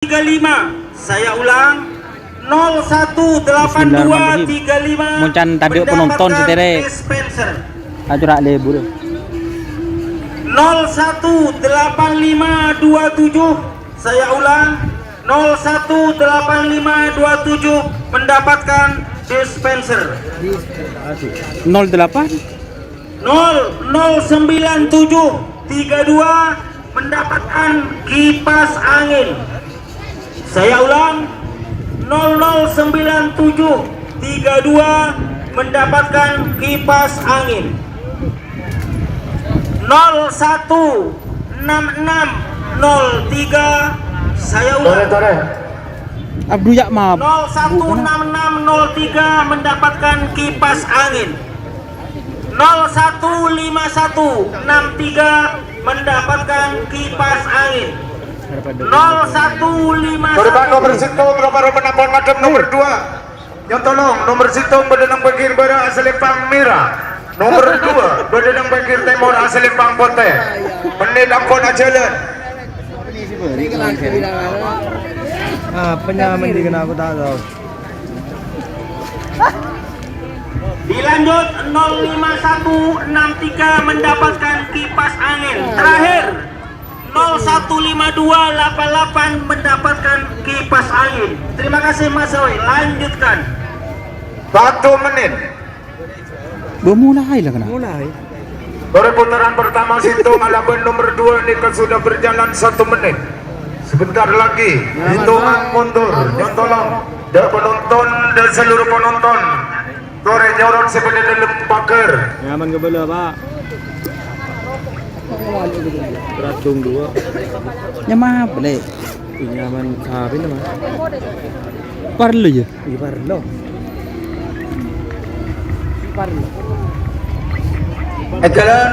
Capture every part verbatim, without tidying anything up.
tiga lima. Saya ulang, nol satu delapan dua tiga lima. Bismillahirrahmanirrahim. Moncan tadâ' penonton, mendapatkan saudara. Dispenser. Acara libur. Nol satu delapan lima dua tujuh. Saya ulang, nol satu delapan lima dua tujuh mendapatkan dispenser. Nol delapan? Nol nol sembilan tujuh tiga dua mendapatkan kipas angin. Saya ulang, nol nol sembilan tujuh tiga dua mendapatkan kipas angin. Nol satu enam enam nol tiga, saya ulang. Tore, tore. Abdu ya maaf. Nol satu enam enam nol tiga mendapatkan kipas angin. Nol satu lima satu enam tiga mendapatkan kipas angin. Nol satu lima satu. Korban nomor sèttong, nomor sèttong, nomor dua. Nyontolong, nomor sèttong bâdâ neng pèngghir bârâ' asalèmpang mèra. Nomor dua bâdâ neng pèngghir tèmor asalèmpang potè. Mennit ampon ajhâlân. Apa nyaman di kena aku tak tahu. Dilanjut, nol lima satu enam tiga mendapatkan kipas angin. Terakhir, nol satu lima dua delapan delapan mendapatkan kipas angin. Terima kasih, Mas Roy. Lanjutkan. Satu menit. Bâ, mulai lah kena. Mulai. Sore putaran pertama sèttong alabân nomor dua nèka sudah berjalan satu menit. Sebentar lagi, hitungan mundur. Nyontolong. Dâ' penonton, dâ' seluruh penonton. Torè nyorot sè bâdâ dâlem paghâr. Nyaman kabâlâ, Pak. Berat dong dua. Nyaman, boleh. Nyaman, apa ini, Mas? Parlo ya? Iya, parlo. Parlo. Èghâlân.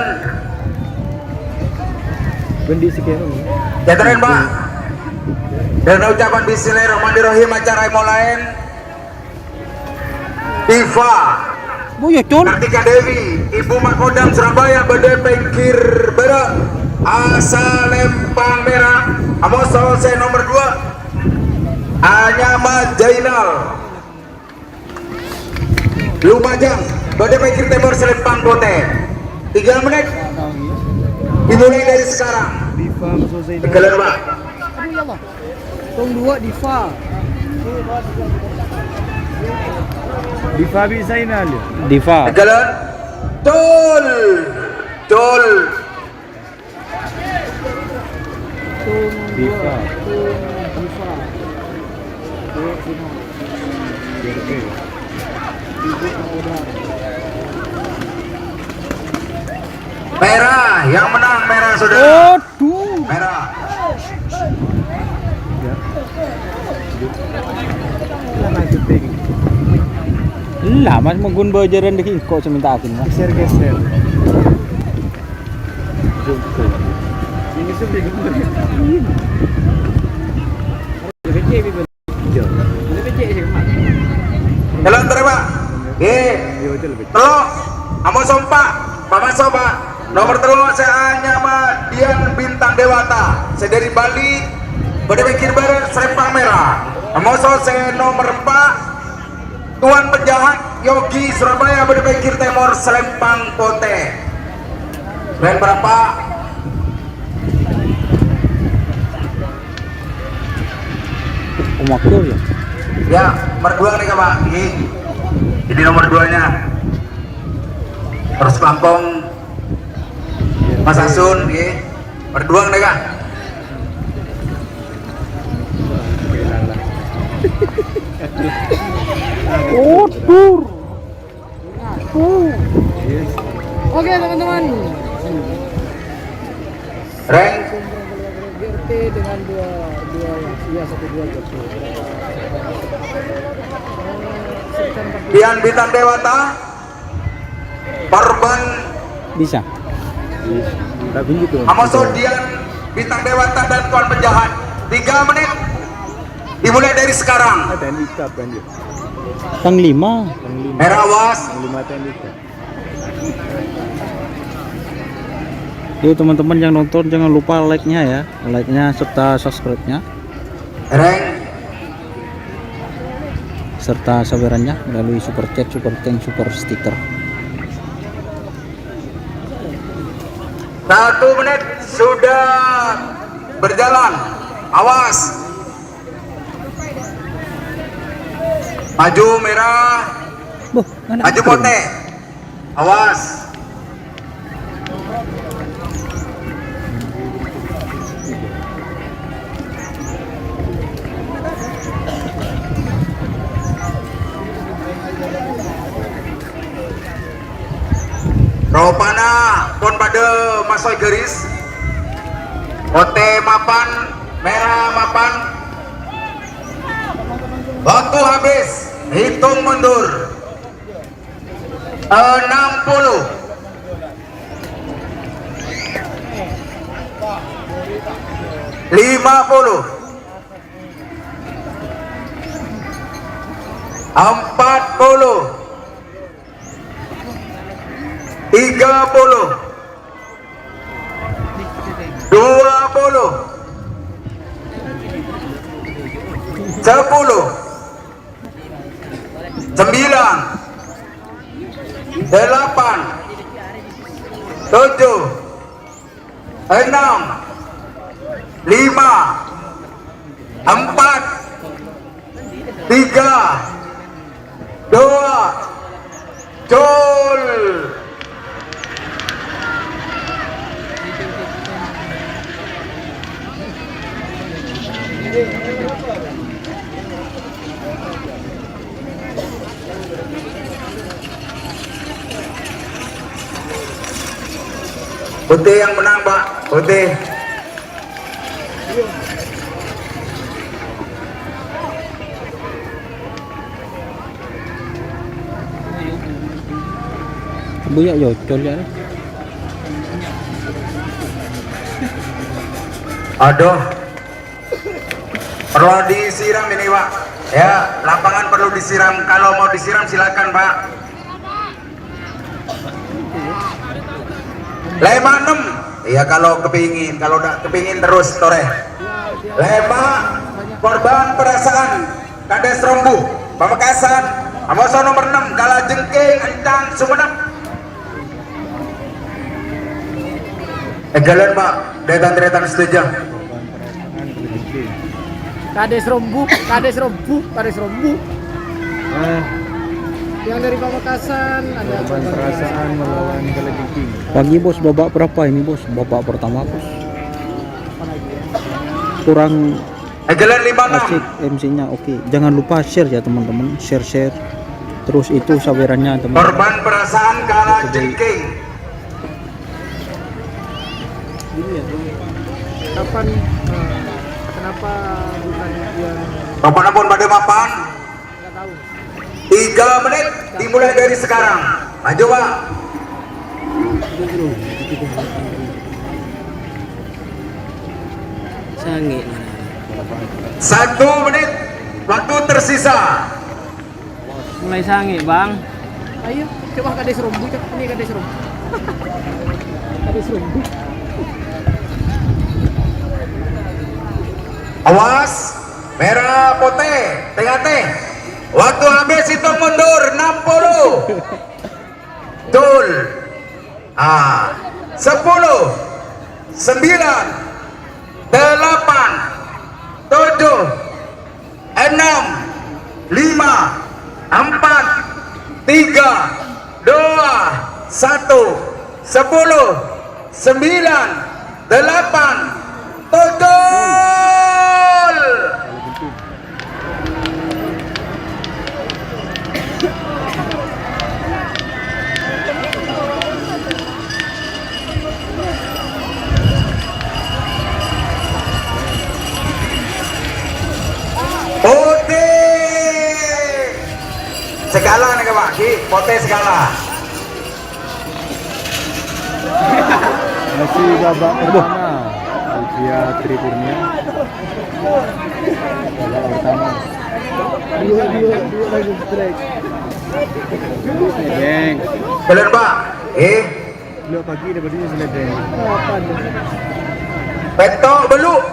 Bendi sekian, Mas. Ya, terus, Pak. Dengan ucapan bismillahirrahmanirrahim, acara dimulai. Diva. Bu, ya, Cun. Kartika Dewi, Ibu Makodam Surabaya, bâdâ pèngghir bârâ'. Asalèmpang mèra, amoso sè nomor dua. Anyama Jainal. Lumajang, bâdâ pèngghir tèmor salèmpang potè. Tiga menit. Dimulai dari sekarang. Diva, amoso sè nomor. Èghâlân, Pak. Tong dua, Diva. Diva bisa ini, Ali. Diva. Èghâlân. Tol. Tol. Tong dua. Diva. Tong Diva. Dua, Diva. Oke. Ibu Makodam. Mèra, yang menang mèra, Saudara. Aduh. Mèra. Lah, Mas, mongghun bâjârân dâgghi' engko' sè mènta akin, Mas. Geser, geser. Ini sudah geser. Jalan terus, Pak. Nggih. Tello'. Amoso empa'. Pak Maso, Pak. Nomor tello' sè anyama Dian Bintang Dewata. Sè dâri Bali. Bâdâ pèngghir bârâ' salèmpang mèra. Amoso sè nomor empa'. Tuan Penjahat, Yogi, Surabaya, bâdâ pèngghir tèmor salèmpang potè. Rèng berapa? Om Abdul ya? Ya, nomor dua nih, Pak. Ini. Jadi nomor duanya. Terus Bangkong, Mas Asun, nggih. Nomor dua nih, Kak. Otur. Oke, teman-teman. Reng. G R T dengan dua, dua, ya, satu dua gitu. Dian Bintang Dewata. Korban. Bisa. Amoso Dian Bintang Dewata dan Tuan Penjahat. Tiga menit. Dimulai dari sekarang. Panglima. Panglima. Mèra, awas. Panglima T N I. Yuk, teman-teman yang nonton, jangan lupa like-nya ya. Like-nya serta subscribe-nya. Reng. Serta sawerannya melalui super chat, super thanks, super sticker. Satu menit sudah berjalan. Awas. Maju merah. Maju putih. Awas. Ropana pon padha masoy garis. Putih mapan, merah mapan. Waktu habis, hitung mundur. Enam puluh. Lima puluh. Empat puluh. Tiga puluh. Dua puluh. Sepuluh. Sembilan. Delapan. Tujuh. Enam. Lima. Empat. Tiga. Dua. Cul. Putih yang menang, Pak. Putih. Buya ya, Col, ya. Aduh. Perlu disiram ini, Pak. Ya, lapangan perlu disiram. Kalau mau disiram, silakan, Pak. Lèma' ennem. Iya, kalau kepingin, kalau ndak kepingin terus, torè. Lèma' korban perasaan, Kades Rombu, Pamekasan, amoso nomor ennem, Kalajengking, Encang, Sumenep. Èghâlân, Pak, dâ' tan-tarètan sadhâjâ. Kades Rombu, Kades Rombu, Kades Rombu. Ah. Yang dari Pamekasan, ada korban perasaan melawan Kalajengking. Pagi, Bos, babak berapa ini, Bos? Babak pertama, Bos. Kurang asik M C-nya. Oke, jangan lupa share ya, teman-teman. Share, share. Terus itu sawerannya, teman-teman. Korban perasaan Kalajengking. Gini ya, Bang. Kapan, eh, kenapa bukan yang Bapak ampon padâ mapan. Tiga menit dimulai dari sekarang. Maju, Pak. Sange'. Satu menit waktu tersisa. Mulai sange', Bang. Ayo, coba Kades Rombu, coba. Ini Kades Rombu. Kades Rombu. Awas, merah putih, tengah teh. Waktu habis, hitung mundur, enam puluh. Betul. Ah, sepuluh, sembilan, delapan, tujuh, enam, lima, empat, tiga, dua, satu, sepuluh, sembilan, delapan, tujuh. Putih. Segala nih, Pak. Ki, putih segala. Masih babak pertama. Alvia Trikurnia. Babak pertama. Dua, dua, dua lagi strike. Geng. Bener, Pak. Eh. Belok pagi dapat duit seledeng. Apa tuh? Petok beluk.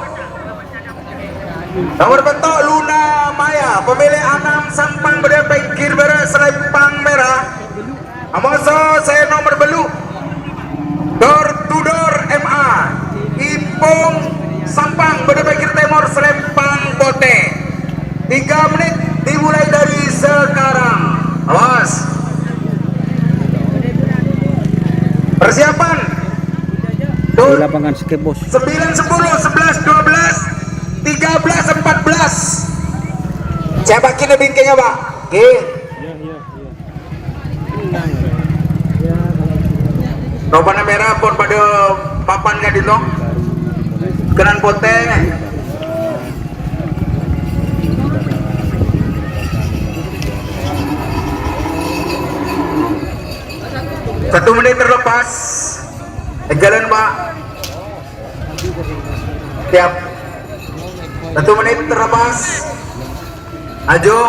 Nomer pètto', Luna Maya, pamèlè anam, Sampang Bâdâ Pèngghir Bârâ' Salèmpang Mèra. Amoso sè nomer bâllu', Door to Door M A, Ipong Sampang Bâdâ Pèngghir Tèmor Salèmpang Potè. Tiga menit dimulai dari sekarang. Awas. Persiapan. Di lapangan Skebos. Sembilan, sepuluh, sebelas, dua belas, tiga belas, empat belas. Siapa kini bingkingnya, Pak? Oke. Ropana mèra pon padâ papan ka'dinto. Kennèng potè. Satu menit terlepas. Èghâlân, Pak. Siap. Satu menit terlepas. Aju.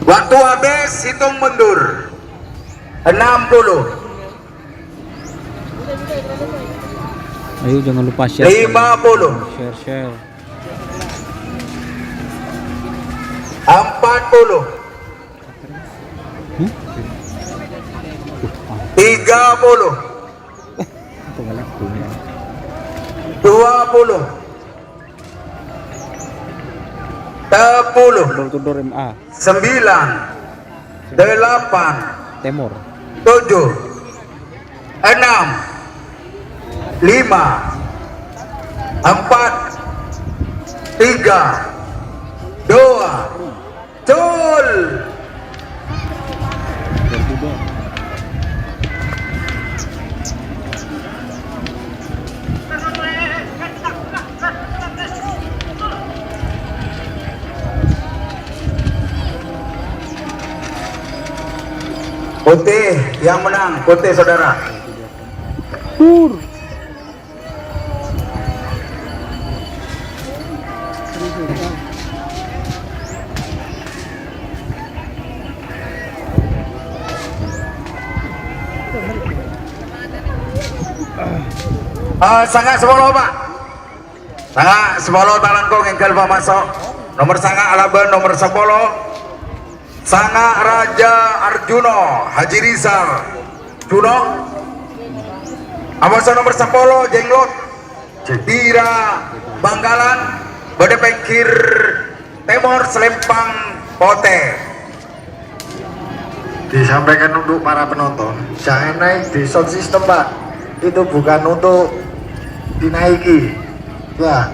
Waktu habis, hitung mundur. Enam puluh. Ayo, jangan lupa share. Lima puluh. Share, share. Empat puluh. Hmm? Tiga puluh. Apa galak punya? Dua puluh. Sepuluh. Door to door M A. Sembilan. Delapan. Tèmor. Tujuh. Enam. Lima. Empat. Tiga. Dua. Cul. Putih yang menang, putih saudara. Pur. Ah, sanga' sapolo, Pak. Sanga' sapolo talangkong èngghâl pamaso'. Nomer sanga' alabân nomer sapolo. Sanga' Raja Arjuno, Haji Rizal Juno. Amoso nomer sapolo, Jenglot. Jadira Bangkalan, Bâdâ Pèngghir Tèmor Salèmpang Potè. Disampaikan untuk para penonton, jangan naik di sound system, Pak. Itu bukan untuk dinaiki. Ya.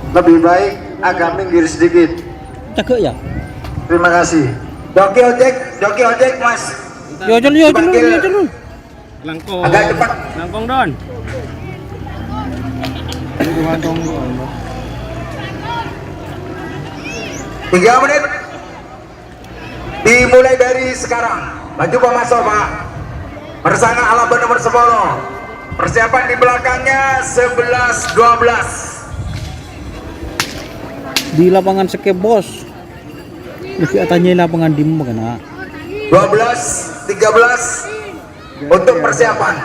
Lebih baik agak minggir sedikit. Cagek ya? Terima kasih. Joki ojek, joki ojek, Mas. Yo, Jul, yo, Jul, Dipanggil. Yo, Jul. Langkong. Agak cepat. Langkong, Don. Tiga menit. Dimulai dari sekarang. Maju pamaso', Pak. Persanga' alabân nomer sapolo. Persiapan di belakangnya sebelas dua belas. Di lapangan Skebos. Lebih atanya lapangan di mana, Kak? Dua belas tiga belas untuk persiapan.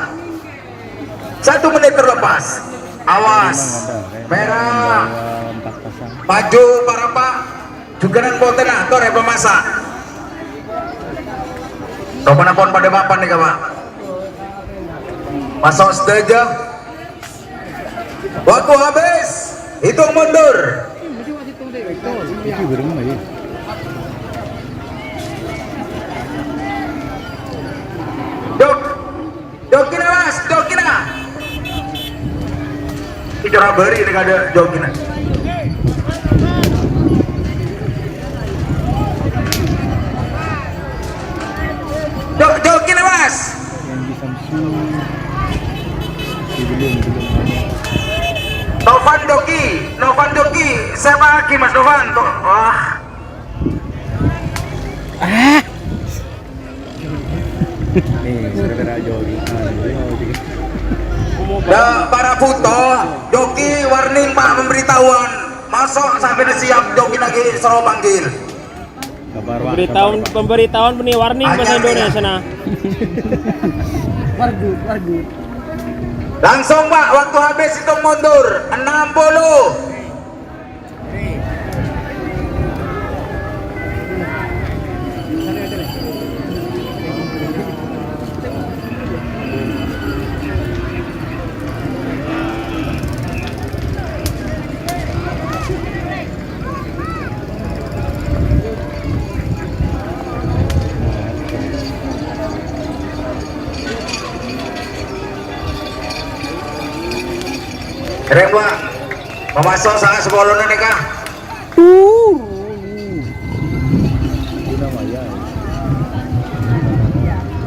Satu menit terlepas. Awas. Mèra. Maju para Pak. Jhughân potèna, torè pamasa'. Ropana pon padâ papan nèka, Pak. Maso' sadhâjâ. Waktu habis. Hitung mundur. Dok. Jokina, Mas, jokina. Iki ora bari ini kada jokina. Jok, jokina, Mas. Novan joki, Novan joki. Siapa lagi, Mas Novan? Tuh, wah. Ah. Nih, gara-gara jogging. Ah, iya, jogging. Dah, para puto, joki warning, Pak, pemberitahuan. Maso' sampèyan siap, jogging lagi soro panggil. Pemberitahuan, pemberitahuan ini warning bahasa Indonesia, nah. Wargu, wargu. Langsung, Pak, waktu habis hitung mundur. Enam puluh. Kèrèng, Pak. Mamaso' sanga' sapolo nèka.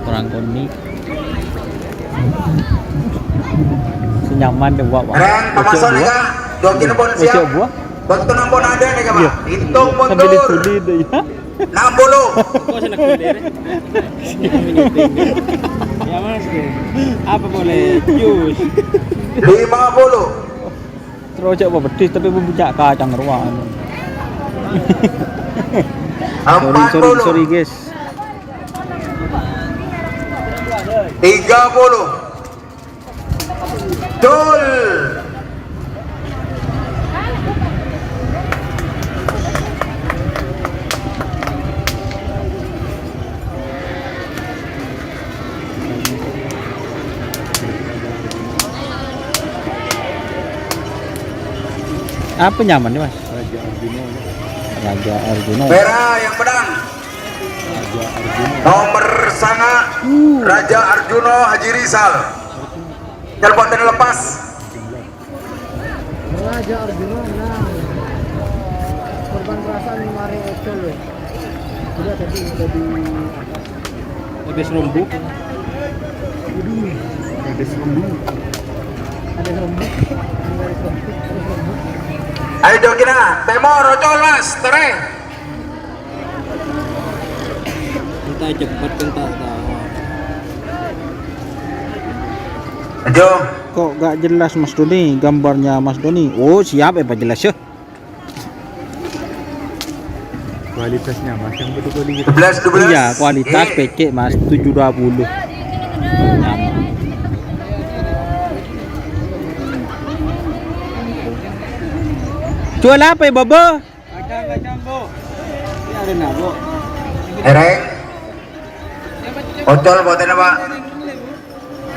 Orang koni. Sè nyaman deh, Wak, Wak. Kèrèng, mamaso' nèka. Jogging pon siap. Bâkto nampan ada nèka, Pak. Iya. Hitung mundur. Sambil ditulis deh, ya. Enam puluh. Kok seneng gede, Rek? Ya, Mas, ya. Apa boleh? Jus. Lima puluh. Terus cek apa pedis, tapi punya kacang ruangan. Sorry, sorry, sorry, guys. Tiga puluh. Dul. Apa nyaman nih, Mas? Raja Arjuna. Raja Arjuna. Merah yang pedang. Raja Arjuna. Nomor sanga, Raja Arjuna Haji Rizal. Telepon lepas. Raja Arjuna menang. Korban perasaan mare Ocol, loh. Sudah tadi udah di atas. Ada serombo. Ada serombo. Ada serombo. Ada serombo. Ayo, Jokina. Temor, Ocol, Mas. Tereng. Entah cepet, entah tahu. Ajo. Kok gak jelas, Mas Doni, gambarnya Mas Doni? Oh, siap, ya, Pak, jelas, ya. Kualitasnya, Mas, yang betul kualitas. Sebelas, dua belas. Iya, kualitas P C, Mas, tujuh dua puluh. Nyaman. Jual apa ya, Bobo? Kacang, kacang, Bu. Ini ada nggak, Bu? Ereng. Ocol buatannya, Pak.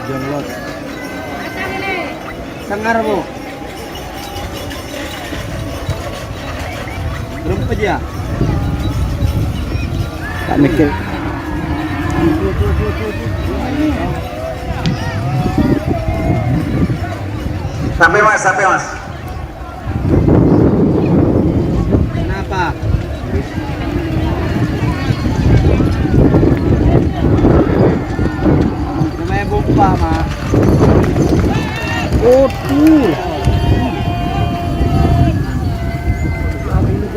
Jonglot. Sangar, Bu. Rempet ya? Tak mikir. Sampai, Mas, sampai, Mas. Kenapa? Namanya bomba, Mak. Waduh.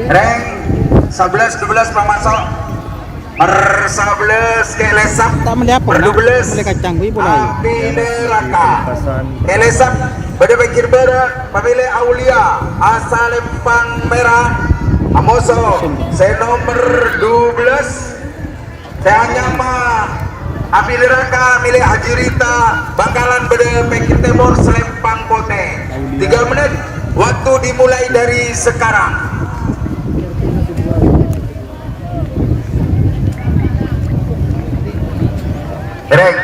Reng, sebelas dua belas, Pak, masuk. Nomor sebelas, Kek Lesap. Tak meli apa, Nomor nak? Dua belas. Meli kacang, gue boleh. Api Neraka. Kek Lesap, pada pinggir barat, pamilih Aulia, asa Lempang Merah, Amoso, sè nomor dua belas, sè anyama Api Neraka milik Haji Rita, Bangkalan, pada pinggir timur, Selempang Potè. Tiga menit, waktu dimulai dari sekarang. Reng.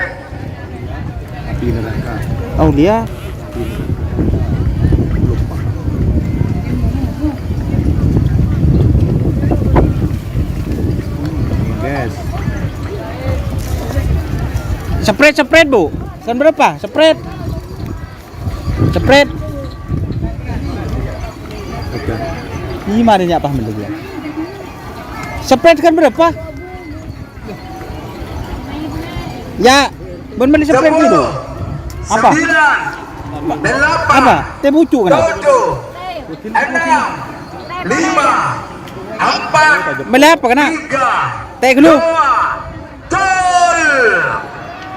Api Neraka. Aulia. Api Neraka. Lupa. Guys. Sprite, Sprite, Bu. Kan berapa? Sprite. Sprite. Oke. Ih, mari nyak paham dulu ya. Sprite kan berapa? Ya, bun meli Sprite gitu. Sepuluh, apa? Sembilan, delapan, apa? Teh pucuk kan? Tujuh, enam, lima, empat, meli apa kena? Tiga, teh gelu. Dua, gol.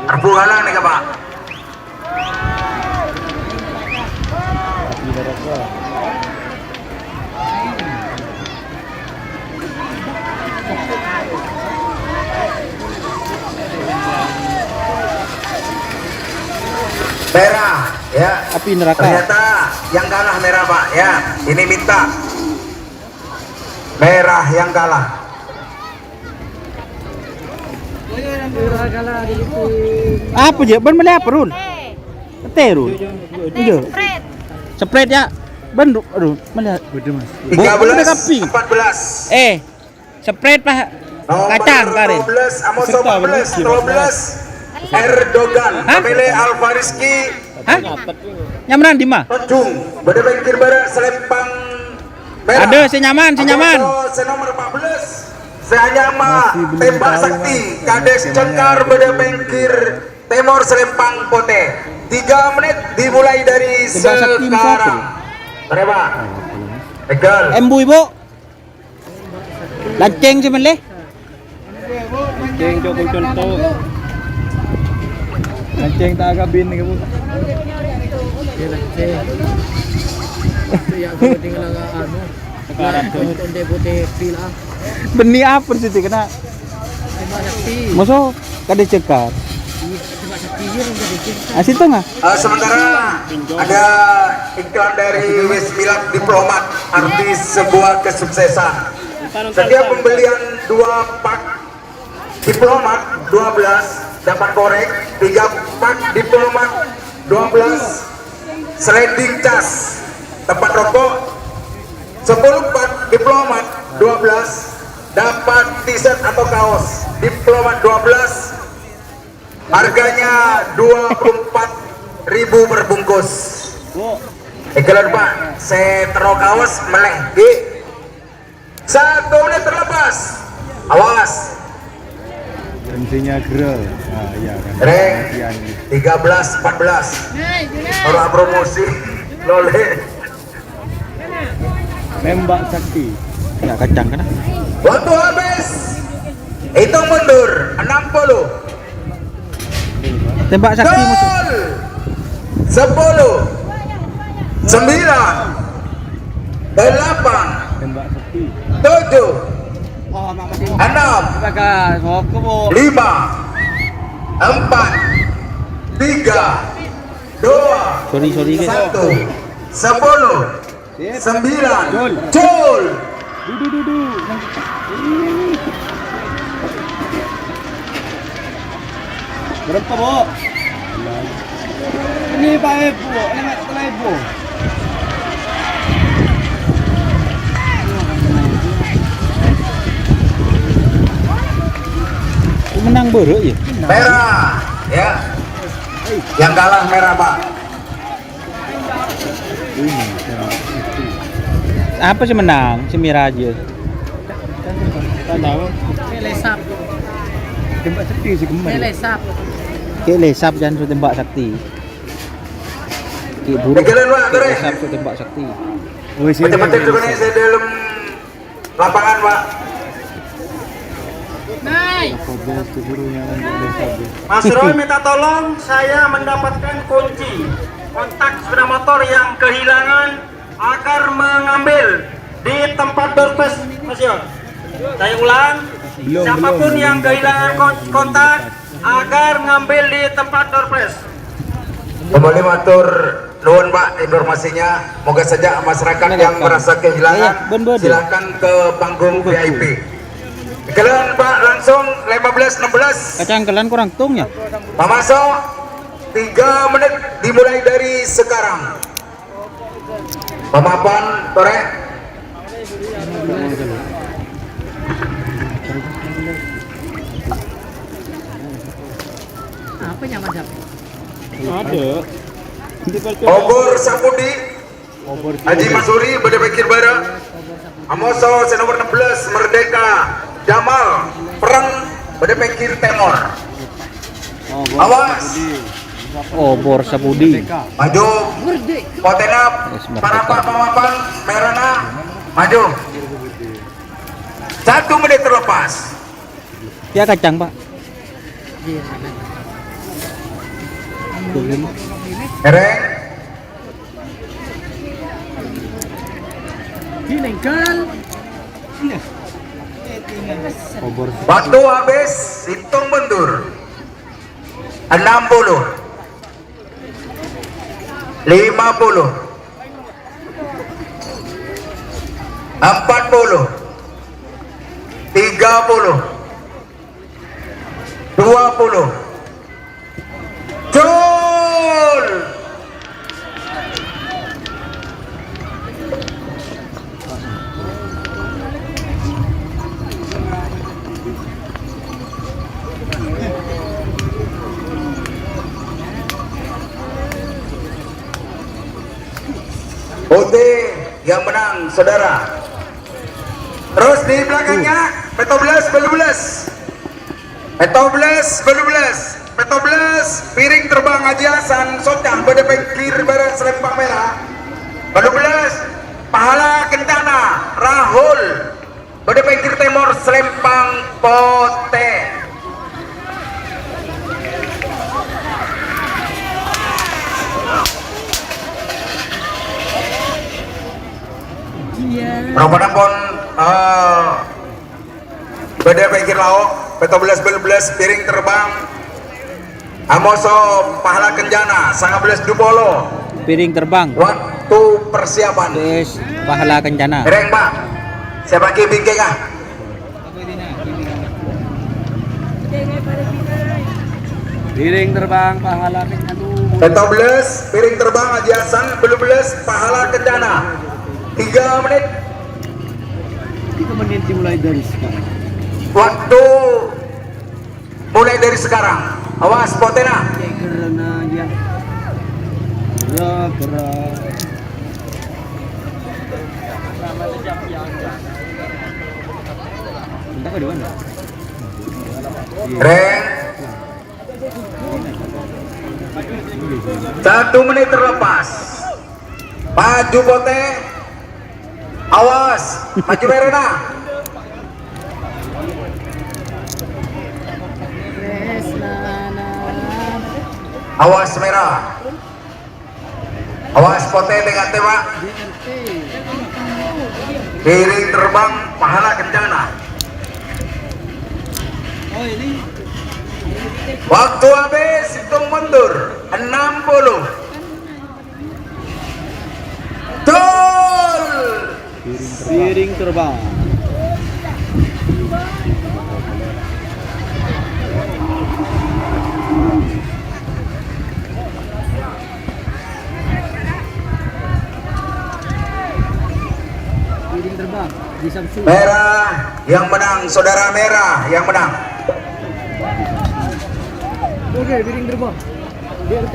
Rebu halang nih, Pak. Api Neraka. Merah, ya. Api neraka. Ternyata yang kalah merah, Pak, ya. Ini minta. Merah yang kalah. Apa, Jek? Bân mellè apa, Run? Teh, Run. Teh, Iya. Sprite. Sprite, ya. Bân, Run. Aduh, mellè. Bâdâ, Mas. Tiga belas, Bu, bâdâ kopi. Empat belas. Eh, Sprite, Pak. Nomor Kacang, Karin. Dua belas, Amos Serta, empat belas, Bro. Dua belas. Erdogan, Hah? Pele Alfariski. Hah? Nyamana dimma? Tanjung, bâdâ pèngkèr bârâ' salèmpang merah. Ada, sè nyaman, sè nyaman. Amoso, sè nomor empat belas. Sè anyama Masih belum Tembak tahu, Sakti, Mas. Kades Masih Cengkar, banyak. Bâdâ pèngkèr tèmor salèmpang potè. Tiga menit dimulai dari Tembak Sakti, sekarang. Musaphir. Terima. Egal. Embu, Ibu. Lancèng sè mellè. Lancèng, Cok, conto. Lancèng ta' akabin, Bu. Iya, lancèng. Iya, aku tinggal anu. Sekarang, Cok. Conto ndek putih pil, ah. Bânnè apa sih, kena? Terima kasih. Masa kadè Cengkar. Iya. Ah, situ nggak? Eh, sementara ada iklan dari West Milak Diplomat, arti sebuah kesuksesan. Setiap pembelian dua pak Diplomat dua belas dapat korek, tiga pak Diplomat dua belas sliding cas tempat rokok, sepuluh pak Diplomat dua belas dapat t-shirt atau kaos Diplomat dua belas. Harganya dua puluh empat ribu per bungkus. Èghâlân, Pak, sè terro kaos mellè, Ki. Satu menit terlepas. Awas. Tensinya gerel. Ah, iya kan. Reng. Latihan. Tiga belas empat belas. Ora promosi. Lole. Tembak Sakti. Ya, kacang kena. Waktu habis. Hitung mundur, enam puluh. Tembak Sakti musuh. Gol. Sepuluh. Sembilan. Delapan. Tembak Sakti. Tujuh. Enam. Lima. Empat. Tiga. Dua. Sorry, sorry, guys. Satu. Sepuluh. Sip. Sembilan. Jul. Jul. Dudu, dudu. Berapa, Bu? Ini Pak Ibu, ini Mas Ibu. Menang bârâ' ya? Merah, ya. Yang kalah merah, Pak. Apa sih menang? Si Miraja. Pelesap. Tembak Sakti sih kembar. Pelesap. Kayak Lesap jangan suruh Tembak Sakti. Kayak buruk. Pikiran, Pak, Kayak terus. Lesap suruh Tembak Sakti. Oh, sih. Macam-macam juga nih, saya dalam lapangan, Pak. Mas Roy minta tolong, saya mendapatkan kunci kontak sepeda motor yang kehilangan agar mengambil di tempat door prize, Mas Yon. Saya ulang, siapapun yang kehilangan kon-, kontak agar ngambil di tempat door prize. Kembali matur nuwun, Pak, informasinya. Moga saja masyarakat yang merasa kehilangan, silakan ke panggung V I P. Jalan, Pak, langsung lima belas enam belas. Kacangkelan kurang tung ya. Pamaso, tiga menit dimulai dari sekarang. Pamapan, Tore. Apa nyaman siapa? Ada. Obor Sapudi. Haji Masuri, bâdâ pèngkèr bârâ'. Amoso sè nomor enam belas, Merdeka. Jamal, Pereng, bâdâ pèngkèr tèmor. Awas. Obor Sapudi. Maju. Potenap, Merdeka. Parapat pamapan, merana. Maju. Satu menit terlepas. Ya, kacang, Pak. Ereng. Waktu habis, hitung mundur. Enam puluh. Lima puluh. Empat puluh. Tiga puluh. Dua puluh. Jul! Putih yang menang, saudara. Terus di belakangnya, pètto bellâs, bâllu bellâs. Pètto bellâs, bâllu bellâs. Pètto bellâs, Piring Terbang Haji Hasan, Socang, bâdâ pènggir bârâ' salèmpang mèra. Bâllu bellâs, Pahala Kencana, Rahul. Bâdâ pènggir tèmor, salèmpang potè. Ropana pon, eh, bâdâ pènggir lao', pètto bellâs bâllu bellâs, Piring Terbang. Amoso Pahala Kencana, sanga bellâs du polo. Piring Terbang. Waktu persiapan. Terus Pahala Kencana. Rèng, Pak. Siapa ki bingkèng, ah? Piring Terbang, Pahala Kencana. Pètto bellâs, Piring Terbang Haji Hasan, bâllu bellâs, Pahala Kencana. Tiga menit. Tiga menit dimulai dari sekarang. Waktu mulai dari sekarang. Awas, potèna. Gerak, gerak. Rèng. Satu menit terlepas. Maju potè. Awas, maju mèrana. Awas mèra. Awas potè, tè-ngatè, Pak. Piring Terbang, Pahala Kencana. Waktu habis, hitung mundur. Enam puluh. Dul! Piring Terbang. Piring Terbang di Samsu. Mèra yang menang, saudara, mèra yang menang. Oke, Piring Terbang. D R T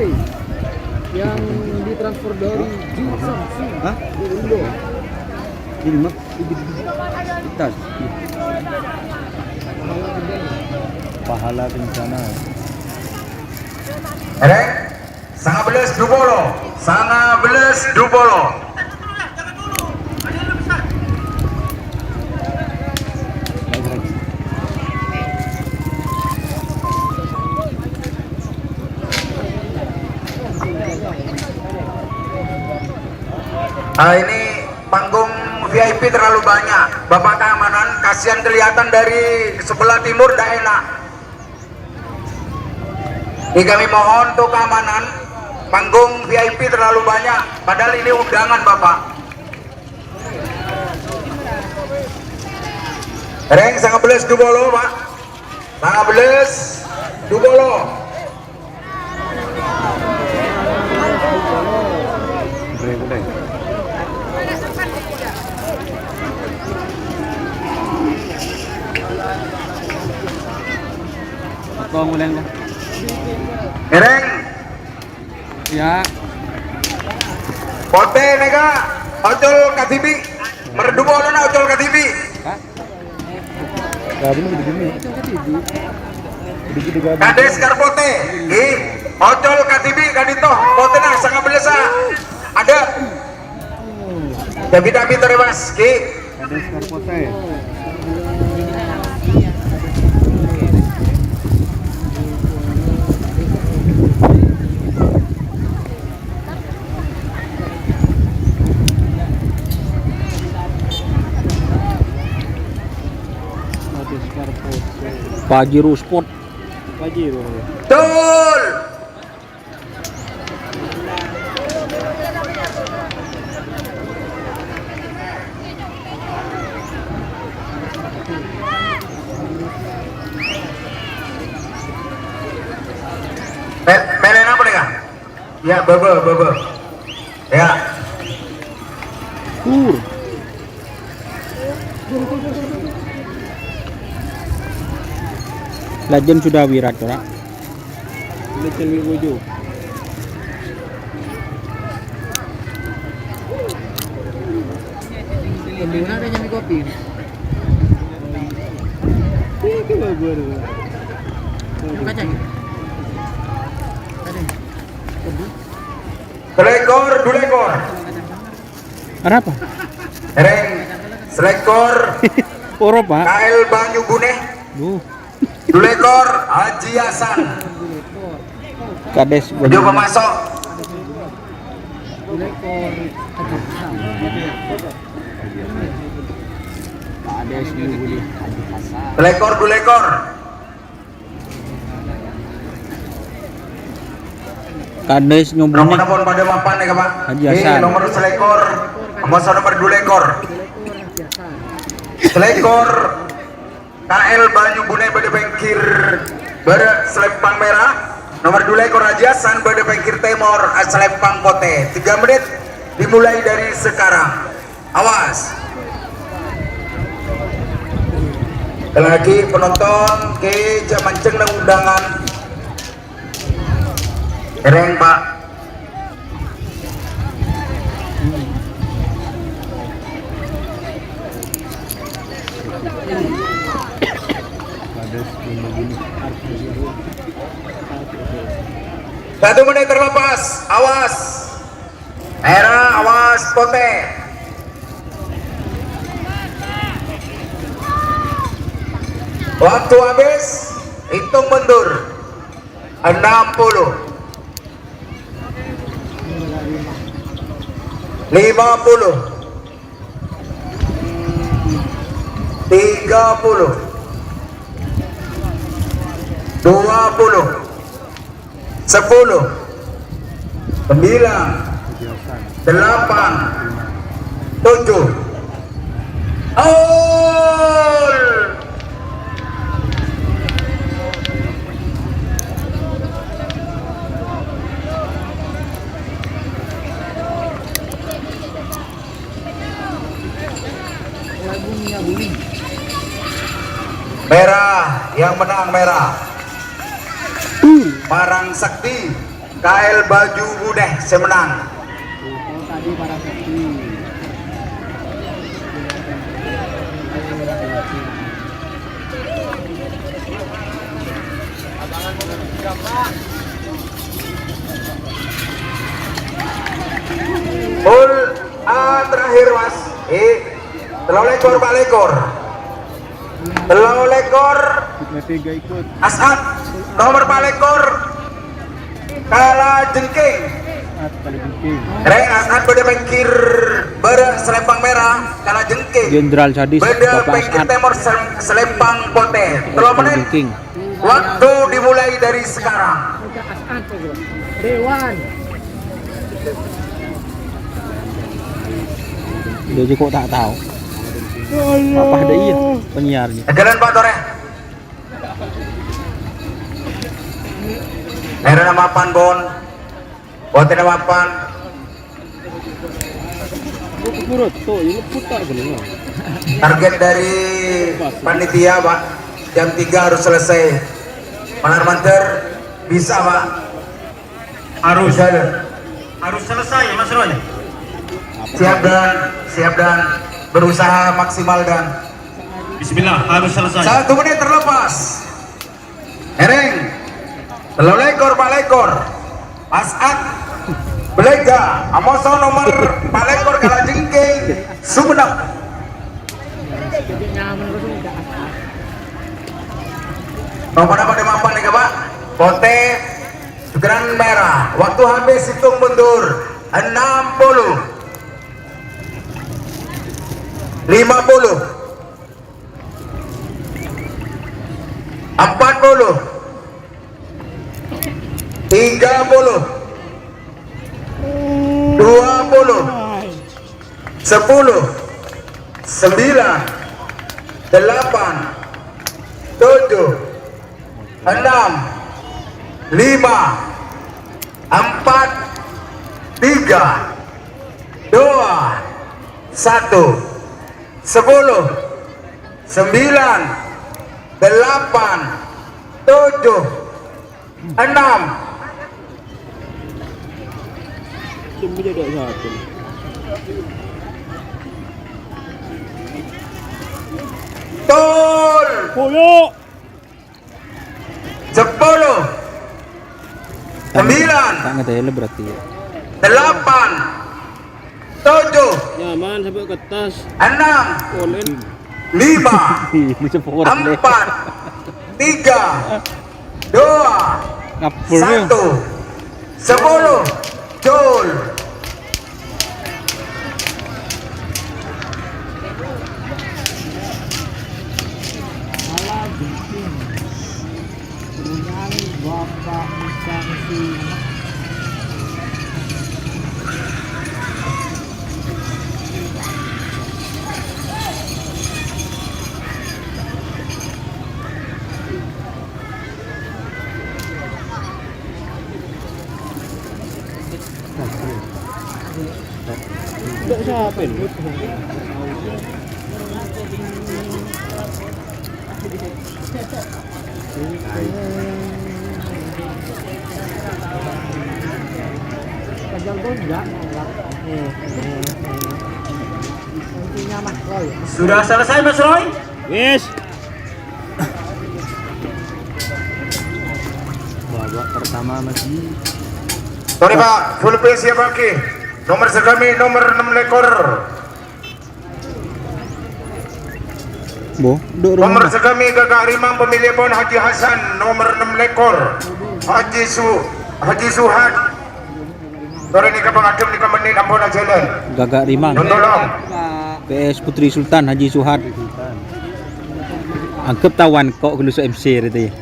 yang ditransfer dari Jimson. Hah? Di Indo. Ini mah. Tas. Pahala Kencana. Rèng, sanga bellâs du polo. Sanga bellâs du polo. Ah, ini panggung V I P terlalu banyak. Bapak keamanan, kasihan kelihatan dari sebelah timur, ndak enak. Ini kami mohon untuk keamanan, panggung V I P terlalu banyak, padahal ini undangan, Bapak. Rèng, sanga bellâs du polo, Pak. Sanga bellâs du polo. Rèng. Ya. Potè nèka ocol kadhibi'. Mèr du polona ocol kadhibi'. Hah? Kadhis Kar Potè. Nggih. Ocol kadhibi' kadhinto. Potèna sanga bellâssa. Ada. David Abi Terewas, Ki. Kadhis Kar Potè. Pajero Sport. Pajero. Betul. Ya, bâbâ, bâbâ. Ya. Tur. Lajân sudah wirat, ora? Lajân wi-, wuju. Mendingan ada nyami kopi. Ini bâbâ. Kacang. Kacang. Selekor, dulekor. Arapa? Rèng, selekor. Oro, Pak. K L Banyu Buneh. Duh. Dulekor, Haji Hasan. Kades. Ayo, Pak, masuk. Kades, Haji Hasan. Selekor, dulekor. Kades nyombone. Nomor pon padâ mapan ya, Pak? Haji Hasan. Nomor selekor, nomor nomor dulekor. Selekor, K L Banyu Buneh bâdâ pèngkèr bârâ' selempang mèra. Nomor dulekor Haji Hasan bâdâ pèngkèr tèmor, eh, selempang potè. Tiga menit dimulai dari sekarang. Awas. Lagi penonton ke jam mancing nang undangan. Ereng, Pak. Satu menit terlepas. Awas. Merah, awas, potè. Waktu habis, hitung mundur. Enam puluh. Lima puluh. Tiga puluh. Dua puluh. Sepuluh, sembilan, delapan, tujuh. Gol! Merah, yang menang merah. Parang Sakti, K L Banyu Buneh sè mennang. Gol, ah, terakhir, Mas. Eh, tello lekor, pa' lekor. Tello lekor. As'ad, nomor pa' lekor. Kalajengking. Reng As'ad bâdâ pèngkèr bârâ' selempang mèra, Kalajengking. Jenderal Sadis, bâdâ Bapak pèngkèr As'ad. Tèmor sel-, selempang potè. Tello menit. Kalajengking. Waktu dimulai dari sekarang. Dia juga kok tak tahu. Apa ada iya penyiarnya? Jalan, Pak, torè. Era mapan, Bon. Potèna mapan. Target dari panitia, Pak, jam tiga harus selesai. Malar mandhâr bisa, Pak. Harus. Bisa, Dan. Harus selesai, Mas Roy. Siap, Dan. Siap, Dan. Berusaha maksimal, Dan. Bismillah, harus selesai. Satu menit terlepas. Ereng. Tello lekor, pa' lekor. As'ad. Belega. Amoso nomor pa' lekor, Kalajengking. Sumenep. Nomor apa di mapan nih, Pak? Potè. Sekarang merah. Waktu habis, hitung mundur. Enam puluh. Lima puluh. Empat puluh. Tiga puluh. Dua puluh. Sepuluh. Sembilan. Delapan. Tujuh. Enam. Lima. Empat. Tiga, dua, satu, sepuluh, sembilan, delapan, tujuh, enam. Tul. Sepuluh. Sembilan. Tak ngetele berarti. Delapan. Tujuh. Nyaman sampai ke atas. Enam. Lima. Empat. Tiga. Dua. Satu. Sepuluh. Jol. Sudah selesai, Mas Roy? Wis. Babak pertama, Mas. Sorry, Pak. Full pil siap, Pak. Nomor segami, nomor enam lekor. Bo, duk. Nomor segami Gagak Rimang, pemilih pon Haji Hasan, nomor enam lekor. Haji Su-, Haji Suhad. Sore nèka pangadhep nèka mennit ampon ajhâlân. Gagak Rimang. Nun tolong. P S Putri Sultan Haji Suhad. Anggep tawan kok ghâllu so M C rèya.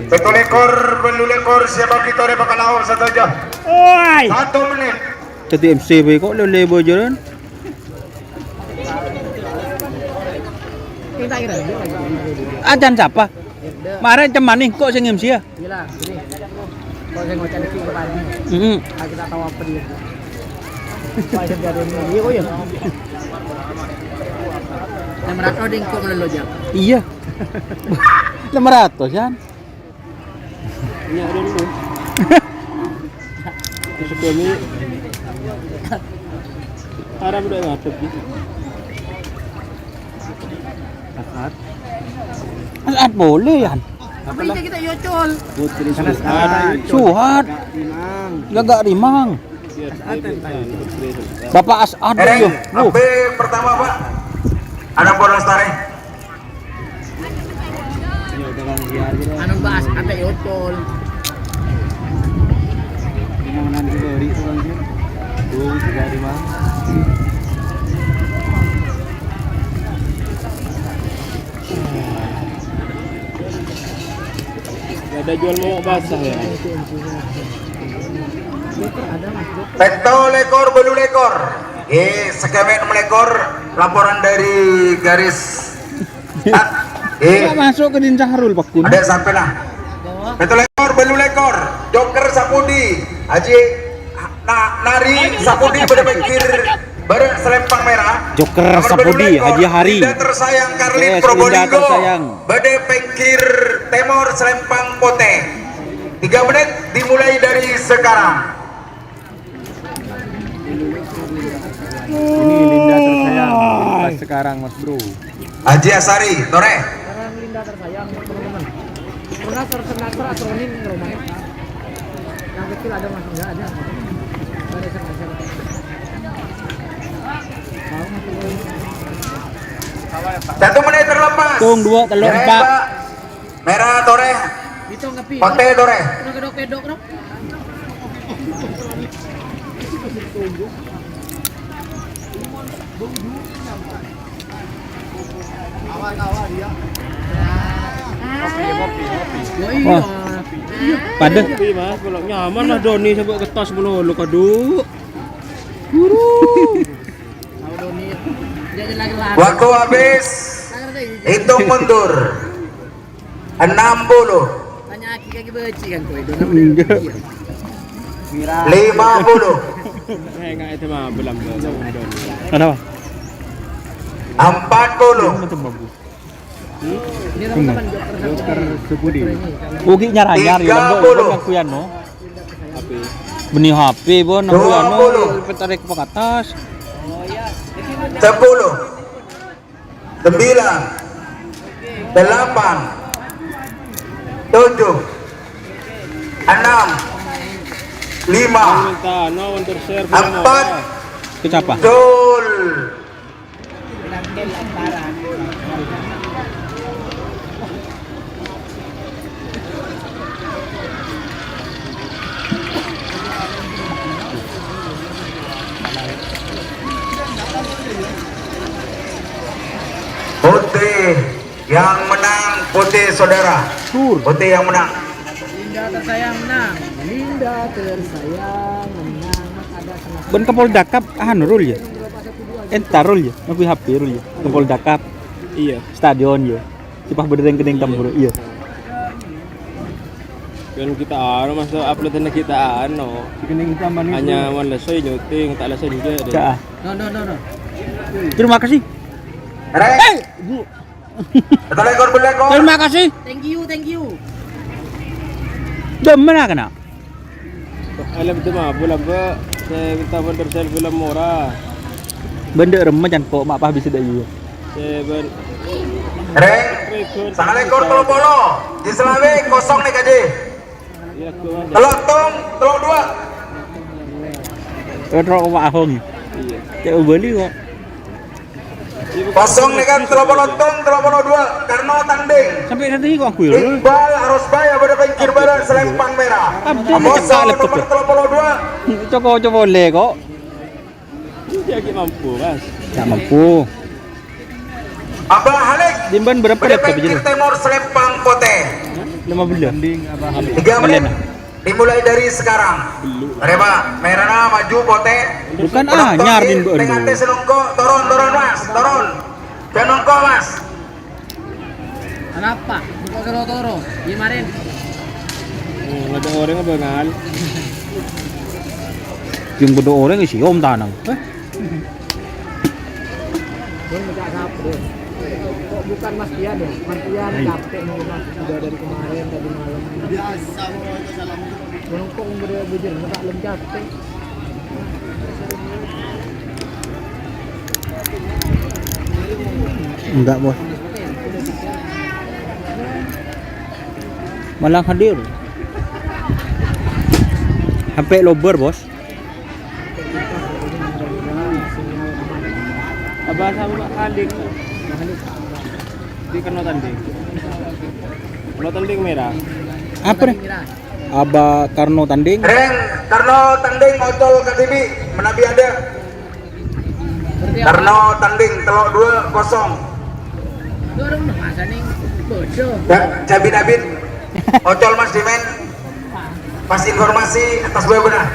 Pètto lekor, bâllu lekor, siapa kita rè bakal lawan satu aja. Oi. Satu menit. Dâddhi M C bhâi kok lè-lè bojârân. Ajân sapa? Marè cemani engko' sè ngem sè, ya? Iya lah, sini. Kok saya ngoceh dikit ke pagi? Heeh. Ah, kita tahu apa dia. Wah, saya jadi ini. Iya, oh iya. Enam ratus ding kok melulu, Jang. Iya. Enam ratus, Jan. Nya dulu. Sebelumnya haram udah ngadep gitu. As'ad. As'ad boleh, Yan. Apa ini kita yocol? Putri Suhad. Suhad. Gagak Rimang. Bapak As'ad, Ereng, yo. Loh. Ape pertama, Pak? Ada bola lestari. Anu bahas kata yocol. Ini menanti beri tuh, Bang. Tuh, juga di mana? Ada jual momok basah, ya. Pètto lekor, bâllu lekor. Eh, segami enam lekor, laporan dari garis. Ah, eh. Nggak masuk ke Din Syahrul, Pak Gun. Ada sampai lah. Pètto lekor, bâllu lekor. Joker Sapudi, Haji Na-, Nari Sapudi pada pinggir. Bârâ' salèmpang mèra. Joker Sapudi, Haji Hari. Linda Tersayang, Karlin Probolinggo. Bâdâ pinggir tèmor salèmpang potè. Tiga menit dimulai dari sekarang. Ini Linda Tersayang, pas sekarang, Mas Bro. Haji Asari, torè. Sekarang Linda Tersayang, teman-teman. Pernah ser-, pernah ser-, seronin ke rumahnya. Yang kecil ada, Mas? Enggak ada. Enggak ada, Mas. Satu menit terlepas. Tung, dua, telur, empat. Mèra torè. Potè torè. Wah. Padahal. Tapi, Mas, kalau nyaman lah Doni sampai ke tas melulu, kadu. Waktu habis. Hitung mundur. Enam puluh. Tanya Aki kaki beci kan kowe itu. Enggak. Iya. Lima puluh. Kenapa? Empat puluh. Joker Subudi. Ugi nyaranyar ya, Tiga puluh. Ngakuyan, no. Bânnè H P, bon, ngakuyan, no. Dua puluh. Petarik ke atas. Sepuluh. Sembilan. Delapan. Tujuh. Enam. Lima. Empat. Kecapa. Jol. Putih yang menang, putih saudara. Putih yang menang. Linda tersayang menang. Linda tersayang menang. Bân Kapolda Cup, anu, Rul, ya? Entar, Rul, ya? Ngaku H P, Rul, ya? Kapolda Cup. Iya. Stadion, ya? Cuma bener yang kena tambur, iya. Kan kita anu, Mas, upload-annya kita anu. Hanya mau selesai syuting, tak selesai juga deh. Cak, ah. No, no, no, no. Terima kasih. Rek. Eh, Bu. Assalamualaikum, assalamualaikum. Terima kasih. Thank you, thank you. Demen ah kena. Alam itu mah, bola, Mbak. Saya minta vendor selfie film murah. Bendek remeh can kok, mak pah bisa dah iya. Saya ben- Reng, sangalekkor tello polo. Di selawe kosong nih, Kaji. Iya, gua aja. Tello tong, tello dua. Terus kok Pak Ahong. Iya. Cek ubali kok. Kosong nih kan, tello polo tong, tello polo dua, Karno tanding. Sampai nanti kok aku ya. Iqbal Arosbaya pada pinggir barat, selempang merah. Abdi Amosa cekak laptop nomor ya. Tello polo dua. Coko-coko le kok. Dia lagi mampu, Mas. Nggak mampu. Abah Halik. Dimban berapa pada laptop pinggir aja? Timur, selempang putih. Lima belas. Tiga menit. Dimulai dari sekarang. Reba, merana maju, pote. Bukan anyar, Din, Bu. Tengah tes nongko, turun, turun, Mas, turun. Jangan nongko, Mas. Kenapa? Kok toro-toro? Gimana? Oh, ada orang apa, Ngal? Yang bodoh orang sih, Om Tanang. Hah? Dia minta siapa, deh? Kok bukan Mas Tian, ya? Mas Tian capek nunggu, Mas. Udah dari kemarin, tadi malam. Biasa, Bro, itu salah. Nongkrong berdua bujur, nggak lem capek. Enggak, Bos. Malah hadir. Sampai lober, Bos. Abah sama Pak Halik. Di Karno tanding. Karno tanding merah. Apa nih? Abah Karno tanding. Reng, Karno tanding, Ocol Kadibi, menabi ada. Karno tanding, telok dua kosong. Dorong masa nih, bodoh. Ya, Jabin Abin, Ocol Mas Dimen. Pas informasi atas bawah benar.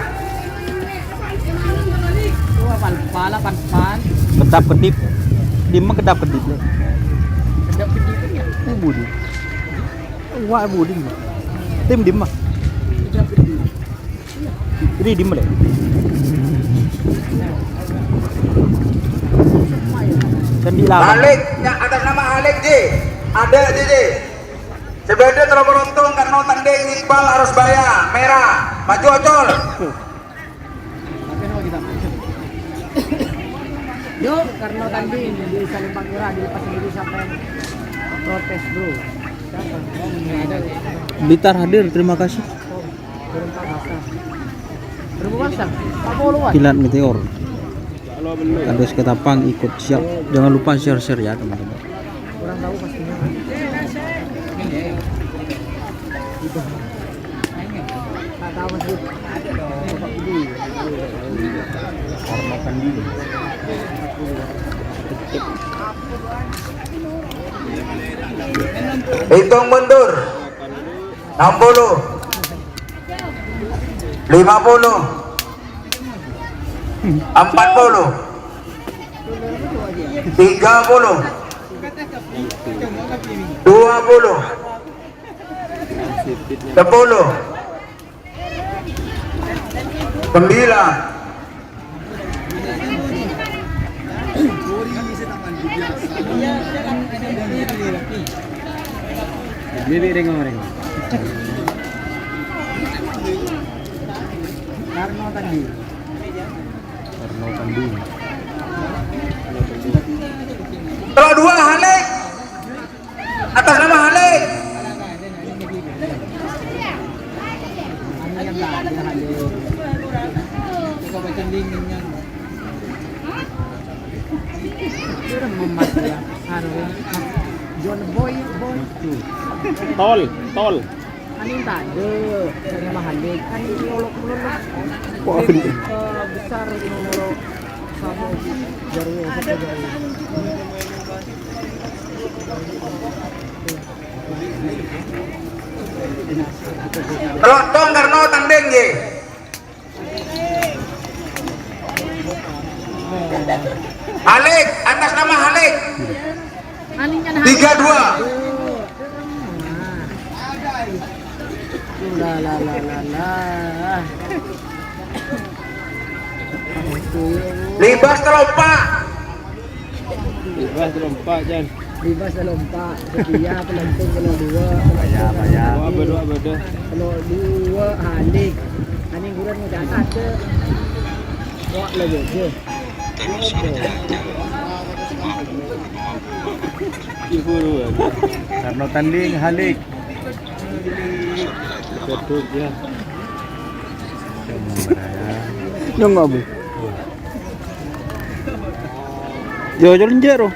Wah, pan, pala, pan, pan. Kedap kedip. Dimma kedap kedip, le? Kedap kedip, ya? Ini budi. Wah, budi. Tim dimma. Kedap kedip. Ini dimma, le? Kan di lawan. Balik, ya, atas nama Alik, Ji. Ada, Ji, Ji. Sebelum dia terlalu beruntung, Karno tanding, Iqbal Arosbaya, merah. Maju, Ocol. Yuk, Karno tanding di Salimang Ira, dilepas sendiri sampai protes, bro. Siapa? Nggak ada. Blitar hadir, terima kasih. Turun Pak Hasan. Berapa pasang? Empat puluhan. Kilat Meteor. Kades Ketapang ikut siap. Jangan lupa share-share ya, teman-teman. Kurang tahu pastinya. Nggak tahu, Mas. Hitung mundur. Enam puluh. Lima puluh. Empat puluh. Tiga puluh. Dua puluh. Sepuluh. Sembilan. Ini, ini, ring, ring. Karno Tanding. Karno Tanding. Telo' dua, Halik. Atas nama Halik. Tol, tol. Ani tadâ', carana Halik. Ani nyolok melulu. Wah, bener. Besar ini melulu. Sama Jarwo, sama Jarwo. Telo' tong Karno Tanding, ngghi. Halik, atas nama Halik. Tiga dua. La, la, la, la, la. Libas telo' empa'. Libas telo' empa', Jan. Libas telo' empa'. Setia, penonton telo' dua. Bayar, bayar. Dua, dua, dua. Telo' dua, Halik. Ani buruan ngecatat, Cek. Wah, lagi aja. Ibu dua. Karno Tanding, Halik. Betul, ya. Nyong abu. Yo, jalan jero.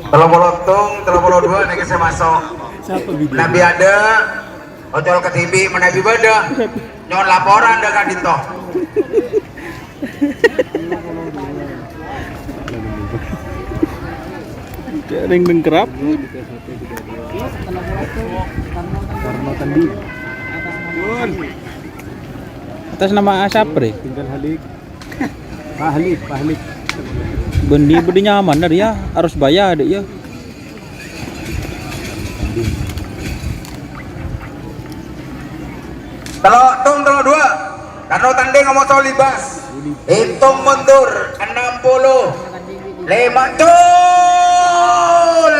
Telo' polo tong, telo' polo dua nèka sè maso'. Manabi adâ', ocol kadhibi', manabi bâdâ. Nyo'on laporan dâ' ka'dinto. Ring nengkerap. Karno Tanding. Atas nama sapa, Re? Tinggal Halik. Pak Halik, Pak Halik. Bânnè bâdâ nyaman, ya, harus bayar, Dek, ya. Telo' tong, telo' dua. Karno Tanding, Amoso Libas. Hitung mundur, enam puluh lima, col!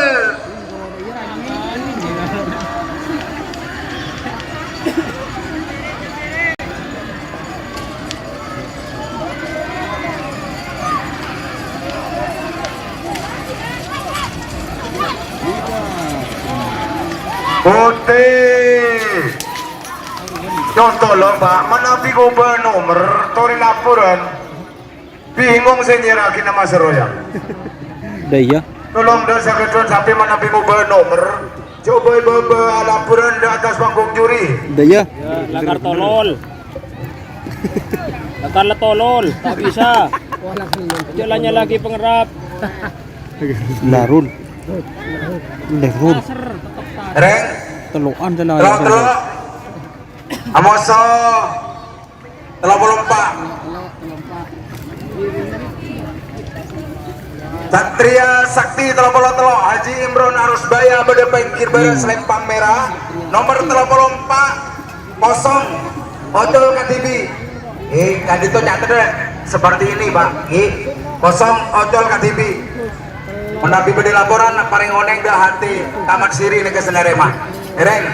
Putih. Contoh lho, Pak, manabi ngobâ nomer, torè laporan. Bingung sè nyerraghi nama saroya. Dâ' iyâ. Tolong dâ' sakadhâ' sampè' manabi ngobâ nomer. Coba bâbâ laporan dâ' attas panggung juri. Dâ' iyâ. Ya, lakar tolol. Lakar la tolol, ta' bisa. Jâ' la nyala'aghi pangerrap. Larun. Larun. Reng. Telo'an sana. Telo', telo'. Amoso. Telo' polo empa'. Satria Sakti telo' polo telo', Haji Imron Arusbaya bâdâ pèngghir bârâ' selempang mèra, nomer telo' polo empa', kosong, Ocol Kadhibi'. Eh, ka'dinto catet, seperti ini, Pak. Eh, kosong, Ocol Kadhibi'. Manabi bâdâ laporan, parèng onèng dâ' hati, tamat siri nèka sè narèma. Èrèng.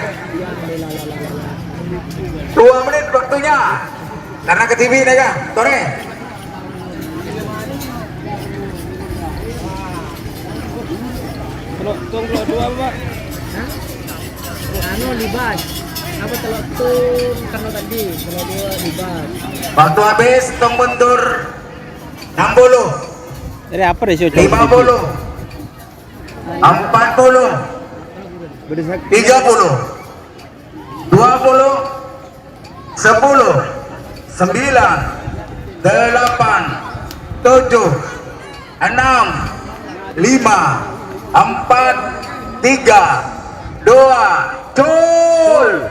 Dua menit waktunya. Karena Kadhibi' nèka, torè. Telo' tong, telo' dua, Pak. Hah? Anu, Libas. Apa telo' tong Karno Tanding? Telo' dua, Libas. Waktu habis, tong mundur. Enam puluh. Ini apa, Re, si Ocol? Lima puluh. Empat puluh. Tiga puluh. Dua puluh. Sepuluh. Sembilan. Delapan. Tujuh. Enam. Lima. Empat. Tiga. Dua. Cul.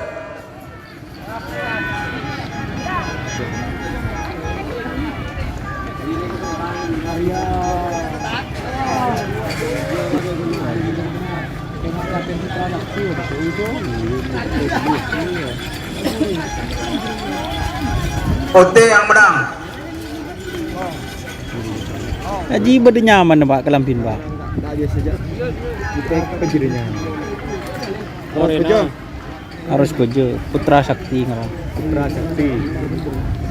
Ote yang menang. Aji bâdâ nyaman, Pak, kalambhina, Pak. Aros bâjâ. Putra Sakti, ngaran. Putra Sakti.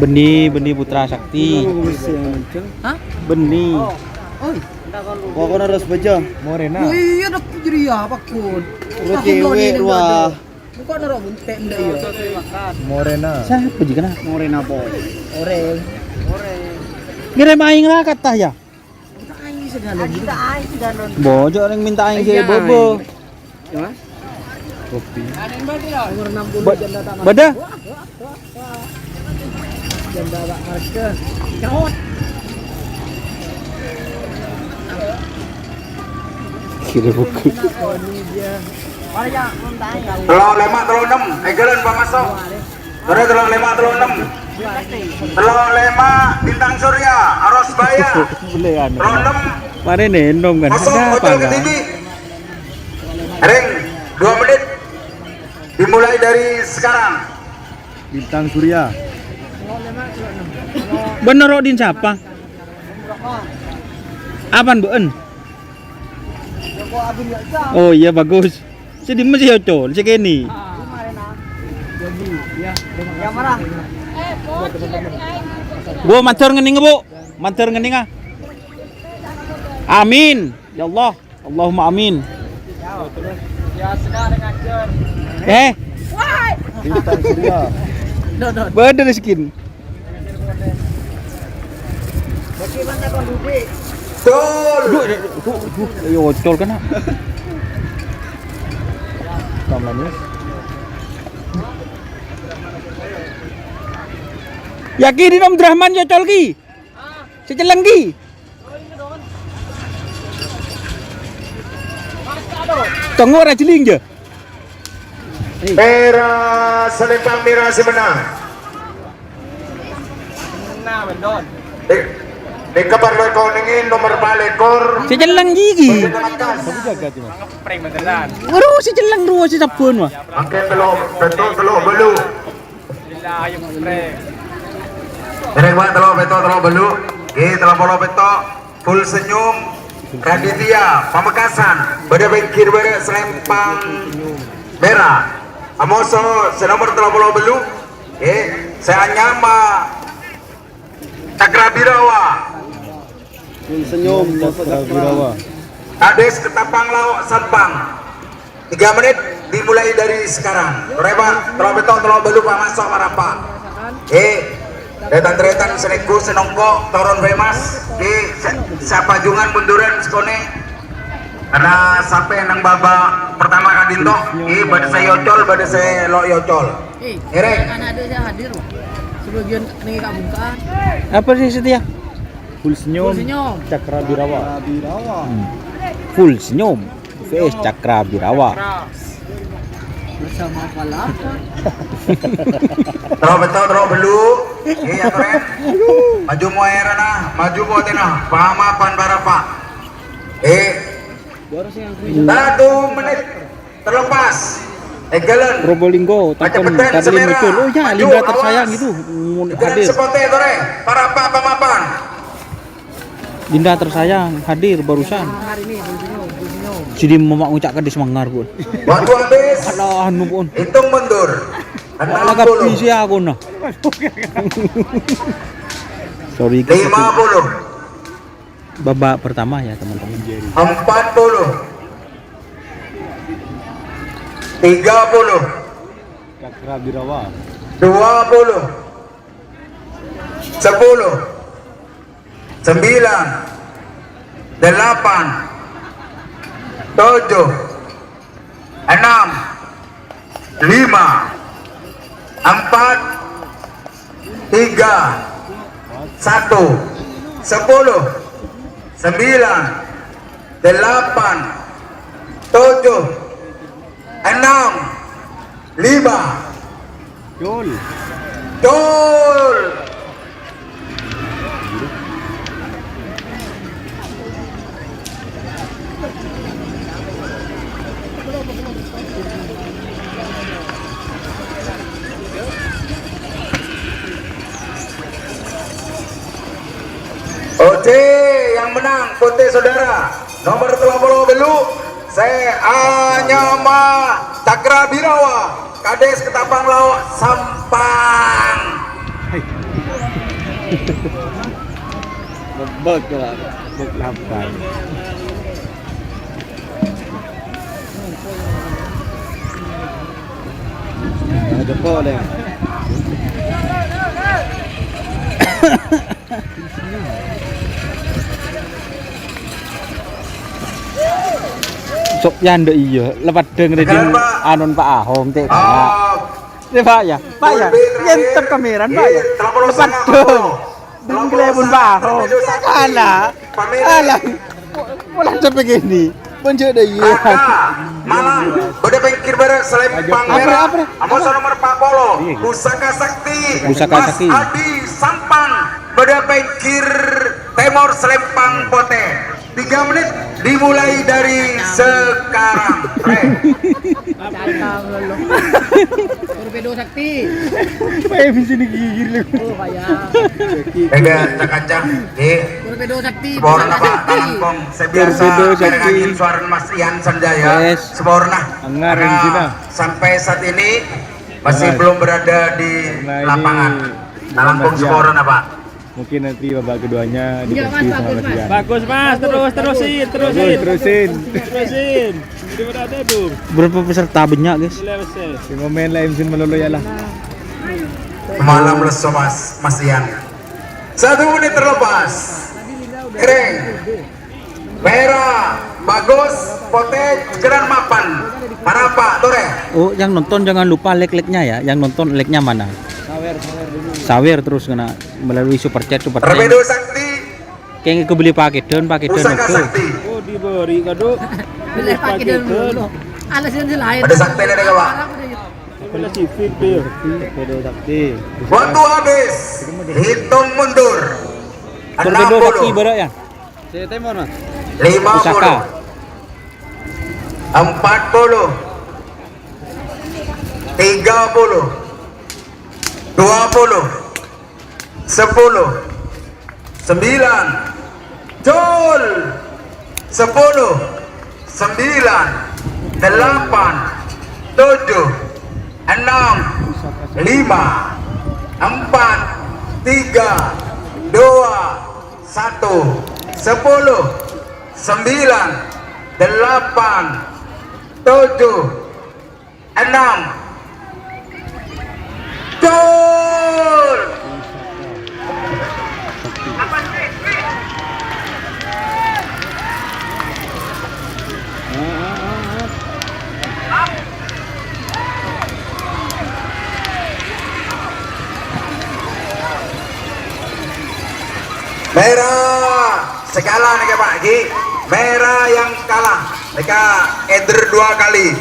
Bânnè, bânnè Putra Sakti. Hah? Bânnè. Oi. Pokokna aros bâjâ. Morena. Oh iya, dak jârèya, Pak Gun. Ro cewek, wah. Bukan ro bunte' ndak ya. Morena. Sapa jâ kèna? Morena, Boy. Orèng. Ngirim aèng la kata ya. Minta aèng segalon. Minta aèng segalon. Bojok orèng minta aèng sè bobo. Ya, Mas? Kopi. Umur enam puluh. Ba-, janda tak bâdâ? Janda tak marga. Caot. Kira buku. Tello lèma', tello ennem, èghâlân pamaso'. Torè tello lèma', tello ennem. Tello lèma' Bintang Surya, Aros Baya. Boleh anu. Tello ennem. Mari nih, ennom kan. Kosong, ada apa hotel enggak? Kediri. Ring, dua menit. Dimulai dari sekarang. Bintang Surya. Bener, Rodin siapa? Apaan, Bun? Oh iya, bagus. Sè dimma sè Yocol, sè kènè. Gua mator ngening, Bu. Mator ngening, ah. Amin. Ya Allah. Allahumma amin. Eh. Bâdâ rèzekèna. Duh, duh, duh, ayo Ocol kèna. Asam manis. Yakin ini Om Drahman Ocol ki? Sè celleng ki? Tongo ora jeling ya? Mèra, salempang mèra sè mennang. Nèka parlo èkonèngè nomer pa' lèkor. Sè celleng ghi. Aku jaga cuma. Ngeprank beneran. Waduh, sè celleng rowa sè sabbhân, wah. Mangkèn tello', pètto', tello' bâllu'. Gila, ayo ngeprank. Rèng, Pak, tello' pètto', tello' bâllu'. Ghi, tello polo pètto'. Full Senyum, Raditya, Pamekasan, bâdâ pèngghir bârâ' salempang mèra. Amoso sè nomer tello polo bâllu', eh, sè anyama Cakra Birawa. Full Senyum, Cakra Birawa. Kades Ketapang Lao' Sampang. Tiga menit dimulai dari sekarang. Torè, Pak, tello' pètto', tello' bâllu', Pak, maso' marapa. Eh, tan-tarètan sè nèko sè nongko' toron famous. Eh, sa-, sapa jungan munduran sakonè'. Karena sampè' neng babak pertama ka'dinto, eh, bâdâ sè Yocol, bâdâ sè lo' Yocol. Eh, Erek. Kan ada saya hadir, Pak. Sebagian nih kabungkaan. Apa sih, Setia? Full Senyum. Full Senyum. Cakra Birawa. Cakra Birawa. Hmm. Full Senyum. V S Cakra Birawa. Bersama Palapa. Tello' pètto', tello' bâllu'. Iya, Tore. Maju moèrana, maju motèna. Pamapan para, Pak. Eh. Satu menit terlepas. Èghâlân. Probolinggo, takon Kabupaten Karlin Semera. Muncul. Oh ya, maju, Linda tersayang awas. Itu. Èghâlân hadir. Sepote, Tore. Para, Pak, pamapan. Dinda tersayang hadir barusan. Jadi mama ngucap kades mangar, Bun. Waktu habis. Alah, anu, Bun. Hitung mundur. Agak enam puluh. Isi aku, nah. Sorry, guys, aku. Lima puluh. Babak pertama ya, teman-teman. Empat puluh. Tiga puluh. Cakra Birawa. Dua puluh. Sepuluh. Sembilan, delapan, tujuh, enam, lima, empat, tiga, satu, sepuluh, sembilan, delapan, tujuh, enam, lima. Col. Col. Oke, yang menang putih saudara, nomor tello polo tello, sè anyama Cakra Birawa, Kades Ketapang Laut Sampang. Bebek lah, bebek lapan. Ada boleh. Sok yando iya, lepat deng rejing anon Pak Ahong cek kana. Ya Pak ya, Pak ya, ngentep kameran Pak ya. Lepat deng. Dengkle pun baho. Alah. Alah. Pola cepet gini. Pun jek dah iya. Malang, bâdâ pèngkir bârâ' Salempang Merah. Amoso nomor empat puluh. Pusaka Sakti. Pusaka Sakti. Mas Adi Sampang, bâdâ pèngkir tèmor Salempang Potè. Tiga menit dimulai dari sekarang. Torpedo sakti. Pae bisa digigir lho. Oh, payah. Enggak, cak-cak. Nggih. Torpedo sakti. Saporana, Pak, talangkong. Saya biasa merengagin suara Mas Ian Sanjaya. Yes. Saporana. Karena sampai saat ini masih belum berada di lapangan. Talangkong saporana, Pak. Mungkin nanti babak keduanya dikasih sama dia. Bagus, Mas. Terus, terusin, terusin. Terusin. Terusin. Berapa peserta banyak, guys? Yang main lah M C melulu ya lah. Malam lesu, Mas, Mas Ian. Satu menit terlepas. Kering. Merah, bagus, potè, cekeran mapan. Para Pak, torè. Oh, yang nonton jangan lupa like-like-nya ya. Yang nonton like-nya mana? Sawer terus kena melalui super chat, super chat. Torpedo Sakti. Kayaknya kebeli paketan, paketan. Pusaka Sakti. Oh, diberi kado. Beli paketan dulu. Alasan lain. Ada Sakti ada, Pak. Beli civic dia. Torpedo Sakti. Waktu habis. Hitung mundur. Torpedo Sakti berapa ya? Lima puluh. Empat puluh. Tiga puluh. Dua puluh. Sepuluh. Sembilan. Jol. Sepuluh. Sembilan. Delapan. Tujuh. Enam. Lima. Empat. Tiga. Dua. Satu. Sepuluh. Sembilan. Delapan. Tujuh. Enam. Gol. Merah. Sè kala nèka, Pak, ghi. Merah yang kalah. Nèka eder dua kali.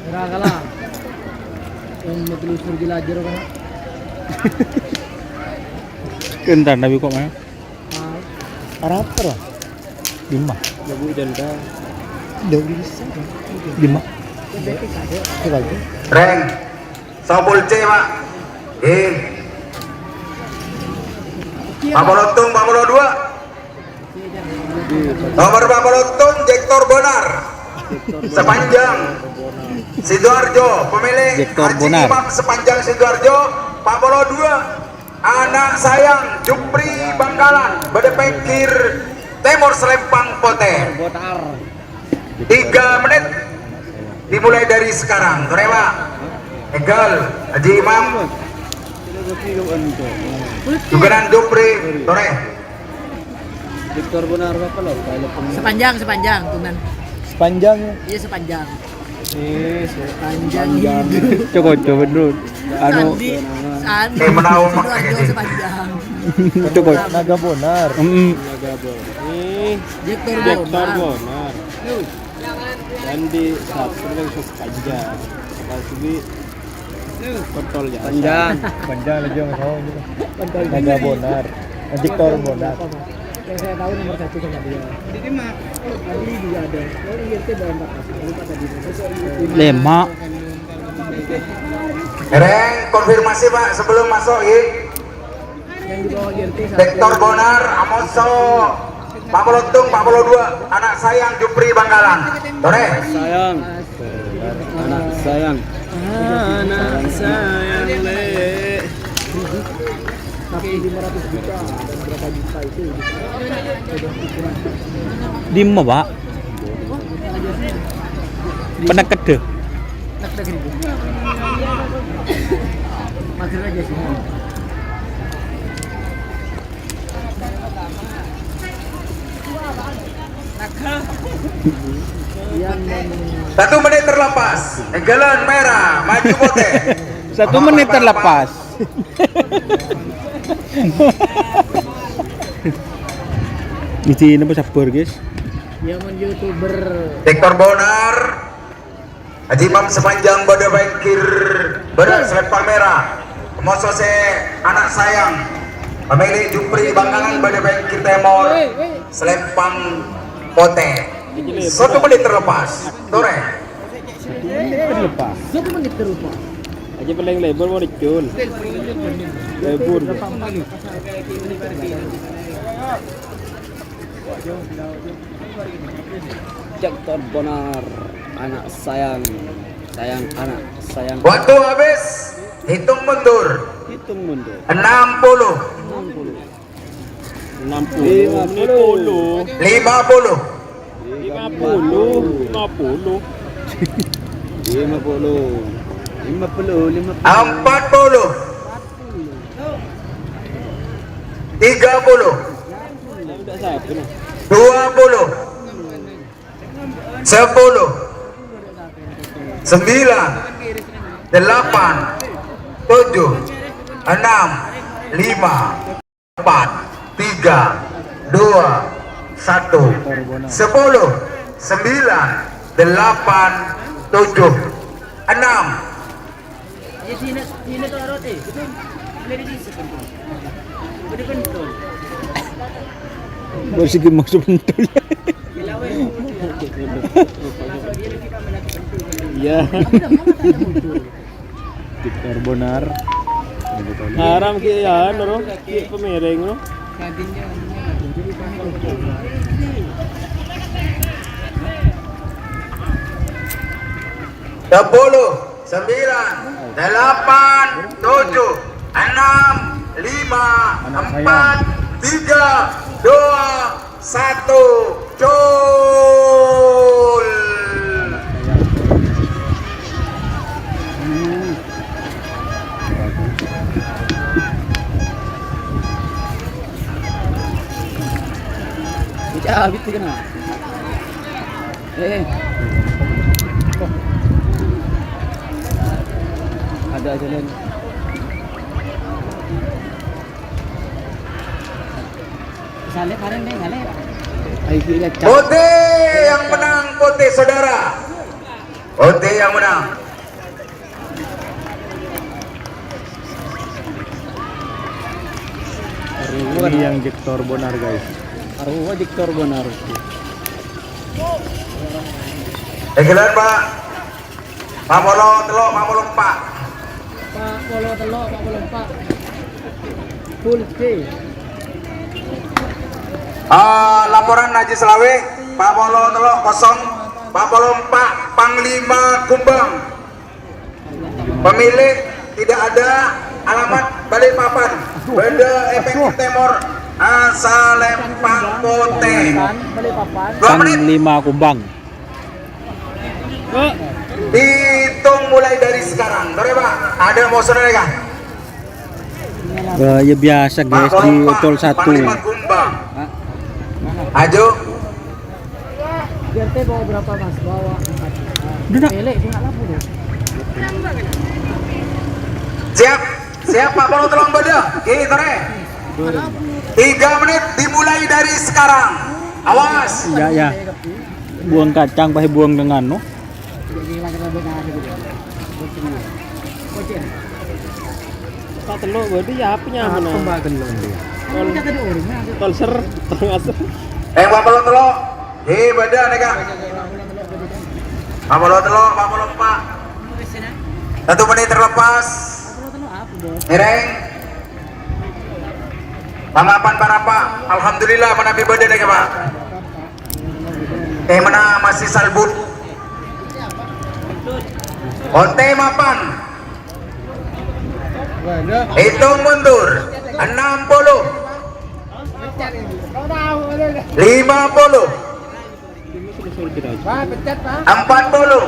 Merah kalah. Yang mau telusur jelajah kan? Kentan tapi kok, Mas? Arapa lah? Lima. Lagu dan kau. Udah bisa. Lima. Coba aja. Reng. Sampul C, Pak. Nggih. Pak Polotung, Pak Polo dua. Nomor Pak Polotung, Jektor Bonar. Sepanjang Sidoarjo, pemilik Jektor Haji Bonar. Imam sepanjang Sidoarjo, Pak Polo dua. Anak sayang, Jupri Bangkalan, bâdâ pèngkir tèmor Selempang Potè. Tiga menit dimulai dari sekarang. Torè, Pak. Egal, Haji Imam. Juganan Jupri, torè. Victor Bonar apa lo? Sepanjang, sepanjang, cuman. Sepanjang. Iya, sepanjang. Eh, Panjang hidup. Coba, coba dulu. Anu, Sandi, Sandi. Eh, menawa Sidoarjo sepanjang. Coba. Naga Bonar. Mm, Victor Victor Bonar. Bonar. Dan di Sapri yang sepanjang. Pas di Kontol ya. Panjang. Panjang lagi yang tahu gitu. Naga Bonar. Victor Bonar. Yang saya tahu nomor satu sama dia. Tadi juga ada. Oh, iya, itu ada empat pasang. Lupa tadi. Lima. Reng, konfirmasi, Pak, sebelum masuk, ya. Victor Bonar, Amoso, Pak Polo Tung, Pak Polo Dua, Anak Sayang, Jupri Bangkalan. Torè. Sayang. Anak sayang. Anak sayang, le. Dimma, Pak? Penakkedde. Satu menit terlepas. Enggalan merah, maju putih. Satu menit terlepas. Isi napa sabar, guys? Ya, men YouTuber. Victor Bonar. Haji Imam Sepanjang bâdâ pèngkèr bârâ' selempang mèra. Moso sè ana' sayang. Pamèlè Jupri Bangkalan bâdâ pèngkèr tèmor selempang potè. Satu menit terlepas. Torè. Satu menit terlepas. Aja paling lebur mau dicul. Lebur. Victor Bonar, anak sayang, sayang anak, sayang. Waktu habis, hitung mundur. Hitung mundur. Enam puluh. Enam puluh. Enam puluh. Lima puluh. Lima puluh. Lima puluh. Lima puluh. Lima puluh. Lima puluh. Empat puluh. Tiga puluh. Dua puluh. Sepuluh. Sembilan. Delapan. Tujuh. Enam. Lima. Empat. Tiga. Dua. Satu. Sepuluh. Sembilan. Delapan. Tujuh. Enam. Bersigi maksud betul. Iya. Victor Bonar. Haram ki ya, Noro. Ki pemereng, no. Sepuluh, sembilan, delapan, tujuh, enam, lima, empat, tiga, dua, satu, cul. Bocah abit sih kena. Eh. Ada aja, Len. Salib, mari, Len, salib. Ayo, kita cak. Putih yang menang, putih, saudara. Putih yang menang. Ini yang Victor Bonar, guys. Arowa Victor Bonar. Egelan, Pak. Pak Polo tello', Pak Polo empa'. Pak Polo tello', Pak Polo empa'. Full C. Ah, laporan Haji Selawe, Pak Polo tello' kosong, Pak Polo empa' Panglima Kumbang. Pemilik tidak ada, alamat Balikpapan. Bâdâ è pèngkèr tèmor, ah, salempang potè. Dua menit. Panglima Kumbang. Hitung mulai dari sekarang. Torè, Pak. Ada mau saudara kah? Eh, ya biasa, guys, di Ocol satu. Panglima Kumbang. Ajo. Udah, nak. Siap. Siap, Pak Polo tello' bâdâ. Ki, torè. Tiga menit dimulai dari sekarang. Awas. Ya, ya. Buang kacang, pahe buang dengan, no? Pak tello' bâdâ ya, apa nya? Apa, Mbak, tello' dia? Tol-, tol ser, tol ngaser. Eh, Pak Polo tello'. Eh, bâdâ nèka. Pak Polo tello', Pak Polo empa'. Satu menit terlepas. Ngereng. Pamapan para, Pak. Alhamdulillah, manabi bâdâ nèka, Pak. Eh, mana masih salbut. Onte mapan. Hitung mundur. Enam puluh. Lima puluh. Empat puluh.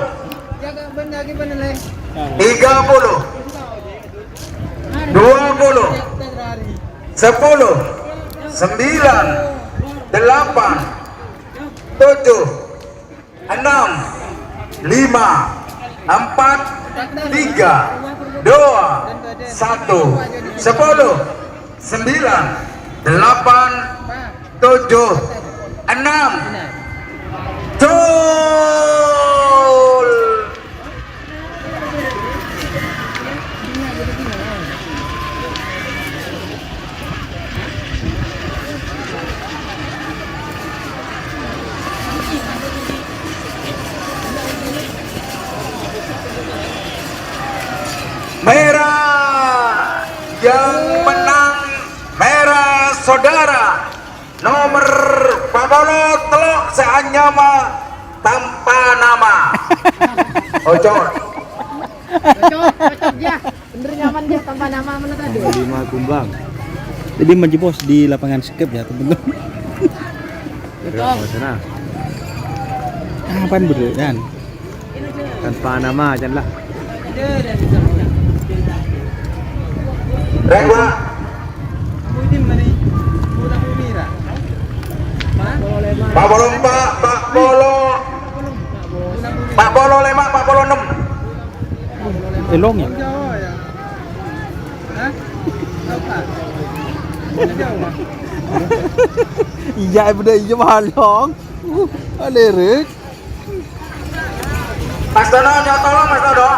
Tiga puluh. Dua puluh. Sepuluh. Sembilan. Delapan. Tujuh. Enam. Lima. Empat. Tiga. Dua. Satu. Sepuluh. Sembilan. Delapan. Tujuh. Enam. Gol. Merah yang menang, merah saudara. Nomer pa' polo tello' sè anyama tanpa nama. Ocor. Cocok, cocok, ya. Bener nyaman, ya, tanpa nama mana tadi. Lima kumbang. Jadi Manji Bos di lapangan skep ya, teman-teman. Betul. Sana. Apaan, Bro, kan? Tanpa nama, Jan lah. Rek, Pak. Pa' polo empa', pa' polo, pa' polo lèma', pa' polo ennem. Elong ya? Iya, bener, iya, Malong. Uh, lirik. Mas Tono, nyok tolong, Mas Tono.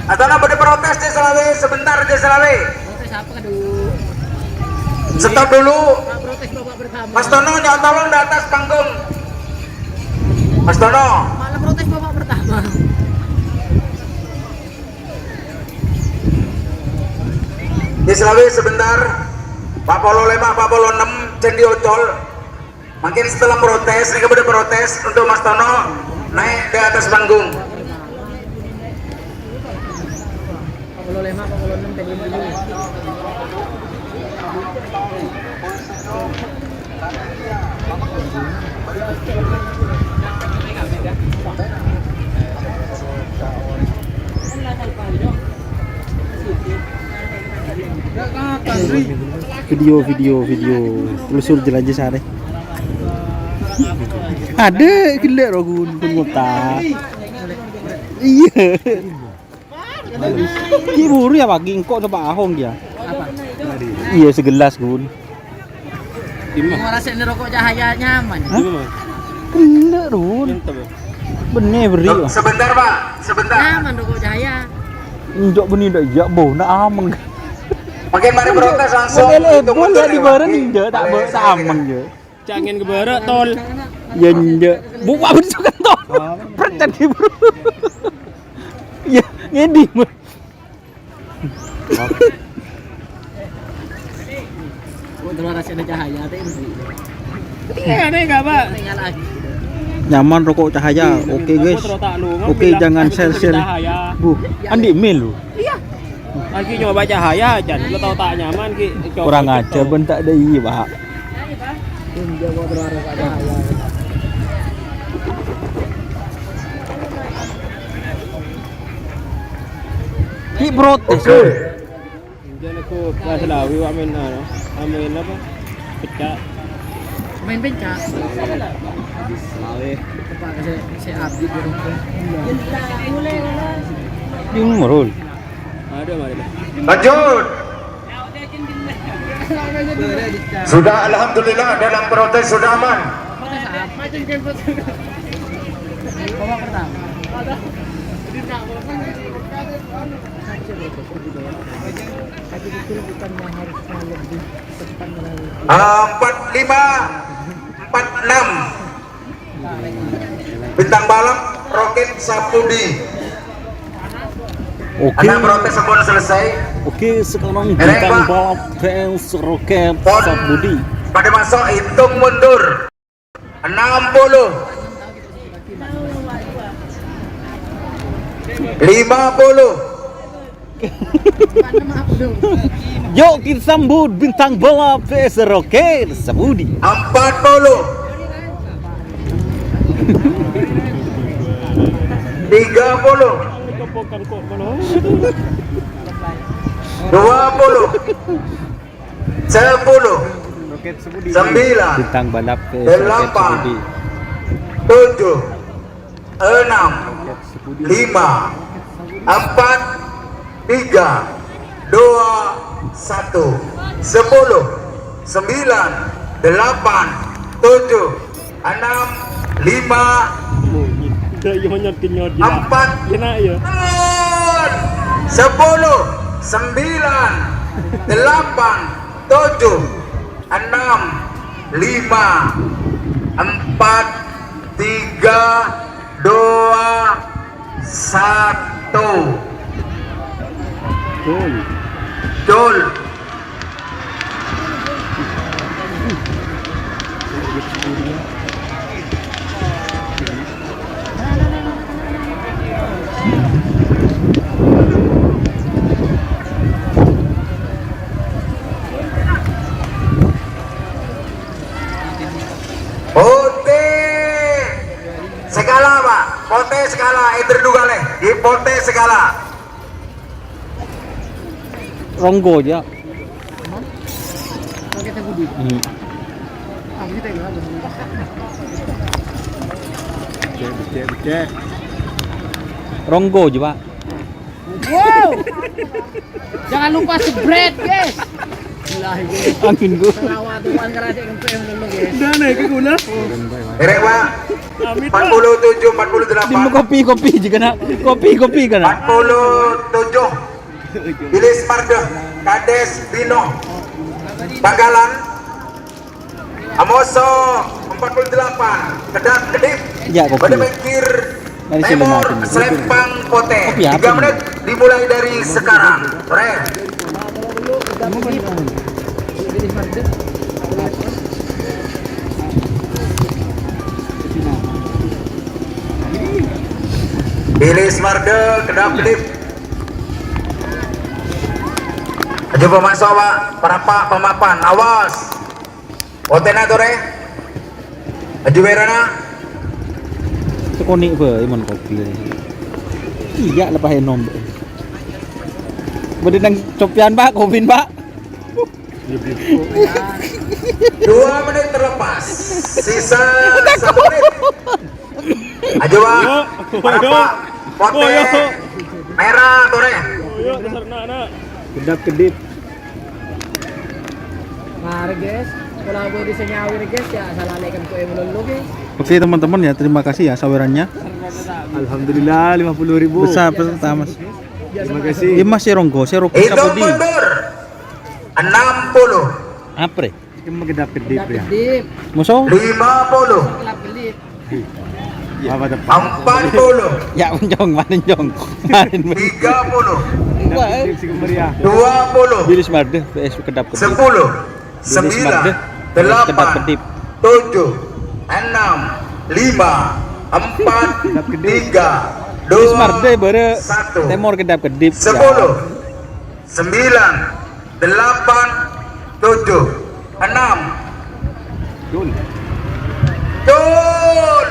Mas Tono, bâdâ protes, Dek Selawe, sebentar, Dek Selawe. Protes apa, aduh? Stop dulu. Pak, protes babak pertama. Mas Tono, nyok tolong di atas panggung. Mas Tono. Malah protes babak pertama. Dek Selawe, sebentar. Pa' polo lèma', pa' polo ennem, Candi Ocol. Mungkin setelah protes, ini bâdâ protes untuk Mas Tono naik ke atas panggung. Video, video, video. Telusur jelajah sare. Ada gellâ' rogun pun ngota. Iya. Ki buru ya pagi engko' coba ahong dia. Apa? Iya, segelas, Gun. Mau rasain rokok cahaya nyaman. Hah? Gellâ', Run. Bener, beri. Sebentar, Pak. Sebentar. Nyaman rokok cahaya. Enjok bener ndak iya, bo, nak ameng. Mungkin mari protes langsung. Model untuk Ebon ya mundur di bareng, lagi. Enjok, tak ameng, ya. Cangin ke barat, Tol. Ya, enjok. Buka bentukan, Tol. Percet di bro. Ya, ngedi, Bro. Kok terus rasanya cahaya, tapi ini. Iya, ini enggak, Pak. Ini nyala lagi. Nyaman rokok cahaya. Oke, guys. Oke, jangan share-share. Bu, Andi Mil, Bu. Iya. Lagi nyoba cahaya, Jan. Lu tau tak nyaman, Ki? Coba. Kurang ajar, bentak deh, iya, Pak. Ki protes. Oke. Jan aku pas lawi wa main anu, main apa? Pecak. Main pecak. Habis lawi. Apa saya saya abdi di rumah. Di Merul. Ada, ada. Lanjut. Sudah, alhamdulillah, dalam protes sudah aman. Empat lima, empat enam. Bintang Balang, Roket Sapudi. Oke. Ana protes sampun selesai. Oke, sekarang bintang balap P S Roket Sapudi. Padâ maso' itung mundur. Enam puluh. Lima puluh. Yuk, kita sambut bintang balap P S Roket Sapudi. Empat puluh. Tiga puluh. Dua puluh. Sepuluh. Sembilan. Bintang balap P S Roket Sapudi. Tujuh. Enam, lima, empat, tiga, dua, satu, sepuluh, sembilan, delapan, tujuh, enam, lima, empat, sepuluh, sembilan, delapan, tujuh, enam, lima, empat, tiga, dua, satu. Gol. Gol. Potè segala, Pak. Potè segala, Eder Dugale. Di Potè segala. Ronggo aja. Hmm. Becek, becek, becek. Ronggo aja, Pak. Wow. Jangan lupa spread, guys. Amin, Bu. Selawat, Tuhan, karena cek ngempe dulu, guys. Udah naik ke gula. Erek, Pak. Amin, Pak. Empat puluh tujuh, empat puluh delapan. Tim kopi, kopi juga, nak. Kopi, kopi, kan, nak? Empat puluh tujuh. Bilis Marda, Kades Bino. Bangkalan. Amoso empat puluh delapan, kedap kedip. Ya, kopi. Pada pinggir Mari, timur, Selempang Potè. Kopi apa ini? Tiga menit dimulai dari sekarang. Sore. Bilis Marda, kedap kedip. Coba masuk, Pak. Parapak pemapan. Awas. Potèna torè. Aju berana. Sekoni' bhâi mon kopi. Iyâ, lepas enom. Bâdâ nang copian, Pak, kopin, Pak. Dua menit terlepas. Sisa satu menit. Aju, Pak. Yo. Parapak. Potè. Yo. Merah, torè. Yo, dasar anak-anak. Kedap kedip. Mari, guys. Kalau boleh disenyawir, guys, ya, salah leken kue melulu, guys. Oke, teman-teman, ya, terima kasih, ya, sawerannya. Alhamdulillah, lima puluh ribu. Besar, besar, Mas. Terima kasih. Iya, Mas, sè ronggo, sè ronggo. Hitung mundur. Enam puluh. Apa, Rè? Cuma kedap-kedip, ya. Kedap-kedip. Musuh? Lima puluh. Kedap-kedip. Apa tepat? Empat puluh. Ya, mencong, main, cong. Main, main. Tiga puluh. Wah, eh. Kedap-kedip sing meriah. Dua puluh. Bilis Marda, P S kedap-kedip. Sepuluh. Bilis Marda, P S kedap-kedip. Sembilan, delapan, tujuh, enam, lima, empat, tiga, dua, satu. Bilis Marda, bara temor kedap-kedip, ya. Sepuluh. Sembilan, delapan, tujuh, enam. Dul. Dul.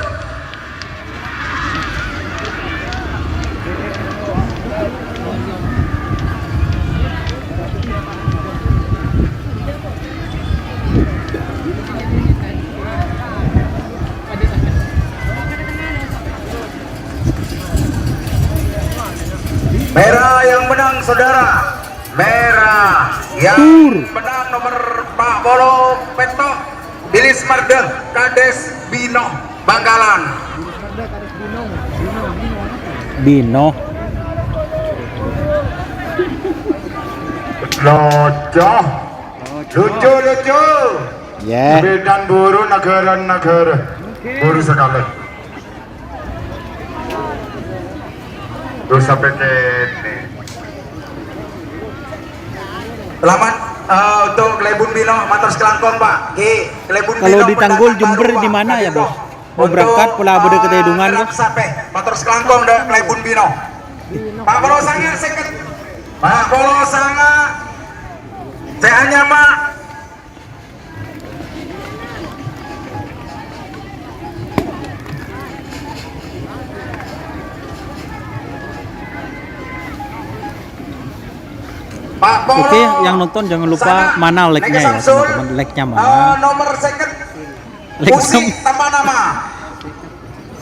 Merah yang menang, saudara. Merah yang menang nomor empat puluh peto, Bilis Marda, Kades Bino, Bangkalan. Bino. Lucu. Lucu, lucu. Ya. Buru negara-negara. Buru sekali. Terus sampai kene. Selamat, eh, untuk Klèbun Bino, mator sakalangkong, Pak. Ngghi, Klèbun Kalau Bino, di Tanggul, pendatang Jember, baru, Pak. Di mana ya, Bos? Mau berangkat, pola bâdâ ketedungan, Bos. Untuk, eh, Arab Sapè, mator sakalangkong, dâ' Klèbun Bino. Pak Polo Sanga, sèket. Pak Polo Sanga, cè' anyama. Pak Polo. Oke, yang nonton jangan lupa mana like-nya ya, teman-teman. Like-nya mana? Eh, nomor sèket. Like Usi sama. Tapa nama?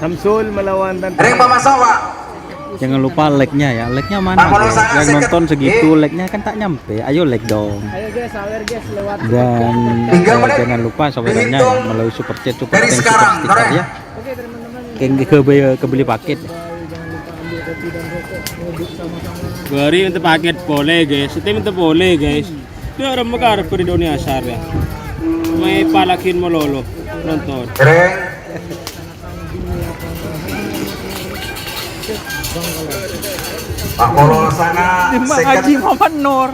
Samsul melawan Tantra. Rèng pamaso, Pak. Jangan lupa like-nya ya. Like-nya mana, Pak Polo guys? Sanga Yang sèket. Nonton segitu, eh, like-nya kan tak nyampe. Ayo like dong. Ayo guys, sawer guys, lewat Dan, tiga eh, menit. Jangan lupa saudaranya ya, dihitung melalui super chat, super dari thanks, super sekarang, sticker ya. Oke, teman-teman. Kèng kebeli, kebeli paket. Bâri' minta paket polè, guys. Sèttè minta polè, guys. Dâ' remma karep bâri' dhoni asar ya. Mai palakin malolo nonton. Rèng. Pak Polo Sanga Dimma sèket. Haji Muhammad Nur.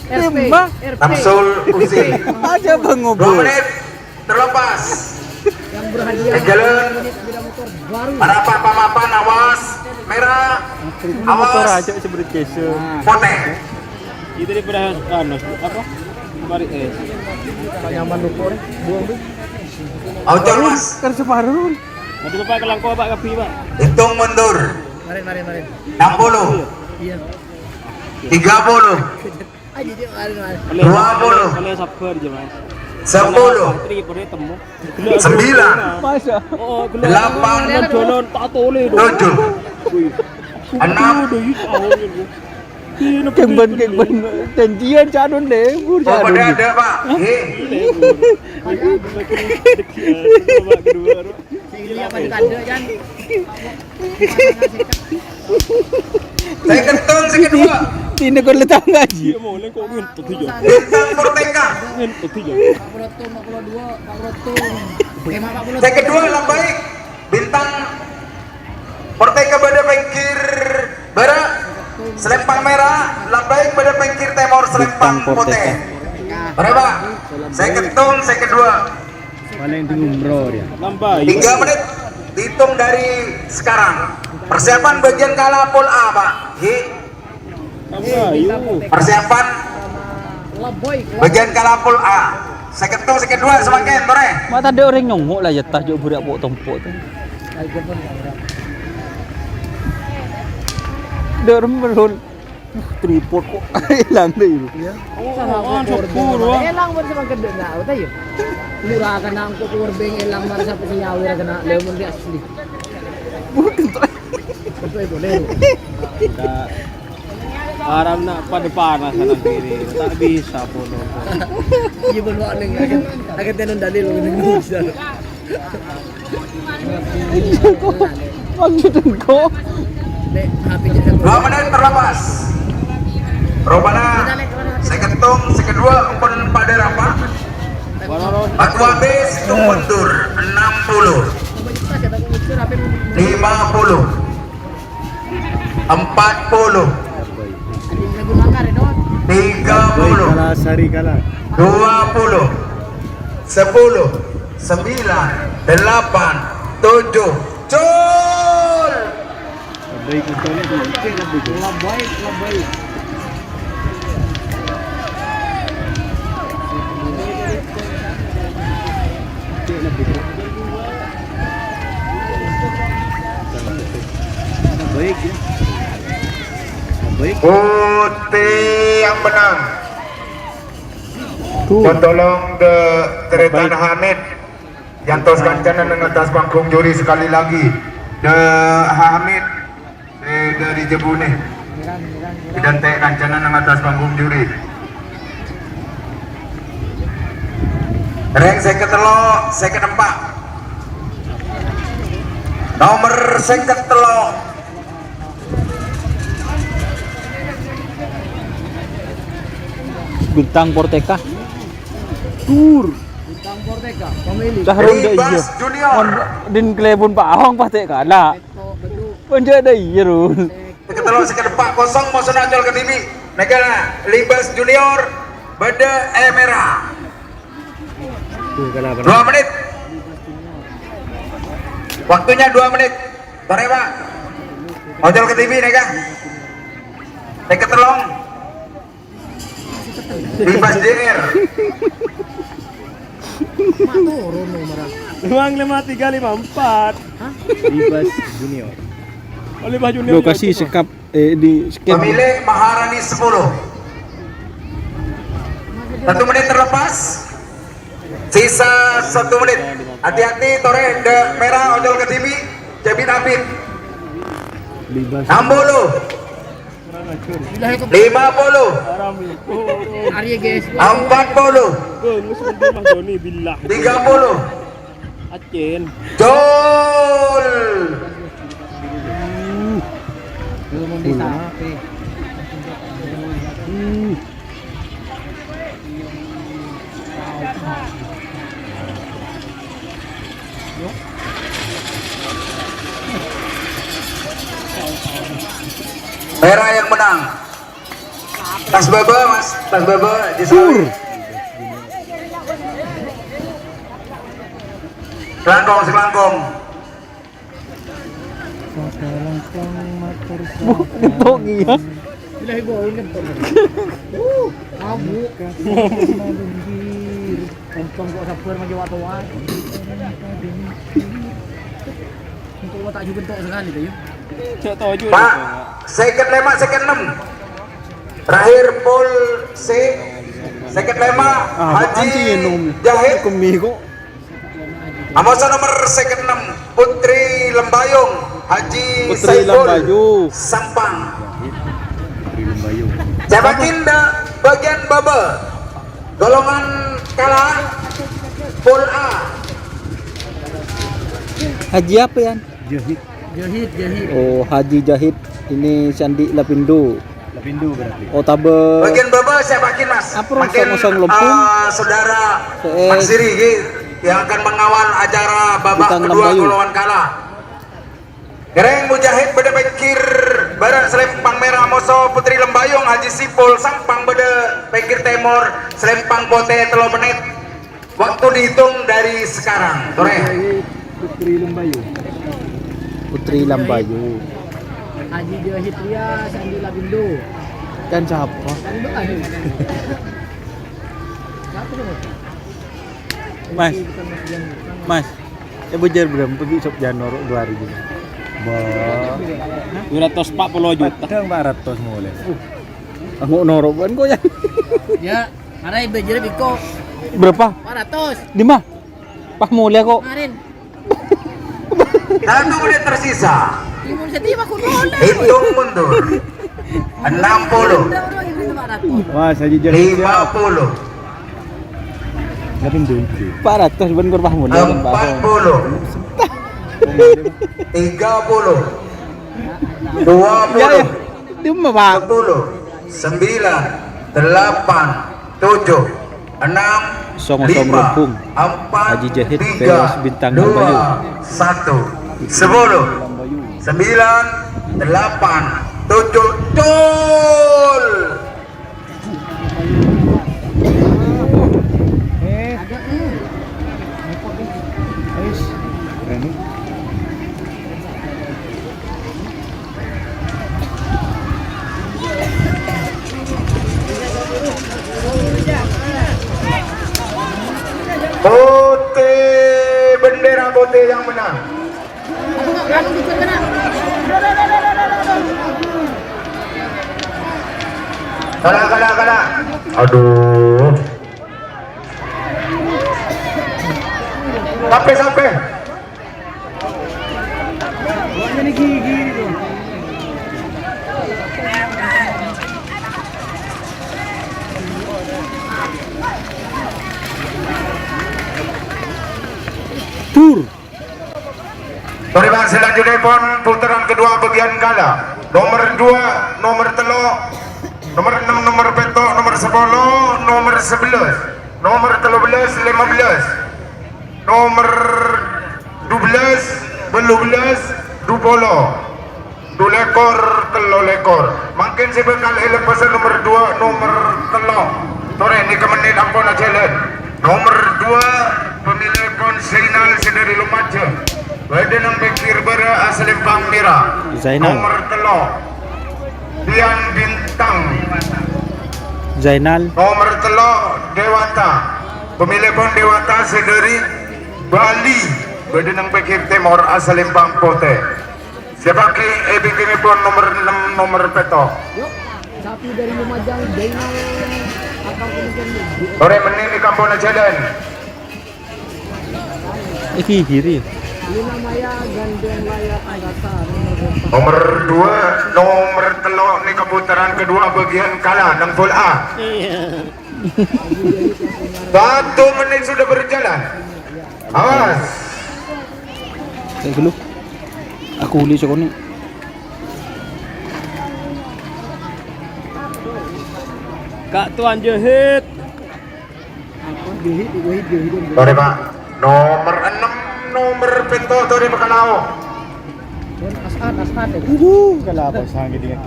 Dimma. Samsul Usi. Aja bengong, Dua Bu. Menit terlepas. Yang berhadiah Jalan. Sepeda motor baru. Para papa-papa, awas. Merah. Motor Awas. Aja seperti Jason. Potè. Itu di perah-, anu, apa? Kemarin, eh. Pak nyaman lupa, buang tuh. Awas. Kan separuh. Nanti Bapak kelangkau, Pak, kabi, Pak. Hitung mundur. Mari, mari, mari. Enam puluh. Iya. Tiga puluh. Aja dia mari, mari. Dua puluh. Kalau sabar aja, Mas. Sepuluh. Kalau Pak Tri, pernah temu. Sembilan. Masa? Oh, oh, gelap. Delapan. Jalan tak tole, dong. Tujuh. Wih. Enam. Aduh, iya, tahu, ya, Bu. Kemban, kemban. Janjian, Cak Nun, deh, Bu, Oh, Cak Nun. Pada ada, Pak. Hei. Iya, Bu. Aduh, lagi, lagi, ya, kedua, kedua, Pak. Sing ini apa dikandel, Jan? Saya ketong, saya kedua. Sini kau letak ngaji. Iya, mau lengkok ngentut aja. Bintang Merdeka. Ngentut aja. Pak Proto, Pak Proto dua, Pak Proto. Tema Pak Proto. Saya kedua, Lambaik. Bintang Merdeka bâdâ pèngkir bârâ', selempang mèra, Lambaik bâdâ pèngkir tèmor, selempang Bintang potè. Merdeka. Berapa? Saya ketong, saya kedua. Paling di umroh dia. Nambah, iya. Tiga menit dihitung dari sekarang. Persiapan bagian kala pol A, Pak. Hi. Nambah, iya. Persiapan bagian kala pol A. Saya ketong, saya kedua, semakin, tore. Mak tadi orang nyongok lah ya, tas jok burak pok tompok tuh. Dorong belum. Uh, tripod kok ilang deh itu. Iya. Oh, oh, sepuluh, ah. Elang pun sama gede, enggak, udah ya. Lurah kena angkut power bank elang, marah siapa sih nyawer kena lemon di asli. Bukan, Pak. Betul, boleh. Nah, haram nak pada panas sana kiri, tak bisa pun. Iya, belum ada yang akan, akan tenun dalil, belum bisa. Maksud engko'. Dua menit terlepas. Robana, saya ketong, saya kedua, ampun pada rapa. Pak Wabe, situ mundur, enam puluh. Lima puluh. Empat puluh. Tiga puluh. Kalah, Sari kalah. Dua puluh. Sepuluh. Sembilan. Delapan. Tujuh. Cul! Baik, itu, itu, itu, itu. Baik, baik. Baik, ya. Baik. Putih yang menang. Tuh. Potolong de Tretan Hamid. Yantos kancana neng atas panggung juri sekali lagi. De Hamid. Eh, dari Jebune. Bidante kancana neng atas panggung juri. Reng seket tello, seket empat. Nomor seket tello. Bintang Porteka. Tur. Bintang Porteka, pemilik. Cah ronda iya. Libas Junior. Mon din klebun Pak Ahong pasti kalah. Betul, betul. Pun jadi iya, Run. Seket tello, seket empat kosong, musuh nacol ke T V. Mega Libas Junior, Bâdâ è mèra. Dua menit. Waktunya dua menit. Torè, Pak. Ojol ka T V nèka. Tèkè tellong. Bebas J R. Memang lima tiga lima empat. Bebas Junior. Oh, Bebas Junior. Lokasi sekap, eh, di skate. Pemilih Maharani sepuluh. Satu menit terlepas. Sisa satu menit. Hati-hati, torè, dâ' mèra ojol ka T V. Jabit abit. Bebas. Enam puluh. Lima puluh. Arya, guys. Empat puluh. Tiga puluh. Acen. Jol. Belum bisa. Mèra yang menang. Tas bâbâ, Mas. Tas bâbâ di Sur. Selangkong, selangkong. Bu, ngentok iya. Ilahi, Bu, ngentok. Uh, abu. Entong kok sabar maju waktu wae. Engko' tak juga entok sekali tuh, ya. Cek tau juga. Pak, seket lèma', seket ennem. Terakhir pol C, seket lèma', Haji Jahid. Kemi kok. Amoso nomor seket ennem, Putri Lembayung, Haji Saiful, Sampang. Putri Lembayung. Ca'èpaghin dâ' bâgiyân bâbâ. Golongan kala, pol A. Haji apa, Yan? Jahid. Jahid, Jahid. Oh, Haji Jahid. Ini Candi Lapindo. Lapindo berarti. Oh, tabâ. Bâgiyân bâbâ ca'èpaghin, Mas. Apa, mangkèn, kosong Lempung? Eh, saudara Mansiri yang akan mengawal acara babak kedua golongan kala. Ngèrèng Mujahid bâdâ pènggir bârâ' Salèmpang Mèra, moso Putri Lembayung, Haji Sipul Sampang bâdâ pènggir tèmor, Salèmpang Potè tello mennit. Waktu dihitung dari sekarang, torè. Putri Lembayu. Putri Lembayu. Haji Jahid Ria, Sandi Labindo. Kan siapa? Kan bukan. Siapa tuh? Mas. Mas. Ya, bujur berapa bi' Sopjan noro' dua ribu. Bah. Dua ratus empat puluh juta. Padahal empat ratus mulai. Uh. Aku noro' bukan kok ya. Ya. Mara ibu jeruk iko. Berapa? Empat ratus. Di ma? Pas mulia kok. Kemarin. Satu menit tersisa. Timun setiap aku nolak. Hitung mundur. Enam puluh. Wah, saya jujur. Lima puluh. Tapi duit. Empat ratus ben kurang mulia kan, Pak? Empat puluh. Tiga puluh. Dua puluh. Ya, ya. Di ma, Pak? Sepuluh, sembilan, delapan, tujuh, enam, lima, empat, tiga, dua, satu. Sepuluh, sembilan, delapan, tujuh, cul. Eh. Ais. Berani. Putih, bendera putih yang menang. Kalah, kalah, kalah. Aduh. Sampai, sampai. Tur. Terima selanjutnya pon putaran kedua bagian kala. Nomor dua, nomor telo, nomor enam, nomor peto, nomor sepuluh, nomor sebelas, nomor tello belas, lima belas. Nomer dubellâs, bâllu bellâs, dupolo, dulèkor, tello lèkor. Mangkèn sè bhâkal èlebbhâsa nomer dua, nomer tello. Torè, nèka mennit ampon ajhâlân. Nomer dua, pamilèpon Zainal sè dâri Lumajang. Bâdâ neng pèngghir bârâ' asalèmpang mèra. Zainal. Nomer tello', Dian Bintang. Zainal. Nomer tello', Dewata. Pamilèpon Dewata sè dâri Bali. Bâdâ neng pèngghir tèmor asalèmpang potè. Sèyapaghi è pèngghirèpon nomer ennem, nomer pètto'. Yuk, sapi dari Lumajang, Zainal akan kemudian Torè, mennit nèka ampon ajhâlân. Iki kiri. Luna Maya, Gandeng Laya, Anggasa, nomor berapa? Nomer dua, nomer tello' nèka putaran kedua bagian kala, neng bola A. Iya. Satu menit sudah berjalan. Awas. Kayak dulu. Aku uli sekolah. Kak Tuan Jahit. Apa? Jahit, Jahit, Jahit. Sorry, Pak. Nomor enam, nomor pètto', sorry, Pak Kalao. As'ad, As'ad, ya. Uhuh, kenapa sangat dingin?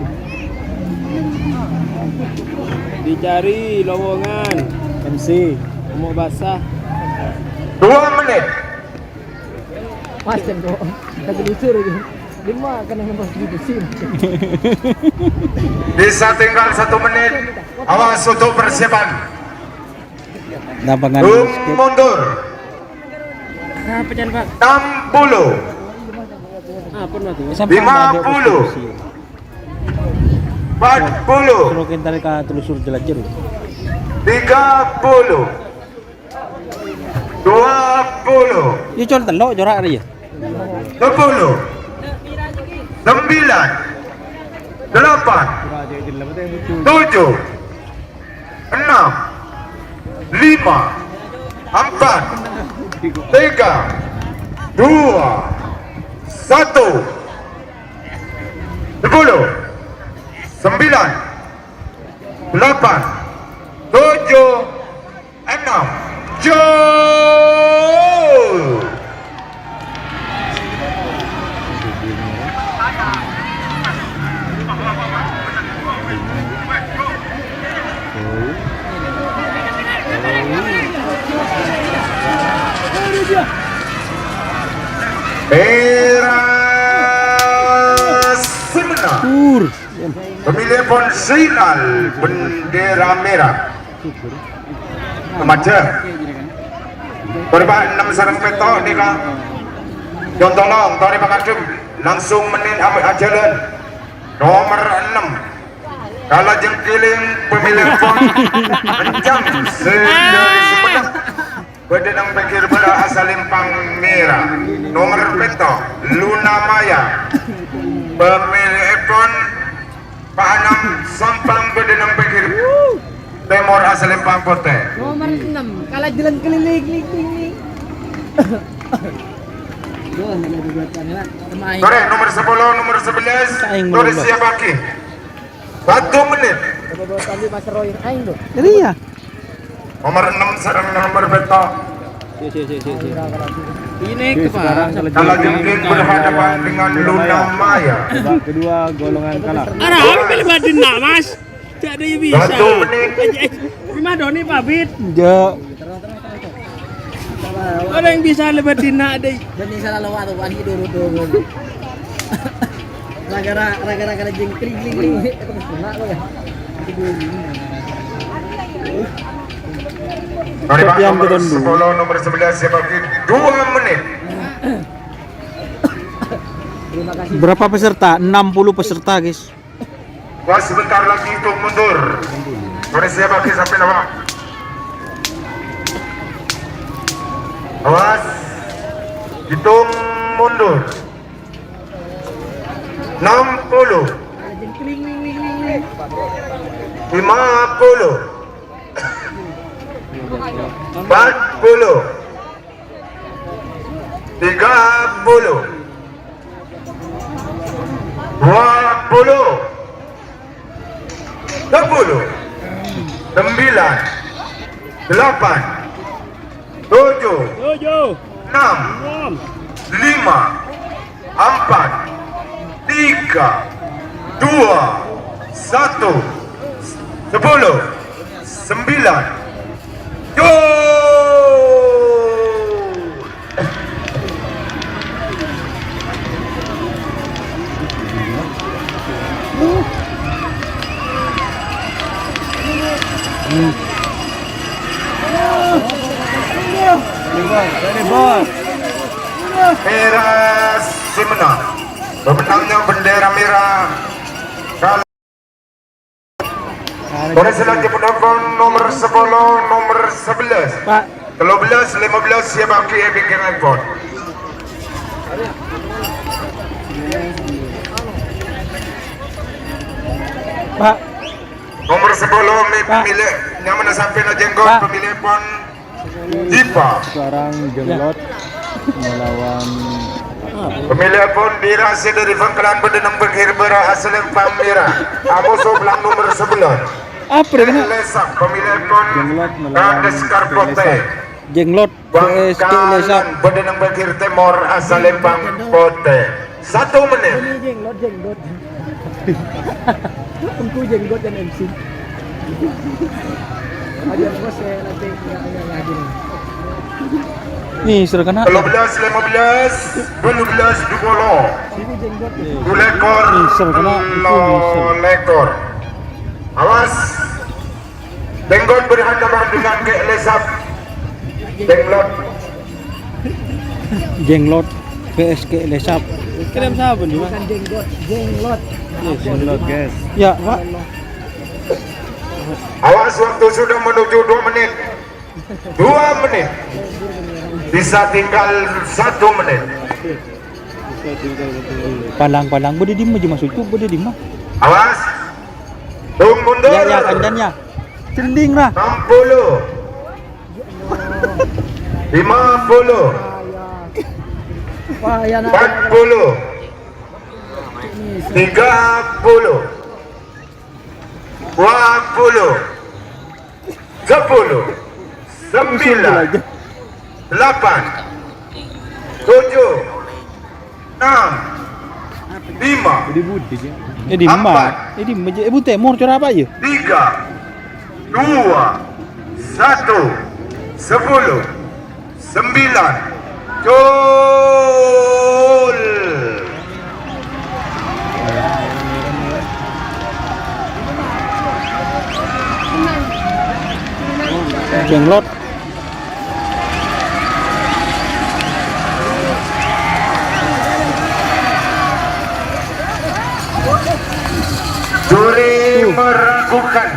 Dicari lowongan. M C. Mau basah. Dua menit. Pas, Cen, kok. Kita telusur itu. Lima kena nembus di besi. Bisa tinggal satu menit. Awas untuk persiapan. Lapangan Tung basket. Mundur. Apa, Cen, Pak? Enam puluh. Apa nanti? Lima puluh. Empat puluh. Suruh kita ka telusur jelajah. Tiga puluh. Dua puluh. Yâ, col tello' corak rèya. Sepuluh. Sembilan. Delapan. Tujuh. Enam. Lima. Empat. Tiga. Dua. Satu. Sepuluh. Sembilan. Delapan. Tujuh. Enam. Jol. Era Semena. Pamilèpon Zainal, bendera merah. Remaja. Korban ennem sareng pètto' nèka. Nyontolong, torè pangadhem. Langsung mennit am-, ajhâlân. Nomor ennem. Kalajenggiling pamilèpon Kencang. Sè dâri Sumenep. Bâdâ neng pèngghir bârâ' asalèmpang mèra. Nomor pètto', Luna Maya. Pamilèpon Pak Anam Sampang bâdâ neng pèngghir tèmor asalèmpang potè. Nomor ennem, kala jhâlân keliling-keliling. Duh, ini ada buat kami, Mat. Pemain. Torè, nomor sepuluh, nomor sebelas, Aing torè menambah. Siap lagi. Satu menit. Ada buat kami, Mas Roy. Aing, tuh. Ini ya. Nomor ennem sareng nomor pètto'. Si, si, si, si, si. Ini ke sekarang. Kalajenggiling berhadapan dengan Luna Maya. Babak kedua, golongan kalah. Arah, apa pilih badin nak, Mas? Tidak ada yang bisa. Satu menit. Prima doni pabit. Enggak. Orang yang bisa lebih dina deh. Dan yang salah lewat tuh, kan, gitu, tuh, tuh. Gara-gara, gara-gara jengkling, kling, kling. Kena apa ya? Mari, Pak, Sofian nomor Ketondu. Sepuluh, nomor sebelas, siap lagi. Dua menit. Terima kasih. Berapa peserta? Enam puluh peserta, guys. Wah, sebentar lagi hitung mundur. Mari, siap lagi sampai lama. Awas. Hitung mundur. Enam puluh. Lima puluh. Empat puluh. Tiga puluh. Dua puluh. Sepuluh. Sembilan. Delapan. Tujuh. Tujuh. Enam. Enam. Lima. Empat. Tiga. Dua. Satu. Sepuluh. Sembilan. Jul. Merah si menang. Pemenangnya bendera merah. Kal- Torè sè laju penonton nomer sepolo, nomer sebelas. Pak. Tello belas, lima belas, siap è pinggir handphone. Pak. Nomer sepolo, mi-, Pak. Pemilik, nyamana sampèyan Jenggot, Pak. Pemilik pon Dipa. Sekarang Jenglot melawan Pemilik pon Dira sè dâri Bangkalan bâdâ neng bâghi bârâ' asal Lempang Mira. Amoso blang nomer sebelas. Apa dia kena? Lesak pemilik pon Jenglot melawan Kades Karpote. Lesak. Jenglot. P S K Bangkalan Lesak. Bâdâ neng bâghi tèmor asal Lempang Potè. Satu menit. Ini Jenglot, Jenglot. Engko' Jenggot yang M C. Aja bos saya nanti nggak, nggak lagi nih. Nih, suruh kena. Tello belas, lima belas, dua belas, dua puluh. Ini Jenggot. Dua lekor, nih, suruh kena. Tello lekor. Awas. Jenggot berhadapan dengan Kek Lesap. Jenglot. Jenglot P S Kek Lesap. Keren siapa nih, Mas? Bukan Jenggot, Jenglot. Iya, Jenglot, guys. Ya, Pak. Awas, waktu sudah menuju dua menit. Dua menit. Bisa tinggal satu menit. Palang-palang, bâdâ dimma, Jemaah Suju, bâdâ dimma. Awas. Tung mundur. Ya, ya, kandhân, ya. Cending, lah. Enam puluh. Lima puluh. Empat puluh. Tiga puluh. Dua puluh. Sepuluh. Sembilan. Delapan. Tujuh. Enam. Lima. Empat. Tiga. Dua. Satu. Sepuluh. Sembilan. Jul. Jenglot. Juri meragukan,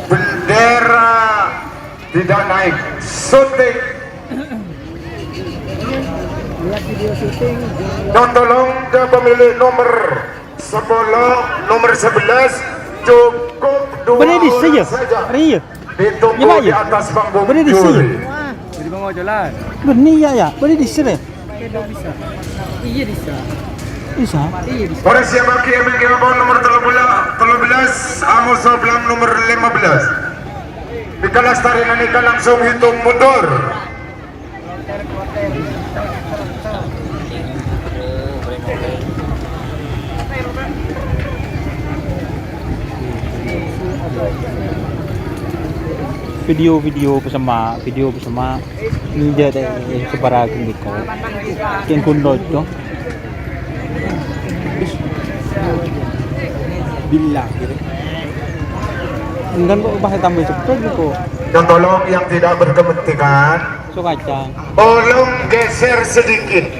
bendera tidak naik. Syuting. Lihat video syuting. Nyong tolong ke pemilik nomor sepuluh, nomor sebelas, cukup dua orang saja. Bânnè dissa, ya? Rèya. Ditunggu di atas panggung juri. Bânnè dissa, ya? Bânnè, ya, ya. Bânnè dissa, ya? Bisa. Iya, bisa. Bisa. Iya, bisa. Ora siap pakai M G nomor tello belas, tello belas, amoso blang nomor lima belas. Di kelas taringan ini langsung hitung mundur. Video-video pesema, video pesema. Nja' tè, eh, separaghi nèko. Kèng ghun loco. Billah, gitu. Enggan kok, pas tambah cepet, kok. Yang tolong yang tidak berkepentingan. So kacang. Tolong geser sedikit.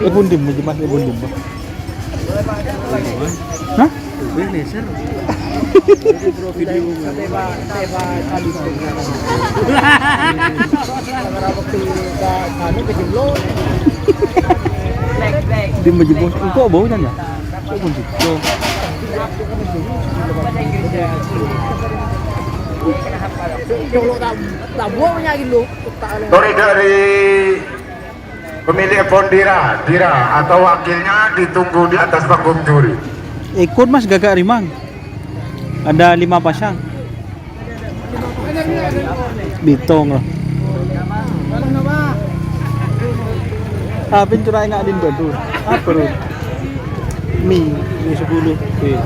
Eh, bundim, Mas, eh, bundim, Mas. Hah? Wis, geser. Video. Di Mejebos, engko' bau, Chan, ya? Engko' pun gitu. Torè dâri pemilik pon Dira, Dira atau wakilnya ditunggu di atas panggung juri. Ikut, Mas, ghâgghâ' rèmang. Ada lima pasang. Bitong lah. Apin cura' enga' din badu. Apa, Run? Mi, mi sepuluh. Iya.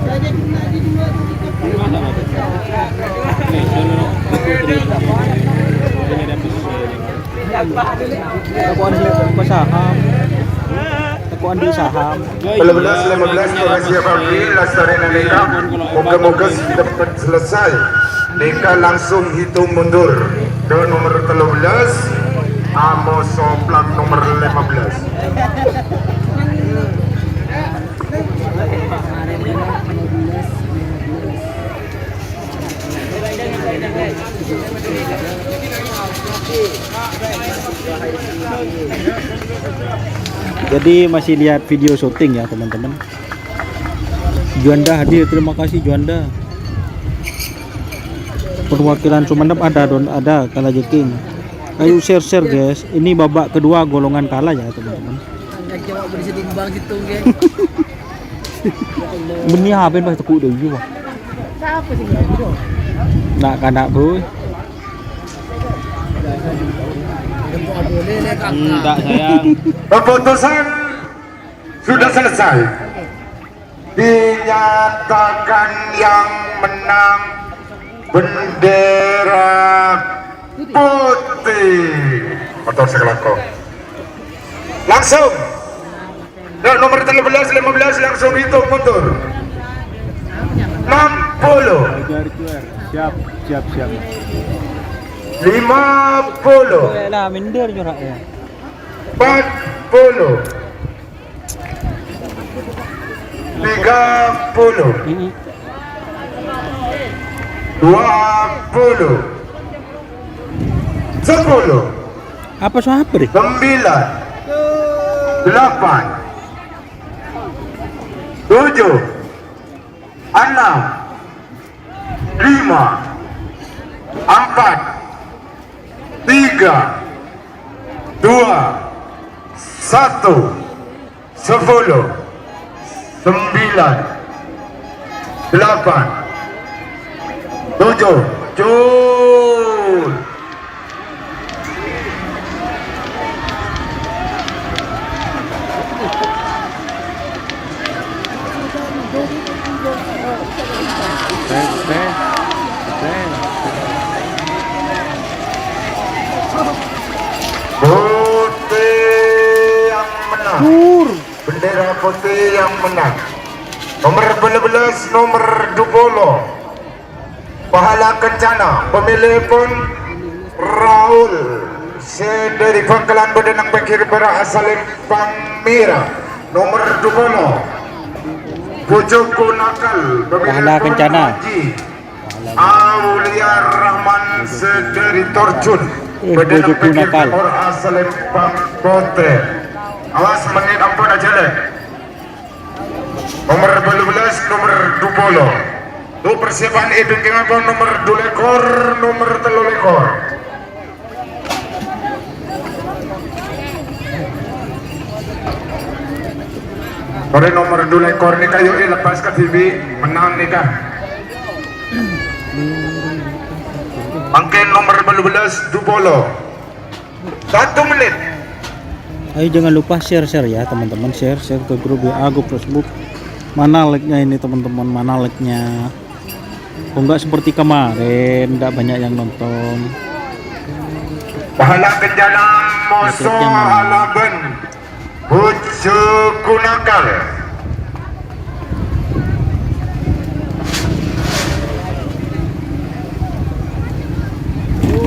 Teko Andi, teko saham. Teko Andi saham. Tello belas lima belas, Koresia Bakri, lastarèna nèka. Moga-moga cepet selesai. Nèka langsung hitung mundur. Ke nomor tello belas, Amos Soplang nomor lima belas. Jadi masih lihat video syuting ya, teman-teman. Juanda hadir, terima kasih Juanda. Perwakilan Sumenep ada, Don, ada, Kala Jeking. Ayo share-share, guys. Ini babak kedua golongan Kala ya, teman-teman. Nggak jawab, boleh setimbang situ, guys. Bânnè apa pas teko dâ' iyâ, wah. Na'-kana', Boy. Enggak, sayang. Keputusan sudah selesai. Dinyatakan yang menang bendera putih. Motor sekelangkong. Langsung. Nah, nomor tello belas, lima belas langsung hitung mundur. Enam puluh. Siap, siap, siap. Lima puluh. Lah, minder nyorak ya. Empat puluh. Tiga puluh. Dua puluh. Sepuluh. Apa sahabat, Bre? Sembilan. Delapan. Tujuh. Enam. Lima. Empat. Tiga. Dua. Satu. Sepuluh. Sembilan. Delapan. Tujuh. Jul. Putih yang menang. Bendera putih yang menang. Nomor dua belas, nomor dua puluh. Pahala Kencana, pamilihèpon Raul, sè dâri Bangkalan bâdâ neng pèngghir bârâ' asalèmpang mèra, nomor dua puluh. Bojoku Nakal, pamilihèpon Pahala Kencana. Haji Aulia Rahman, sè dâri Torjun, eh, bâdâ neng pèngghir Nakal. Timor asalèmpang potè. Awas, mennit ampon ajâ, lè. Nomor dua belas, nomor dua puluh. Tu' persiapan è bingkèngnga pon nomor dua lekor, nomor tello lekor. Ore nomor dua lekor nèka, yu, èlebbhâs kadhibi', menang nèka. Mangkèn nomor dua belas, dua puluh. Satu menit. Ayo, jangan lupa share-share ya, teman-teman. Share, share ke grup W A, grup Facebook. Mana like-nya ini, teman-teman? Mana like-nya? Kok nggak seperti kemarin, nggak banyak yang nonton. Pahala Kencana, moso Alaban. Bojoku Nakal.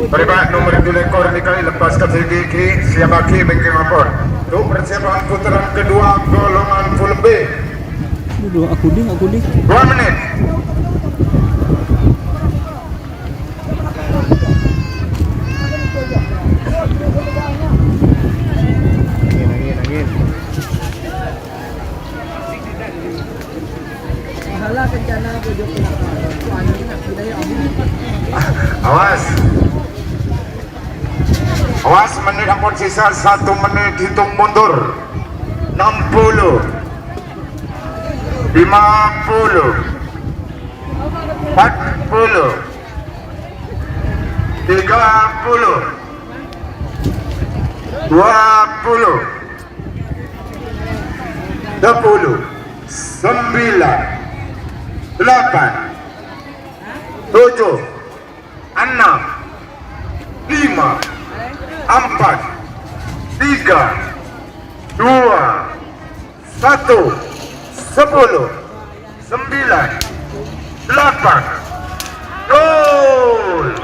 Ore, Pak, nomor dua lekor nèka èlebbhâs kadhibi', siap lagi mèngkè lapor. Tu' persiapan putaran kedua golongan full B. Aduh, aku ding, aku ding. Dua menit. Angin, angin, angin. Awas. Awas, menit ampon sisa satu menit, hitung mundur. Enam puluh. Lima puluh. Empat puluh. Tiga puluh. Dua puluh. Sepuluh. Sembilan. Delapan. Tujuh, enam, lima, empat, tiga, dua, satu, sepuluh, sembilan, delapan, gol.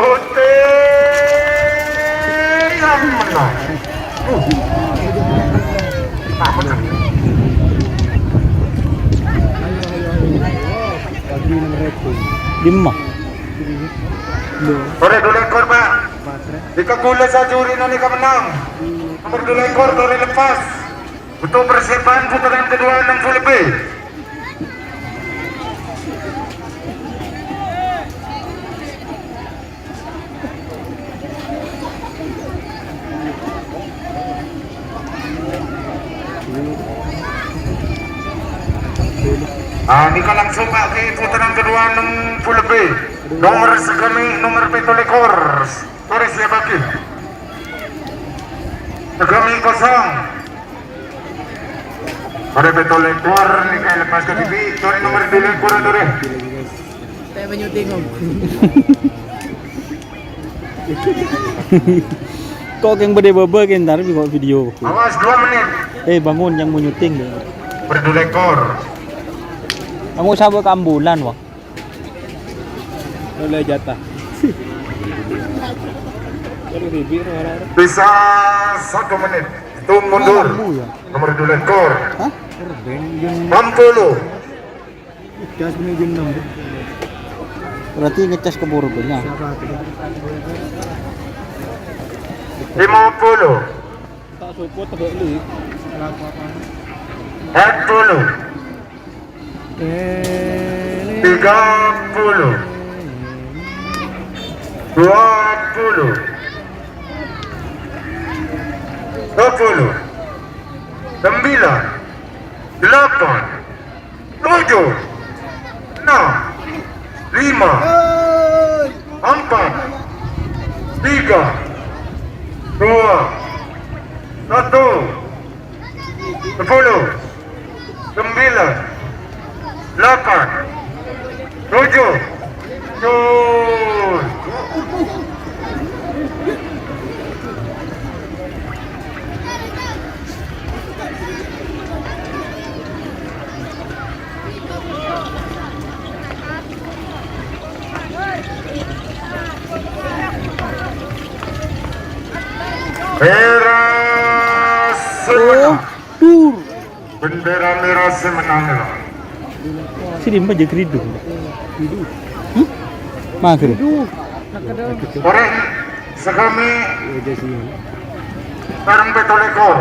Putih yang menang. Dimma? Tore dulekor, Pak. Dika kaulâ sajurina nèka mennang. Nomor dulekor, Tore Lepas. Untuk persiapan putaran kedua enam puluh lebih. Ah, nèka langsung, Pak, ka putaran kedua enam puluh lebih. Nomor segami, nomor pètolekor. Tore siap, Pak. Segami kosong. Tore pètolekor nèka lepas ka dhibi', Tore nomor dulekor, Tore. Saya menyuting, Om. Kok kèng bâdâ bâbâ kèng entar bi' kok video. Awas dua menit. Eh, bangun yang mau nyuting deh. Berdulekor. Kamu sabar ke ambulan, Wak. Oleh jatah. Bisa satu menit. Itu mundur. Kamu ya? Nomor dulekor. Hah? Enam puluh. Gas menuju enam. Berarti ngecas ke Purworejo. Lima puluh. Tak support, tak balik. Empat puluh. Tiga puluh. Dua puluh. Dua puluh. Sembilan. Delapan. Tujuh, enam, lima, empat, tiga, dua, satu, sepuluh, sembilan, delapan, tujuh, tujuh. Merah sè mennang. Tur. Bendera merah sè mennang, ya. Sini aja geridu. Hmm? Maghrib. Orèng sagami sareng pètolekor.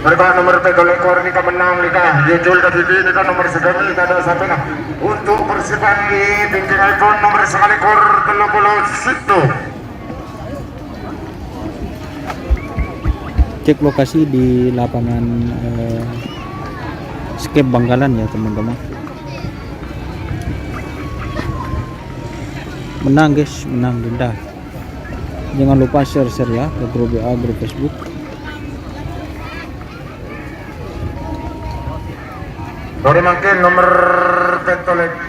Mereka nomor pètolekor nèka mennang nèka, nyucul ka dhibi' nèka nomor sagami tadâ' sapèna. Untuk persiapan di tingkingipun nomor sakalèkor tello puluh sèttong. Cek lokasi di lapangan, eh, Skep Bangkalan ya, teman-teman. Menang, guys, menang, Dinda. Jangan lupa share-share ya ke grup W A, grup Facebook. Tore mangkèn nomor pètolèk-,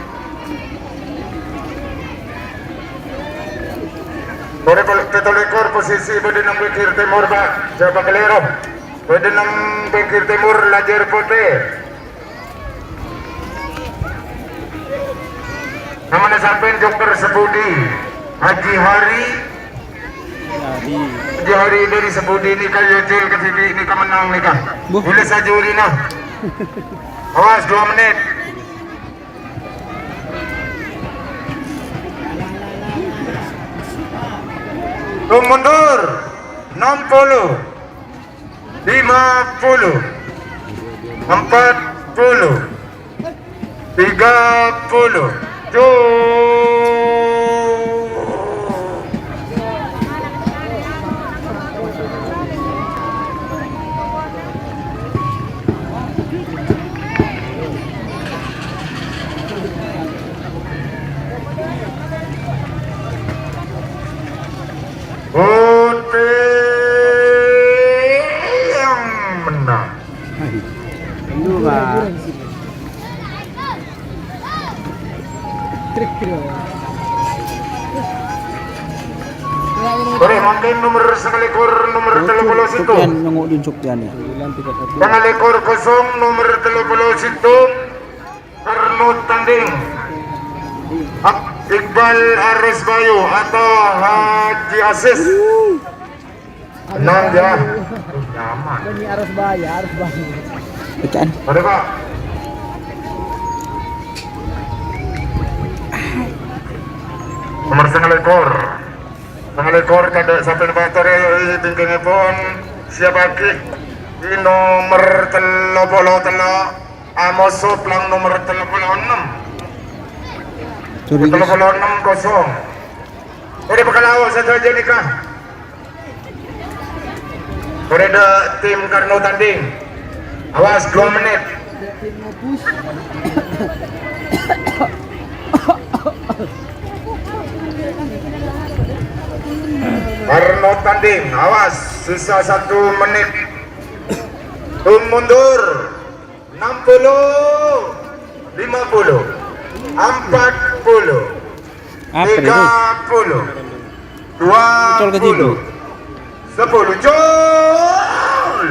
tore pètolèkor posisi bâdâ neng pèngghir tèmor, Pak. Jhâ' pakalèro. Bâdâ neng pèngghir tèmor, lajhâr potè. Namana sampèyan joker Sèbudi. Haji Hari. Haji Hari dâri Sèbudi nèka nyucul ka dhibi' nèka mennang nèka. Buh. Bulâ sajurina. Awas dua menit. Tum mundur. Enam puluh. Lima puluh. Empat puluh. Tiga puluh. Tuh. Ore, mangkèn nomer sangalèkor, nomer tello polo sèttong. Sopyan, nengok din Sopyan, ya. Sangalèkor kosong, nomer tello polo sèttong. Karno tanding. Ak-, Iqbal Arus Bayu atau Haji Asis. Tenang, ya. Nyaman. Bani Arus Bayu, Arus Bayu. Bacaan. Mari, Pak. Nomer sangalèkor. Sangalèkor tadâ' sampèyan, Pak, torè, bingkèngèpon. Siap, Aki. Di nomer tello polo tello'. Amos Soplang nomer tello polo ennem. Sorry, guys. Tello polo ennem kosong. Ore, bakal aos sadhâjâ nèka. Ore, dâ' tim Karno tanding. Awas, dua menit. Karno tanding, awas, sisa satu menit. Hitung mundur. Enam puluh, lima puluh, empat puluh, tiga puluh, dua puluh, sepuluh, gol!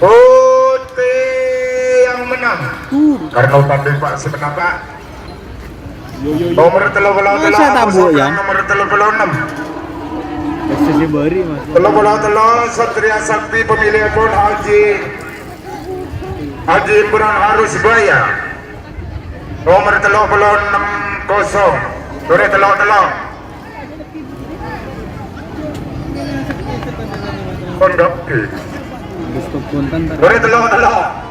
Putih yang menang. Karno tanding, Pak, sebentar, Pak. Nomor tello polo tello', masa tak, Bu, ya? Nomor tello polo ennem. Posisi bari, Mas. Tello polo tello', Satria Sakti, pemilihèpon Haji, Haji Imron Arus Bayu. Nomor tello polo ennem kosong. Sore tello tello'. Pondok. Sore tello tello'.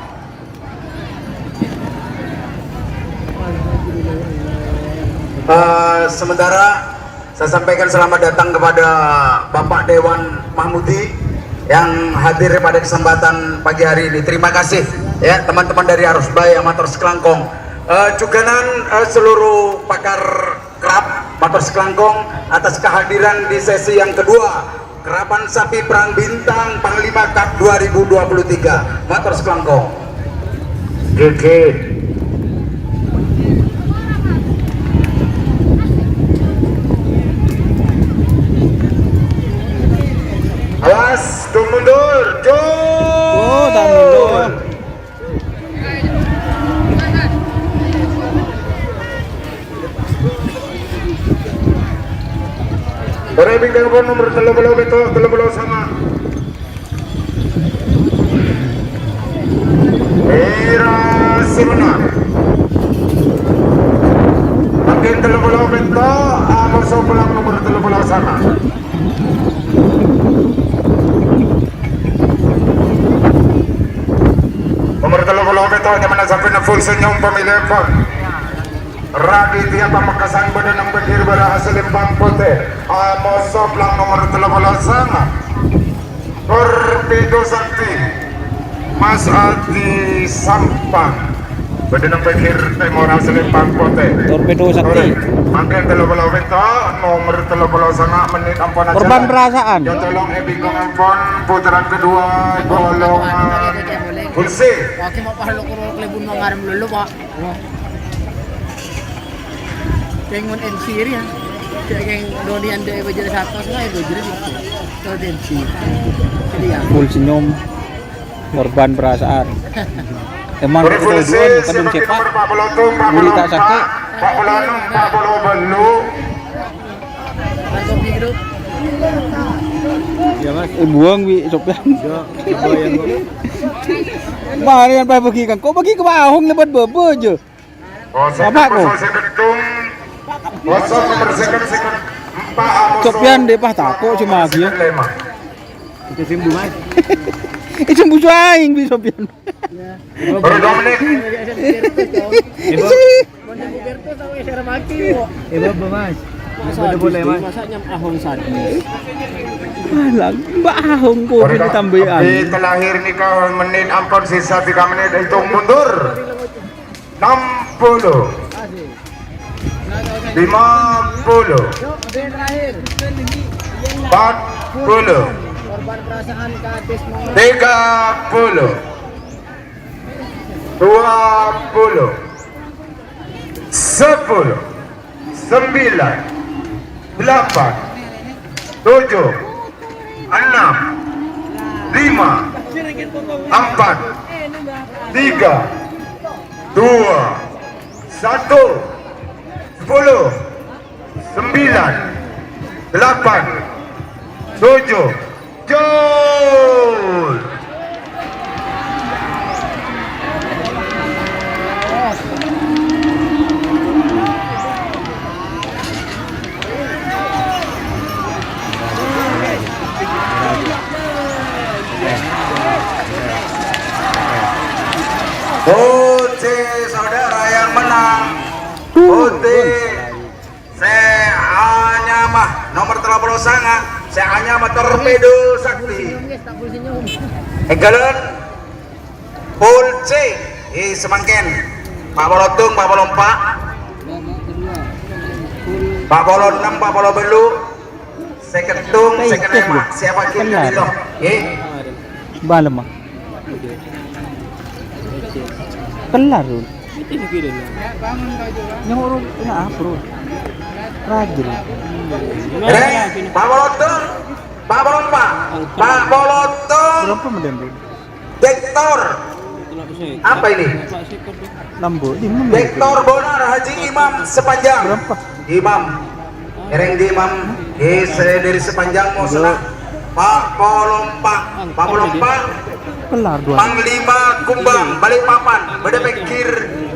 Eh, sementara saya sampaikan selamat datang kepada Bapak Dewan Mahmudi yang hadir pada kesempatan pagi hari ini. Terima kasih, ya, teman-teman dari Arus Bayu, mator sakalangkong. Eh, jughânan, eh, seluruh pakar Kerap, mator sakalangkong atas kehadiran di sesi yang kedua Kerapan Sapi Perang Bintang Panglima Cup dua ribu dua puluh tiga. Mator sakalangkong. G G. Awas, dong mundur, dong. Oh, tak mundur. Ore bintang pon nomor tello polo pètto', tello polo sanga'. Era Simona. Mangkèn tello polo pètto', Amos Soplang nomor tello polo sanga'. Nomor tello polo pètto', nyamana sampèyan full senyum pemilih, Pak. Raditya Pamekasan bâdâ neng pèngghir bârâ' asèl lempang potè. Amos Soplang nomor tello polo sanga'. Torpedo Sakti. Mas Adi Sampang. Bâdâ neng pèngghir tèmor asèl lempang potè. Torpedo Sakti. Mangkèn tello polo pètto', nomor tello polo sanga' menit ampon ajhâlân. Korban perasaan. Ya, tolong èbingkong ampon putaran kedua, golongan full C. Oke, mau pahal lo kurang kelebun mau ngarem dulu, Pak. Kèng mon M C ini ya. Cek kèng Doni ande bajul satu, semua ya bajul itu. Tuh, M C. Jadi ya. Full senyum. Korban perasaan. Emang itu tujuan, bukan dong cepat. Buri tak sakit. Ya, Mas. Eh, buang, Wi, Sopyan. Ya, apa yang kok? Mari yang pakai bagi kan. Kok bagi ke Bahong lebat bebe aja. Apa kok? Sopyan deh, pas takut cuma dia. Itu sembuh, Mas. Itu sembuh aing, Bi Sopyan. Baru dua menit. Ibu, Ibu, Mas. Masa boleh, Mas. Masa nyam Ahong sadis. Alah, Mbak Ahong kok ditambahi. Tapi terakhir nih, kawan, menit ampun, sisa tiga menit, hitung mundur. Enam puluh. Lima puluh. Empat puluh. Tiga puluh. Dua puluh. Sepuluh. Sembilan. Delapan. Tujuh. Enam. Lima. Empat. Tiga. Dua. Satu. Sepuluh. Sembilan. Delapan. Tujuh. Jol. Putri saudara yang menang. Putri. Sè anyama nomer tello polo sanga, sè anyama Torpedo Sakti. Èngghâlân pol C, eh, samangkèn. Pa' polo tong, pa' polo empa'. Pa' polo ennem, pa' polo bâllu'. Sèket tong, sèket lèma'. Siapa kira-kira? Eh. Balem, ah. Kellar, Bro. Nyoro, enggak apa, Bro. Rajin. Rè, pa' polo tong, pa' polo empa', pa' polo tong. Berapa mendem, Bro? Dektor. Apa ini? Nambo, di mana? Dektor Bonar Haji Imam Sepanjang. Berapa? Imam. Èrèng di Imam, eh, sè dâri Sepanjang mosèna. Pa' polo empa', pa' polo empa'. Kellar dua. Panglima Kumbang, Balikpapan, bâdâ pènggir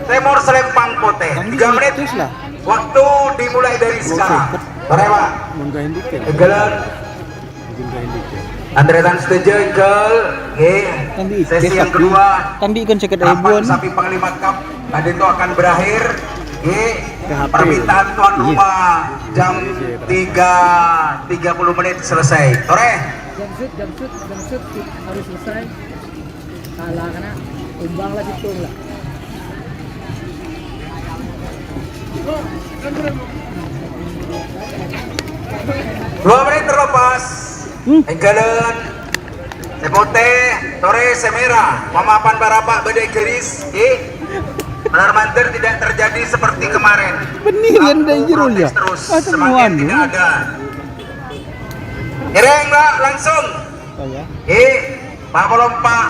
tèmor Selempang Potè. Tiga menit. Waktu dimulai dari sekarang. Torè, Pa'. Èngghâlân. Antarètan sadhâjâ èngghâl, ngghi. Sesi yang kedua, kan di kan seket ribuan. Sapi Panglima Cup tadi itu akan berakhir, ngghi. Permintaan tuan rumah jam tiga tiga puluh menit selesai. Torè. Jam shoot, jam shoot, jam shoot harus selesai. Kalah kena, tumbang lah, situng lah. Dua menit terlepas. Hmm. Èngghâlân. Sè potè, torè sè mèra. Mamapan barapa bâdâ garis, eh. Benar-benar tidak terjadi seperti kemarin. Benih yang dari jero ya. Terus, semakin tidak ada. Èrèng, Pak, langsung. Oh, ya. Eh, pa' polo empa'.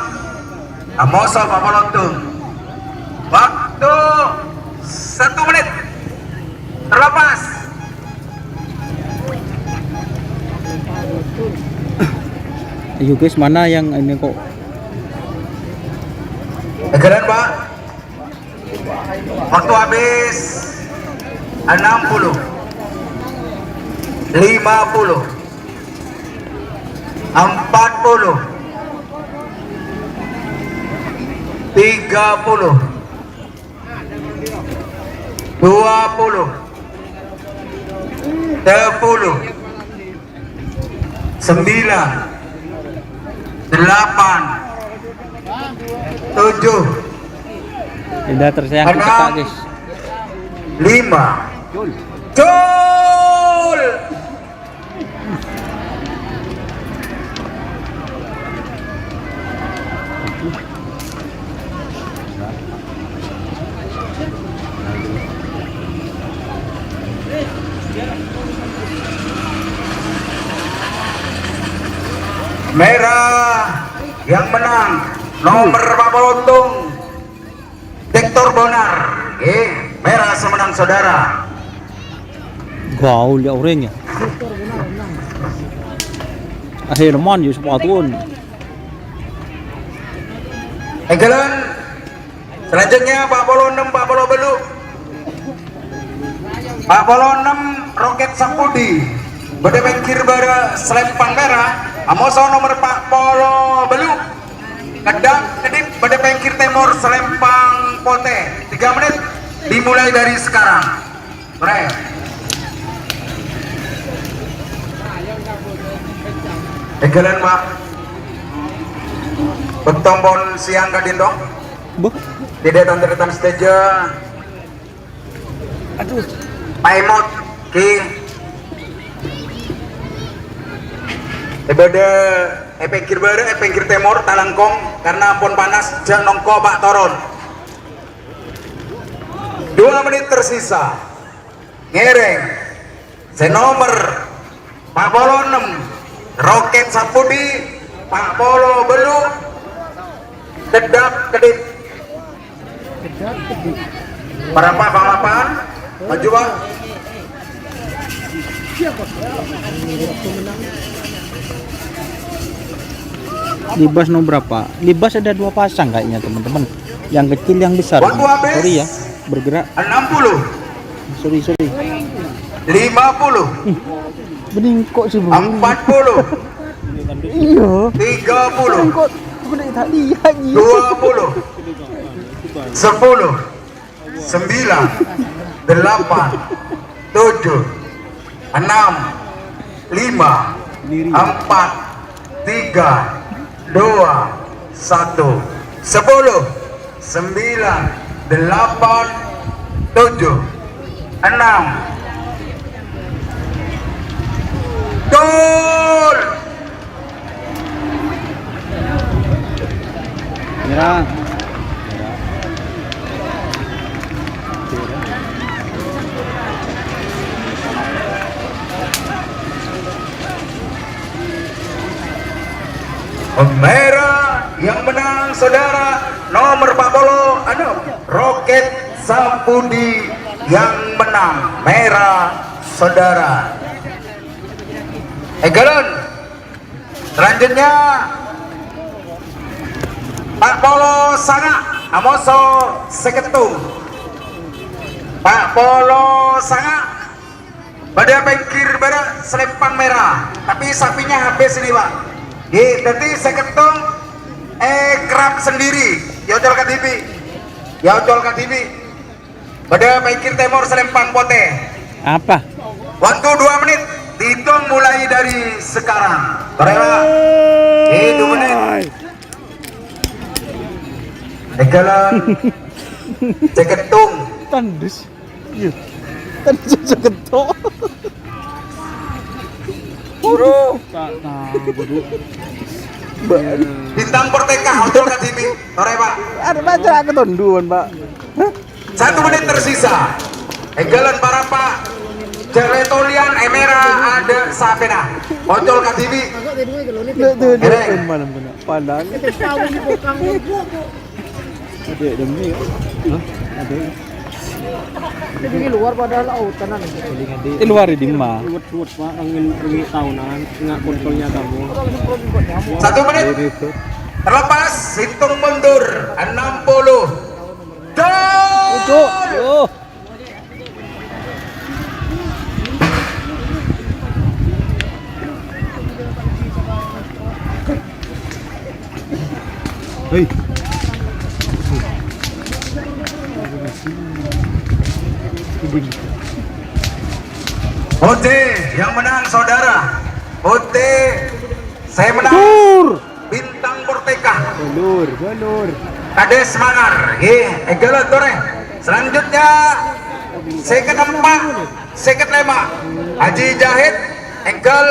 Amoso pa' polo tong. Waktu satu menit. Terlepas. Ayo guys, mana yang ini kok? Èngghâlân, Pak. Waktu habis enam puluh, lima puluh, empat puluh, tiga puluh, dua puluh, sepuluh, sembilan, delapan, tujuh, Tidak tersayang kita, enam, guys. Lima. Gol. Gol. Merah yang menang nomor empat puluh tong. Victor Bonar, eh, merah semenang saudara. Gaul ya orangnya. Akhir man ya sepatuan. Èngghâlân. Selanjutnya, empat puluh enam, empat puluh bâllu'. Empat puluh enam, Roket Sapudi. Bâdâ pènggir bârâ Selempang Mèra. Amoso nomor empat puluh bâllu'. Kedap kedip bâdâ pènggir tèmor Selempang Potè. Tiga menit dimulai dari sekarang. Torè. Èngghâlân, Pak. Bâkto pon siang ka'dinto. Buh. Tidak, tan-, tan sadhâjâ. Aduh. Paimot, Ki. È bâdâ è pèngghir bârâ', è pèngghir tèmor, talangkong, karena ampon panas, jhâ' nongko, Pak, toron. Dua menit tersisa. Ngèrèng. Sè nomer pa' polo ennem, Roket Sapudi, pa' polo bâllu', Deddhap Kedip. Para pa' panglapan, maju, Pak. Libas nomor berapa? Libas ada dua pasang kayaknya, teman-teman. Yang kecil, yang besar. Waktu habis. Sorry ya, bergerak. Enam puluh. Sorry, sorry. Lima puluh. Ih, bening kok sih, Bu? Empat puluh. Iya. Tiga puluh. Bening kok, bening tak lihat, iya. Dua puluh. Sepuluh. Sembilan. Delapan. Tujuh. Enam. Lima. Empat. Tiga, dua, satu, sepuluh, sembilan, delapan, tujuh, enam. Gol! Nyerang. Merah yang menang, saudara, nomor empat puluh, anu, Roket Sapudi yang menang, merah, saudara. Èngghâlân. Selanjutnya, pa' polo sanga', amoso sè kettung. Pa' polo sanga'. Bâdâ pèngghir bârâ' selempang merah, tapi sapinya habis ini, Pak. Ngghi, dhâddhi sè kettung, eh, kerap sendiri. Èocol kadhibi'. Èocol kadhibi'. Bâdâ pèngghir tèmor selempang potè. Apa? Waktu dua menit, dihitung mulai dari sekarang. Torè, Pak. Eh, dua menit. Èngghâlân. Sè kettung. Tandus. Iya. Kan cocok ketok. Buru. Tak tahu, Bro. Bintang Porteka, ocol kadhibi'. Torè, Pak. Ada baca ketonduan, Pak. Satu menit tersisa. Èngghâlân para, Pak. Jhâ' lè tolian, è merah ada sapèna. Ocol kadhibi'. Tuh, tuh, tuh, Ngèrèng. Malam kena pandang. Adek demi, ya? Hah? Adek. Di luar padahal autan, anu. Di luar di mana? Ruwet-ruwet, Pak. Rengin, rengin tahunan, nggak kontrolnya kamu. Satu menit. Ini, Bro. Terlepas, hitung mundur. Enam puluh. Gol! Ujuk. Oh. Hei. Putih yang menang, saudara. Putih, saya menang. Bintang Porteka. Belur, belur. Kades Mangar, nggih, èngghâlân torè. Selanjutnya, seket empat, seket lima. Haji Jahid, èngghâl,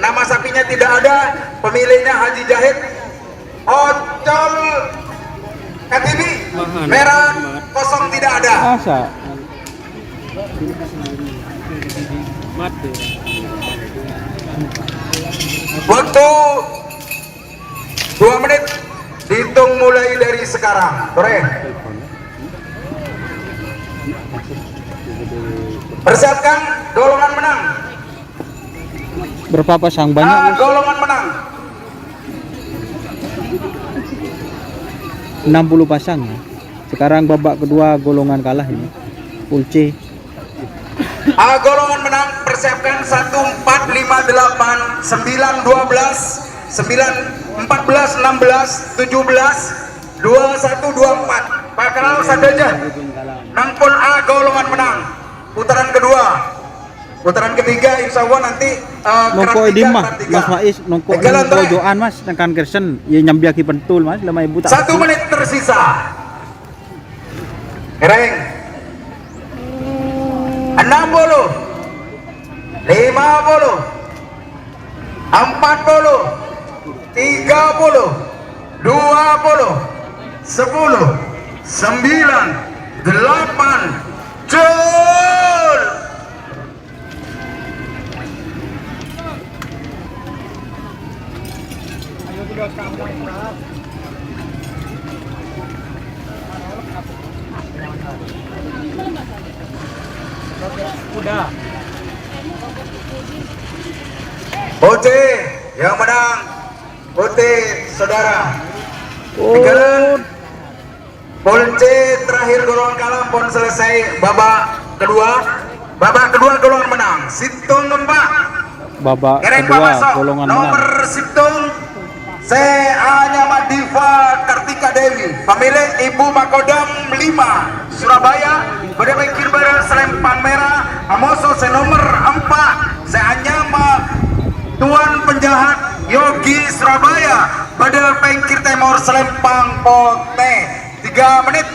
nama sapinya tidak ada, pemiliknya Haji Jahid. Ocol kadhibi', merah kosong tidak ada. Masa? Waktu dua menit dihitung mulai dari sekarang. Torè. Persiapkan golongan menang. Berapa pasang? Banyak, ah, Bos? Golongan menang. Enam puluh pasang, ya. Sekarang babak kedua golongan kalah ini. Pool C. Ah, golongan menang, persiapkan satu empat lima delapan, sembilan dua belas, sembilan empat belas, enam belas, tujuh belas, dua satu, dua empat. Pakal sadhâjâ. Nang pool A golongan menang. Putaran kedua. Putaran ketiga, insya Allah nanti, eh, nongko kerang di tiga, ma, kerang tiga. Mas Faiz, nongko di pojokan, Mas, nang kan kersen, ya nyambi lagi pentul, Mas, lima ribu tak. Satu menit tersisa. Enam puluh, lima puluh, empat puluh, tiga puluh, dua puluh, sepuluh, sembilan, delapan, jol! Putih yang menang, putih saudara. Tinggalan Pon C terakhir golongan kalah pon selesai babak kedua. Babak kedua golongan menang. Sèttong empa'. Babak kedua golongan menang. Nomor sèttong sè anyama Diva Kartika Dewi, pemilik Ibu Makodam lima Surabaya, bâdâ pèngghir bârâ' salèmpang mèra, amoso sè nomor empa' sè anyama Tuan Penjahat Yogi Surabaya, bâdâ pèngghir tèmor salèmpang potè. Tiga menit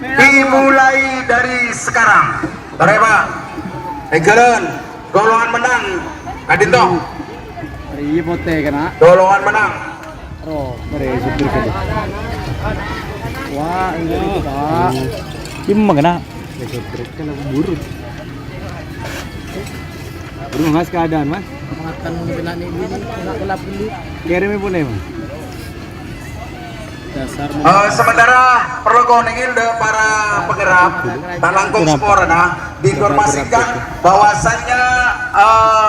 dimulai dari sekarang. Torè, Pak. Èghâlân. Golongan menang. Kadinto. Iya, potè kèna. Golongan menang. Ro, mari supir kèna. Wah, ini, Pak. Gimana kèna? Ya, supir kèna buru. Buru, Mas, keadaan, Mas? Makan ini, ini, ini, ini, ini. Kirim pun, Mas. Eh, sementara perlu konèngè dâ' para pangerrap, ta' langkong saporana diinformasikan bahwasannya, eh,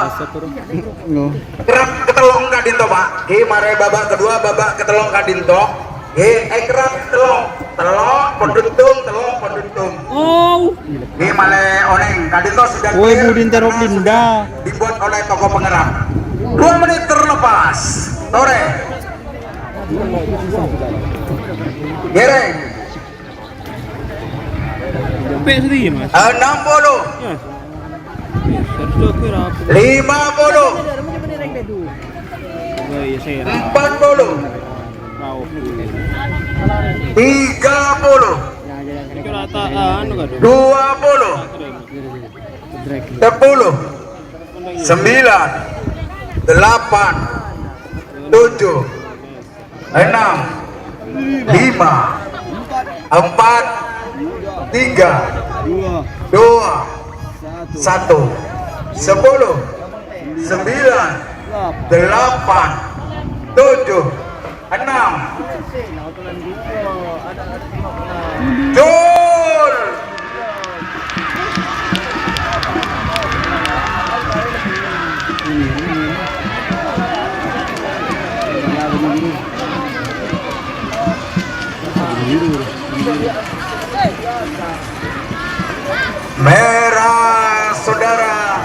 kerrap katello' kadinto, Pak. Ghi, marè babak kedua, babak katello' kadinto. Ghi, eh, kerrap tello', tello', ponduntung, tello', ponduntung. Oh. Ghi, malè onèng kadinto sudah clear karena sudah dibuat oleh toko pangerrap. Dua menit terlepas. Torè. Gereng. Sampai sini, Mas. Enam puluh. Ya. Ya, harus dokter apa? Lima puluh. Oh, iya, saya. Empat puluh. Tahu. Tiga puluh. Itu rata, anu, kan? Dua puluh. Sepuluh. Sembilan. Delapan. Tujuh. Enam, lima, empat, tiga, dua, satu, sepuluh, sembilan, delapan, tujuh, enam. Jol! Merah, saudara,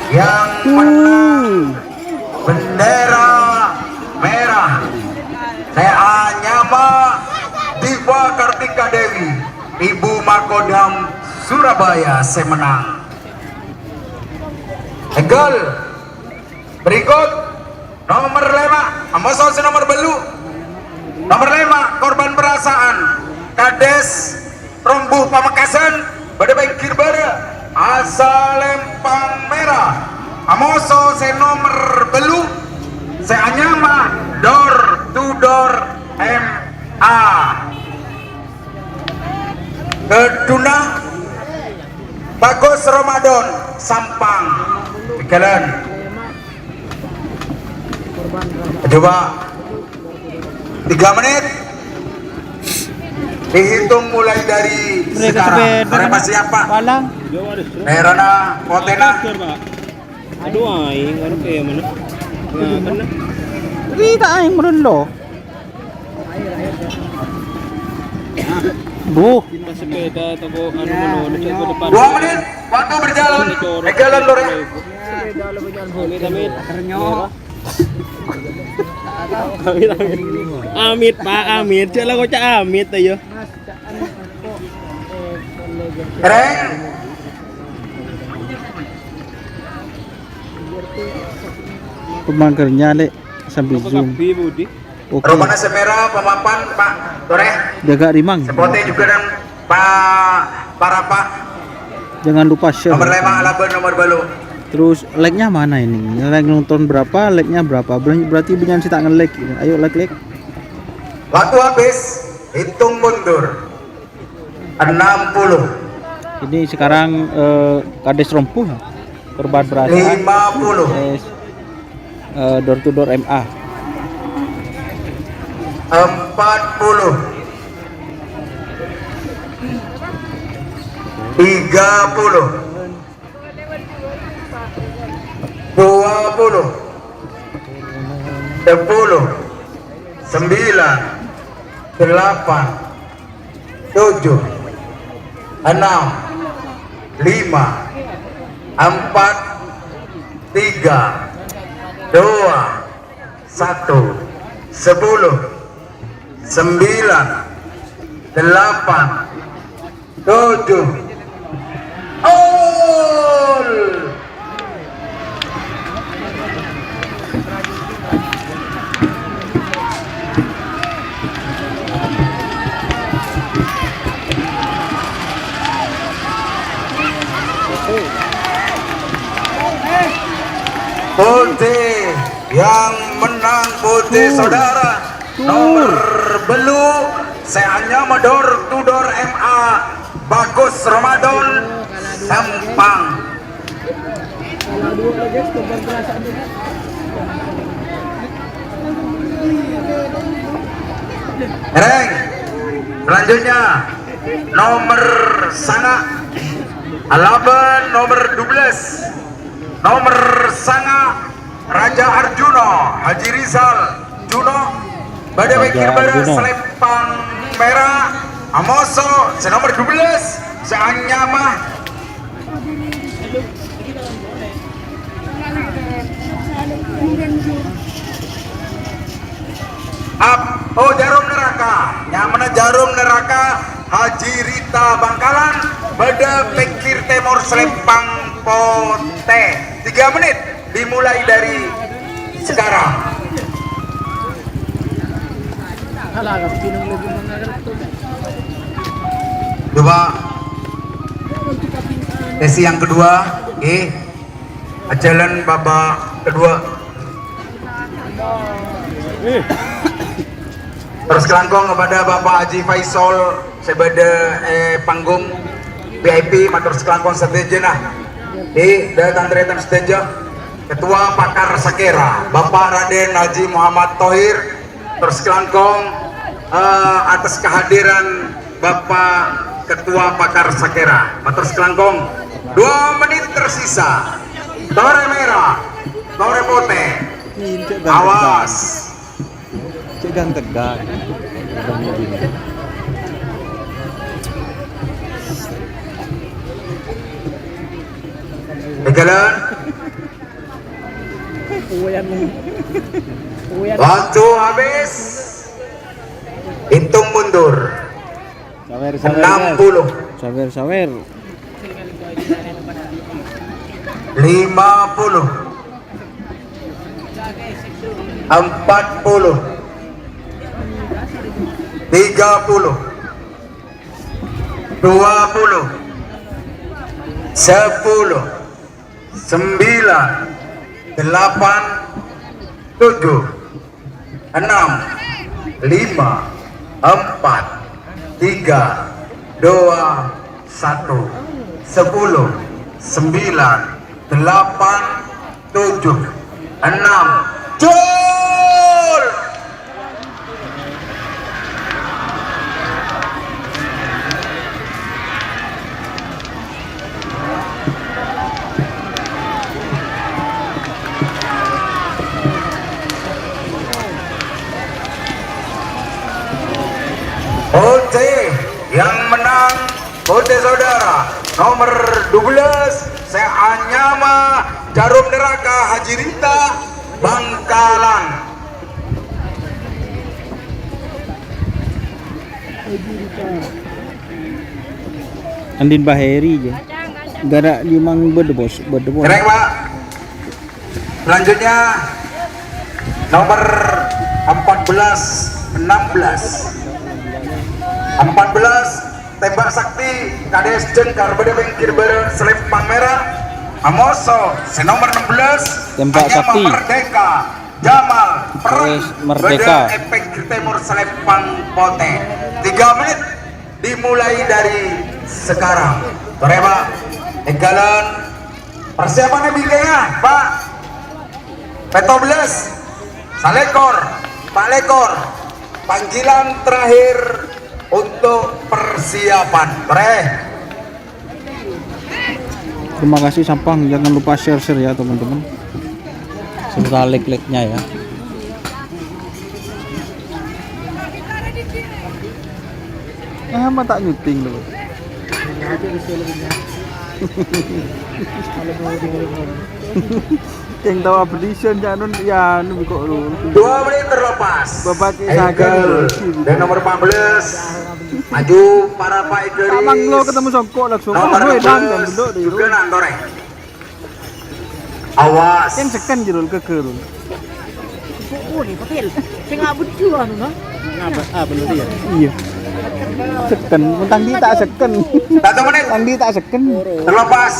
yang menang. Bendera merah. Sè anyama Diva Kartika Dewi, Ibu Makodam Surabaya sè mennang. Ènggâl. Berikut, nomor lèma', amoso sè nomor bâllu'. Nomor lèma', korban perasaan, Kades Rombuh Pamekasan, bâdâ pèngghir bârâ', asalèmpang mèra, amoso sè nomer bâllu', sè anyama Door to Door M A. Keduna Bagus Ramadan, Sampang. Jalan. Coba. Tiga menit. Dihitung mulai dari sekarang. Mereka sampai siapa? Palang. Merona, Potena. Aduh, aing, anu, kayak mana? Nah, kena. Kita aing merun lo. Bu. Sepeda toko anu, anu, anu, cek ke depan. Dua menit, waktu berjalan. Jalan, Lur, ya. Amit, amit. Amit, amit. Amit, Pak, amit. Cek lah, kocak amit, ayo. Reng. Pemangkernya, Lek, sambil zoom. Oke. Romana sè mèra, pamapan, Pak Torè. Jaga rimang. Sè potè juga dan Pak, para Pak. Jangan lupa share, ya, teman-teman. Nomor lima, Alabân, nomor bâllu'. Terus like-nya mana ini? Like nonton berapa, like-nya berapa? Ber-, berarti bânnya' sè ta' nge-like. Ayo like, like. Waktu habis, hitung mundur. Enam puluh. Ini sekarang, eh, Kades Rompuh, ya? Korban perasaan. Lima puluh. Eh, eh, door to door M A. Empat puluh. Tiga puluh. Dua puluh. Sepuluh. Sembilan. Delapan. Tujuh. Enam. Lima. Empat. Tiga. Dua. Satu. Sepuluh. Sembilan. Delapan. Tujuh. Gol! Putih yang menang, putih saudara. Nomor bâllu' sè anyama door to door M A, Bagus Ramadan, Sempang. Reng, selanjutnya nomor sanga', Alabân nomor dua belas. Nomor sanga', Raja Arjuno, Haji Rizal Juno, bâdâ Raja pèkkèr bârâs Arjuno. Selempang mèra, amoso sè nomor dua belas, sè anyama. Ap-, oh, Jarum Neraka. Nyamana Jarum Neraka, Haji Rita Bangkalan, bâdâ pèkkèr tèmor selempang potè. Tiga menit dimulai dari sekarang. Coba sesi yang kedua, eh, ajhâlân babak kedua. Terros kalangkong kepada Bapak Haji Faisal sè bâdâ è panggung V I P, mator sakalangkong sadhâjâna. Di, dâ' tan-tarètan sadhâjâ. Ketua Pakar Sakera, Bapak Raden Haji Muhammad Thohir. Terros kalangkong, eh, atas kehadiran Bapak Ketua Pakar Sakera. Mator sakalangkong, dua menit tersisa. Torè mèra, torè potè. Awas. Cek ganteng, Kak. Jalan. Waktu habis. Hitung mundur. Sawer, sawer, enam puluh. Sawer, sawer. Lima puluh. Empat puluh. Tiga puluh. Dua puluh. Sepuluh. Sembilan. Delapan. Tujuh. Enam, lima, empat, tiga, dua, satu, sepuluh, sembilan, delapan, tujuh, enam. Gol! Putih yang menang, putih saudara, nomor dua belas, sè anyama Jarum Neraka Haji Rita Bangkalan. Andin Baheri je. Gara' limang bâdâ, Bos, bâdâ, Bos. Keren, Pak. Selanjutnya, nomor empat belas, enam belas. Empat belas, Tembak Sakti, Kades Jengkar, bâdâ pèngghir bârâ' salèmpang mèra. Amoso sè nomer ennem belas, Tembak anyama Sakti. Merdeka, Jamal, Perang, Terus Merdeka. Bâdâ è pèngghir tèmor salèmpang potè. Tiga menit dimulai dari sekarang. Torè, Pak. Èngghâlân. Persiapannya bingkèngnga, Pak. Pètto belas, salèkor, pa'lèkor. Panggilan terakhir untuk persiapan. Bre. Terima kasih Sampang, jangan lupa share-share ya teman-teman. Serta like-like-nya ya. Eh, apa tak nyuting lu? Yang tahu apa desain, jangan ya, anu kok lu. Dua menit terlepas. Bapak Angle dan nomor empat belas. Maju para Pak Igeris. Tamang lo ketemu songkok langsung. Nomor Oh, gue nang, enam belas dulu deh, juga lu. Nang torè. Awas. Yang seken jero kegerun. Oh, ini Papil. Sing abut dulu anu, no? Ngapa? Ah, bener ya. Iya. Seken, mentang di tak seken. Satu menit. Mentang di tak seken. Terlepas.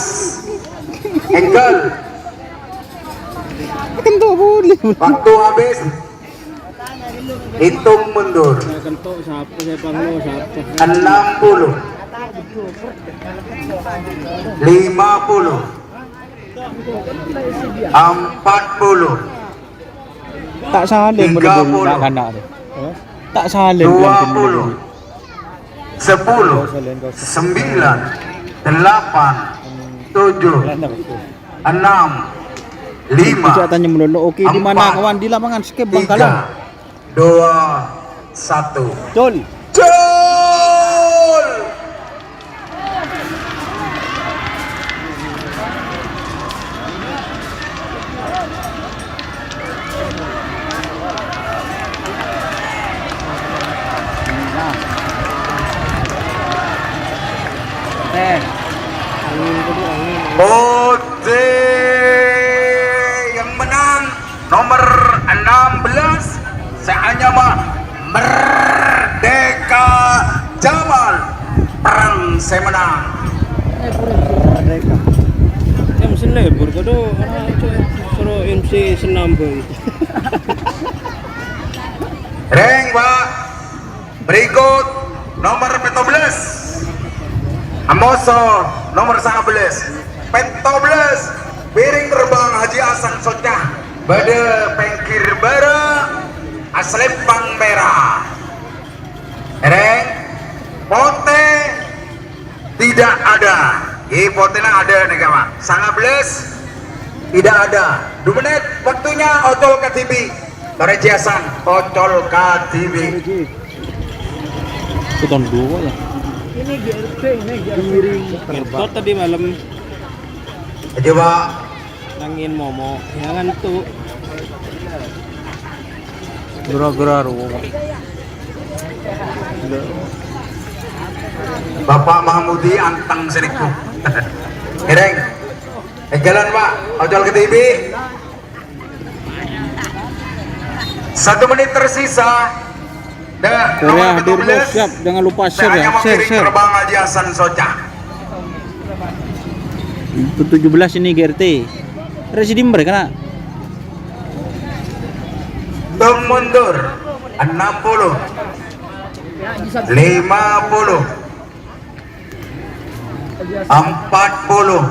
Angle. Kan tuh boleh. Waktu habis. Hitung mundur. Saya kentok siapa, saya panglo siapa. Enam puluh. Lima puluh. Empat puluh. Tak salah Tiga puluh. Nak kanak tu. Tak salah Dua puluh. Sepuluh. Sembilan. Delapan. Tujuh. Enam. Lima. Bisa tanya melulu. Oke, di mana, empat, kawan? Di lapangan skip, Bang, tiga, kalah. Dua, satu. Cul. Cul. Eh. Oke, yang menang nomor enam belas, sè anyama Merdeka Jamal. Perang sè menang. Merdeka. Em, sè lebur, kodhu, ora, cok, suruh M C senam, boy. Reng, Pak. Berikut nomor pètto belas. Amoso nomor sangabelas. Pètto belas. Piring terbang Haji Hasan Socah. Bâdâ pèngghir bârâ', asalèmpang mèra. Reng, potè tidak ada. Ih, potèna ada nèka, Pak. Sangabelas tidak ada. Dua menit waktunya, ocol kadhibi'. Torè Haji Hasan, ocol kadhibi'. Puton dua ya. Ini G R T, ini G R T. Ngentot tadi malam. Aja, Pak. Nangin momo, ya ngantuk. Gara-gara rowa, Pak. Bapak Mahmudi anteng sè nèko. Ngereng. Èngghâlân, Pak. Ocol kadhibi'. Satu menit tersisa. Dah, Korea nomor hadir, Bos. Siap, jangan lupa share ya. Saya mau share, kirim share. Terbang Haji Hasan Socah. Itu tujuh belas ini G R T. Resi di mereka, nak. Hitung mundur. Enam puluh. Lima puluh. Empat puluh.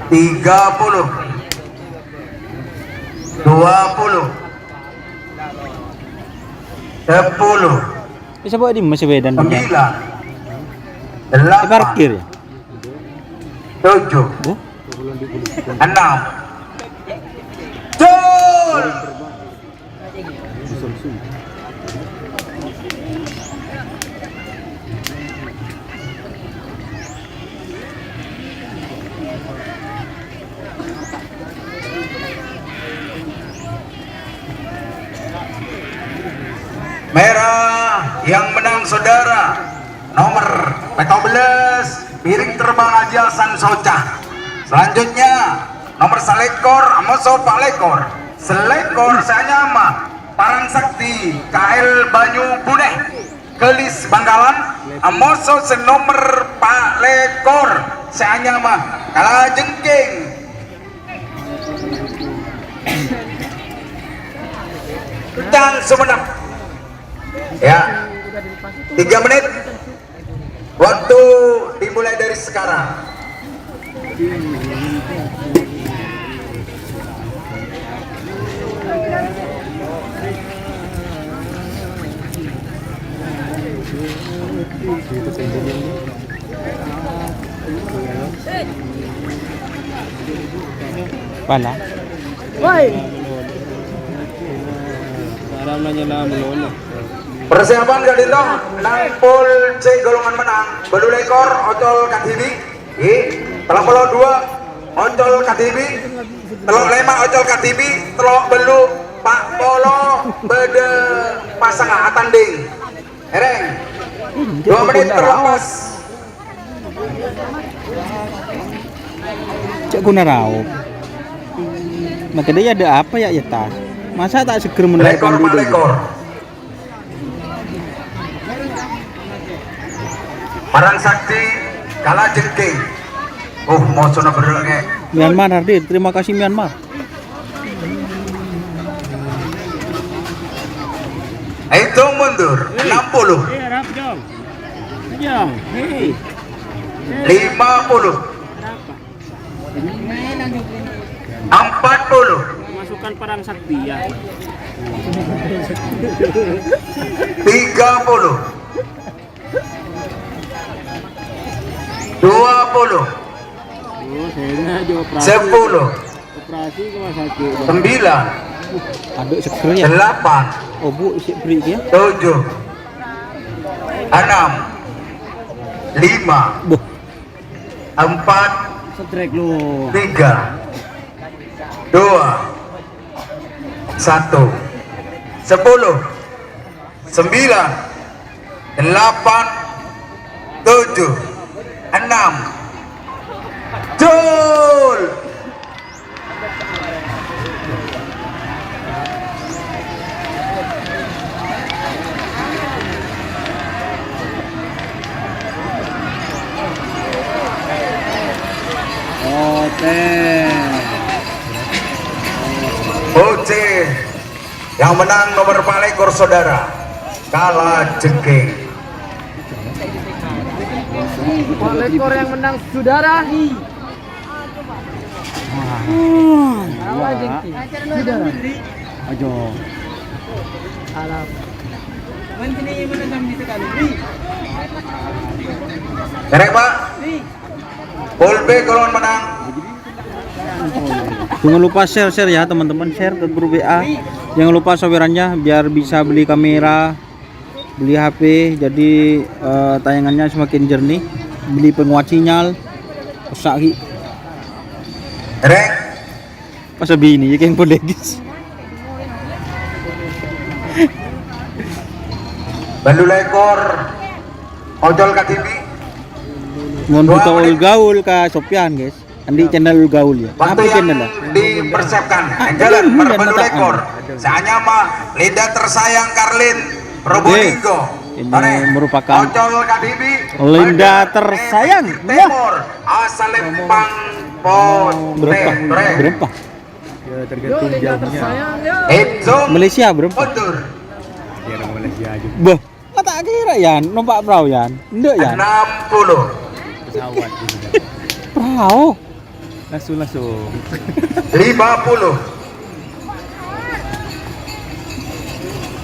Tiga puluh. Dua puluh. Sepuluh. Ini siapa di masih wedan punya? Sembilan. Delapan. Parkir ya? Tujuh. Oh? Enam. Jol! Merah yang menang, saudara, nomor pètto belas, piring terbang Haji Hasan Socah. Selanjutnya, nomor salèkor, Amoso Palèkor. Salèkor sè anyama Parang Sakti K L Banyu Buneh. Galis Bangkalan, amoso sè nomer pa' lèkor, sè anyama Kalajengking. Tang Sumenep. Ya. Tiga menit. Waktu dimulai dari sekarang. Pala. Woi. Persiapan ka'dinto, nang pol sè golongan mennang, bâllu lèkor ocol kadhibi', i, tello polo duwâ' ocol kadhibi', tello lèma' ocol kadhibi', tello bâllu, pa' polo bâdâ pasangan atanding. Èrèng, dua menit terlepas. Cè' ghuna rao. Makanya ada apa ya, ya ta? Masa ta' seger menolak. Lèkor, ma' lèkor. Parang Sakti Kalajengking. Uh, mosona berrâ' ngè'. Myanmar hadir, terima kasih Myanmar. Hitung mundur, enam puluh. Lima puluh. Empat puluh. Masukkan Parang Sakti, ya. Tiga puluh. Dua puluh. Oh, saya aja operasi. Sepuluh. Operasi ke rumah sakit. Sembilan. Aduk seger ya. Delapan. Oh, Bu, isi beri ya. Tujuh. Enam. Lima. Buh. Empat. Setrek lu. Tiga. Dua. Satu. Sepuluh. Sembilan, delapan, tujuh, enam. Jol! Oke. Oke. Yang menang nomor palekor, saudara, Kalajengking. Palekor yang menang, saudara. Kalajengking. Saudara. Ajo. Alam. Keren, Pak. Polbe kolon menang. Jangan lupa share, share ya teman-teman, share ke grup W A. Jangan lupa sawerannya biar bisa beli kamera, beli H P, jadi eh, tayangannya semakin jernih, beli penguat sinyal. Rusak ki. Rek. Pas bini ya keng polè, guys. Bâllu lèkor. Ocol kadhibi'. Mon butuh gaul ka Sopyan, guys. Andi channel gaul ya. Apa channel ya? Dipersiapkan. Jalan berbâllu lèkor. Sè anyama Linda Tersayang Karlin Probolinggo. Ini merupakan Ocol kadhibi'. Linda Tersayang. Timur. Asal Lempang Pote. Berapa? Berapa? Ya, tergantung jauhnya. Malaysia berapa? Mundur. Ya, orang Malaysia aja. Bah, tak kira Yan, numpak perahu Yan. Enggak Yan. Enam puluh. Pesawat ini. Perahu. Langsung, langsung. Lima puluh.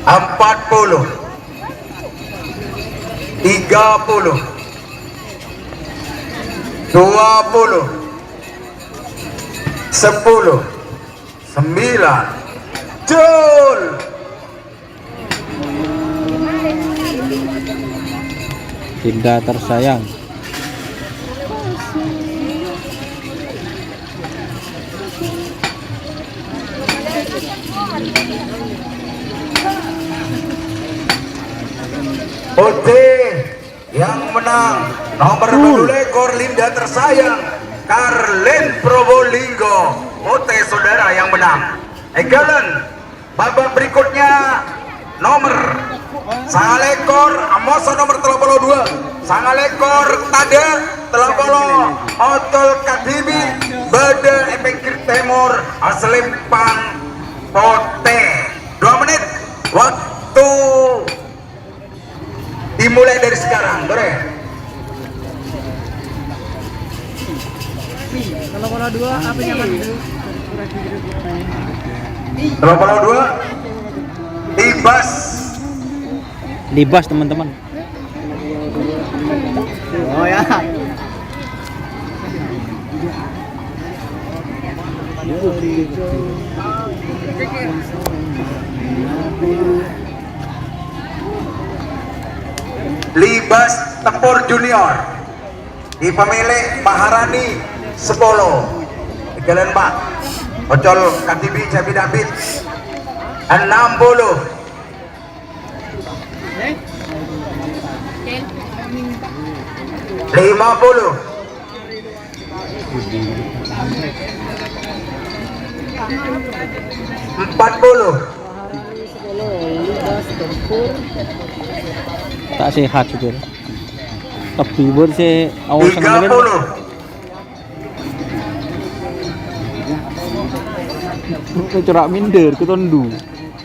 Empat puluh. Tiga puluh. Dua puluh. Sepuluh. Sembilan. Jul. Linda Tersayang. Putih. Yang menang nomor bâllu lèkor Linda Tersayang, Karlin Probolinggo. Pote saudara yang menang. Èghâlân babak berikutnya nomor Sangalèkor, amoso nomer tello polo dua. Sangalèkor tadâ', tello polo ocol kadhibi', bâdâ è pèngghir tèmor, asalèmpang potè. Dua menit, waktu dimulai dari sekarang, boleh? Kalau bola dua, apa yang akan Kalau bola dua, Libas. Libas, teman-teman. Oh ya. Libas Tempur Junior. È pamèlè Maharani sapolo. Èghâlân, Pak. Ocol kadhibi' Jabi David. Enam puluh. Lima puluh. Empat puluh. Ta' sehat, Supir. Tebbi bâr sè aos. Tiga puluh. Cora' minder, ketondu.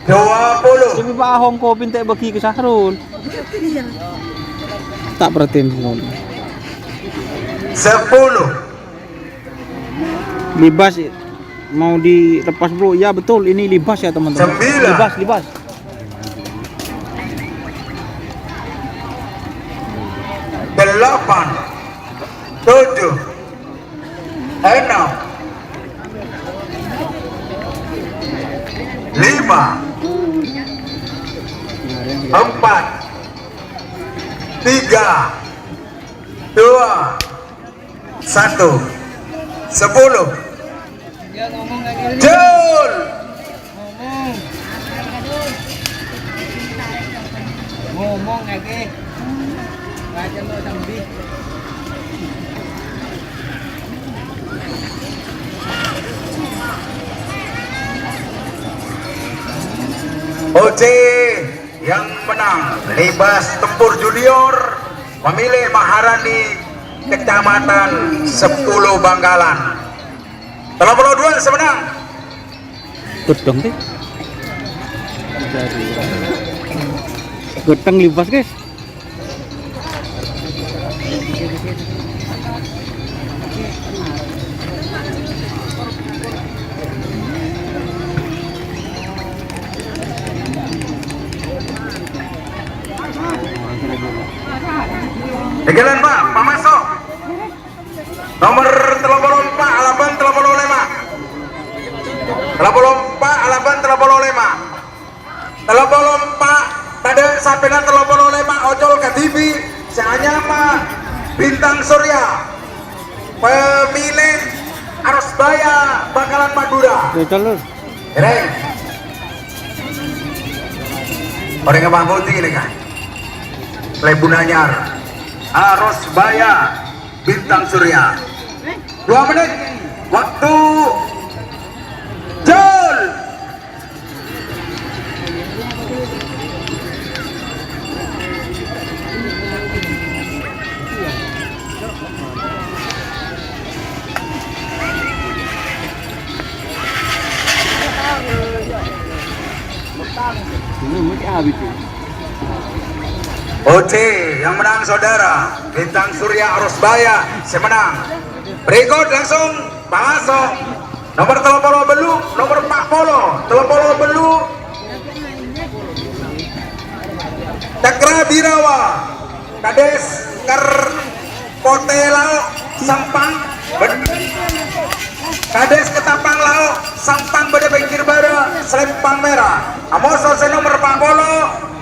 Dua puluh. Sè bi' pahong kopi ta' bâgi ka Sahrul. Ta' perhatiin. Sepuluh. Libas mau dilepas, Bro. Ya, betul, ini Libas ya, teman-teman. Sembilan. Libas, Libas. Delapan. Tujuh. Enam. Lima. Empat. Tiga. Dua. Satu. Sepuluh. Jul. Ngomong. Ngomong lagi. Baca lo sambil. Oce yang menang, Libas Tempur Junior, pamèlè Maharani, Kecamatan Sepuluh Bangkalan. Tello polo dua sè mennang. Gedheng, tè. Gedheng Libas, guys. Èghâlân, Pak, pamaso'. Nomer tello polo empa', alabân tello polo lèma'. Tello polo empa', alabân tello polo lèma'. Tello polo empa', tadâ' sapèna tello polo lèma' ocol kadhibi' sè anyama Bintang Surya. Pamèlè Arosbaya Bangkalan Madhurâ. Betul, Lur. Rèng. Orèng apa putih ini, kan? Lebunanyar. Arosbaya. Bintang Surya. Dua menit. Waktu. Jul. Oce yang menang, saudara. Bintang Surya Arosbaya sè menang. Berikut langsung pamaso'. Nomer tello polo bellu', nomer empa' polo, tello polo bellu'. Cakra Birawa, Kades Ker Potè Lao', Sampang, bâd-, Kades Ketapang Lao', Sampang bâdâ pèngghir bârâ', Salèmpang Mèra. Amoso sè nomer empa' polo,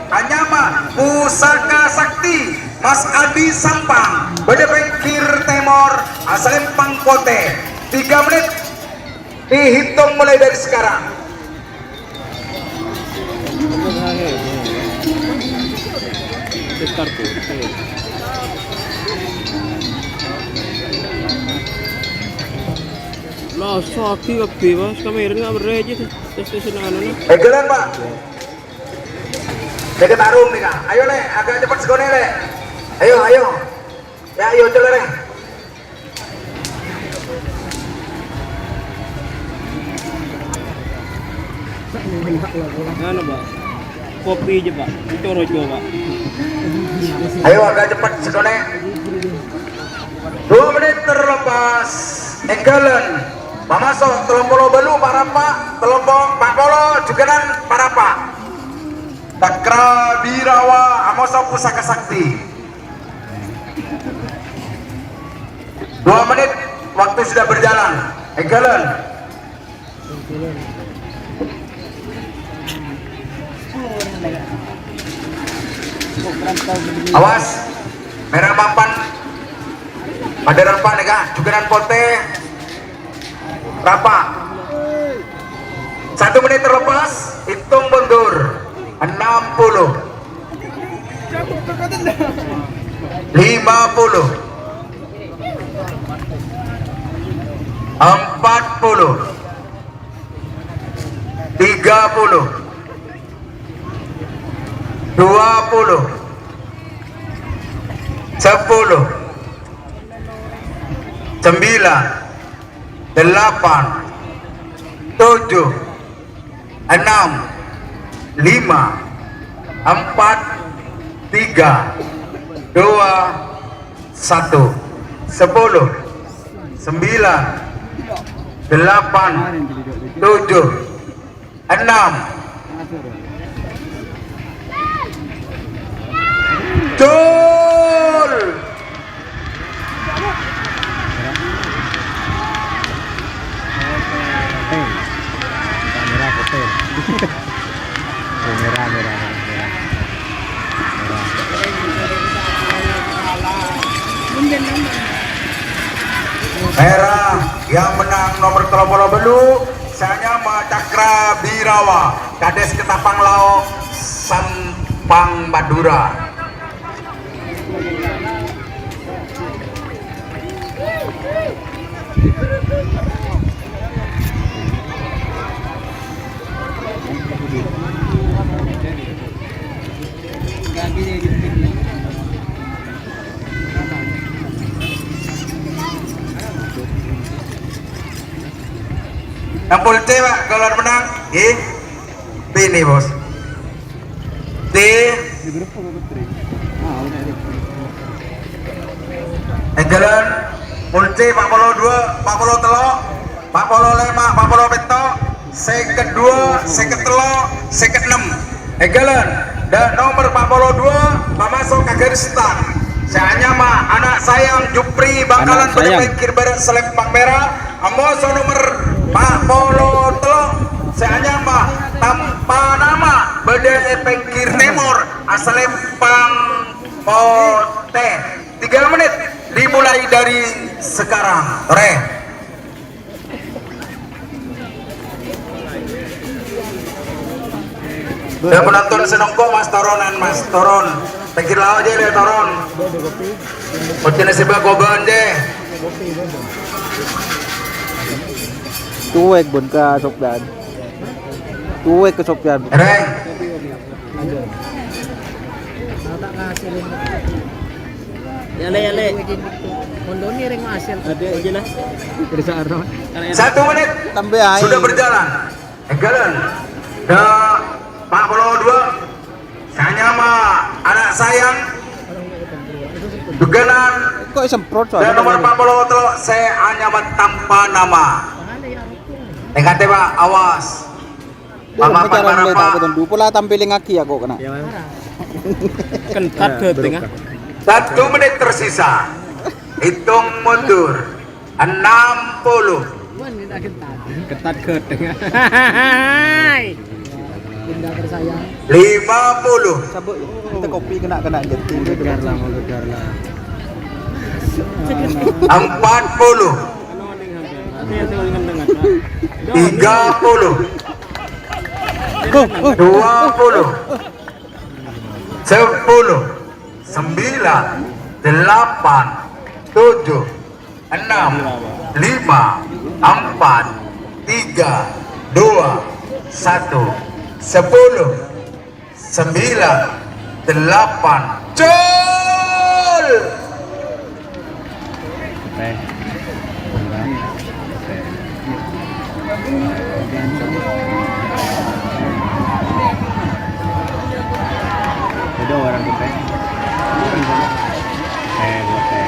anyama Pusaka Sakti, Mas Adi Sampang, bâdâ pèngghir tèmor, asalèmpang potè. Tiga menit dihitung mulai dari sekarang. Lah, sakit kabbhi, Mas. Kamera nggak berre aja tuh. Tes-tesan anu, nah. Egeran, Pak. Deket arung nih, Kak. Ayo, Lè', agak cepet sekonè', Lè'. Ayo, ayo. Ya, ayo, Cul, Lè'. Nganu, Pak. Kopi aja, Pak. Itu rojo, Pak. Ayo, agak cepet sekonè'. Dua menit terlepas, èngghâlân. Pamaso' tello polo bâllu' Pak Rapa', tello polo, empat polo jhughânan Pak Rapa'. Cakra Birawa amoso pusaka sakti. Dua menit, waktu sudah berjalan. Èngghâlân. Awas, mèra mapan. Padâ rapa' nèka, jhughânan potè. Rapa'. Satu menit terlepas, hitung mundur. Enam puluh. Lima puluh. Empat puluh. Tiga puluh. Dua puluh. Sepuluh. Sembilan. Delapan. Tujuh. Enam. Lima. Empat. Tiga. Dua. Satu. Sepuluh. Sembilan. Delapan. Tujuh. Enam. Cul. Merah, putih. Oh, merah, merah, merah, merah. Merah. Merah yang menang nomor tello polo bâllu', sè anyama Cakra Birawa, Kadis Ketapang Lao', Sampang Madura. Nang Pulce, Pak, kalau menang, nggih. Bini, Bos. Di. Èngghâlân, Pulce, empat puluh dua, empat puluh tello, empat puluh lima, empat puluh petto, sèket dua, sèket tello, sèket ennem. Èngghâlân, dâ' nomor empat puluh dua, pamaso' ka garis start. Sè anyama Anak Sayang Jupri bakalan Anak Sayang. Pèngkir bârâ' Selempang Mèra, amoso nomor empat puluh tello, sè anyama Tampa Nama, bâdâ è pèngkir tèmor, asalempang potè. Tiga menit dimulai dari sekarang. Torè. Dâ' penonton sè nongko', Mas, toronan, Mas, toron. Pèngkir lao' jâ, Lè', toron. Pocèna sè bâ' kobân jâ. Cuek, Bun, ka Sopyan. Cuek ka Sopyan. Reng. Ya, Lè', ya, Lè'. Kondoni reng hasil. Ada aja lah. Satu menit. Tambah aja. Sudah berjalan. Èngghâlân. Dâ' empat puluh dua. Sè anyama Anak Sayang. Jhughânan. Kok semprot soalnya? Dâ' nomor empat puluh tello sè anyama Tampa Nama. Èngghâtè, Pak, awas. Duh, Mama, mama, mama, mama. Pola tampilin lagi ya kok kena. Iya, Mas. Kentat genteng, ah. Satu menit tersisa. Hitung mundur. Enam puluh. Ketat genteng. Bunda tersayang. Lima puluh. Sabuk ya. Kita kopi kena, kena jeti. Mau gegar lah, mau gegar lah. Empat puluh. Tiga puluh. Dua puluh. Sepuluh. Sembilan. Delapan. Tujuh. Enam. Lima. Empat. Tiga. Dua. Satu. Sepuluh. Sembilan, delapan, cul! Oke. Ada orang oke. Eh, oke.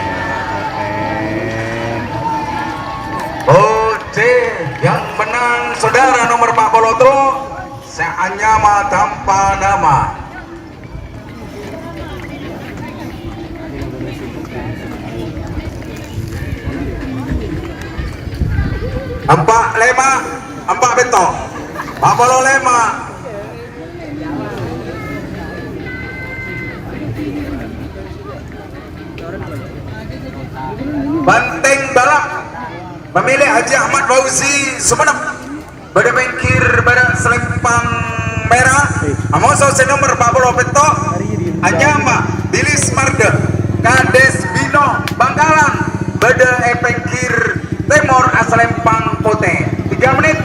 Oke. Oke, yang menang saudara nomor empat puluh tujuh. Sè anyama tanpa nama. Empa' lèma', empa' pètto'. Empa' polo lèma'. Banteng balap memilih Haji Ahmad Fauzi Sumenep. Bâdâ pèngghir bârâ' salèmpang mèra, amoso sè nomer empa' polo pètto', anyama Bilis Marda, Kades Bino Bangkalan, bâdâ è pèngghir tèmor asalèmpang potè. Tiga menit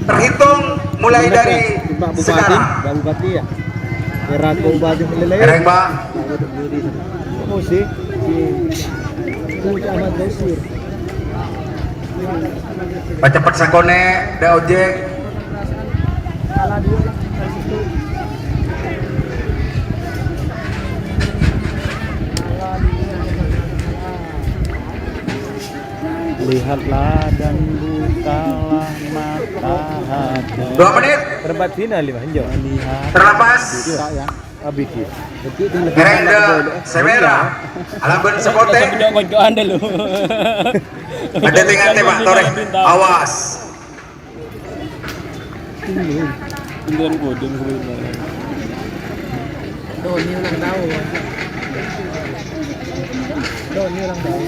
terhitung mulai dari sekarang. Pak Bupati, Pak Bupati ya? Era Kabupaten Lele. Ereng, Pak. Oh, si, si, si Ahmad Basir. Pacepet sakonè', dâ' ojek. Lihatlah dan bukalah mata hati. Dua menit. Perempat final lima, enjo. Melihat. Terlepas. Abidi. Ngereng dâ' sè mèra. Alambân sè potè. Kodok-kodokan dulu. Ada tengah tembak, torè. Awas. Pintuan kodong sebenarnya. Doni ulang tahun. Doni ulang tahun.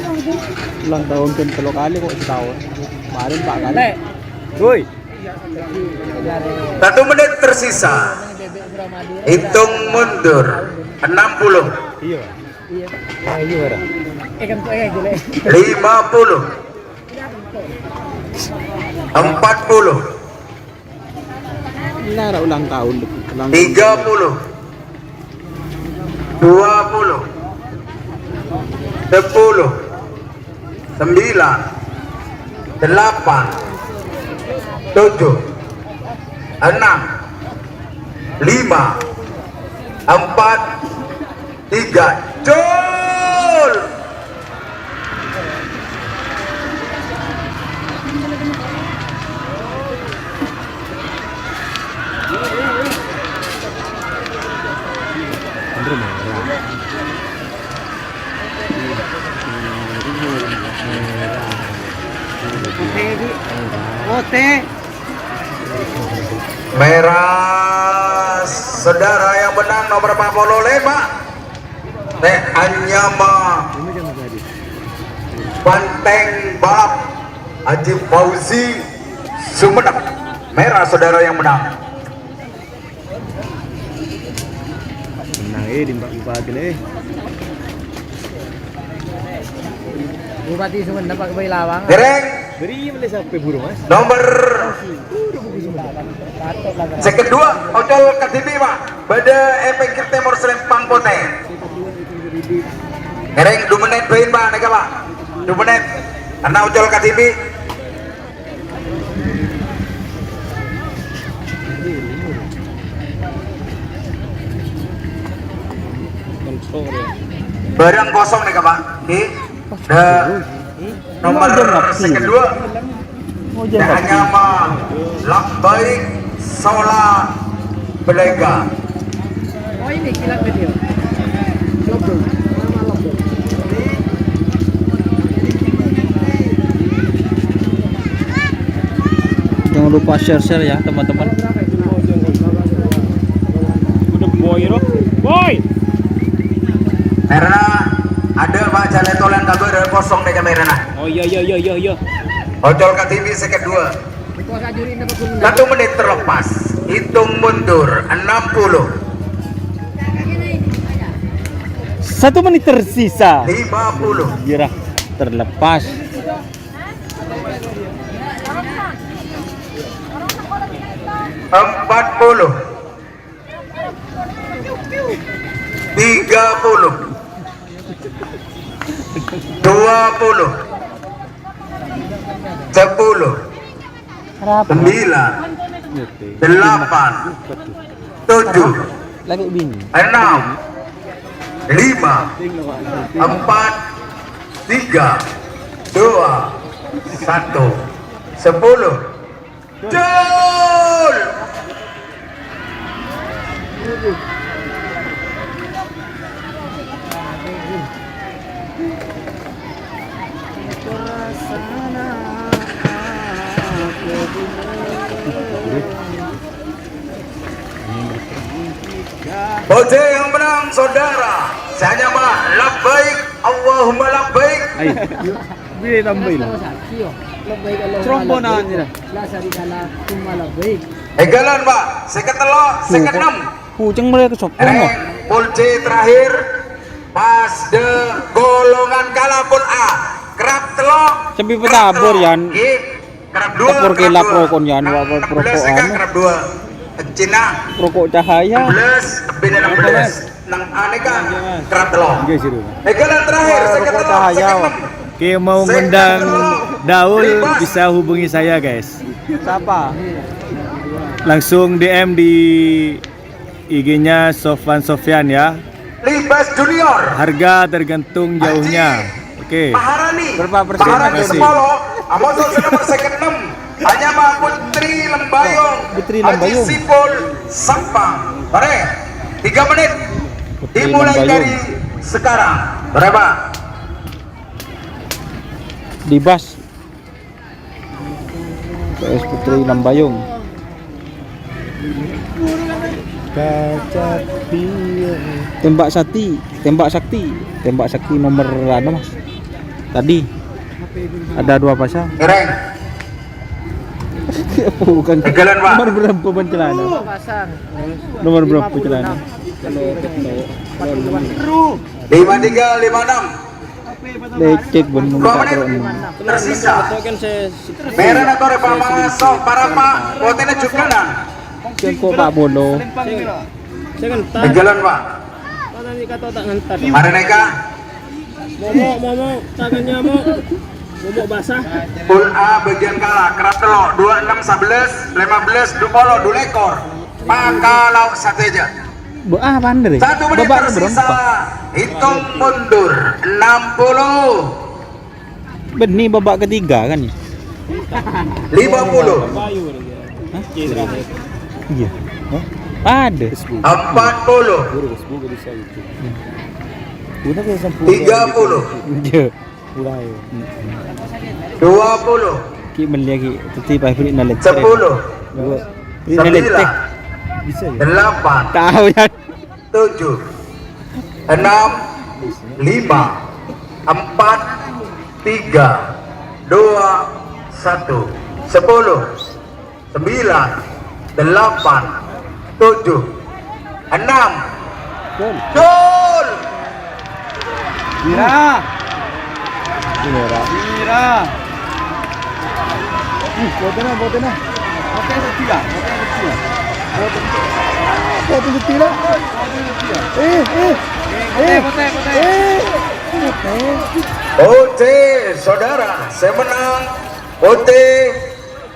Ulang tahun kan telu kali kok setahun. Kemarin empat kali. Woi. Satu menit tersisa. Hitung mundur. Enam puluh. Iya, Pak. Iya. Wah, iya, Pak. Eh, kan, eh, jelek. Lima puluh. Empat puluh. Nah, ulang tahun, ulang tahun. Tiga puluh. Dua puluh. Sepuluh. Sembilan, delapan, tujuh, enam, lima, empat, tiga, cul! Ote. Mèra, saudara yang menang nomor empat puluh lima. Tè anyama Banteng Balap Haji Fauzi Sumenep. Mèra, saudara yang menang. Menang, eh, di Pak Bupati, eh. Bupati Sumenep, Pak Boy Lawang. Dereng. Beri beli sampai buru, Mas. Nomor seket dua, Ocol Kadhibi, Pak. Bâdâ è pèngghir tèmor selempang potè. Dereng dua menit poin, Pak, nèka, Pak. Dua menit. Karena Ocol Kadhibi. Bârâng kosong nèka, Pak. Ngghi. Dâ-, nomor seket dua. Dâ' anyama Labbaik Sola Belega. Oh, ini kilat kecil. Lobong. Nama lobong. Jangan lupa share-share ya, teman-teman. Udah boy, bro. Boy. Karena ada Pak Jaletolan kabar kosong deh kamerana. Oh iya, iya, iya, iya, iya. Ocol Kadhibi seket dua. Satu menit terlepas. Hitung mundur. Enam puluh. Satu menit tersisa. Lima puluh. Iya, terlepas. Empat puluh. Tiga puluh. Dua puluh. Sepuluh. Sembilan. Delapan. Tujuh. Enam. Lima. Empat. Tiga. Dua. Satu. Sepuluh. Jol! Pojè yang menang, saudara. Saya nyama labbaik, Allahumma labbaik. Ayo. Beli tambahin. Trombonan, ya. Ènggalan, Pak. Sèket tello, sèket ennem. Kucing mulai ke sop. Rèng pojè terakhir. Pas de golongan kala pol A. Kerap tello. Sampai petabur, Yan. Nggih. Kerap dua, tepur kerap kilap dua. Rokon, Yan, nang wa-, wa-, enam belas rokok anu. Kerap dua. Cina. Rokok cahaya. Enam belas, lebih dari enam belas. Nang aneka kerap tello. Nggih, sih, Dul. Ènggalan terakhir, sèket tello, cahaya, sèket ennem. Oke, mau ngundang Daul, bisa hubungi saya, guys. Siapa? Langsung D M di I G-nya Sofwan Sofyan, ya. Libas Junior. Harga tergantung jauhnya. Oke. Maharani. Berapa persen? Maharani. Terima kasih. Sepuluh. Amoso sè nomor sèket ennem. Anyama Putri Lembayung. Putri Lembayung. Haji Sipul Sampang. Mari. Tiga menit. Putri Lembayung. Dimulai dari sekarang. Berapa? Libas. P S Putri Lembayung. Tembak Sakti, tembak Sakti, tembak Sakti nomor anu, Mas. Tadi ada dua pasang. Keren. Bukan. Ènggalan, Pak. Nomor berapa, Bang, celana? Pasang. Nomor berapa celana? Lima puluh enam. Lima tiga, lima enam. Lecet, bener. Dua menit tersisa. Merah atau Reva Maso, para Pak, potèna juga, nah. Jengko Pak Bolo. Ènggalan, Pak. Mari, nèka. Momo, momo, tangannya, Mo. Momo basah. Pol A bagian kala, kerap tello, dua enam sebelas, lima belas dua puluh, dua lekor. Pakalau sadhâjâ. Bu, ah, pandher, ya? Satu menit tersisa. Hitung mundur. Enam puluh. Bânnè babak ketiga, kan? Lima puluh. Hah? Iya. Hah? Ada. Empat puluh. Tiga puluh. Iya. Dua puluh. Ki' mellè, Ki'. Dhâddhi pabrik na lecet. Sepuluh. Dua. Sembilan. Bisa, ya? Delapan. Tahu, ya. Tujuh. Enam. Lima. Empat. Tiga. Dua. Satu. Sepuluh. Sembilan, delapan, tujuh, enam. Gol. Gol! Mira. Mira. Mira. Ih, potèna, potèna. Potè setia, potè setia. Potè setia. Potè setia. Eh, eh. Eh, potè, potè. Eh, potè. Oke, saudara, saya menang. Oke.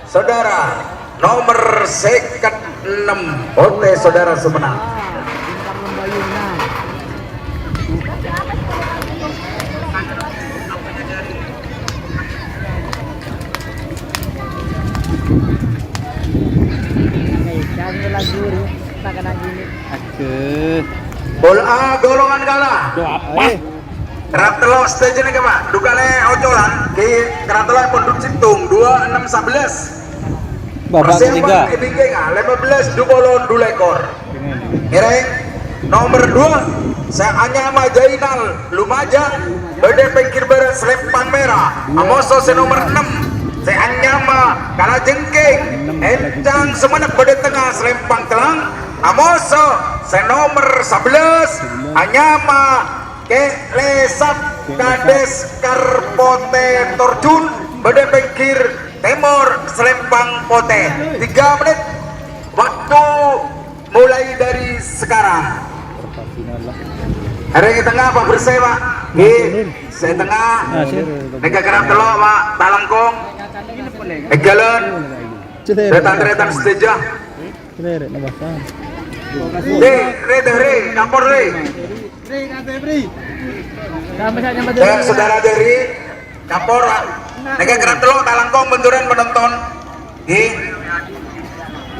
Saudara, nomor sèket ennem, Ote saudara sè mennang. Aduh. Pol A golongan kala. Aduh, apa? Eh. Kerap tello' sadhâjâ nèka, Pak. Dhu kalè ocolan, Ki, kerap tello' pon dhu sèttong, dua enam sebelas. Babak ketiga. Persiapan è bingkèngnga, lèma bellâs dhu polo dhu lèkor. Ngèrèng nomer dua, sè anyama Jainal Lumaja, bâdâ pèngghir bârât Salèmpang Mèra. Amoso sè nomer ennem, sè anyama Kalajengking, Encang Sumenep, bâdâ tengnga Salèmpang Tellang. Amoso sè nomer sabellâs, anyama Kè' Lèsat, Kades Karpotè Torjun, bâdâ pèngghir tèmor Salèmpang Potè. Tiga menit waktu mulai dari sekarang. Perempat final lah. Arèya è tengnga, Pak, bersè, Pak. Ngghi, sè tengnga. Nèka kerrap tello', Pak, talangkong. Èghâlân. Tarètan-tarètan sadhâjâ. Ngghi, rè, rè, kapor, rè. Saudara dari Kapor, nèka kerrap tello' talangkong bendungan penonton. Ngghi.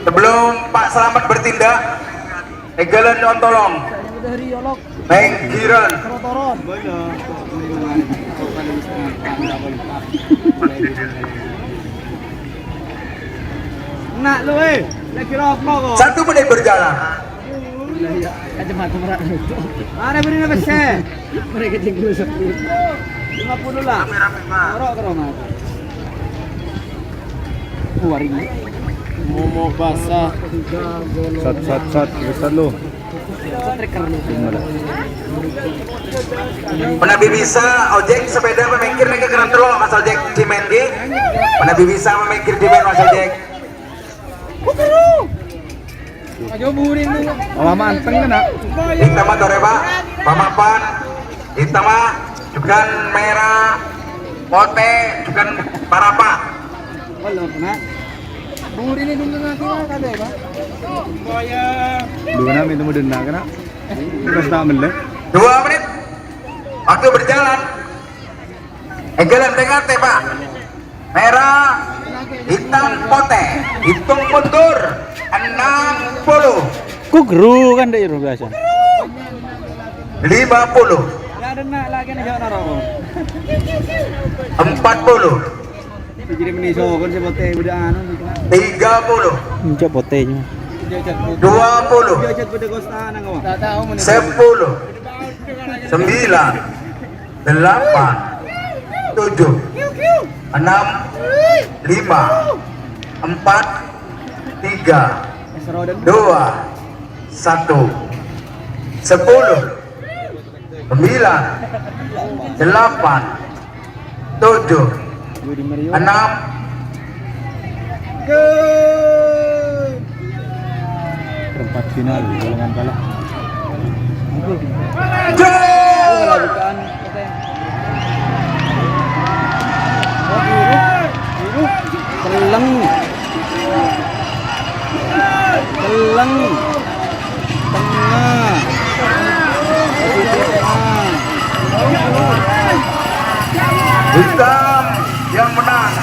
Sebelum Pak Selamat bertindak, èghâlân nyo'on tolong. Pèngghirân. Nak lu, eh, lagi rokok kok. Satu menit berjalan. Kacamata merah. Ada beri nama saya. Mereka tinggal sepuluh. Lima puluh lah. Rame-rame, Pak. Rokok ke rumah. Dua ribu. Momo basah. Sat, sat, sat, liwat lu. Manabi bisa, ojek sepeda pamèngghir nèka kerrap tello', Mas Ojek, dhimèn, ngghi. Manabi bisa pamèngghir dhimèn, Mas Ojek. Aja buring dulu. Malah manteng kan, Nak? Hitam atau reba? Pamapan. Hitam, ah. Jughân mèra, potè, jughân parapa. Belum, Nak. Buring ini dulu nanti, Nak, ada, Pak? Dua nama itu mau dengar, kan, Nak? Terus tak melek. Dua menit. Waktu berjalan. Èghâlân, tèngghâl, Pak. Mèra, hitam, potè. Hitung mundur. Enam puluh. Ku gru kan, Dek, biasa. Lima puluh. Empat puluh. Jadi meni sokon sè potè udah anu. Tiga puluh. Enjak potenya. Dua puluh. Sepuluh. Sembilan. Delapan, tujuh, enam, lima, empat, tiga, dua, satu, sepuluh, sembilan, delapan, tujuh, enam, Perempat final, golongan kalah. Gol! Bukan. Teleng. Teleng. Tengah. Hitam yang menang.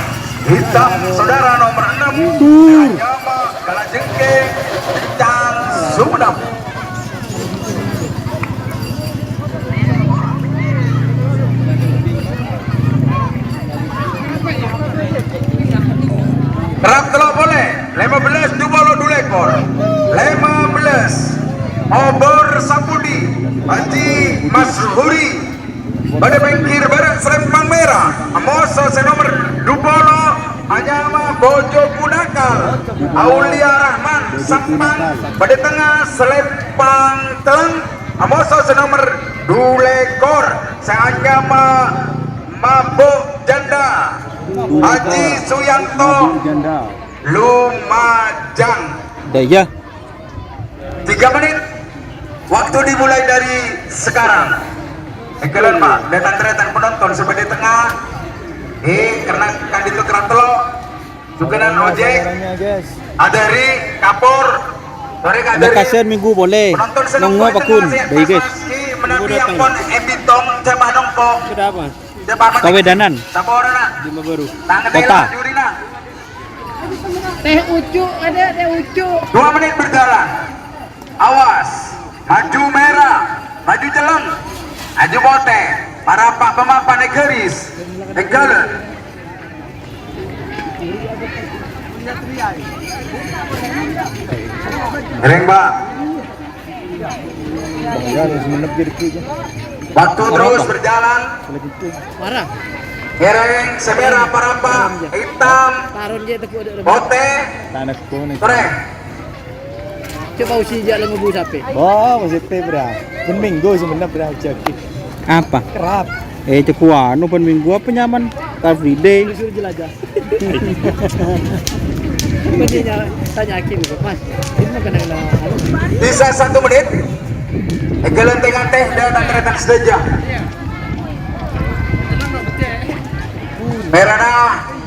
Hitam, saudara, nomor enam. Tur. Nyama kalajengking Cang Sumenep. Kerrap tello' polè, lèma bellâs dhu polo dhu lèkor. Lèma bellâs, Obor Sapudi, Haji Masyhuri. Bâdâ pèngghir bârâ' salèmpang mèra, amoso sè nomer dhu polo, anyama Bojo Gunakal, Aulia Rahman, Sampang, bâdâ tengnga salèmpang tellèng, amoso sè nomer dhu lèkor, sè anyama Mabuk Janda, Haji Suyanto, Lumajang. Dâ' iyâ. Tiga menit. Waktu dimulai dari sekarang. Èghâlân, Pak, dâ' tan-tarètan penonton sè bâdâ è tengnga. Eh, karena kandhâ kerrap tello'. Jughân ojek. Adâri, kapor. Torè ka adâri. Kasihan minggu polè. Penonton sè nonggo nonggo è tengnga, paggun. Sè Baik, guys. Pas-paski menabi ampon èbitong, sapa nongko. Sudah apa? Sapa Kawedanan. Sapa ora, nak? Di Mabaru. Tangan Kota. Jurina. Teh ucuk ada, teh ucuk. Dua menit berjalan. Awas, maju merah, maju celeng, maju potè, para pak pemapan è garis, è galèn. Rèng, Pak. Waktu terus berjalan. Marah. Ngèrèng sè mèra parapa, hitam, Taron je teguh ada. Potè. Tanah kuning. Torè. Coba usi jak lengo bu sapi. Oh, maksudnya, bra. Ben minggu sebenarnya, bra, jadi. Apa? Kerap. Eh, cekuan, ben minggu apa nyaman? Car Free Day. Suruh jelajah. Tanya Aki, Mas. Ini mau kena, kena, anu. Sisa satu menit. Èghâlântè-ghântè dâ' tan-tarètan sadhâjâ. Mèrana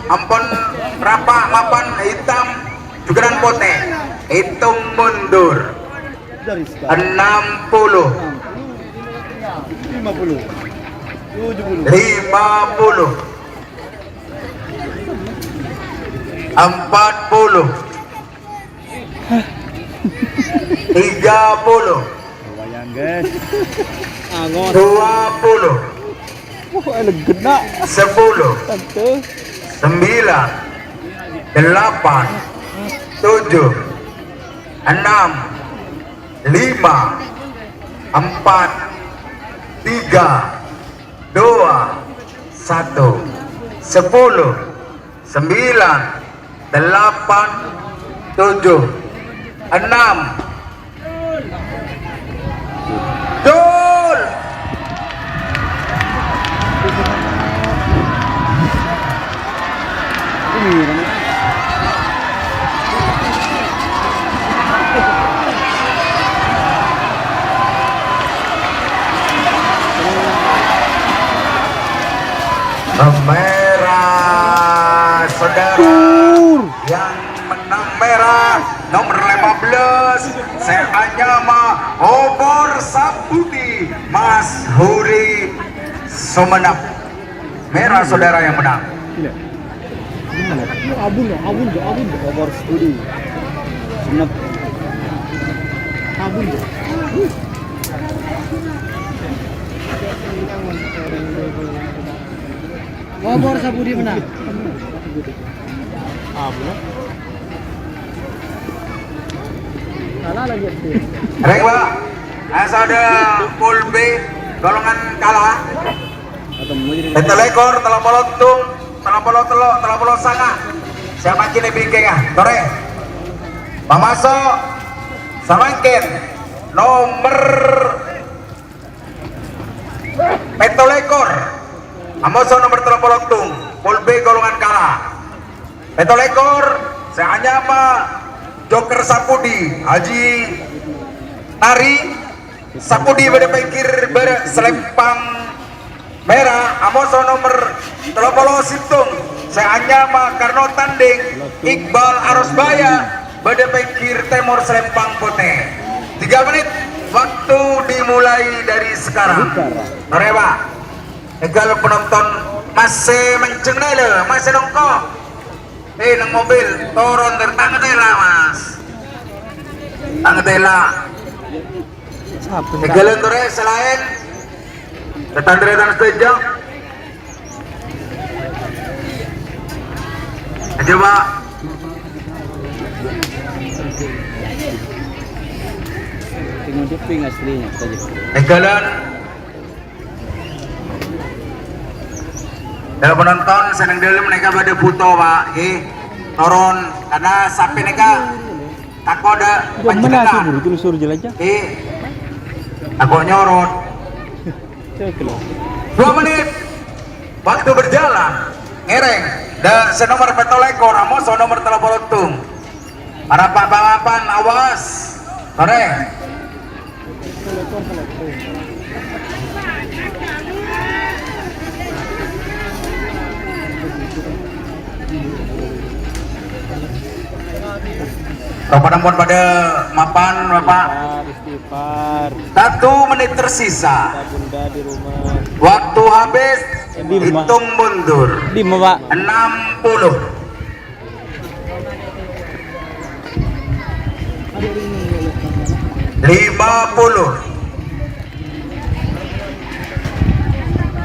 ampon rapa' mapan itam jhughân potè. Ètong mundur. Enam puluh. Lima puluh. Tujuh puluh. Lima puluh. Empat puluh. Tiga puluh. Lumayan, guys. Angot. Dua puluh. Wah, elegan, nak. Sepuluh. Tante. Sembilan. Delapan. Tujuh. Enam. Lima. Empat. Tiga. Dua. Satu. Sepuluh. Sembilan, delapan, tujuh, enam. Dul! Mèra, saudara. Yang menang mèra, nomor lima belas, sè anyama Obor Sapudi, Mas Huri Sumenep. Mèra, saudara yang menang. Gila. Gimana? Abun ya, abun ya, abun ya. Obor Sapudi. Sumenep. Abun ya. Obor Sapudi menang. Ah, bener. Kalah lagi, ya. Rèng, Pak. Asada Pol B, golongan kala. Kettello lèkor, tello polo sèttong, tello polo tello', tello polo sanga'. Siapa kini bingkèngnga? Torè. Pamaso' samangkèn nomer pètto lèkor. Amoso nomer tello polo sèttong, Pol B golongan kala. Pètto lèkor, sè anyama Joker Sapudi, Haji Nari Sapudi bâdâ pènggir bârâ' salèmpang mèra, amoso nomer tello polo sèttong, sè anyama Karno Tanding, Iqbal Arosbaya, bâdâ pènggir tèmor salèmpang potè. Tiga menit, waktu dimulai dari sekarang. Torè, Pak. Èghâl penonton masè manjheng nèlè, masè nongko'. Eh, neng mobil, toron dâri tang tèla, Mas. Tang tèla. Èghâlân torè sè laèn. Tan-tarètan sadhâjâ. Ayo, Pak. Tinggal doping aslinya tadi. Èghâlân. Dâ' penonton sè neng dâlem nèka padâ buto, Pak. Ngghi. Toron, karena sapè nèka tako' dâ' Jam mana panjhennengngan. Sih, buru telusur jelajah? Ngghi. Tako' nyorot. Cek lo. Dua menit. Waktu berjalan. Ngèrèng. Dâ' sè nomer pètto lèkor, amoso nomer tello polo sèttong. Para pa-, pa-, papan, awas. Torè. Bapak ampon padâ mapan, Bapak. Istighfar, istighfar. Satu menit tersisa. Bunda di rumah. Waktu habis, di rumah. Hitung mundur. Di rumah, Pak. Enam puluh. Lima puluh.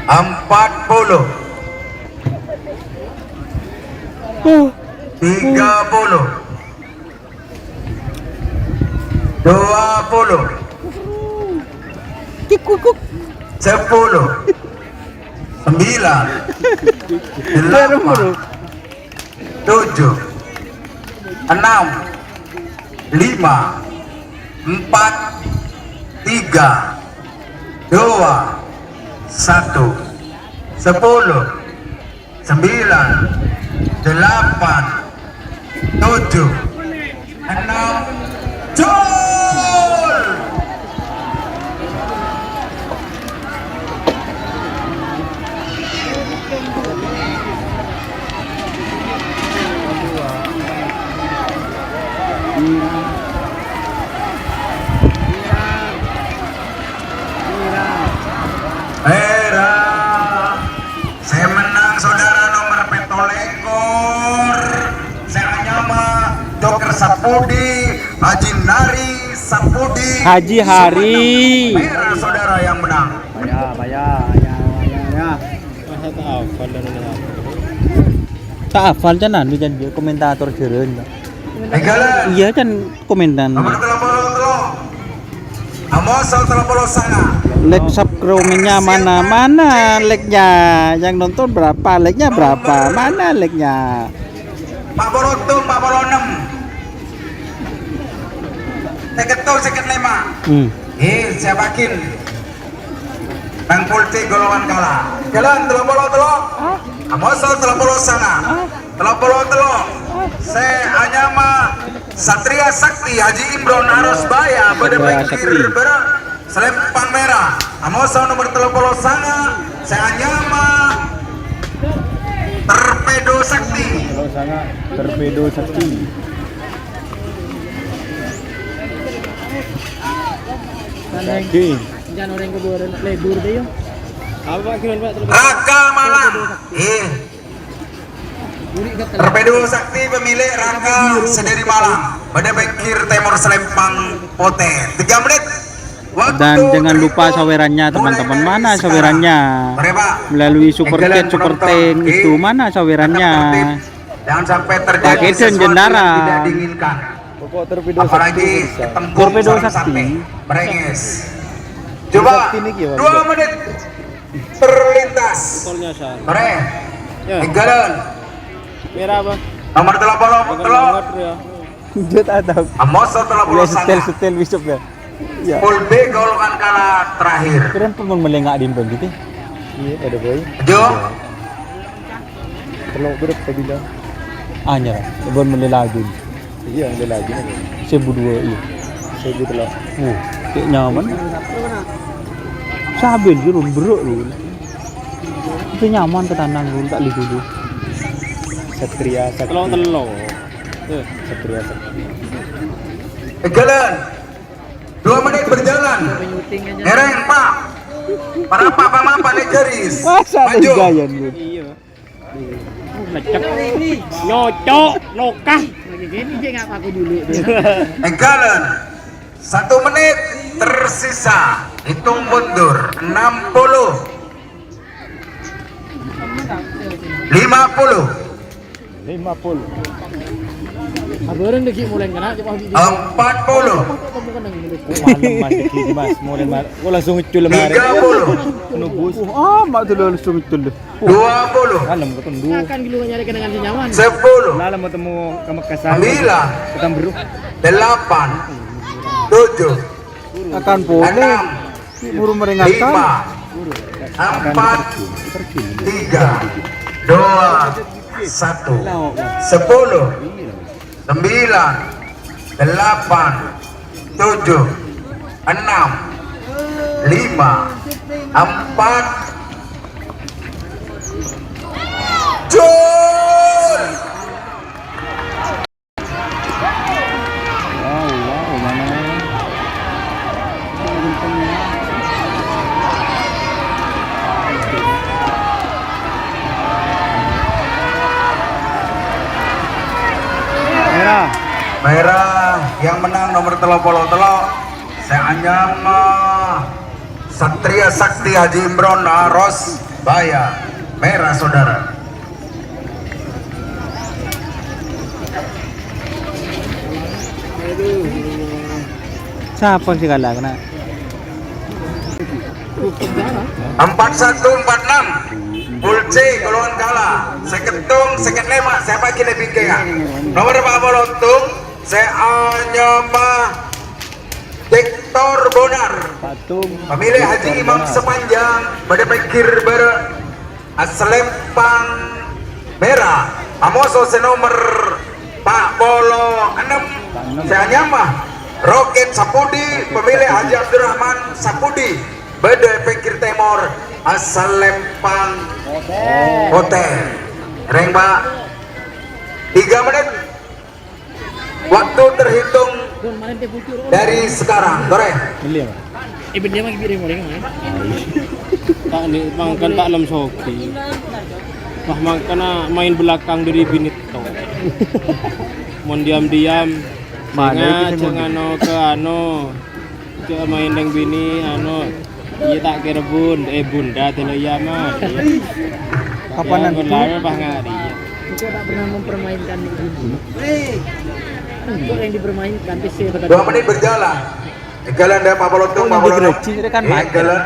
Empat puluh. Tiga puluh. Dua puluh. Sepuluh. Sembilan. Delapan. Tujuh. Enam. Lima. Empat. Tiga. Dua. Satu. Sepuluh. Sembilan, delapan, tujuh, enam, gol! Pudi Haji Nari Sapudi Haji Hari. Sumenep. Merah saudara yang menang. Paya, paya, ya, ya, ya. Masa tak hafal dan ini apa? Tak hafal, can, anu, can, dia komentator jeren, Pak. Egalan. Iya, can, komentar. Nomor tello polo tello. Amoso tello polo sanga. Like subscribe-nya mana? Mana like-nya? Yang nonton berapa? Like-nya berapa? Mana like-nya? Empat puluh tujuh, empat puluh enam. Seket tujuh, seket lima. Hmm. Eh, siapa kin? Bang Pulti golongan kala. Jalan tello polo tello. Amoso tello polo sanga. Tello polo tello. Se anyama Satria Sakti Haji Imron Aros Baya pada Satria pengkir Sakti. Bara Selempang Merah. Amoso nomor tello polo sanga. Se anyama Torpedo Sakti. Polo sanga, Torpedo Sakti. Oke. Jangan orang keluaran lebur deh, yo. Apa, Pak? Gimana, Pak? Terus. Raka Malang. Eh. Torpedo Sakti pemilik Raka sedari Malang. Pada pengkir timur Selempang Pote. Tiga menit. Dan jangan lupa sawerannya, teman-teman. Mana sawerannya? Melalui super chat, super thanks itu. Mana sawerannya? Jangan sampai terjadi sesuatu yang tidak diinginkan. Pokok Torpedo Sakti. Apalagi ketembung Torpedo Sakti. Merenges. Coba, dua menit terlintas. Mare. Ya. Egalan. Merah apa? Nomor tello polo tello. Dia tak tahu. Amoso tello polo sanga. Setel, setel, Bishop, ya. Ya. Full B golongan kala terakhir. Keren pun melengak di bengkit, eh. Iya, ada boy. Jo. Tello berapa bilang? Anyar, bukan melelagi. Iya, melelagi. Sebu dua, iya. Sebu tello. Oh, kayak nyaman. Sabil, jurun, bro, lu. Itu nyaman ke tanang, lu, tak lihat dulu. Satria Sakti. Tello, tello. Eh. Satria Sakti. Jalan. Dua menit berjalan. Ngereng, Pak. Para Pak, Pak, Pak, naik garis. Maju. Maju. Iya. Lecek. Nyocok, nokah. Lagi gini, dia nggak pakai dulu, dia. Egalan. Satu menit tersisa. Hitung mundur. Enam puluh. Lima puluh. Lima puluh. Abareng lagi mulai kena, coba. Empat puluh. Kok malam, Mas, iki, Mas, mulai mal-, kok langsung ngecul kemarin. Tiga puluh. Nubus. Wah, amat tuh langsung ngecul deh. Dua puluh. Malam ketemu. Akan dulu nyari kenangan senyaman. Sepuluh. Malam ketemu ke Mekah sana. Sembilan. Ketemu, bro. Delapan. Tujuh. Akan boleh. Enam. Buru meringatan. Lima, empat, tiga, dua, satu, sepuluh, sembilan, delapan, tujuh, enam, lima, empat, jol! Wow, wow, mana? Merah. Merah yang menang nomor tello polo tello. Saya anyama Satria Sakti Haji Imron Aros Baya. Merah, saudara. Sapa sè kala kèna? Empat satu, empat enam. Pulce golongan kala. Sèket tong, sèket lèma', sapa kèna bingkènga? Nomor empat puluh tong, sè anyama Victor Bonar. Patung. Pamilè Haji Imam Sepanjang, bâdâ pènggir bârâ'. Asalèmpang mèra, amoso sè nomer pa' polo ennem, sè anyama Roket Sapudi, pamilè Haji Abdurrahman Sapudi, bâdâ pènggir tèmor, asalèmpang potè. Rèng, Pak. Tiga menit. Waktu terhitung dari sekarang, torè. Beli apa? Eh, beli apa, beli apa, beli apa? Tak ni, mangkèn tak lem sogi. Wah, mangkèn main belakang dari binit to. Mon diam-diam, Mana itu sing nganu ke anu, cek main deng bini anu, iya tak kira bun, eh bunda dulu iya mah. Kapan nanti? Pas ngari. Kita tak pernah mempermainkan ibu. Kok yang dipermainkan? Dua menit berjalan. Enggalan dâ' Pak Polotong, Pak Polotong. Gereci kan mati. Enggalan.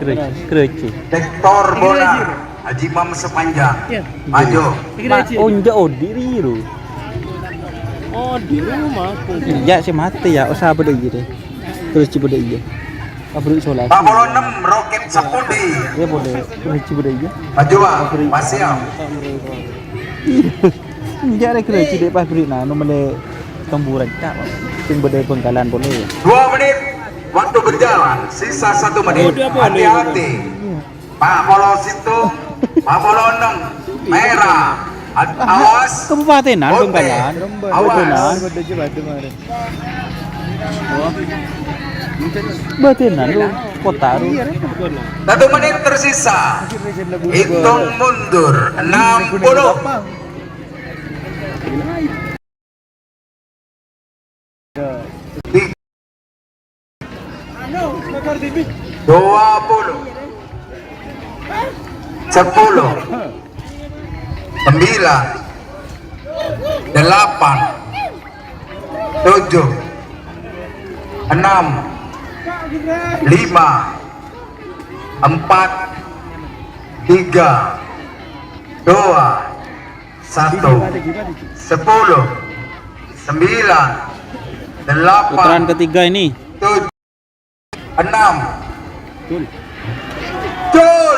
Gereci, gereci. Sektor bola. Haji Imam Sepanjang. Iya. Maju. Ma-, onja odi' riru. Oh, di rumah. Iya, si mati ya. Usaha pada iya deh. Gereci pada iya. Pabrik solar. Pak Polo enam, Roket Sapundi. Iya, boleh. Gereci pada iya. Maju, Pak. Pabrik. Masih ya. Enjâ' rè ghellâ' cè' dâ' pabrik, nah, anu mellè tamburan, Cak. Sing bâdâ è Bhângkalan polè, yâ. Dua menit waktu berjalan, sisa satu menit. Hati-hati. Pak Polo Situ, Pak Polo Enam, merah. Ad-, awas. Kabupatenan, Bhângkalan. Awas. Kabupatenan. Bâdâna lu, kota lu. Satu menit tersisa. Hitung mundur. Enam puluh. Dua puluh. Sepuluh. Sembilan. Delapan. Tujuh. Enam. Lima. Empat. Tiga. Dua. Satu. Sepuluh. Sembilan. Delapan. Putaran ketiga ini. Tujuh. Enam. Betul. Betul.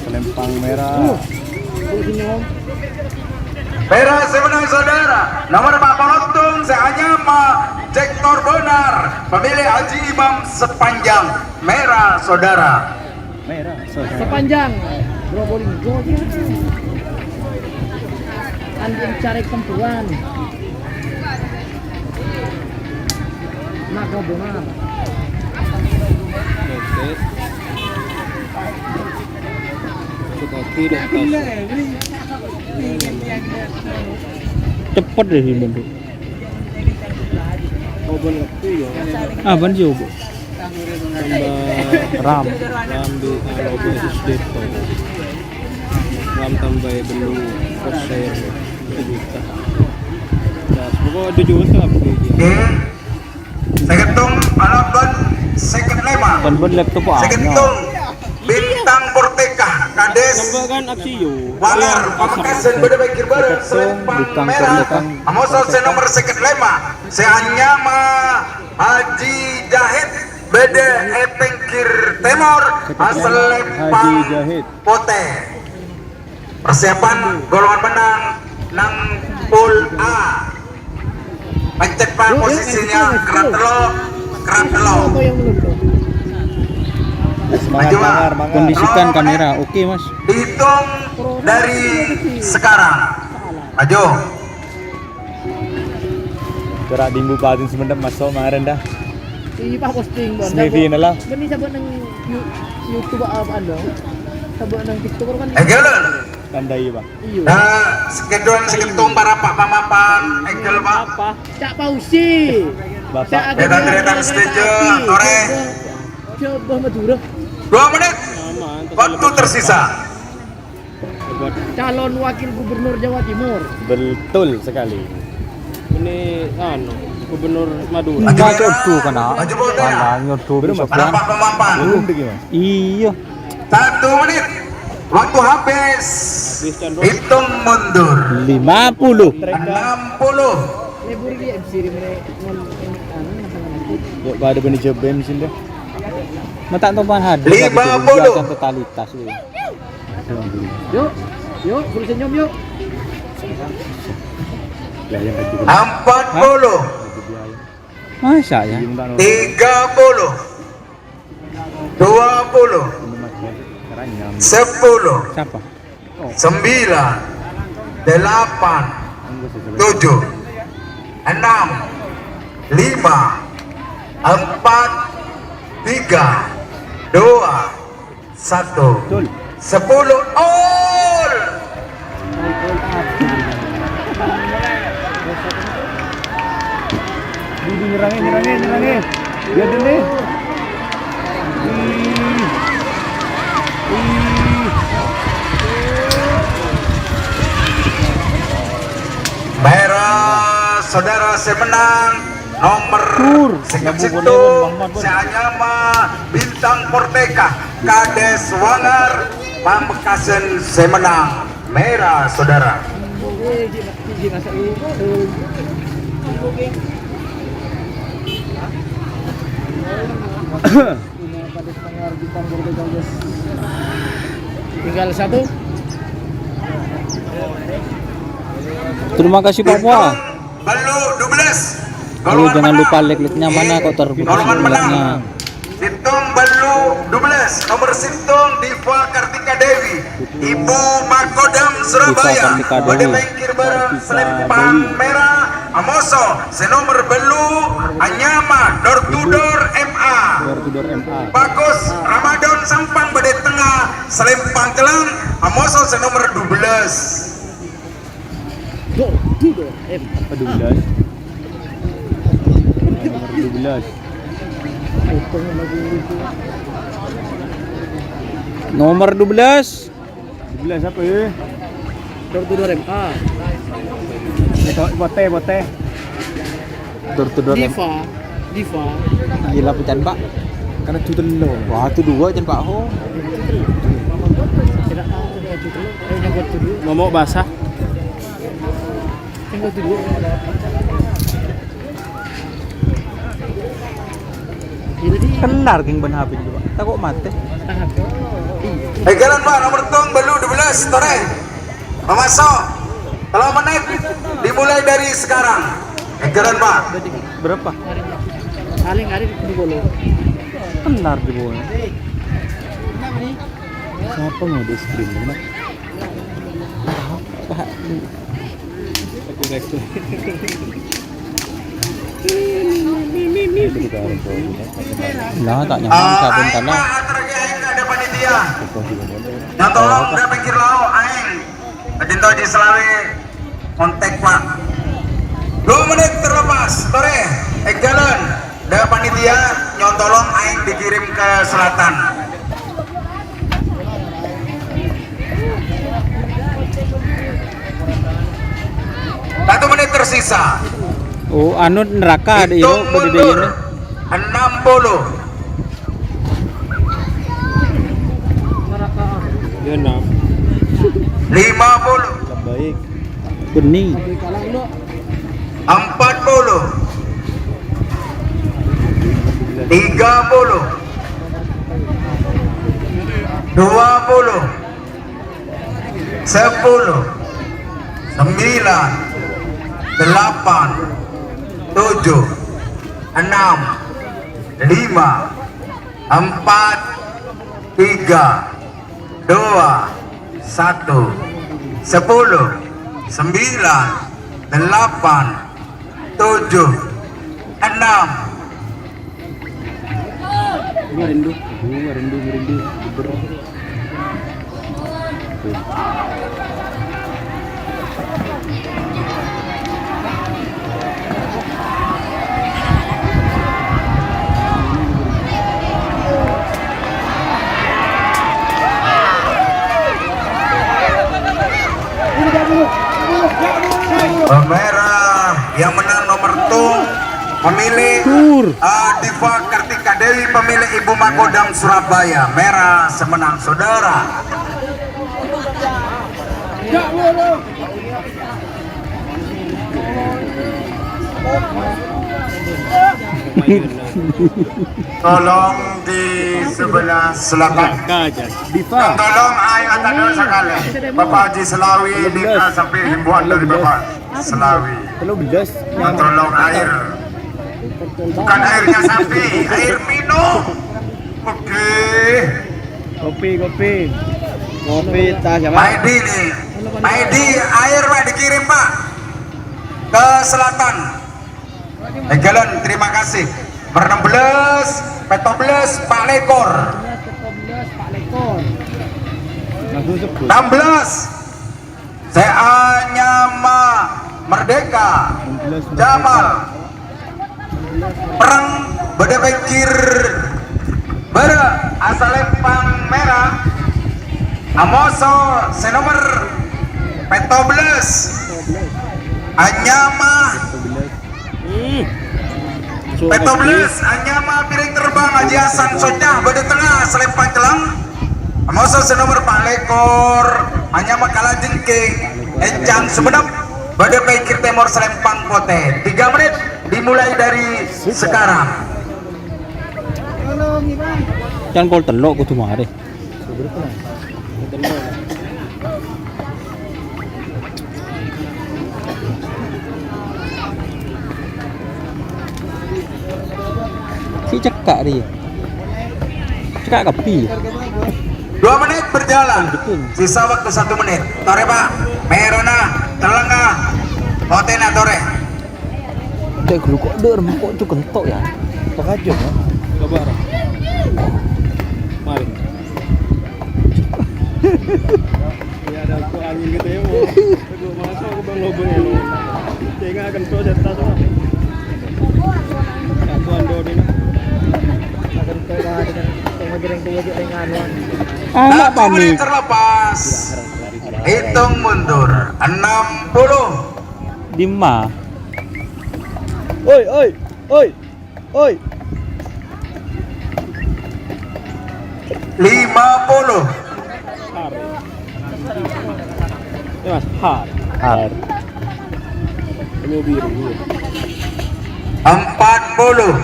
Selempang merah. Merah sebenarnya saudara. Nomor Pak Polotung, saya nyama Cektor Bonar, pemilik Haji Imam Sepanjang. Merah saudara. Merah saudara. Sepanjang Probolinggo. Anjing cari kembuan. Oke. Cepet deh ini, Bu. Open waktu ya. Ah, ban sih, Bu. Tambah RAM. RAM di, ah, open S S D. RAM tambah belum persen. Sejuta. Nah, pokoknya tujuh juta aku dia. Sèket tong, alaban sèket lèma'. Kan ban laptop apa? Sèket tong, Bintang Murtika, Kades. Nambah kan aksi yo. Walar, Pamekasan, bâdâ pinggir bârâ', sèket tong, selempang Bintang merah. Murtika. Amoso sè nomor sèket lèma', sè anyama Haji Jahid, bâdâ è pinggir tèmor, selempang Haji Jahid. Potè. Persiapan golongan menang nang pool A. Pencet, Pak, posisinya kerat tello, kerat tello. Semangat, Maju, Pak. Mangar, mangar. Kondisikan kamera, oke, Mas. Dihitung dari sekarang. Maju. Corak dimbu patin semenep masuk kemarin dah. Iya, pas posting, Bon. Semifinal lah. Bânnè coba neng You-, YouTube apa anda? Coba neng TikTok kan. Enggak lah. Tandai, Pak. Iya. Nah, sekedon seketung para pak pamapan, enggak, Pak. Apa? Cak Pausi. Bapak. Deretan-deretan stage, sore. Coba Madura. Dua menit. Waktu tersisa. Calon wakil gubernur Jawa Timur. Betul sekali. Ini, anu, gubernur Madura. Maju, Pak. Nyodo kana. Maju, Pak. Mana nyodo bisa. Para pak pamapan. Belum deh, Mas. Iya. Satu menit. Waktu habis. Hitung mundur. Lima puluh. Enam puluh. Libur di M C di mana? Yuk, pada bani jebem sini deh. Mata topan hadir. Lima puluh. Totalitas ini. Yuk, yuk, suruh senyum yuk. Empat puluh. Masa ya? Tiga puluh. Dua puluh. Sepuluh. Siapa? Sembilan, delapan, tujuh, enam, lima, empat, tiga, dua, satu. Sepuluh. All. Budi nyerangnya, nyerangnya, nyerangnya. Dia dulu. Ih. Ih. Mèra, saudara, sè mennang nomer sèket sèttong, sè anyama Bintang Porteka, Kades Wangar, Pamekasan, sè mennang mèra, saudara. Tinggal satu. Terima kasih, Pak Mua. Bintang Bellu dua belas. Oh, jangan lupa like-like-nya mana kok terputus like-nya. Sèttong Bellu dua belas, nomer sèttong Diva Kartika Dewi, Ibu Makodam Surabaya. Kartika Dewi. Bâdâ pèngkèr bârâng, Kartika sèlèmpang Dewi. Mèra, amoso sè nomer Bellu, anyama Door to Door M A. Door to Door M A. Bagus Ramadan Sampang bâdâ tengngah, sèlèmpang cellèng, amoso sè nomer dua belas. Door to Door M A. Apa dua belas? Nomor dua belas. Nomor dua belas. Dua belas apa ya? Door to Door M A. Itu bote, bote. Door to Door M A. Diva. Diva. Gila, pecan, Pak. Karena jutel lo. Wah, itu dua, Cen, Pak. Oh. Tidak tahu, tidak jutel. Eh, nyangkut dulu. Momok basah. Nyangkut dulu. Kenar, geng, bân H P juga, Pak. Tako' matè. Èngghâlân, Pak, nomer sèttong Bellu dua belas, torè. Pamaso, tello menit dimulai dari sekarang. Èngghâlân, Pak. Berapa? Paling ada di bawah. Benar di bawah. Siapa mau di screen, Pak? Pak. Lah, ta' nyaman, sabun tanah. Ada panitia. Yang tolong udah pinggir laut, aing. Adinto Haji Selawi kontak, Pak. Dua menit terlepas, sore, eh, jalan. Da panitia nyontolong aing dikirim ke selatan. Satu menit tersisa. Oh, anu neraka ada iro. Hitung mundur. Enam puluh. Ya, enam. Lima puluh. Lebih baik. Bening. Empat puluh. Tiga puluh. Dua puluh. Sepuluh. Sembilan. Delapan. Tujuh. Enam. Lima. Empat, tiga, dua, satu, sepuluh, sembilan, delapan, tujuh, enam. Ini rindu, ini rindu, rindu. Merah yang menang nomor tung. Pemilik, Tur. Ah, Diva Kartika Dewi, pemilik Ibu Makodam Surabaya. Merah semenang, saudara. Tolong di sebelah selatan. Diva. Tolong, ayo, atadol sekali. Bapak Haji Selawi, Diva, sampai himbauan dari Bapak Selawi. Tolong air. Bukan airnya sapi, air minum. Oke. Kopi, kopi. Kopi, teh, jamaah. Pak Edi nih. Pak Edi, air, Pak, dikirim, Pak. Ke selatan. Eh, jalan, terima kasih. Nomor enam belas, pètto bellâs, Pak Lekor. Enam belas, pètto bellâs, Pak Lekor. Enam belas. Sè anyama Merdeka, Jamal. Perreng bâdâ pènggir bârâ' asalèmpang mèra. Amoso sè nomer pètto bellâs. Anyama Hmm. Pètto bellâs, anyama Piring Terbang Haji Hasan Socah bâdâ tengnga salèmpang cellèng. Amoso sè nomer pa' lèkor, anyama Kalajengking, Encang Sumenep, bâdâ pènggir tèmor salèmpang potè. Tiga menit dimulai dari sekarang. Can kol tello' kodhu marè. Si cekak dia. Cekak kabbhi. Dua menit berjalan. Betul. Sisa waktu satu menit. Torè, Pak. Mèrana, tellèngnga, potèna torè. Cek guru kok dor, kok cuk kentok ya. Pakajut ya. Coba, Ra. Mari. Ya, ada aku angin gitu ya, mau. Aku masuk, aku bang lobeng ya, lo. Tengah kentok di atas, Ra. Aku ando di mana? Anak panik. Terlepas. Hitung mundur. Enam puluh. Dimma? Oi, oi, oi, oi. Lima puluh. Har. Ya, Mas, har. Har. Ini biru, biru. Empat puluh.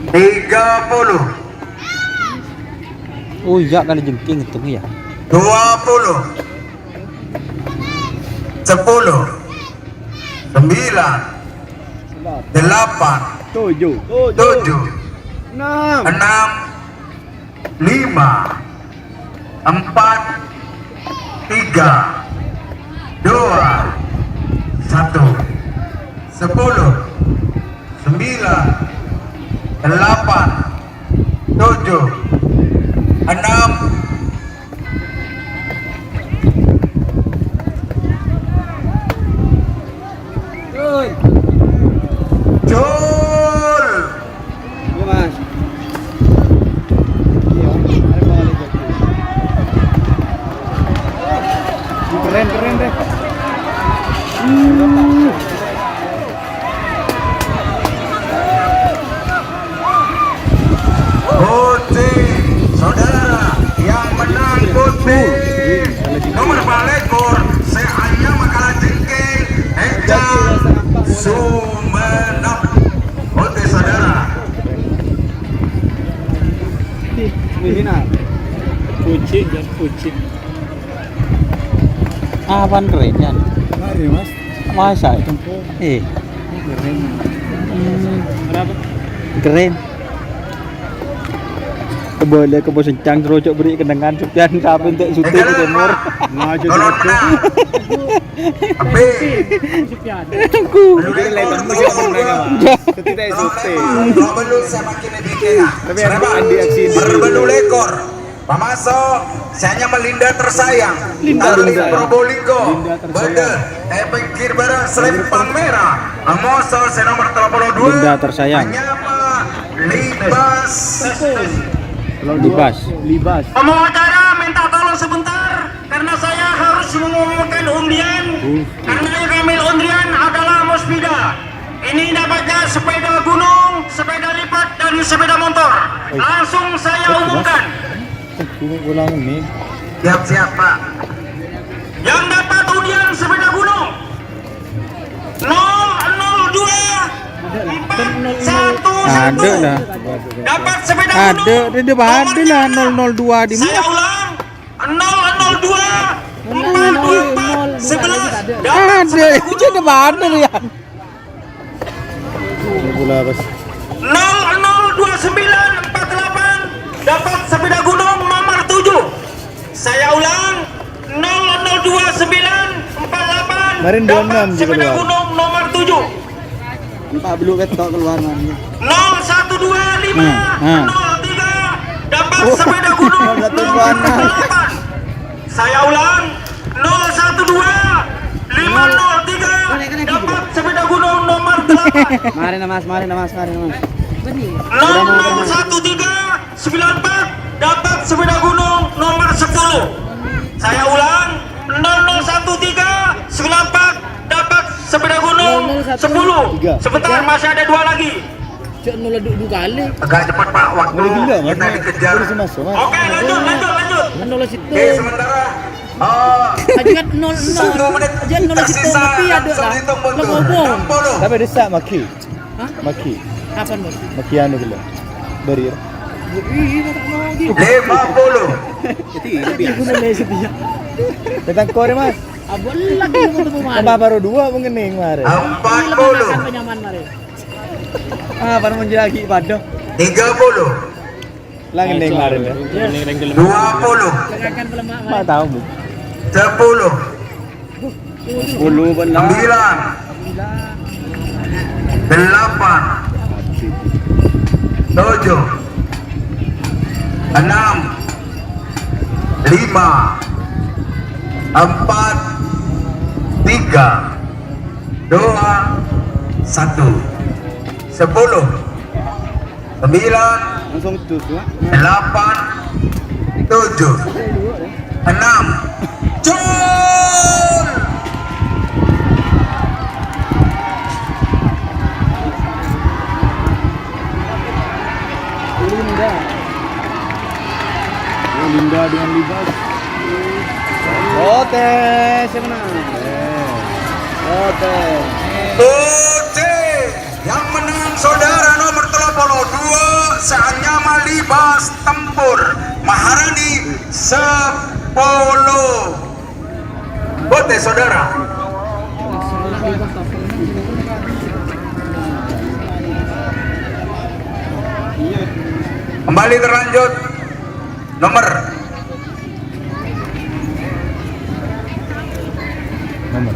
Tiga puluh. Oh iyâ, Kalajengking itu ya. Dua puluh. Sepuluh. Sembilan. Delapan. Tujuh. Tujuh. Enam. Enam. Lima. Empat. Tiga. Dua. Satu. Sepuluh. Sembilan, delapan, tujuh, enam. Jul. Iya, Mas. Iya, arep balik. Keren, keren deh. Putih, saudara, yang menang putih nomor empat puluh, sè anyama Kalajengking, Encang Sumenep. Putih, saudara. Kucing dan kucing. Apan keren, Yan? Mari, Mas. Masa ya? Tempo. Eh. Keren. Hmm. Kenapa? Keren. Kembali ke Bos Encang, terus cok beri kenangan Sufyan sampai untuk syuting ke timur. Ngajak. Tolong, Mas. Tapi Sufyan. Aku. Jadi lain musik menang, Mas. Ya. Ketika S O P. Tapi ada Andi aksi di Berbalu lekor. Pamaso, sè anyama Linda Tersayang. Linda Arlin Tersayang. Probolinggo. Linda Tersayang. Bâdâ, è pèngghir bârâ' salèmpang mèra. Amoso sè nomer tello puluh dua. Linda Tersayang. Anyama Libas. Libas. Libas. Pembawa acara minta tolong sebentar, karena saya harus mengumumkan undian. Uh. Karena yang ambil undian adalah Musbida. Ini dapatnya sepeda gunung, sepeda lipat, dan sepeda motor. Langsung saya umumkan. Siap-siap, Pak. Yang dapat undian sepeda gunung, nol nol dua empat satu satu. Ada lah. Dapat sepeda gunung. Ada, dia, dia ada lah, nomor nol nol dua di mana? Saya ulang, nol nol dua empat dua empat sebelas. Dapat sepeda gunung. Ada, itu ada, ada ya. Bola, Bos. Nol sembilan empat delapan dapat sepeda gunung nomor tujuh. Saya ulang, nol nol dua sembilan empat delapan Kemarin dua enam dapat juga sepeda keluar. Gunung nomor tujuh. Empat beluk ketok keluar namanya. Nol satu dua lima nol tiga dapat sepeda gunung nomor delapan. Saya ulang, nol satu dua lima nol tiga dapat sepeda gunung nomor delapan. Mari, Mas, mari, Mas, mari, Mas. Nol nol satu tiga sembilan empat dapat sepeda gunung nomor sepuluh. Saya ulang, nol nol satu tiga sembilan empat dapat sepeda gunung sepuluh. Sebentar, masih ada dua lagi. Cek nol dua, dua kali. Agak cepat, Pak, waktu kita dikejar. Oke, lanjut, lanjut, lanjut. Kan nol situ. Oke, sementara, eh, aja kan nol nol. Satu menit tersisa, tapi ada langsung lah. Dihitung mundur. Lo ngomong. Enam puluh. Tapi ada sak maki. Hah? Maki. Kapan, Bos? Maki anu gila. Barir. Iya, tak mau di. Lima puluh. Jadi, ini biasa. Tentang kore, Mas. Abon lagi ketemu kemarin. Tambah baru dua mungkin nih kemarin. Empat puluh. Ini lemah makan penyaman kemarin. Ah, baru menjadi lagi pada. Tiga puluh. Lah, ngening kemarin ya. Dua puluh. Tengahkan pelemak. Mak tahu, Bu. Sepuluh. Sepuluh benar. Sembilan. Delapan. Tujuh. Enam. Lima. Empat. Tiga. Dua. Satu. Sepuluh. Sembilan. Langsung terus, ya. Delapan. Tujuh. Enam. Cul! Linda. Oh, Linda dengan Libas. Ote, siapa, nah? Ote. Ote. Yang menang saudara nomor tello polo dua, sè anyama Libas Tempur Maharani sepolo. Bote, saudara. Kembali terlanjut. Nomor. Nomor.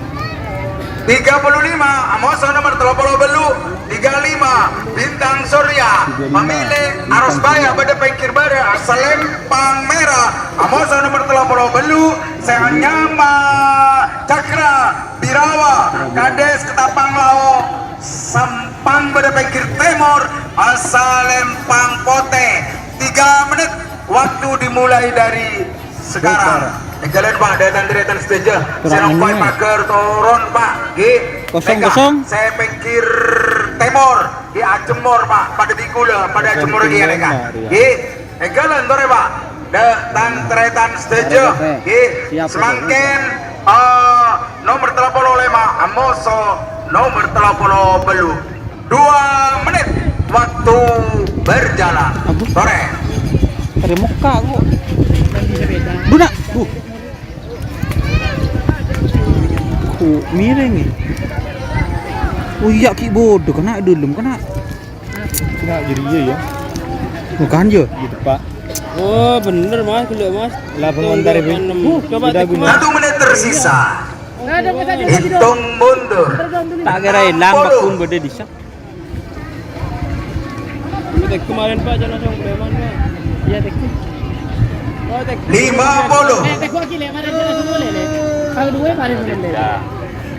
Tiga puluh lima, amoso nomor tello polo bellu', tiga lima, Bintang Surya, pamilè Arosbaya, bâdâ pèngkèr bârâ', Salempang Mèra, amoso nomor tello polo bellu', sè anyama Cakra Birawa, Kades Ketapang Lao, Sampang bâdâ pèngkèr tèmor, Salempang Potè. Tiga menit, waktu dimulai dari sekarang. Ènggâlân, Pak, dâ' tan-tarètan sadhâjâ. Sè nongkoy pagar toron, Pak. Ghi. Kosong, kosong. Sè pèngkèr tèmor, ghi, ajemmor, Pak. Padâ bi' kaulâ, padâ ajemmor ghi, ènèka. Ghi. Ènggâlân torè, Pak. Dâ' tan-tarètan sadhâjâ. Ghi. Samangkèn, eh, nomor tello polo lèma', amoso nomor tello polo bellu'. Dua menit waktu berjalan. Aduh. Torè. Dari muka kok. Duna. Uh. Kok miring ya? Oh iyâ, ghi' bâdâ, kèna' dâlem, kèna'. Kèna' jadi iyâ, ya. Bukan, ya? Gitu, Pak. Oh, bener, Mas, ghellâ', Mas. Lah, pengantar ini. Coba cek, Mas. Satu menit tersisa. Hitung mundur. Ta' kèra èlang, Pak, pun bâdâ dissa'. Tek kemarin, Pak, jangan langsung preman, Pak. Iya, tek. Oh, tek. Lima puluh. Eh, tek gua gile, kemarin jangan langsung boleh, Le. Kalau dua kemarin boleh, Le.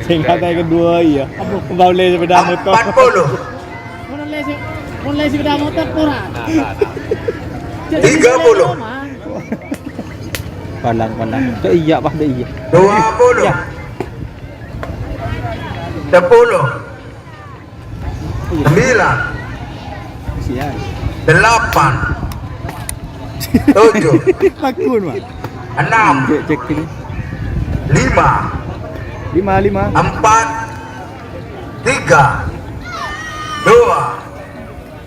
Singkat yang kedua, iya. Apa? Boleh sepeda motor. Empat puluh. Boleh se-, boleh sepeda motor, pura. Tiga puluh. Palang, palang. Cok, iya, Pak, iya. Dua puluh. Iya. Sepuluh. Sembilan. Siang. Delapan. Tujuh. Lagu, Mas. Enam. Cek, cek ini. Lima. Lima, lima. Empat. Tiga. Dua.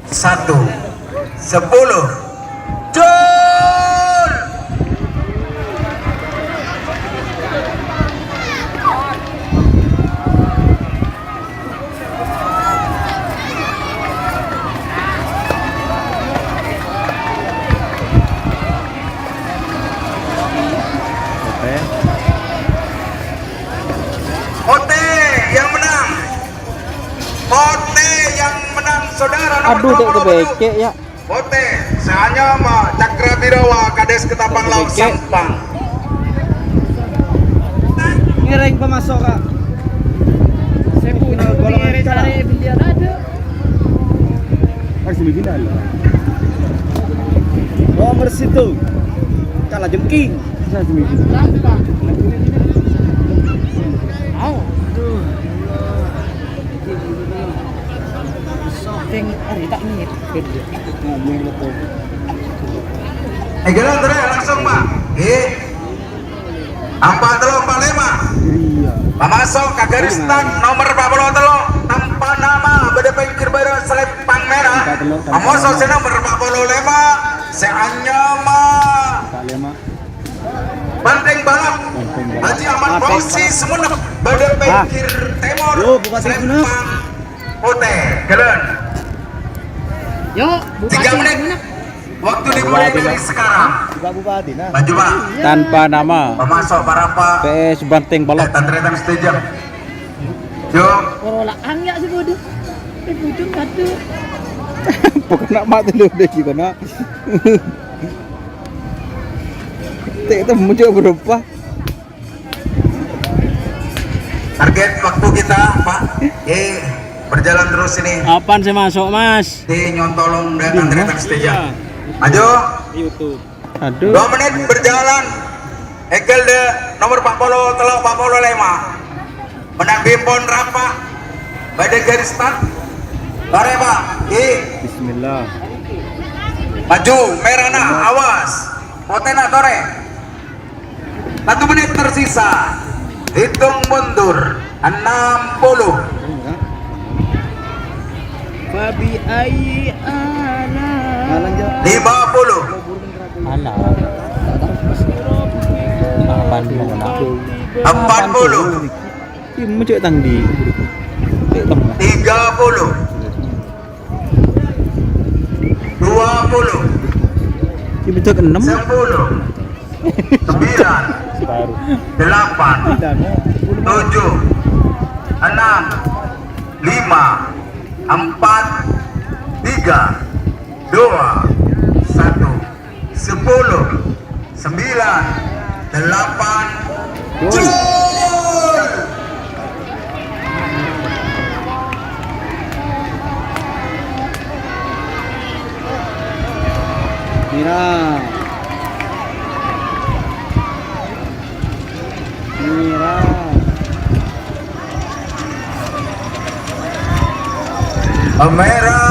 Satu. Sepuluh. Jol! Pote yang menang. Pote yang menang, saudara, nomor Aduh, dek dua puluh tujuh. Kebekek, ya. Pote, sè anyama Cakra Birawa, Kades Ketapang Laut Kebekek. Sampang. Ngiring pemasok, Kak. Saya punya golongan cari beliau ada. Kan semifinal. Nomor situ. Kalajengking. Bisa semifinal. Au. Sing hari tak niat. Nah, ini betul. Eh, jalan terus langsung, Pak. Nggih. Empat tello, empat lima. Iya. Pamasok ka garis start nomor empat puluh tello, tanpa nama, bâdâ pèngghir bârâ' salèmpang mèra. Empat tello, tanpa nama. Pamasok sè nomor empat puluh lèma, sè anyama. Empat lima. Banteng Balap. Banteng Balap. Haji Ahmad Fauzi Sumenep, bâdâ pèngghir tèmor. Yo, Bupati Sumenep. Salèmpang potè. Jalan. Yo, Bupati Sumenep. Tiga menit. Waktu dimulai dari sekarang. Bukan bupati, nah. Maju, Pak. Tanpa nama. Pamasok para, Pak. P S Banteng Balap. Eh, tan-tarètan setuju. Yo. Orolaan ya sih bodoh. Eh, bodoh kado. Pokoknya mati dulu deh gitu, nak. Tek temu coba berapa? Target waktu kita, Pak. Oke, berjalan terus ini. Kapan saya masuk, Mas? Di nyontolong dan Iya, antri Mas. Backstage ya. Iya. Maju. YouTube. Aduh. Dua menit berjalan. Èngghi dâ' nomor empat puluh tello, empat puluh lèma. Menang bimpon rapa. Bâdâ garis start. Tore, Pak. Oke. Bismillah. Maju, mèrana, awas. Potèna tore. Satu menit tersisa. Hitung mundur. Enam puluh. Fabi ayyi ala. Lima puluh. Ala. Empat puluh. Ini cek tang di. Cek tang. Tiga puluh. Dua puluh. Ini cek enam. Sepuluh. Sembilan. Separuh. Delapan. Tujuh. Enam. Lima. Empat. Tiga. Dua. Satu. Sepuluh. Sembilan. Delapan. Gol. Gol. Mira. Mira. Mèra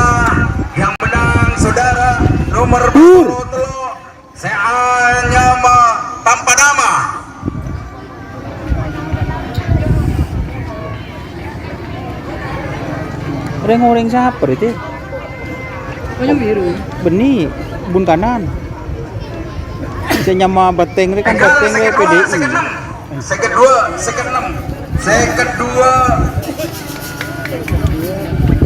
yang menang, saudara, nomor Dur. Empat puluh tello, sè anyama tanpa nama. Rèng-orèng sapa rèya? Bânnè, bun kanan. Sè nyama Bâtèng rè kan Bâtèng rè P D I. Sèket dua, sèket enam. Sèket dua.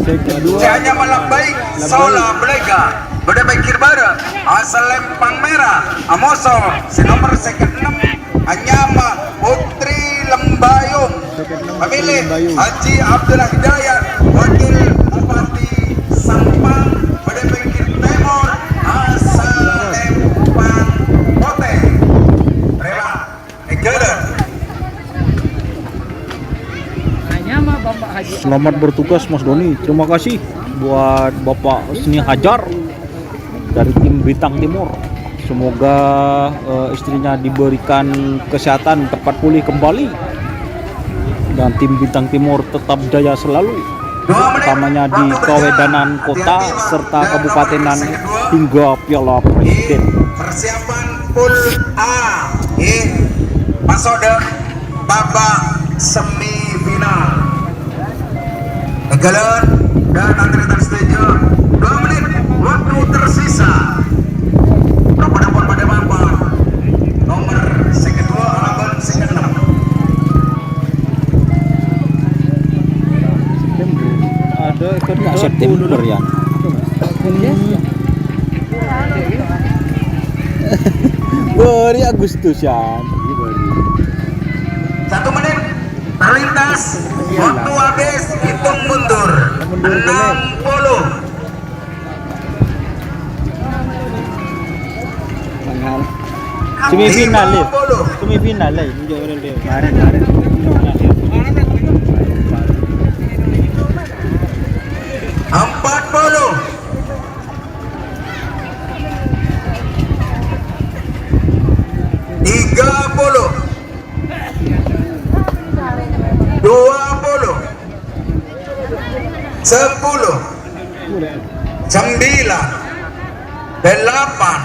Sèket dua. Sè anyama Labbaik, Labbaik. Sola Blega. Bâdâ pèngghir bârâ'. Asal Lèmpang Mèra. Amoso, sè nomor sèket enam. Anyama Putri Lembayung. Pemilik Haji Abdullah Hidayat, Wakil Bupati Sampang, bâdâ pèngghir tèmor, asal Lèmpang Potè. Rèla, ènggâlâ. Selamat bertugas, Mas Doni. Terima kasih buat Bapak Husni Hajar dari tim Bintang Timur. Semoga, eh, istrinya diberikan kesehatan cepat pulih kembali dan tim Bintang Timur tetap jaya selalu, utamanya di Kawedanan Kota serta Kabupatenan hingga Piala Presiden. Persiapan pool A, nggih. Masuk dâ' babak semifinal. Ènggâlâ, dan tarètan setuju. Dua menit waktu tersisa. Napa-napa padâ mapan. Nomor sèket dua, alaman sèket enam. Ada ikut September, ya. Februari, Agustus, ya. Satu menit. Terlintas Waktu habis, hitung mundur. Enam puluh. Semifinal, ya? Lima puluh. Semifinal, ya? Kemarin, kemarin. Empat puluh. Tiga puluh. Dua puluh. Sepuluh. Sembilan. Delapan.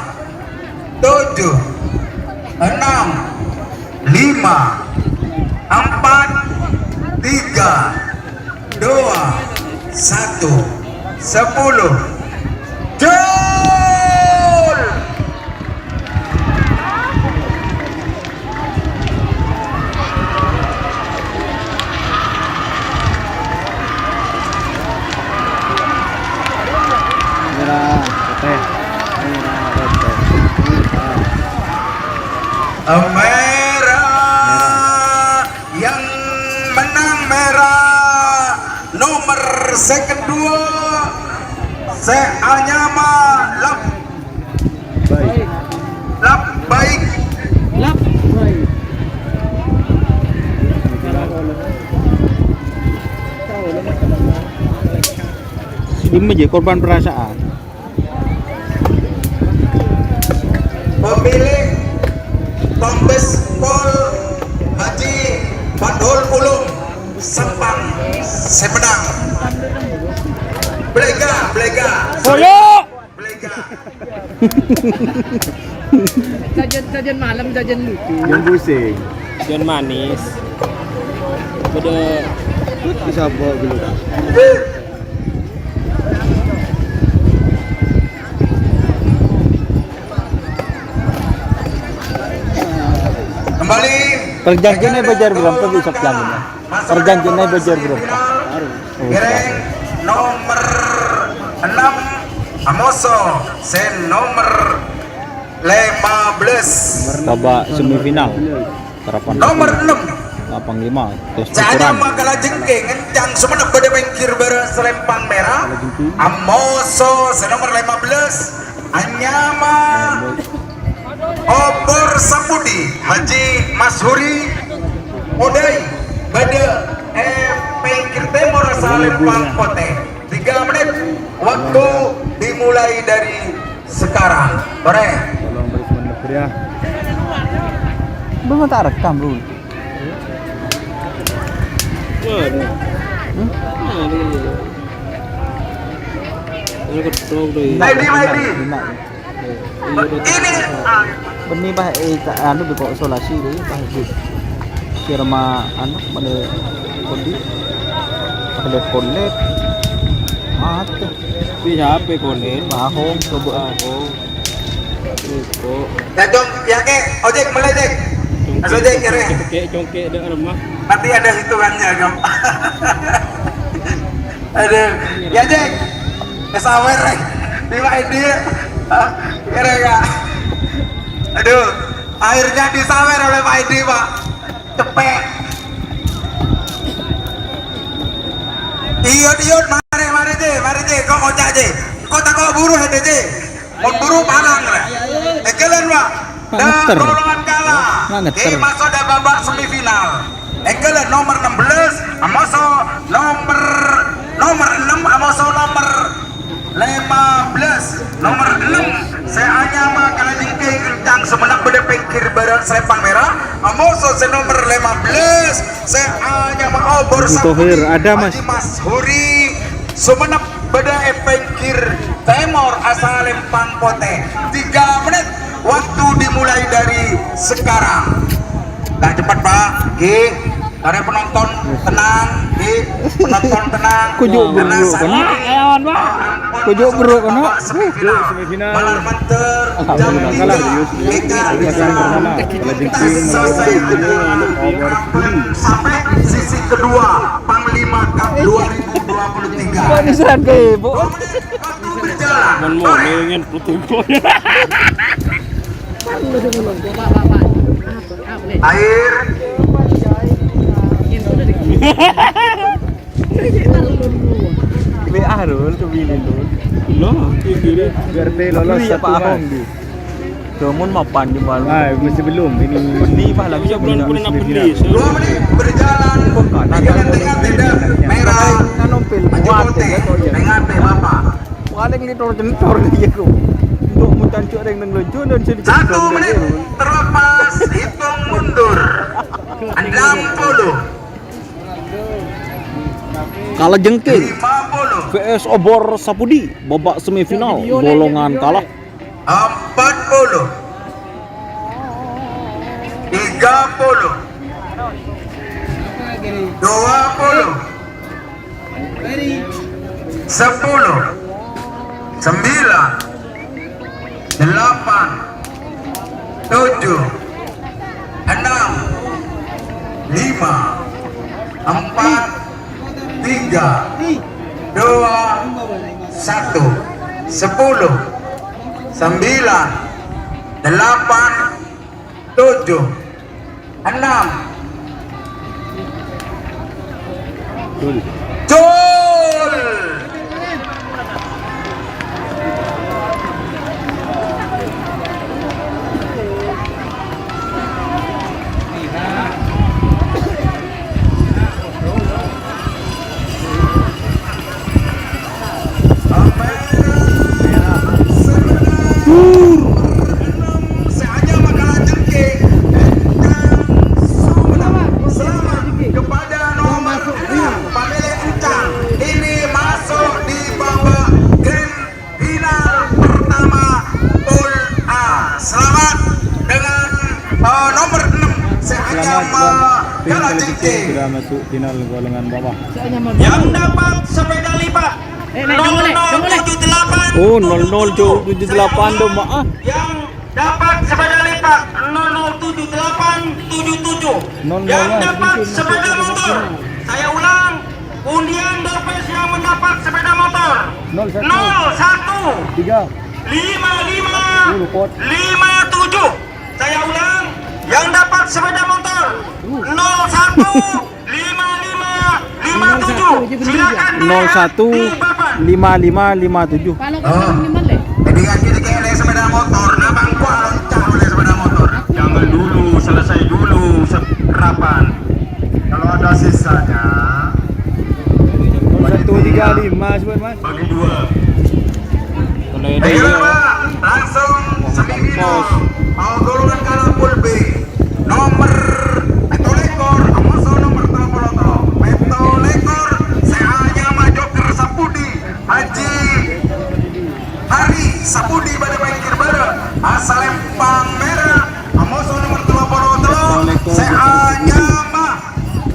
Tujuh. Enam. Lima. Empat. Tiga. Dua. Satu. Sepuluh. Gol! Merah, putih. Merah, putih. Merah. Merah. Yang menang merah nomor sè kedua, sè anyama Lab-, Baik. Labbaik. Labbaik. Diem aja, korban perasaan. Pemilik Kombes Pol Haji Fathul Ulum Sempang sè menang. Blega, blega. Boyo! Blega. Sajân, sajân malem, sajân lucu. Yang pusing. Sajân manis. Bâdâ. Bisa bawa dulu, Kak. Kembali. Perjanjiannya belajar berapa besok jam ini? Perjanjiannya belajar berapa? Kèrèng nomer ennem, amoso sè nomer lèma bellâs. Babak semifinal. Harapan Nomer ennem. Lapang lima, terus Sè anyama Kalajengking, èncang Sumenep bâdâ pèngghir bârâ' salèmpang mèra. Amoso sè nomer lèma bellâs, anyama Obor Sapudi, Haji Mashuri, Odai, bâdâ è pèngghir tèmor salèmpang potè. Tiga menit waktu dimulai dari sekarang. Torè. Tolong beri semen lebih ya. Belum tak rekam, Bro. Waduh. Hmm? Nah, ini. Ini ketok, Bro. Maidi, maidi. Ini, ah. Bânnè, Pak, eh, ta-, anu, bi' kok isolasi, deh, Pak, Bu. Firma, anu, mana, kondi. Ada kulit. Mati. Pi hapè, Konin? Mahong, coba. Mahong. Lupa. Ya, Dong, ya, Kek. Ojek, mulai, Jek. Mas Ojek, ya, Rek. Congkek, congkek, dah, lemah. Nanti ada hitungannya, Dong. Aduh. Ya, Jek. Kesawer, Rek. Di Pak Edi. Hah? Ya, Rek, ya. Aduh. Akhirnya disawer oleh Pak Edi, Pak. Cepet. Iyut, iyut, mari, mari, Ji, mari, Ji, kok kocak, Ji. Kok tako' buru, hati, Ji. Mon buru, palang, rè. Èngghâlân, Pak. Nggak ngeter. Golongan kalah. Nggak ngeter. Di masuk dan babak semifinal. Èngghâlân nomer ennem bellâs, amoso nomer, nomer ennem, amoso nomer lèma bellâs, nomer ennem, sè anyama Kalajengking èncang Sumenep bâdâ pèngghir bârâ' salèmpang mèra, amoso sè nomer lèma bellâs, sè anyama Obor Abu Tohir, Sapudi, ada, Mas. Haji Mas Huri, Sumenep bâdâ è pèngghir tèmor asalèmpang potè. Tiga menit, waktu dimulai dari sekarang. Nah, cepet, Pak. Nggih. Para penonton, tenang, nggih. Penonton, tenang. Kujuk beruk, kan? Kujuk beruk, kan? Babak semifinal. Malar manter, jam tiga, kita selesai. Sampai sesi kedua, Panglima Cup dua ribu dua puluh tiga. Kok diserang ke ibu? Dua menit, waktu berjalan. Mon-mon, ingin putus. Air. Kli ah, Dul, kepilih, Dul. Loh, kepilih. Biar teh lolos. Iya, satu Pak Ahok. Round, Dul. Domon mapan di malam. Ah, masih belum. Ini Ini, Pak, lagi. Iya, bulan, bulan April. Dua menit berjalan. Bukan, di genteng atenda merah. Kan nompil, maju kuat, putih. Ya, toh, ya. Tengah teh Bapak. Paling litor-jentor dia, kok. Untuk mutan cuk reng neng lonjo dan sini. Satu menit terlepas, hitung mundur. Enam puluh. Kalajengking. Lima puluh. V S Obor Sapudi, babak semifinal, golongan kalah. Empat puluh. Tiga puluh. Dua puluh. Sepuluh. Sembilan. Delapan. Tujuh. Enam. Lima. Empat. Tiga. Dua. Satu. Sepuluh. Sembilan. Delapan. Tujuh. Enam. Jul. Jul. Selamat kepada nomor enam, pamilik encang. Ini masuk di babak grand final pertama Pool A. Selamat dengan, eh, nomor enam, Selamat, Bang. Kalajengking. Sudah masuk final golongan bawah. Yang dapat sepeda lipat. Eh, naik, naik, naik, naik. Nol nol tujuh delapan. Oh, nol nol tujuh delapan dong, Mak, ah. Yang dapat sepeda lipat nol nol tujuh delapan tujuh tujuh. Nol nol tujuh delapan tujuh tujuh. Yang dapat sepeda motor. Saya ulang, undian dopes yang mendapat sepeda motor. Nol satu. Nol satu. Tiga. Lima lima. Sepuluh pot. Lima tujuh. Saya ulang, yang dapat sepeda motor. Uh. Nol satu. Lima lima lima tujuh. Silakan nol satu lima lima lima tujuh. Kalau ke Oh. Teman-teman, Le. Jadi kan kita kayak naik sepeda motor, nah bangku alon cah oleh sepeda motor. Jangan dulu, selesai dulu serapan. Kalau ada sisanya, Satu tiga lima, sebentar, Mas. Bagi dua. Ayo, Pak, langsung semifinal. Mau golongan kalah Pool B. Nomor pitu likur, amoso nomor tello puluh telu. Pitu likur, saya hanya maju ke Sapudi. Haji Hari Sapudi pada pengkir baru. Asal Empang Merah, amoso nomor tello puluh telu. Saya hanya mah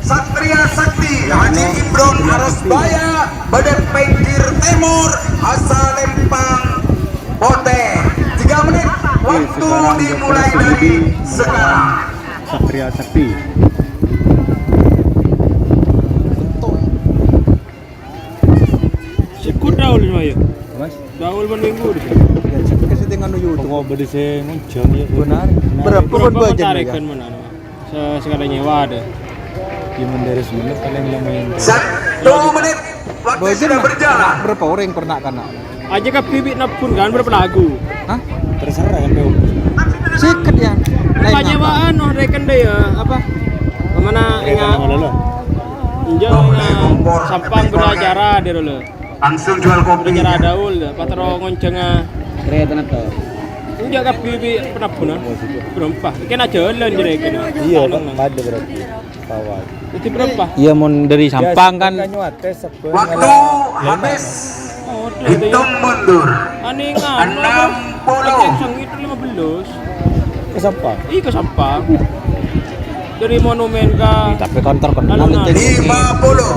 Satria Sakti, Haji Imron Arosbaya, bâdâ pèngghir tèmor, asal Lèmpang Potè. Tiga menit, waktu dimulai dari sekarang. Satria Sakti. Sikut Daul ini, Mas. Daul minggu di sini. Ya, sampai ke setengah nuju. Pokok bâdâ sè ngonjhâng, ya. Benar. Berapa pun bâjâna, ya? Tarekan mana? Se-, sekali nyewa ada. Cuman dari Sumenep paling lumayan. Satu menit, waktu sudah berjalan. Berapa orang pernah kena? Aja ka bibit nabun kan, berapa lagu? Hah? Terserah sampai umur. Sikit ya. Lain apa? Nyewaan, oh, reken deh ya, apa? Kemana? Kereta ingat? Mana lo? Injak, nah, Sampang beracara deh dulu. Langsung jual kopi. Beracara Daul, ya, patro ngonceng, ah. Kereta napa? Enjak ka bibit penabun, ah. Berempat. Kena jalan jadi kena. Iya, Pak, ada berarti. Sawah. Jadi berempat. Iya, mon dari Sampang kan. Waktu habis. Hitung mundur. Enam puluh. Sangit lima belas. Ke Sampang? Iya, ke Sampang. Dari monumen ke. Ih, tapi kan terkenal itu. Lima puluh.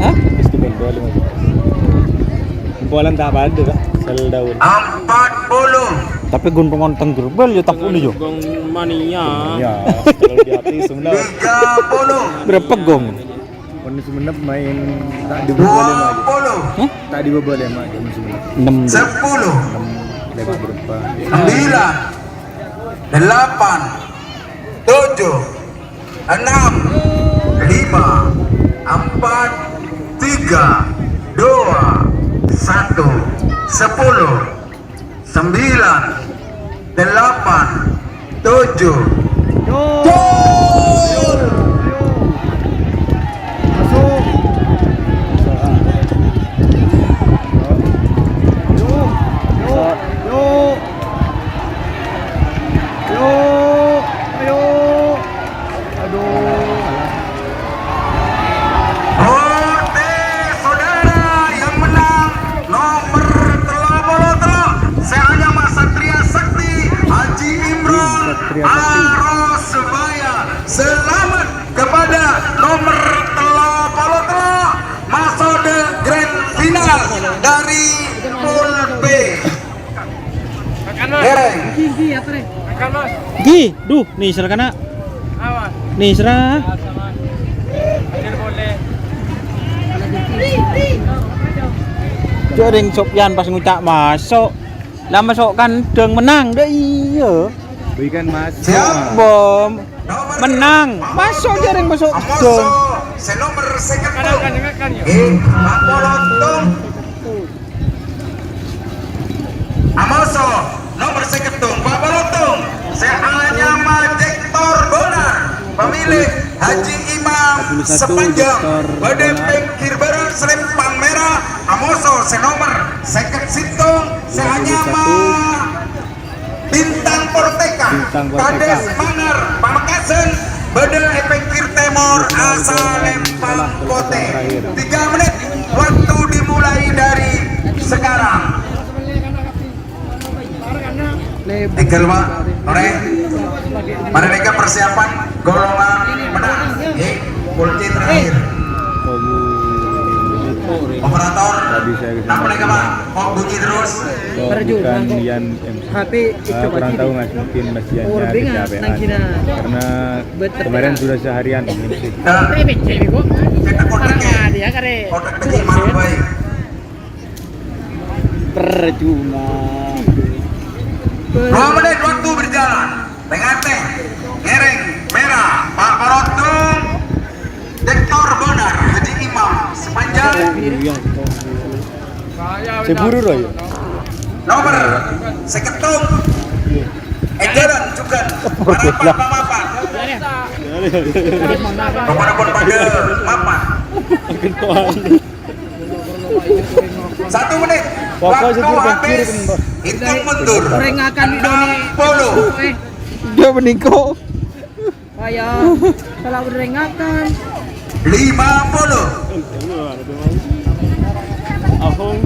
Hah? Festival dua lima belas. Kumpulan tak apa ada, Pak. Sel daun. Empat puluh. Tapi guntungan tenggerbel ya tak boleh, yo. Gong mania. Ya, kalau di hati sebenarnya. Tiga puluh. Berapa gong? Pon Sumenep main tak dibawa lima aja. Hah? Tak dibawa lima aja, Pon Sumenep. Enam. Sepuluh. Enam, lima berapa? Sembilan. Delapan. Tujuh. Enam. Tiga, dua, satu, sepuluh, sembilan, delapan, tujuh. Gol! Masuk. Yuk, yuk, yuk. Yuk, ayo. Aduh. Oke, saudara, yang menang nomor tello polo tello, sè anyama Satria Sakti, Haji Imron, Satria Sakti. Arosebaya. Selamat kepada nomor tello polo tello, masuk ke grand final dari Pool B. Dereng. Gi, duh, nèser kana'. Nèser. Jhâ' rèng Sopyan pas ngoca' maso'. Lah maso' kandhâng mennang, dâ' iyâ. Berikan, Mas. Siap. Bom. Mennang. Maso' jhâ' rèng maso' kandhâng. Sè nomer sèket. Eh, Pak Polotong. Amoso, nomer sèket, Pak Polotong, sè anyama Jektor Bonar, pemilik Haji Imam Sepanjang, bâdâ pèngghir bârâ' selempang mèra, amoso sè nomer sèket sèttong, sè anyama Bintang Porteka, Bintang Porteka. Kades Manggar, Pamekasan, bâdâ è pèngghir tèmor, asalempang potè. Tiga menit, waktu dimulai dari sekarang. Ènggal, Pak. Ore. Marèna persiapan golongan mennang. Nggih, kunci terakhir. Operator, napa nèka, Pak? Kok bunyi terus? Bukan Yan M C. Tapi itu kurang tahu, Mas. Mungkin Mas Yan-nya kecapean. Karena kemarin sudah seharian M C. Nah. Cek kotak, ya. Kotak kecil mana, Pak? Percuma. Dua menit waktu berjalan. Pèngatè, ngèrèng, mèra, Pak Parotong, Doktor Bonar, Haji Imam, sepanjang. Sè buru, Roy. Nomer sèket. È jhâlân jhughân. Marapan, mamapan. Nomer pon padâ mapan. Satu menit. Waktu habis. Hitung mundur. Rèngakan di Doni. Enam puluh. Dia meningko. Kaya salah rèngakan. Lima puluh. Ahong.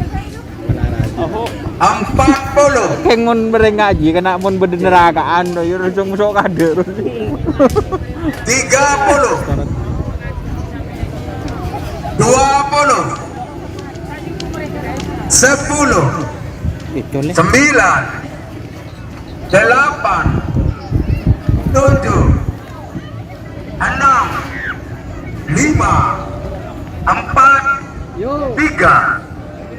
Ahong. Empat puluh. Kèng mon mèrèng ngajhi, kèng mon bâdâ nèraka'an, to, ya, langsung maso' kadâ'. Tiga puluh. Dua puluh. Sepuluh. Sembilan. Delapan. Tujuh. Enam. Lima. Empat. Tiga.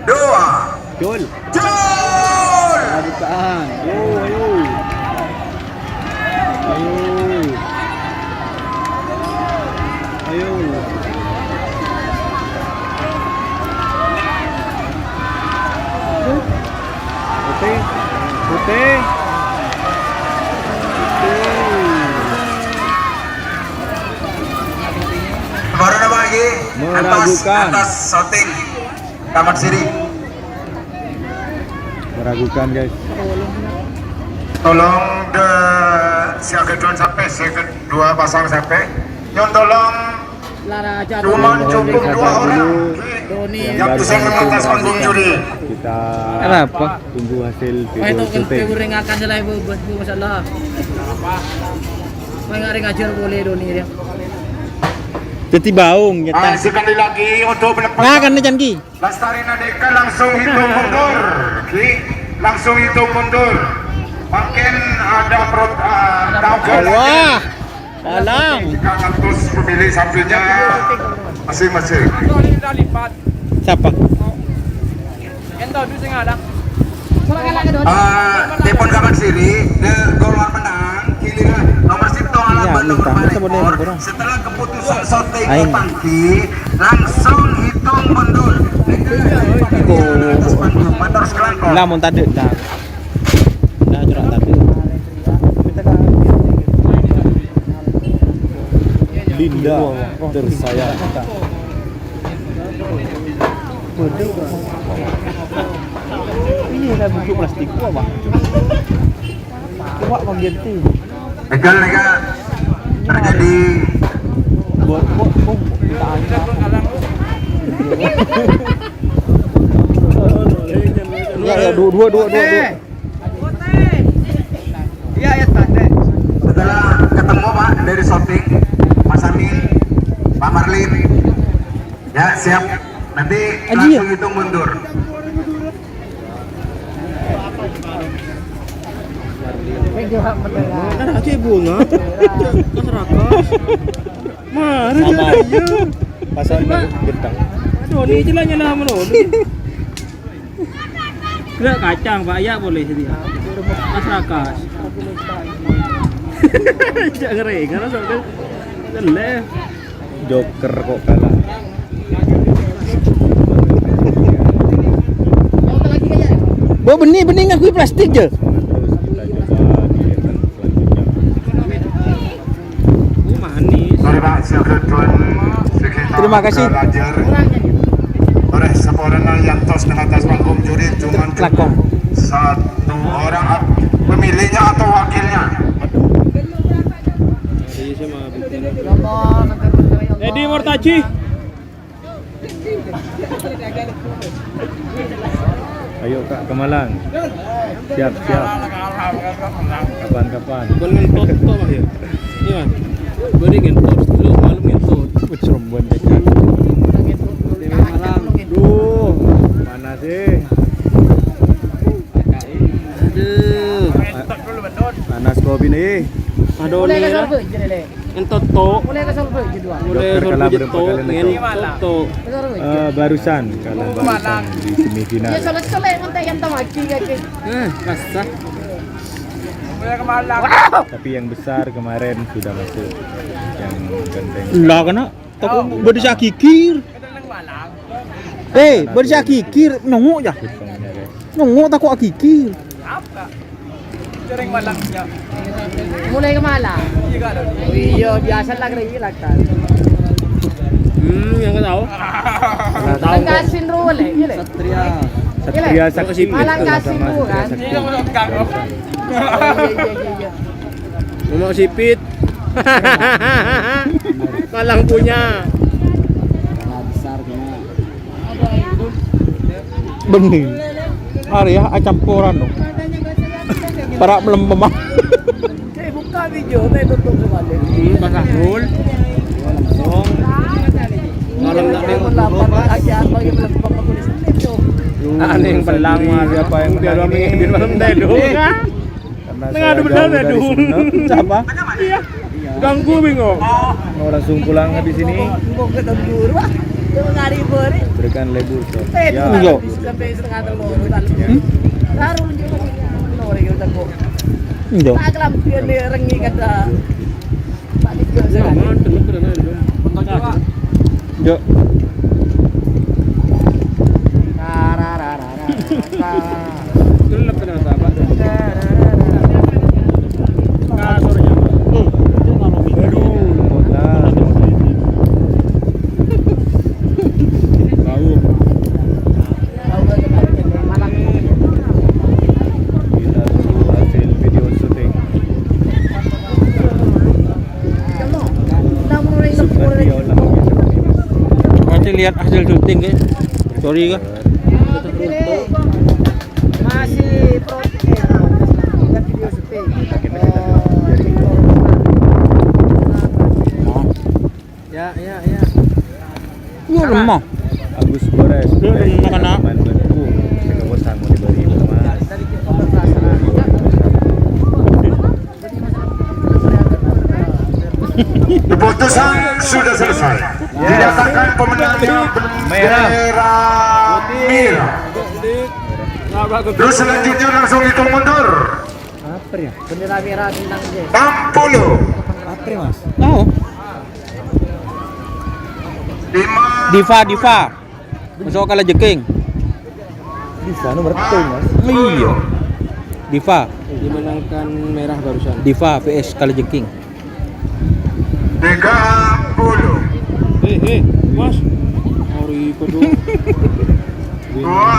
Dua. Jol. Jol. Bukaan. Yo, ayo. Ayo. Ayo. Putih. Putih. Putih. Kemarin apa lagi? Atas, meragukan. Atas shooting. Taman Siri. Meragukan, guys. Tolong de, sè aghâdhuwân sampè', sè kedua pasang sampè'. Nyo'on tolong. Lara aja. Cuman cukup dua orang. Doni. Yang bisa mengatas panggung juri. Kita tunggu hasil video syuting. Kenapa? Itu kan akan nilai bebas, bu, masalah. Main ngajar boleh Doni dia. Jadi baung, ya, ah, sekali lagi untuk melepas. Nah, kan, Jan Ki. Lastarina Deka langsung hitung mundur, Ki. Langsung hitung mundur. Mungkin ada pro-, ah, tahu. Wah, dalam. Tiga ratus pemilik satunya masing-masing. Siapa? Ah, dipun kapan siri, de gol menang, giliran nomor sèttong Ya, minta, minta boleh, minta boleh. Setelah keputusan syuting Aing. Tangki, langsung hitung mundur. Iko. Atas panggung, matur sekelangkong. Lah, mon tadi, dah. Dah, curang tadi. Linda tersayang. Ini lah buku plastik gua, Bang. Coba pengganti. Tegal nèka terjadi. Buat, buat, buat. Ya, ya, dua, dua, dua, dua, dua. Iya, iya, santai. Setelah ketemu, Pak, dari syuting, Mas Amin, Pak Marlin. Ya, siap. Nanti Aji, ya? Langsung hitung mundur. Kan aja bunga. Kan rakas. Mari. Sama. Ayo. Pasang bintang. Aduh, ini celahnya nama lo. Gerak kacang, Pak, ya boleh dia. Pas rakas. Cak ngeri, karena soalnya jelek. Joker kok kalah. Bo, benih, benih ngakui plastik je. Terus kita coba di event selanjutnya. Ini manis. Mari, Pak, silakan tuan sekitar Terima kasih. Belajar. Oleh saporana yang tos neng atas panggung juri cuma Lakong. Satu orang ap-, pemilihnya atau wakilnya. Edi Mortaji. Ayo, Kak, ke Malang. Siap, siap. Kapan-kapan. Bukan ngentot, toh, Pak, ya? Iya, Mas. Gue di ngentot, dulu malam ngentot. Wih, serem banget, Kak. Dewi Malang. Duh, panas, eh. Aduh. Panas kopi nih. Aduh, nih. Entot, Tok. Mulai ka Solbay jadwal. Mulai Joker kalah Solbay berapa Tok, kali nih, Tok? Entot, Tok. Ka Solbay. Eh, barusan kalah barusan di semifinal. Ya, selesai, nanti yang tahu lagi, kaki. Eh, kasar. Mulai ke Malang. Tapi yang besar kemarin sudah masuk. Yang ganteng. Lah, kena. Tako' bâdâ sè agigir. Eh, bâdâ sè agigir, nongok ya. Nongok tako' agigir. Apa? Sering malam ya. Mulai ke Malang. Iya, biasa lah kira-kira kan. Hmm, yang tahu. Malang Kasin dulu, Le. Iya, Le. Satria. Satria Sakti. Malang Kasin dulu kan. Iya, iya, iya, iya. Mau sipit. Malang punya. Bening. Arèya acamporan, no. Para' melempem. Cek buka video, saya tutup sekali. Hmm, pas Abdul. Malam tak ada. Melempem aja, apa yang melempem aku di sini, tuh. Aneh yang pelang, siapa yang biar menang ini? Biar malam teh, dong. Karena saya jauh dari Sumenep. Siapa? Iya. Ganggu, bingung. Mau langsung pulang habis ini? Mau ketemu guru, ah. Cuma ngari beri. Berikan label, Sob. Eh, ya. Iya. Sampai setengah telur, bukan. Hmm? Baru lanjut. Telur, ya, udah kok. Iya. Tak kelampian nih, rengi kata. Pak Dika, ya, sekali. Mantep, bener, bener. Bentar juga. Yuk. Gelap ternyata, Pak. Kasurnya, Pak. Hmm. Aduh, kota. Bau. Kita tunggu hasil video syuting. Nanti lihat hasil syuting, ke. Sorry, ke. Masih pro-, bukan video syuting. Ya, ya, ya. Iya, lemah. Agus Bores. Iya, lemah, kena. Main batu. Saya nggak bosan mau diberi rumah. Keputusan sudah selesai. Dinyatakan pemenangnya bendera merah. Terus selanjutnya langsung hitung mundur. Apa ya? Bendera merah tentang dia. Enam puluh. Mas. Oh. Diva, Diva. Masuk Kalejeking. Diva nomor satu, Mas. Iya. Diva. Dimenangkan merah barusan. Diva V S Kalejeking. Tiga puluh. Eh, eh, Mas. Hari itu tuh. Dua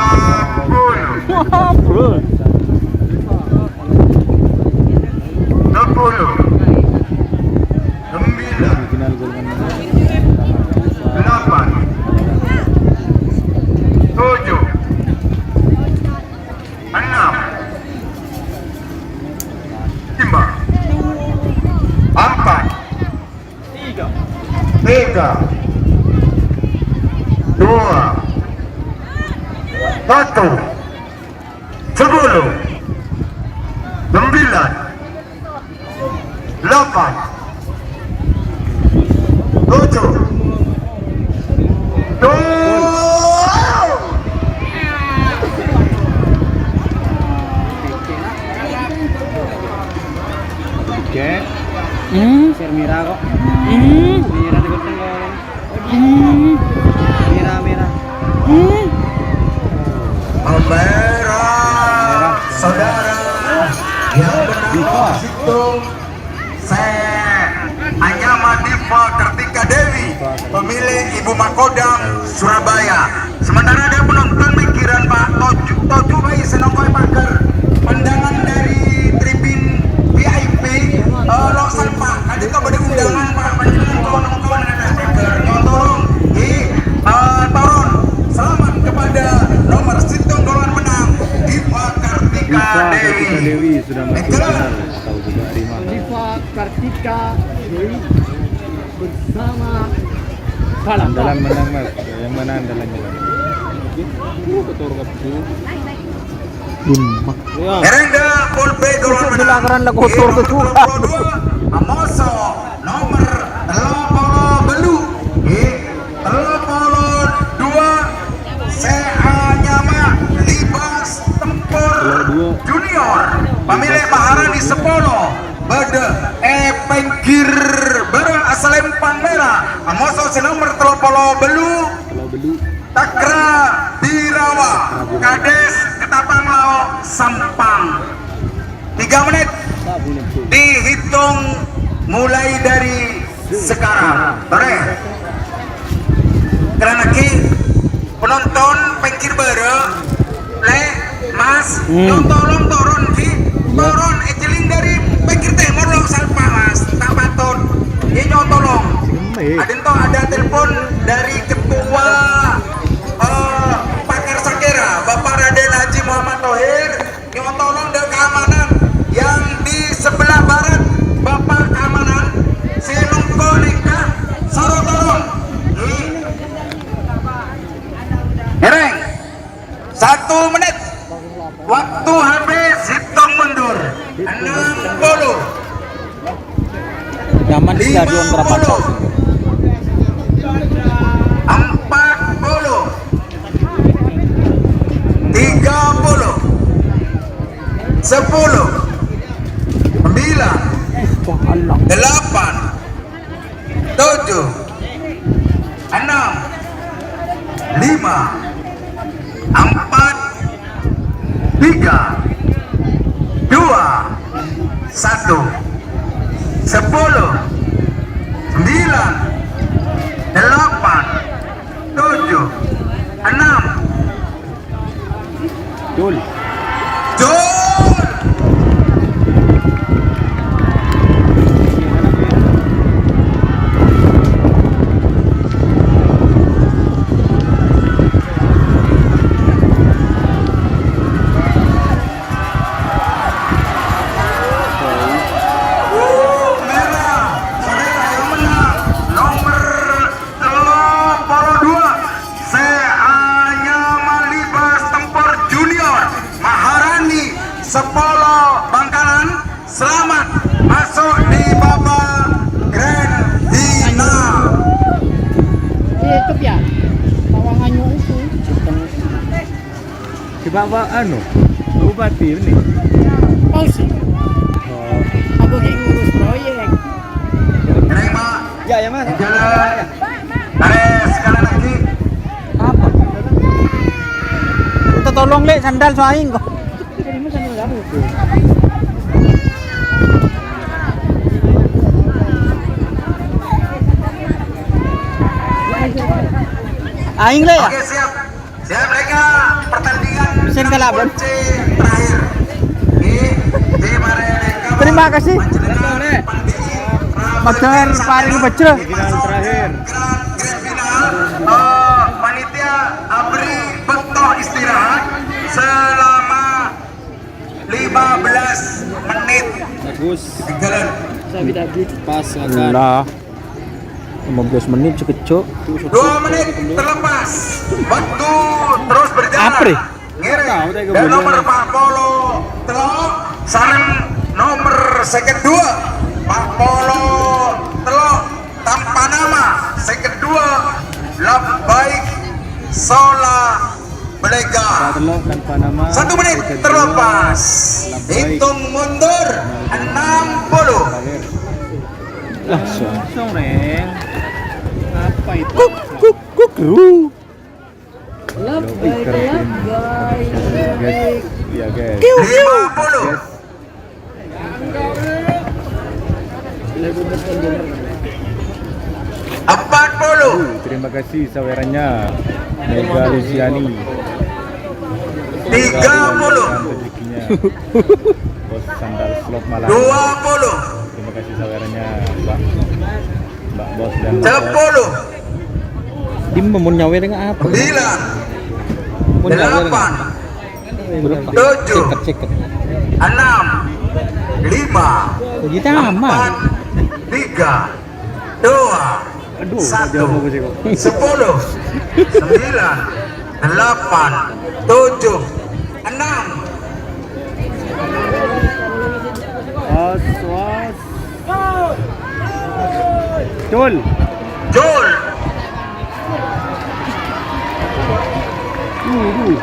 puluh. Dua puluh. Sepuluh. Sembilan. Delapan. Tujuh. Enam. Lima. Empat. Tiga. Dua. Satu. Sepuluh. Sembilan. Delapan. Tujuh. Dua. Oke. Hmm. Share merah kok. Hmm. Merah di genteng kok. Hmm. Merah, merah. Hmm. Merah. Saudara yang bernama Situng. Sè anyama Diva Kartika Dewi, pemilik Ibu Makodang, Surabaya. Sementara ada penonton pinggiran, Pak, toju', toju' bhâi sè nongko'è paghâr. Pandangan dari tribun V I P, eh, lo' salpa'. Kadhi to bâdâ undangan, Pak. Panjhennengan ko-, nongko'è paghâr. Nyontolong, ghi, eh, toron. Selamat kepada nomor sèttong toron menang, Diva Kartika Dewi. Diva Kartika Dewi sudah masuk final. Atau juga Rima. Diva Kartika Dewi bersama Palapa. Andalan menang, Mas. Yang mana andalannya, Mas? Lima. Ya. Erengga Polbe Golongan Menang. Bilangan lah kotor itu. Nomor tello polo dua, Amoso, nomor tello polo bâllu. Nggih. Tello polo dua sè anyama Libas Tempur Junior, pamilè Maharani sapolo, bâdâ è pèngghir bârâ' asalèmpang mèra, amoso sè nomer tello polo bâllu, Takra Birawa, Kades Ketapang Lao', Sampang. Tiga menit dihitung mulai dari sekarang. Torè. Keranaaghi penonton pèngghir bârâ', Lè', Mas, hmm, nyong tolong toron, ghi. Iya. Toron, èjhâlling dâri pèngghir tèmor, lo' salpa', Mas. Ta' patut. Ghi, nyong tolong. Adinto ada telepon dari ketua, eh, Pakar Sakera, Bapak Raden Haji Muhammad Thohir. Nyong tolong dâ' keamanan yang di sebelah barat, Bapak keamanan, sè longko nèka, soro tolong. Hmm. Ngèrèng. Satu menit. Waktu habis, hitung mundur. Enam puluh. Nyaman di stadion terbatas. Empat puluh. Tiga puluh. Sepuluh. Sembilan. Delapan. Tujuh. Enam. Lima. Empat. Tiga. Dua. Satu. Sepuluh. Sembilan. Delapan. Tujuh. Enam. Jul. Jul. Merah, saudara yang menang, nomor tello polo dua, sè anyama Libas Tempur Junior, Maharani, sapolo Bangkalan, selamat masuk di babak grand final. Di YouTube ya? Tawangannya itu. Coba, Pak, anu, Bupati ini. Fauzi. Oh. Aku lagi ngurus proyek. Jalan. Ayo, sekali lagi. Apa? Minta tolong, Lek, sandal so aing kok. Aing, Lek, ya? Oke, siap. Siap, mereka pertandingan. Mesin kala, Bro. Kunci terakhir. Oke, di mana mereka Terima kasih. Magar paring bajra. Final terakhir. Grand final. Eh, panitia abri bâkto istirahat selama lima belas menit. Bagus. Jalan. Pas, Kakak. Lah. Lima belas menit sekejap. Dua menit terlepas. Waktu terus berjalan. Apa, Re? Ngiring. Dan nomor empat puluh tello' sareng nomor seket dua. Empat puluh tello' tanpa nama, seket dua Labbaik Sola Belega. Satu menit terlepas. Hitung mundur enam puluh. Langsung, Reng. Apa itu? Kuk, kuk, kuk, ru. Labbaik, labbaik. Guys, ya, guys. Lima puluh. Empat puluh. Terima kasih sawerana Mega Luciani. Tiga puluh. Rezekinya. Bos Sandal Slot Malang. Dua puluh. Terima kasih sawerana, Mbak. Mbak Bos dan Mbak Bos. Sepuluh. Dim, mon nyawer dengan apa? Sembilan. Mon nyawer dengan Delapan. Berapa? Tujuh. Ceket, ceket. Enam. Lima. Kita aman. Empat. Tiga. Dua. Aduh, satu. Sepuluh. Sembilan. Delapan. Tujuh. Enam. Was, was. Jul. Jul. Putih!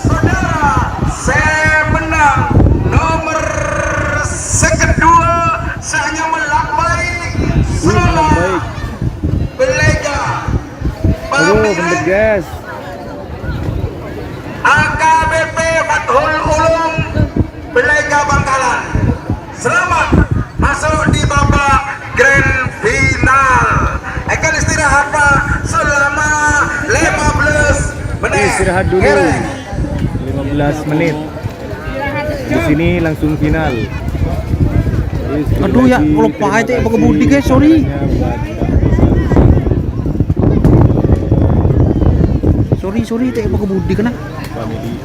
Saudara, saya menang nomor sekedua, saya melambai Sola Belega. Aduh, bener, guys. A K B P Fathul Ulum, Belega Bangkalan. Selamat masuk di babak grand final. Akan istirahat, Pak, selama lima belas menit. Istirahat dulu. Ngereng. Lima belas menit. Di sini langsung final. Jadi, sekali lagi, terima kasih. Aduh, ya, kalau pahit, pakai budi, guys, sorry. Sorry, sorry, tak pakai budi kena. Family.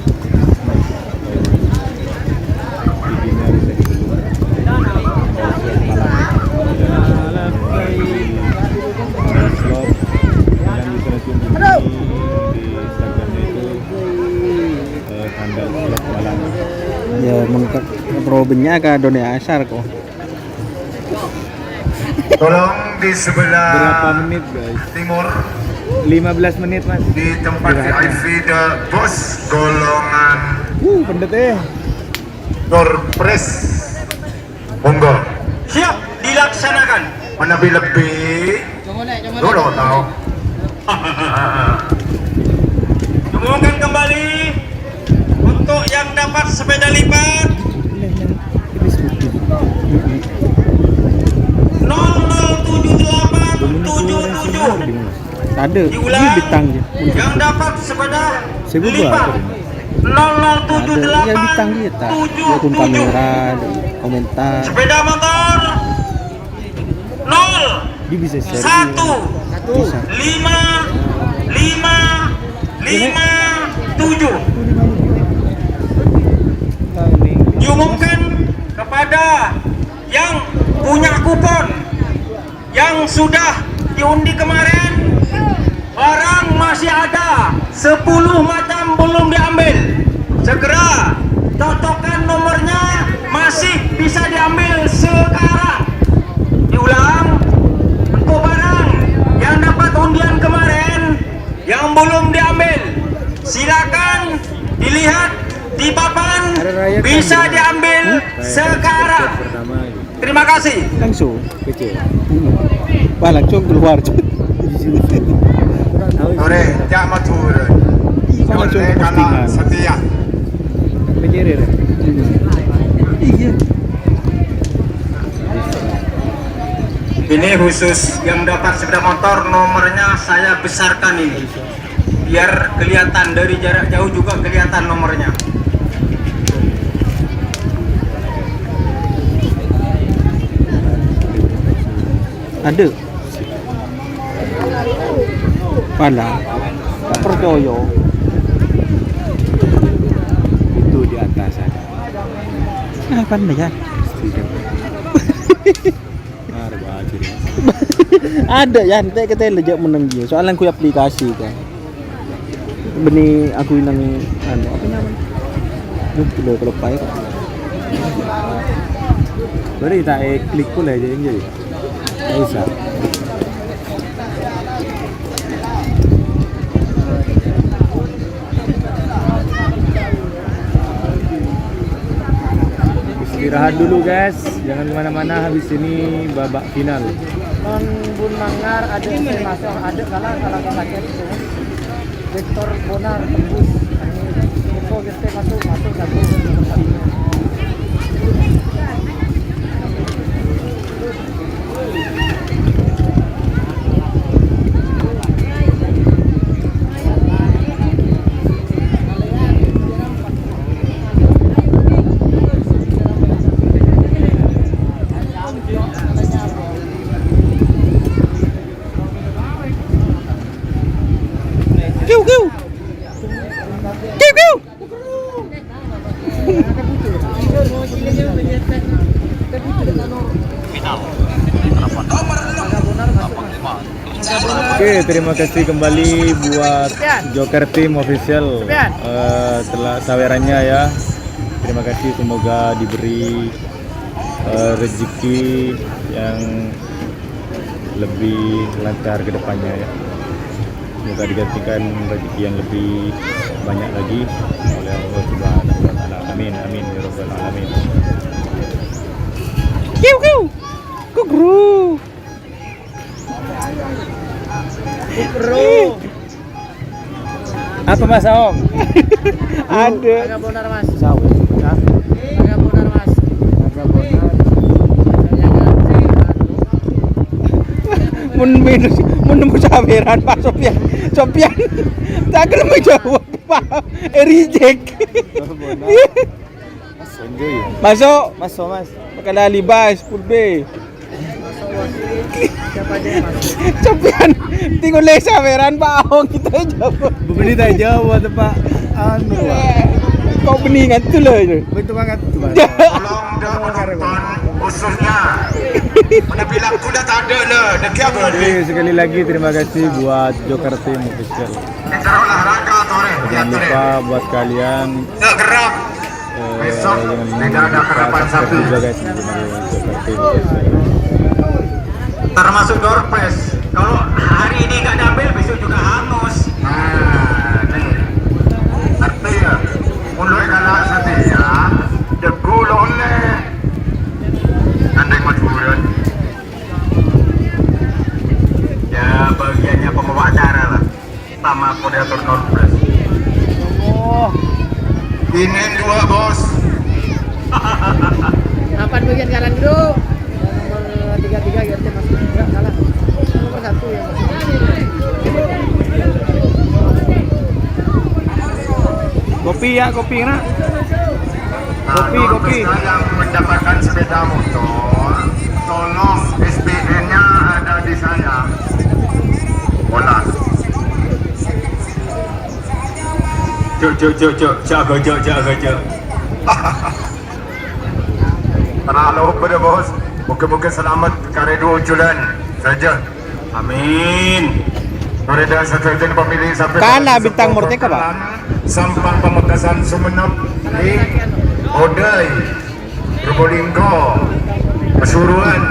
Ya, mengkak pro benya ka Doni Asar kok. Tolong di sebelah berapa menit, guys? Timur. Lima belas menit, Mas. Di tempat istirahatnya. V I P the bos golongan. Uh, pendet, eh. Surprise. Monggo. Siap dilaksanakan. Menabi lebih. Dulu tahu. Diumumkan kembali untuk yang dapat sepeda lipat nol nol tujuh delapan tujuh tujuh. Ada. Diulang, ini bintang, ya. Yang dapat sepeda lipat nol nol tujuh delapan tujuh tujuh. Ada. Ya, bintang dia, tak? Ya, akun kamera, komentar. Sepeda motor nol. Dia bisa share. Satu. Bisa. Lima, lima, lima, tujuh. Diumumkan kepada yang punya kupon yang sudah diundi kemarin, barang masih ada, sepuluh macam belum diambil. Segera, cocokan nomornya masih bisa diambil sekarang. Bisa diambil sekarang. Terima kasih. Langsung. Wah, langsung keluar. Sore, Cak Madura. Langsung postingan. Setia. Iya. Ini khusus yang dapat sepeda motor, nomornya saya besarkan ini. Biar kelihatan dari jarak jauh juga kelihatan nomornya. Ada. Pala. Tak percaya. Itu di atas ada. Apa nih ya? Ada ya, ente kita aja menang dia. Soalnya aku aplikasi kan. Bânnè aku neng, anu, apa namanya? Duh, gila, kalau payah. Berarti tak, eh, klik pula aja yang jadi. Nggak usah. Istirahat dulu, guys, jangan kemana-mana, habis ini babak final. Mon bun manggar ada masuk, ada kalah, kalah kalah itu. Victor Bonar tembus. Ini Eko Gerte masuk, masuk satu. Kiu, kiu. Kiu, kiu. Oke, terima kasih kembali buat Joker Team Official, eh, telah sawerannya ya. Terima kasih, semoga diberi, eh, rezeki yang lebih lancar ke depannya ya. Semoga digantikan rezeki yang lebih banyak lagi oleh Allah Subhanahu wa Ta'ala. Amin, amin, ya Rabbal Alamin. Kiu, kiu. Kugru. Kugru. Apa, Mas Aong? Ada. Agak bonar, Mas. Sawit. Hah? Agak bonar, Mas. Agak bonar. Mun minus, mun nemu saweran, Pak Sofyan. Sofyan. Tak kira menjawab, Pak. Eh, reject. Agak bonar. Masuk, Joy. Masuk. Masuk, Mas. Pakai lali, Bas, full B. Sampeyan tinggal saweran, Pak Ahong, kita jawab. Bubuni tak jawab, Pak. Anu, Pak. Kok beningan tuh loh itu? Betul banget, tuh, Pak. Tolong dong, penonton, khususnya. Mana bilang kuda tak ada, loh. Oke, sekali lagi terima kasih buat Joker Team Official. Jangan lupa buat kalian, eh, jangan lupa subscribe juga, guys, di channel Joker Team Official. Termasuk door prize. Kalau hari ini nggak diambil, besok juga hangus. Nah, nih. Ngerti ya? Mulai kalau setia, degu lo oleh. Andai Madura. Ya, bagiannya pembawa acara lah. Sama moderator nol belas. Oh. Ini dua, Bos. Kapan bagian kanan dulu? Nomor tiga tiga, ya, masih enggak kalah. Nomor satu ya. Kopi ya, kopi, nak. Kopi, kopi. Yang mendapatkan sepeda motor, tolong S P N-nya ada di saya. Bola. Cuk, cuk, cuk, cuk. Jago, cuk, jago, cuk. Terlalu pada, Bos. Moga-moga selamat karè dua jalan saja. Amin. Mereka seterusnya pemilih sampai Kana pada Bintang Murteka, Pak. Sampang Pamekasan Sumenep di Odai Probolinggo Pasuruan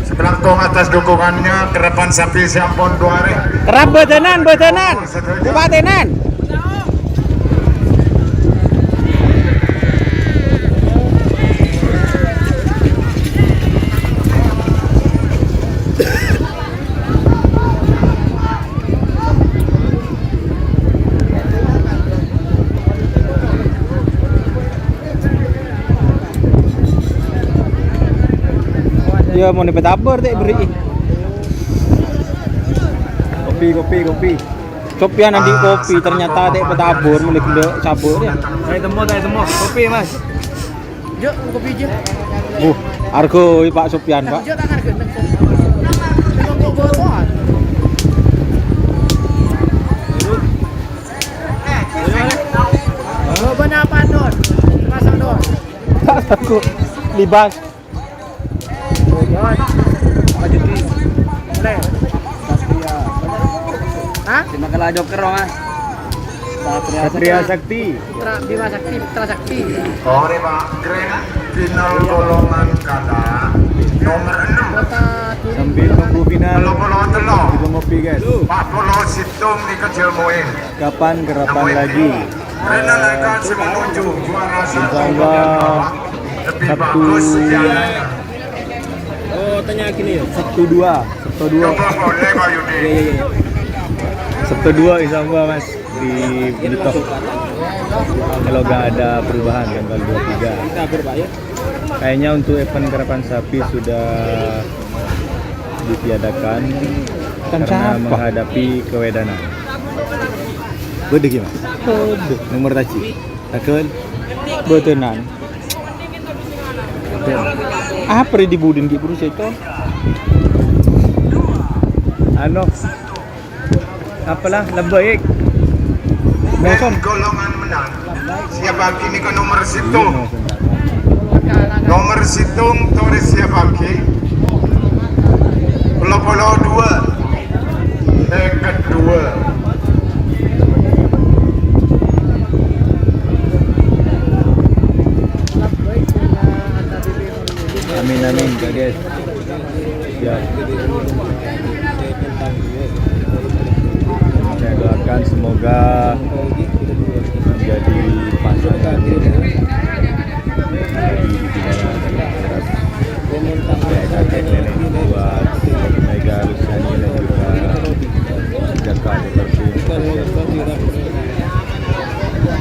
sekelangkong atas dukungannya kerapan sapi Siampon Duare. Kerap badanan, badanan. Bupatenan. Iyâ, mon èpatabâr ta' èberri'i. Kopi, kopi, kopi. Sopyan andi' kopi, ternyata ta' èpatabâr, molaè ghellâ' sabâ' rèya. Taè temmo, taè temmo. Kopi, Mas. Jo, kopi jo. Uh, arghâi Pak Sopyan, Pak. Jo, ta' arghâi. Kok botol? Lo, bâ'na apa, Don? Masa, Don? Aku libas. Hah? Satria Joker, Mas. Satria Satria Sakti. Sakti. Putra Bima Sakti, Putra Sakti. Sore, Pak. Grand final golongan kata nomor enam. Kota Duri. Sambil nunggu final, kita ngopi, guys. Pak Polo Situng di Kecil Muin. Kapan garapan lagi? Insya Allah Sabtu. Oh, tanya gini ya. Sabtu dua, Sabtu dua. Iya, iya, iya. Sabtu dua, insya Allah, Mas, di Belitung. Kalau nggak ada perubahan, tanggal dua puluh tiga. Kayaknya untuk event garapan sapi sudah ditiadakan karena menghadapi kewedanan. Bâdâ ghi, Mas? Bâdâ. Nomor taji. Takon. Bâdânan. Apa rè di budin ghi' buru sèttong? Anu. Apalah, lebih. Golongan menang. Siap bagi nèka nomor situng. Nomor situng, Toris siap bagi. Polo-polo dua. Seket dua. Amin, amin, guys. Ya. Saya doakan semoga menjadi pasangan yang menjadi di dunia akhirat. Saya doakan yang buat Mega Luciani dan juga Jaka Seperti.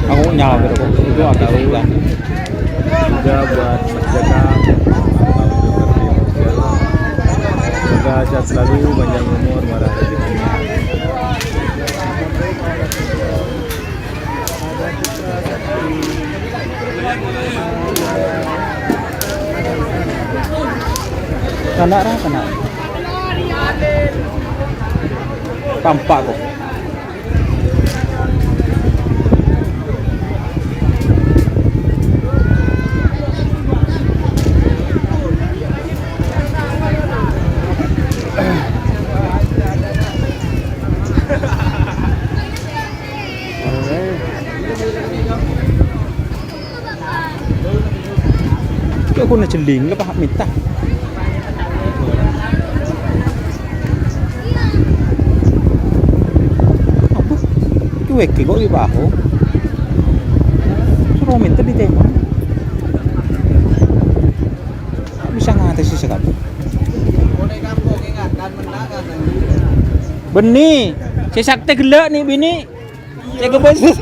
Aku nyawa gitu kok. Itu agak susah. Juga buat Mas Jaka, semoga sehat selalu, panjang umur, murah rezekinya. Kana' ra, kana'. Tampa' kok. Kok aku na jelling, lepas minta. Apa? Cuek kok di bahu. Suruh minta di tema. Bisa ngatasi sekali. Bânnè, sè sakti ghellâ' nè' binè'. Cè' kebes.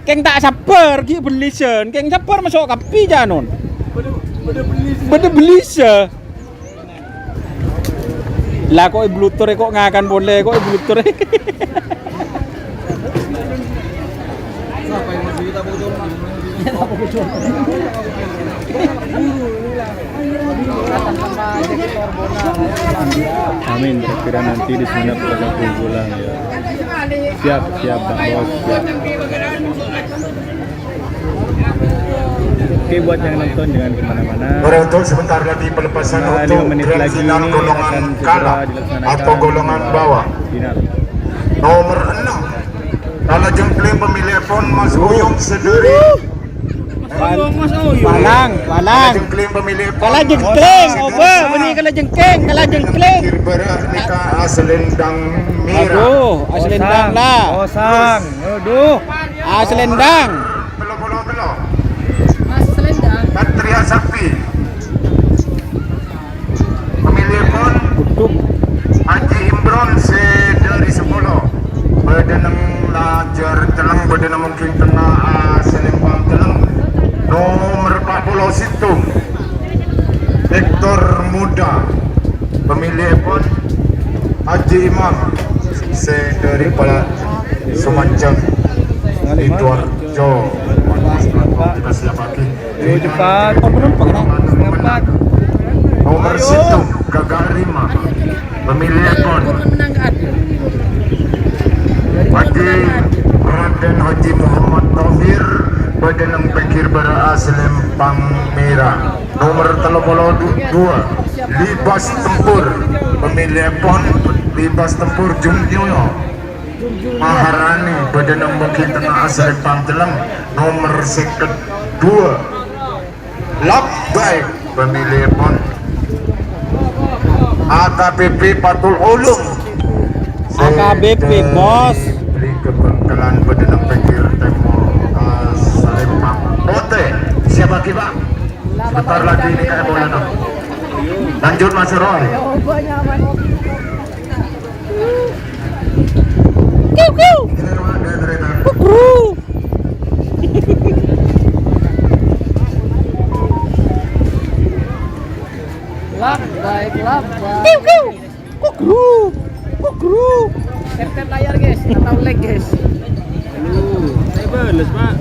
Kèng ta' sabbhâr ghi' bellisen, kèng sabbhâr maso' kabbhi jhâ' non. Bâdâ bellisen. La kok è blutur è kok ngakan polè kok è blutur è. Amin. Saya kira nanti di sana kita kumpul pulang ya. Siap, siap, Pak Bos. Siap. Oke, buat yang nonton jangan kemana-mana. Untuk sebentar lagi pelepasan untuk grand final golongan kalah atau golongan bawah. Nomor enam. Kala jengkling pamilih pon Mas Oyong Seduri. Palang, palang. Kala jengkling pamilih pon. Kala jengkling, obâ, bânnè kala jengkling, kala jengkling. Kirbara nèka aselendang mèra. Aduh, aselendang lah. Osang, aduh. Aselendang. Telo polo telo. Aselendang. Satria Sakti. Pamilih pon Haji Imron sè dhâri Sepolo. Bâdâna lajâr celleng, bâdâna mungkin tengnga, ah, sè lempang celleng. Nomer empat puluh sèttong. Sektor muda, pamilihèpon Haji Imam sè dhâri Pala-, Sumanjang, Sidoarjo. Kita siapake. Ayo, cepat. Nomor sèttong, Gagak Rima. Pamilihèpon Haji Raden Haji Muhammad Thohir, bâdâ neng pèngghir bârâ'â Selempang Mèra. Nomor tello polo dua, Libas Tempur. Pamilihèpon Libas Tempur Jumjuno Maharani, bâdâ neng pèngghir tengnga Selempang Celleng. Nomor sèket dua, Labbaik, pamilihèpon A K B P Patul Ulung. A K B P, Bos. Beli ke Bangkalan, bâdâ neng pèngghir tèmor, eh, Salempang Potè. Siap lagi, Pak? Sebentar lagi ini kayak bola, no. Lanjut, Mas Roy. Kiu, kiu. Kukru. Labbaik, labbaik. Kiu, kiu. Kukru. Kukru. Tep-tep layar, guys, atau lag, guys. Aduh, saya bales, Pak.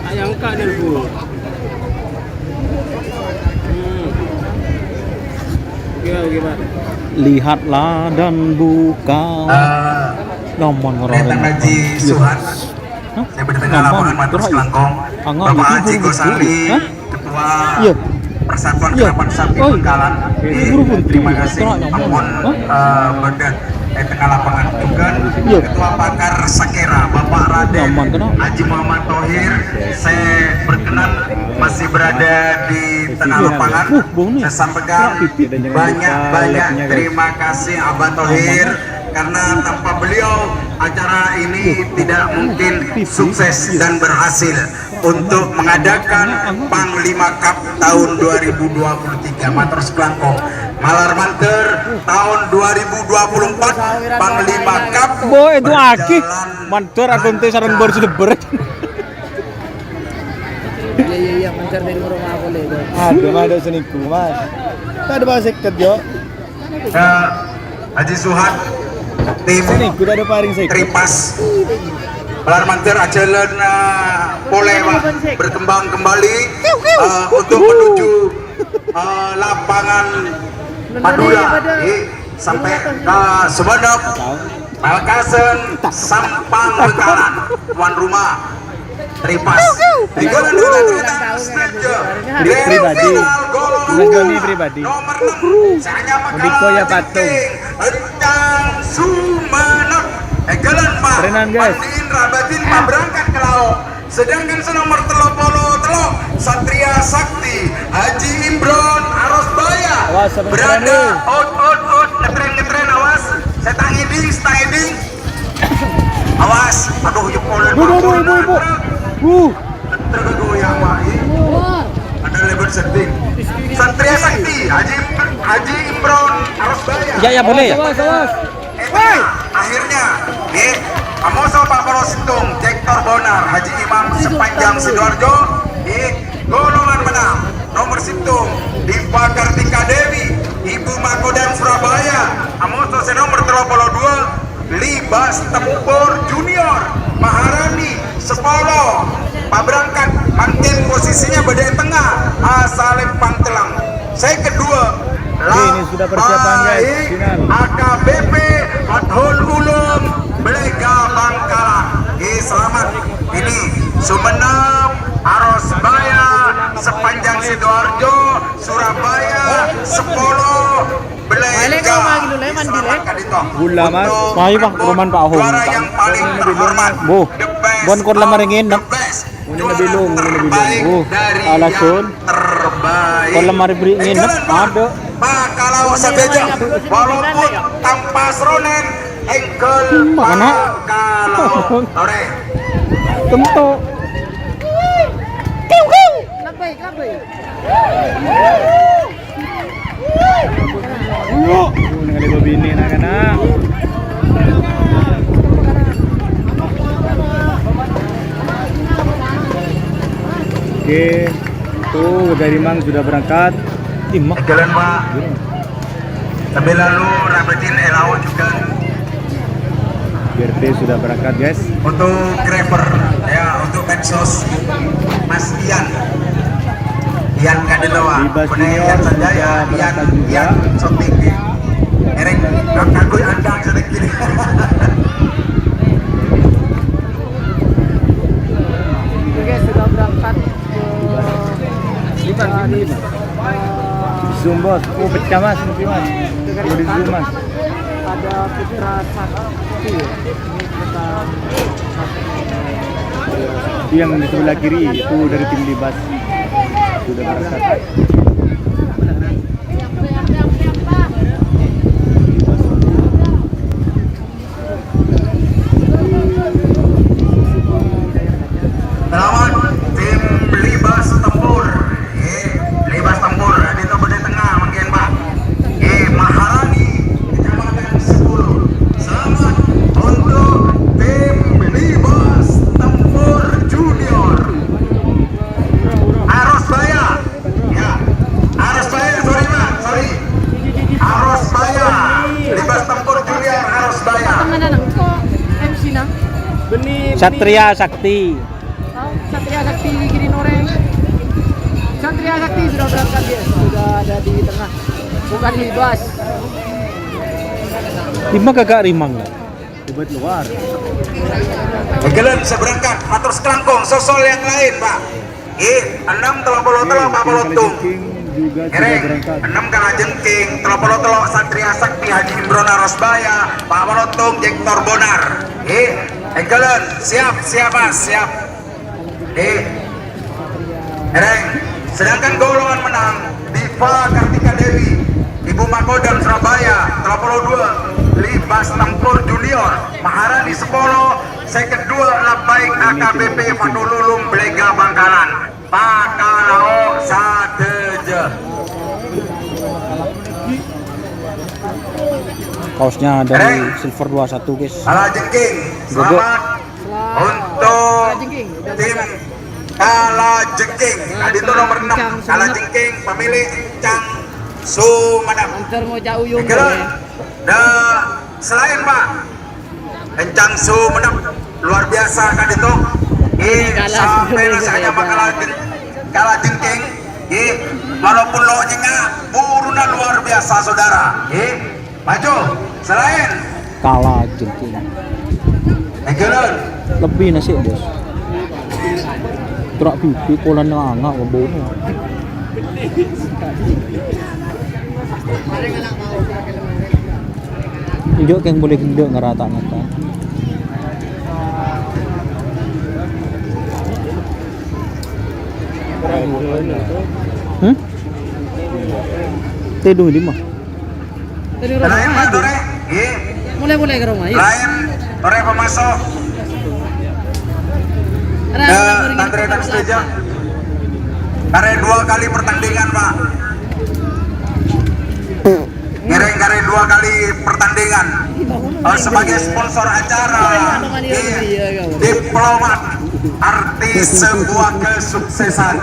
Tak nyangka nelpon. Hmm. Oke, oke, Pak. Lihatlah dan buka. Eh, Gampang, Haji Suhan. Hah? Saya bertengah lapangan Matos Kelangkong. Bapak Haji Gosali, Ketua Persatuan Kerabat Sapi Bangkalan. Terima kasih. Ampun, eh, bâdâ, eh, tengah lapangan juga. Ketua Pakar Sakera, Bapak Raden Haji Muhammad Thohir. Saya berkenan masih berada di tengah lapangan. Saya sampaikan banyak-banyak terima kasih Abah Thohir, karena tanpa beliau acara ini tidak mungkin sukses dan berhasil untuk mengadakan Panglima Cup tahun dua ribu dua puluh tiga. Mator sakalangkong. Malar manter tahun dua ribu dua puluh empat Panglima Cup. Boy, itu aki. Manter aku ente sareng bor sudah berat. Iya, iya, iya, manter dari rumah aku, Le. Ada, ada seniku, Mas. Tak ada bahasa ikat, yo. Eh, Haji Suhan, tim Seniku tak ada paring seniku. Tripas. Malar manter ajalan, eh, polè, Pak, berkembang kembali, eh, untuk menuju, eh, lapangan Madura. Ini sampai ke Sumenep, Pamekasan, Sampang, Bangkalan, tuan rumah. Tripas. Tiga dan dua, Pri-, pribadi. Golongan pribadi. Nomor enam. Saya nyapa Mendiko ya, kalah patung. Tinggi. Encang Sumenep. Eh, jalan, Pak. Kerenan, guys. Mandi Indra Batin, Pak, berangkat ke laut. Sedangkan senomor tello polo tello, Satria Sakti, Haji Imron Arosbaya. Awas, sampai berada, keren, nih. Out, out, out. Ngetren, ngetren, awas. Saya tak ngiding, saya tak ngiding. Awas, aduh, ya, polè. Ibu, ibu, ibu, ibu. Uh. Tergoyang, Pak. Ada lebar setting. Satria Sakti, Haji, Haji Imron Arosbaya. Ya, ya, boleh, ya. Awas, awas. Eh, akhirnya, nggih, amoso Pak Polo Sintung, Cektor Bonar, Haji Imam sepanjang Sidoarjo, nggih, golongan menang, nomor Sintung, Dipa Kartika Dewi, Ibu Makodam Surabaya, amoso sè nomor tello polo dua, Libas Tempur Junior, Maharani, Sepolo, paberangkat, mangkèn posisinya bâdâ è tengnga, asalèpang tellang. Sè kedua, ini sudah persiapan, guys, final. A K B P Fathul Ulum, Blega Bangkalan. Nggih, selamat. Ini Sumenep, Arosbaya, sepanjang Sidoarjo, Surabaya, Sepolo, Blega. Balik ka rumah gitu, Le, mandi, Le. Gula, Mas. Untuk Pak Ahong, juara yang paling terhormat. Bu, the best, kon lemari nginep. The best. Ini lebih long, ini lebih long. Terbaik. Uh, dari alasun. Yang terbaik. Kon lemari beri nginep, ada. Pak, kalau saja, walaupun tanpa seronen, engkel, Pak, kalau sore. Tentu. Kiu, kiu. Labai, labai. Ayo, ngalih babine, anak-anak. Oke, tuh, Gagarimang sudah berangkat. Jalan, Pak. Lebih lalu Rabedin Elao juga. B R T sudah berangkat, guys. Untuk driver, ya, untuk medsos, Mas Ian. Ian Kadeloa. Bebas Punya Junior Ian saja, sudah ya, Ian, berangkat juga. Ian Sotik, ya. Ereng, ngaku andang sedikit. Oke, sudah berangkat. Di mana? Di mana? Zoom, Bos. Oh, pecah, Mas. Nanti, Mas. Mau di zoom, Mas. Ada Putra Sakti. Ini kita Itu yang di sebelah kiri, itu dari tim Libas. Sudah berangkat. Selamat, tim Libas Tempur. Eh, Libas Tempur, di tengah, mungkin, Pak. Eh, Maharani, Kecamatan sepuluh. Selamat untuk tim Libas Tempur Junior. Arosbaya. Ya. Arosbaya, sorry, Pak, sorry. Arosbaya. Libas Tempur Junior, Arosbaya. Temenan engko M C-na. Satria Sakti. Oh, Satria Sakti gini noreng. Satria Sakti sudah berangkat, dia sudah ada di tengah. Bukan Libas. Lima kagak rimang, lah. Obat luar. Egelon seberangkat, matur sekelangkong, sosol yang lain, Pak. Ih, enam telung puluh telung, Pak Polotung. Juga sudah Ereng, berangkat. Enam Kalajengking, telung puluh telung Satria Sakti Haji Imron Arosbaya, Pak Polotung, Jektor Bonar. Ih, egelon, siap, siap, Mas, siap. Ih. Ereng, sedangkan golongan menang, Diva Kartika Dewi, Ibu Makodam Surabaya, telung puluh dua, Libas Tempur Junior, Maharani sepuluh, seket dua, Labaik A K B P Fatululung, Blega Bangkalan. Pakalao sadhâjâ. Kaosnya dari Ereng. Silver dua satu, guys. Kalajengking, Gogo. Selamat. Untuk tim Kalajengking. Nah, itu nomor enam. Kalajengking, pemilik Encang Sumenep. Nah, selain, Pak, Encang Sumenep luar biasa kan itu. Ih, sampai rasanya bakal Kalajengking. Ih, walaupun lo nyengak, buruna luar biasa, saudara. Ih, Maju, selain Kalajengking. Egelon. Lebih nasi, Bos. Terak pipi, polana anga', wabona. Enjuk keng boleh gendek ngerata-ngata. Hmm? Tedung di mana? Tadi orang Lain, Pak, aja. Tore. Nggih. Mulai-mulai ke rumah, ya. Lain, tore pemasok. Ada Eh, orang Tantri yang Tantri Seteja. Karena dua kali pertandingan, Pak. Ngiring karena dua kali pertandingan. Eh, sebagai sponsor acara, nggih, Diplomat, arti sebuah kesuksesan.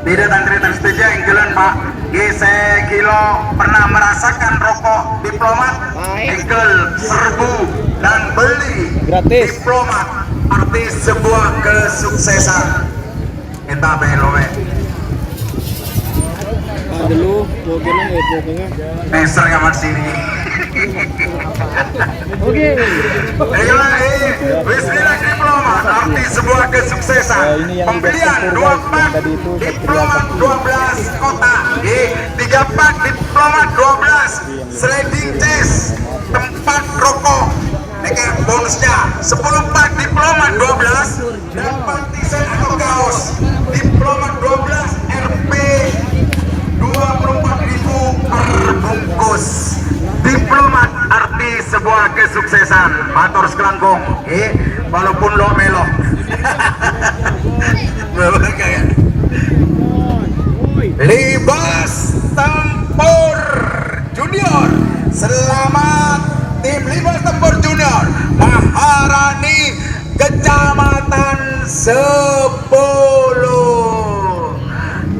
Tidak dan tidak setuju, enggelan, Pak. Nggih, sè ghilo pernah merasakan rokok Diplomat, engkel serbu dan beli Gratis. Diplomat, arti sebuah kesuksesan. Entah belo, eh. Dulu, pokoknya, eh, pokoknya. Meser kawan sini. Oke. Ayo, eh, bismillah, Diplomat, arti sebuah kesuksesan. Pembelian dua pak Diplomat dua belas kotak, eh, tiga pak Diplomat dua belas, sliding case, tempat rokok. Nèka bonusnya sepuluh pak Diplomat dua belas. Dan partisan atau kaos Diplomat dua belas R P dua puluh empat ribu per bungkus. Diplomat arti sebuah kesuksesan. Matur sekelangkong, eh, walaupun lo melo. Libas Tempur Junior. Selamat tim Libas Tempur Junior. Maharani Kecamatan sepuluh.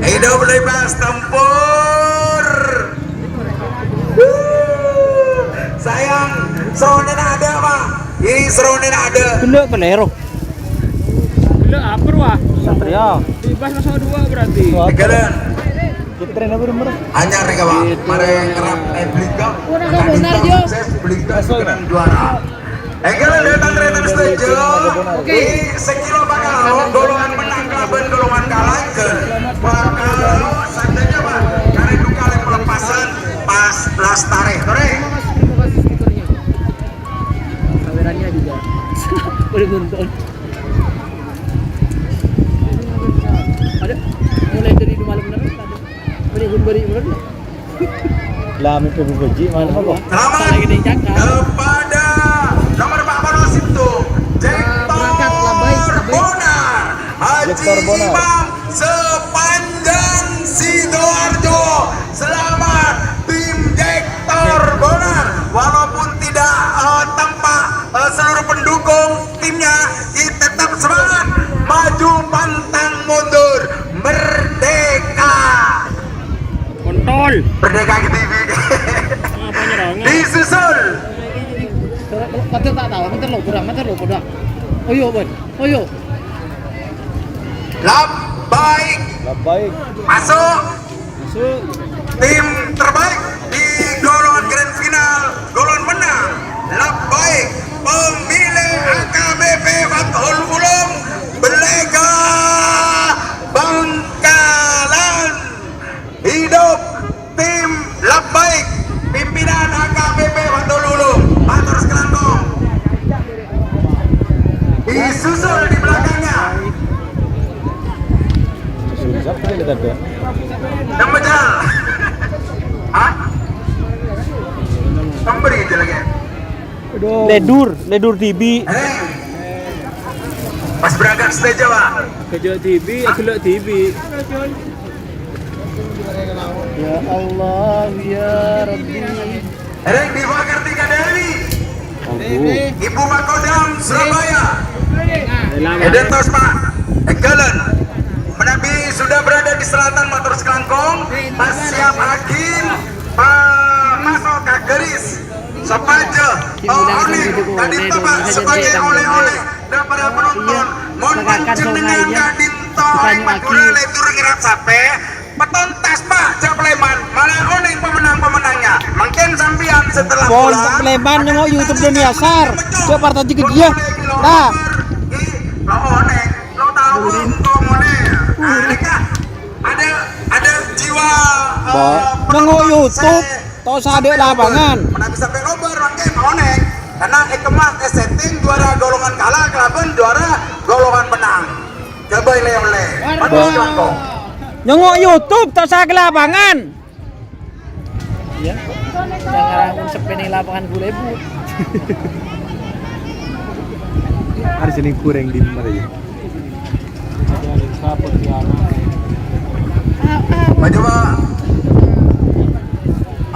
Hidup Libas Tempur. Seronèna adâ', Pak. Ih, seronèna adâ'. Gellâ' Pelero. Gellâ' apa, wah? Satria. Bebas masuk dua berarti. Wah. Jalan. Kita tren apa, Rum? Anyar nih, Pak. Mari ngerap, eh, Blinga. Udah, udah, benar, Jo. Sukses, Blinga, juara. Èngghi, lè tan-tarètan sadhâjâ. Oke. Ih, sakèra bakal golongan mennang kalabân golongan kala èngghi. Bakal sadhâjâ, Pak. Karè duka lè pelepasan pas lastarè. Torè. Kameranya juga. Boleh nonton. Ada mulai dari dua malam bener. Beri beri bener. Lah, mimpi bebeji, mana apa? Selamat kepada nomor empat puluh satu, Jektor Bonar, Haji Imam sepanjang Sidoarjo. Selamat, tim Jektor Bonar. Walaupun tidak, eh, tampak, eh, seluruh pendukung timnya, kita tetap semangat. Maju pantang mundur. Merdeka. Kontol. Merdeka ke T V. Apa nyerangan? Disusul. Padahal tak tahu, mater lo, kurang, mater lo, padahal. Oyo, Bon. Oyo. Labbaik. Labbaik. Masuk. Masuk. Tim terbaik di golongan grand final, golongan menang. Labbaik. Pemilih A K B P Fathul Ulum, Belega Bangkalan. Hidup tim Labbaik, pimpinan A K B P Fathul Ulum, matur sakalangkong. Disusul di belakangnya. Disusul siapa ini tadi? Yang pecah. Hah? Yang beri itu lagi. Ledur, Ledur T V. Eh. Pas berangkat stage, Pak. Gellâ' T V, gellâ' T V. Ya Allah, ya Rabbi. Reng di Fakartika Dewi. Aduh. Ibu Makodam Surabaya. Eden tos, Pak. Egalan. Menabi sudah berada di selatan, matur sakalangkong. Pas siap akhir, Pak, masuk ke garis. Sapaja, oh, oleh, tadi itu, Pak, sebagai oleh-oleh dan para penonton, mon panjenengan ka'dinto Madura ledur ngerap sape, petontas, Pak, jhâ' pleman, malah oneng pemenang-pemenangnya. Mungkin sampeyan setelah pulang, Pak Pleman nengok YouTube Deni Asar. Coba partai ke dia. Nah. Lo oneng, lo tahu, lo oneng. Ada, ada jiwa, eh, nengok YouTube. Tos adâ' lapangan. Menabi sampai ngobar, mangkèn oneng. Karena èkemas, èsetting juara golongan kalah kalabân juara golongan menang. Coba oleh-oleh. Nyengok YouTube, tos adâ' lapangan. Iya. Yang ngarang sepe ning lapangan gule, Bu. Ada sini goreng di mana ya? Maju, Pak.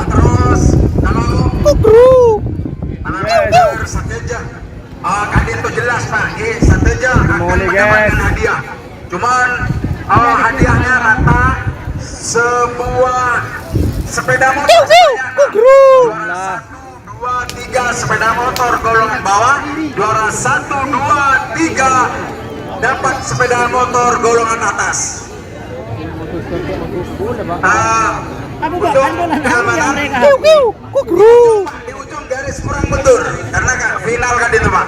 Terus, kalau Kukru. Manajer sadhâjâ. Ah, ka'dinto jelas, Pak. Nggih, sadhâjâ akan mendapatkan hadiah. Cuman, ah, hadiahnya rata sebuah sepeda motor. Juara satu, dua, tiga sepeda motor golongan bawah, juara satu, dua, tiga dapat sepeda motor golongan atas. Ah, untuk keamanan, di ujung garis kurang mundur karena final kan itu, Pak.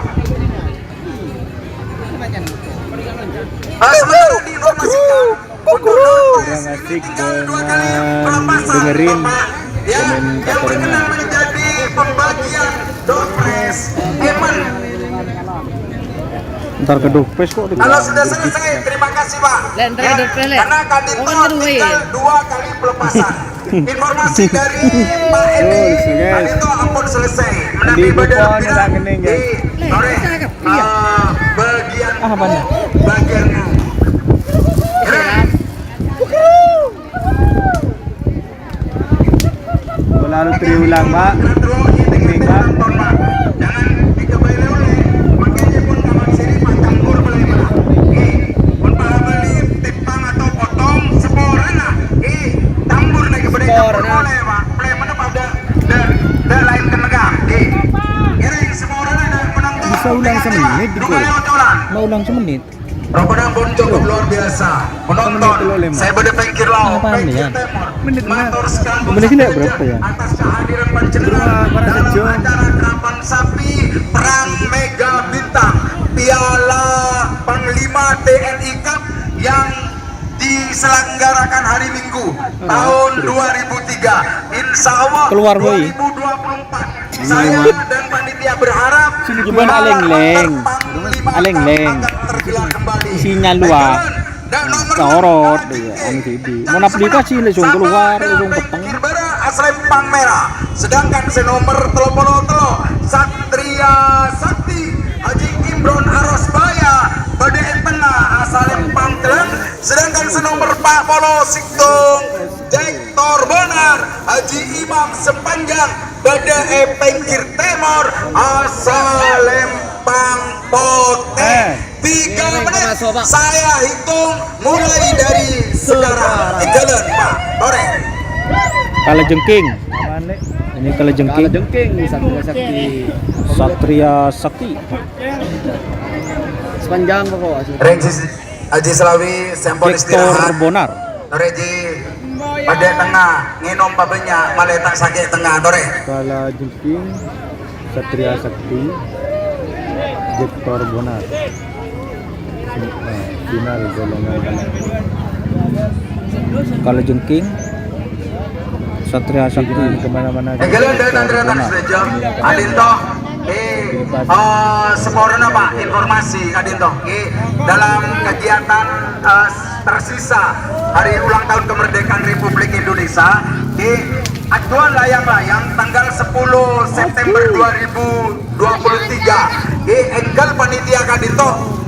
Ah, sementara diinformasikan, Kurang asik dengan dengerin komentatornya. Ntar ke Dopes kok. Kalau sudah selesai, terima kasih, Pak. Karena ka'dinto tinggal dua kali pelepasan. Informasi dari Pak Edi, ka'dinto ampon selesai. Menabi badâ di sore, eh, bagian, bagian. Lalu triulang, Pak. Teknik, Pak. Bisa ulang semenit, Diko. Mau ulang semenit. Rupanya pun cukup luar biasa. Penonton, saya pada pengkir lawan, pengkir ya? Temor. Menit mana? Matur sekali. Menit ini berapa ya? Atas kehadiran panjenengan dalam acara Kerapan Sapi Perang Mega Bintang Piala Panglima T N I Cup yang diselenggarakan hari Minggu tahun dua ribu tiga. Insya Allah keluar, woi. Dua ribu dua puluh empat. Saya dan panitia berharap gimana, aleng-leng? Aleng-leng. Isinya luar. Corot, ya, anu, jadi. Mau aplikasi langsung keluar, langsung peteng. Kirbara asalempang merah. Sedangkan si nomor tello puluh tello, Satria Sakti, Haji Imron Arosbaya, pada tengah asalempang teleng. Sedangkan si nomor empat puluh, Siktung Jektor Bonar, Haji Imam Sepanjang, pada e pengkir temor, asalempang poteh. Eh. Tiga menit saya hitung mulai dari sekarang. Jalan, Pak. Torè. Kalajengking. Ini kalajengking. Kalajengking, Satria Sakti. Satria Sakti. Sepanjang pokok. Rek Haji Selawi, sampun istirahat. Bonar. Torè, Ji. Pada tengah, nginum pabannya, malah tak sakit tengah, torè. Kalajengking, Satria Sakti, Jektor Bonar. Fin-, eh, final golongan. Kalajengking, Satria Sakti. Jangan kemana-mana. Eh, kalian dari Jektor Bonar. Adinto, eh, eh, seporana, Pak, informasi, Adinto. Eh, dalam kegiatan, eh, tersisa hari ulang tahun kemerdekaan Republik Indonesia, eh, ajuan layang-layang tanggal sepuluh September dua ribu dua puluh tiga, eh, enggal panitia Kadinto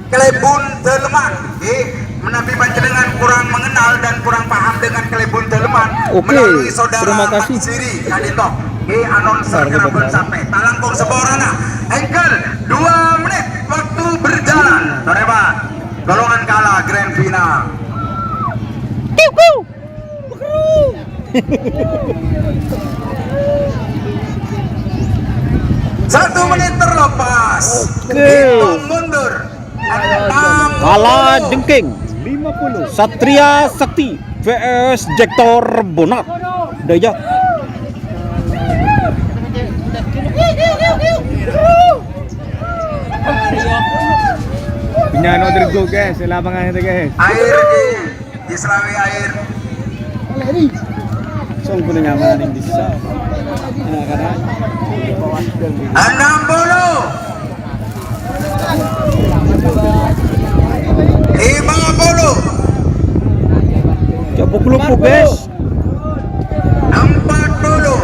Klebun Daleman, eh, menawi panjenengan kurang mengenal dan kurang paham dengan Klebun Daleman, oke, melalui saudara terima kasih. Matsiri Kadinto, eh, announcer Kerabat Sampai, talangkong seporana, enggal dua menit waktu berjalan, torè, Pak. Golongan kalah grand final. Satu menit terlepas. Oke. Hitung mundur. Enam puluh. Kalajengking. Lima puluh. Satria Sakti V S Jektor Bonar. Daya. Punya anak terguk, guys, di lapangan itu, guys. Air di, di Selawi air. Song punya nyaman yang bisa. Nah, karena enam puluh. Lima puluh. Coba peluk, guys. Empat puluh.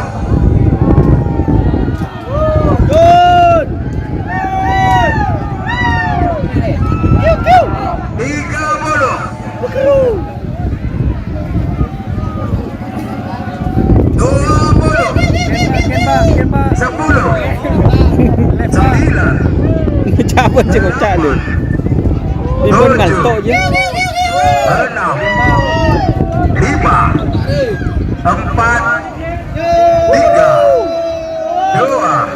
Tiga puluh. Dua puluh. Sepuluh. Sembilan. Cabut sih kocak lu. Ini ngantuk ya. Enam. Lima. Empat. Tiga, dua,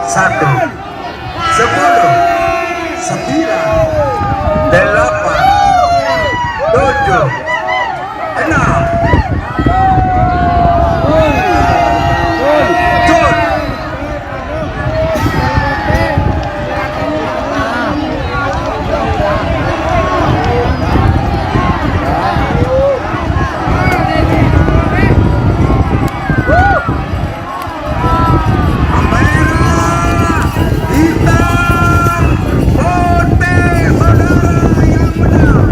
satu. Sepuluh, sembilan, delapan, tujuh, enam. Jun. Merah, hitam, putih, saudara yang menang.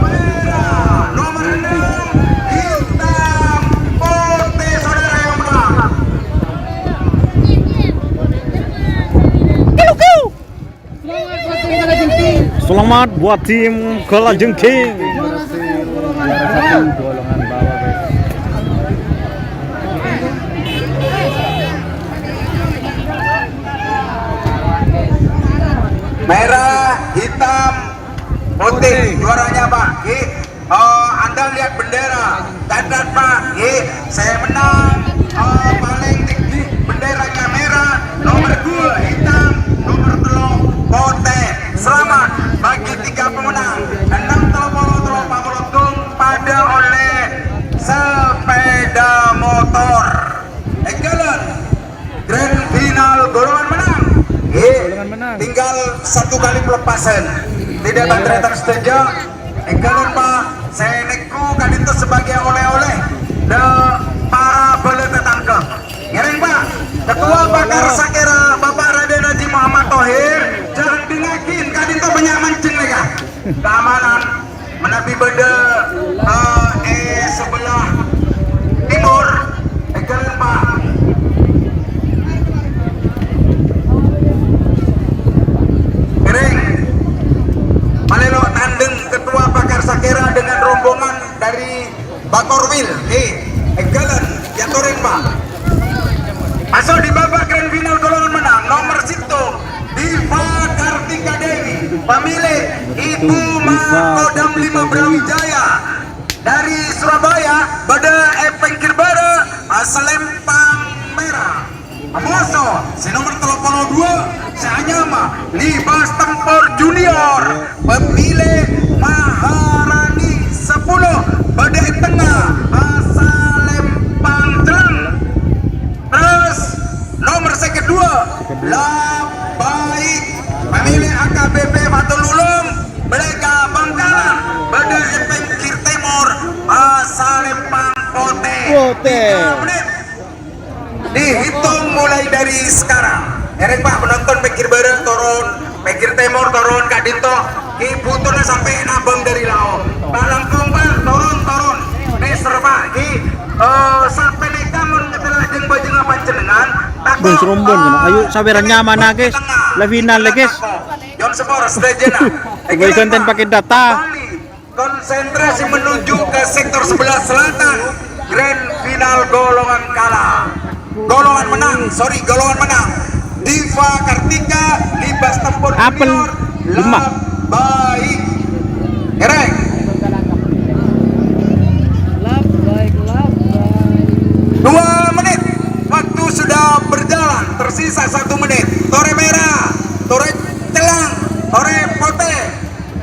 Merah, nomor enam, hitam, putih, saudara yang menang. Selamat buat tim Kalajengking. Merah, hitam, putih. Juaranya, Pak. Ki. Oh, Anda lihat bendera. Catat, Pak. Ye, saya menang. Oh, paling tinggi benderanya merah. Nomor dua hitam. Nomor Tinggal satu kali pelepasan. Tidak ada, tan-taretan sadhâjâ. Èngghâlân, Pak, sè nèko ka'dinto sebagai oleh-oleh dâ' para bâlâ tatangghâ. Ngèrèng, Pak, Ketua Pakar Sakera, Bapak Raden Haji Muhammad Thohir, jhâ' dingngaghi ka'dinto bânnya' mancèng nèka. Keamanan manabi bâdâ, eh, è sebelah timur, èngghâlân, Pak. Ngèrèng, malè lo' tandheng Ketua Pakar Sakera dengan rombongan dari Bakorwil, eh, èngghâlân, èyatorè, Pak. Maso' dâ' babak grand final golongan mennang, nomer sèttong, Diva Kartika Dewi, pamilik Ibu Makodam Lima Brawijaya. Dâri Surabaya, bâdâ è pèngghir bârâ', salèmpang mèra. Moso, sè nomer tello polo duwâ', sè anyama Libas Tempur Junior, pamilik Maharani sapolo, bâdâ è tengnga, salèmpang celleng. Terros, nomer sèket duwâ', Labbaik, pamilik A K B P Fathul Ulum, Bâlâ ka Bangkalan, bâdâ è pèngghir tèmor, salèmpang potè. Potè. Tiga menit. Dihitung mulai dari sekarang. Ngèrèng, Pak, penonton pèngghir bârâ' toron, pèngghir tèmor toron, ka'dinto. Ki bhutola sampè' nabâng dâri lao'. Pak Langkong, Pak, toron, toron. Nèser, Pak, ki, eh, sampè' nèka mon nyetel ajeng-bâjângnga panjhennengngan, tako', Bun Serombon, eh, ayo, sawèra nyamana, guys. La final, guys. Yon sepor sadhâjâna. Woi, ganten pakai data. Bali. Konsentrasi menuju ke sektor sebelah selatan. Grand final golongan kalah. Golongan menang, sorry, golongan menang. Diva Kartika, Libas Tempur Apel Junior, lima. Labbaik. Ngèrèng. Labbaik, labbaik. Dua menit. Waktu sudah berjalan, tersisa satu menit. Torè mèra, torè celleng, torè potè.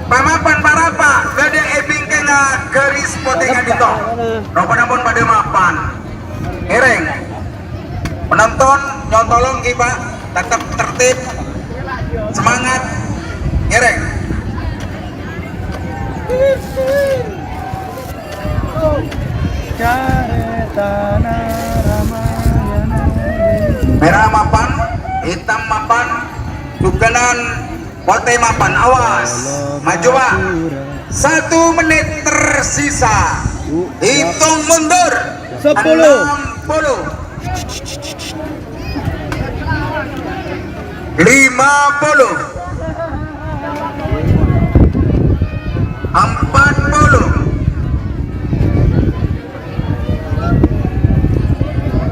Pamapan para, Pak, bâdâ è bingkèngnga garis potè ka'dinto. Napa-napa padâ mapan. Ngèrèng. Penonton, nyontolong ki, Pak. Tetep tertib. Semangat. Ngèrèng. Mèra mapan, itam mapan, jhughânan Potè mapan, awas. Maju, Pak. Satu menit tersisa. Hitung mundur. Sepuluh. Enam puluh. Lima puluh. Empat puluh.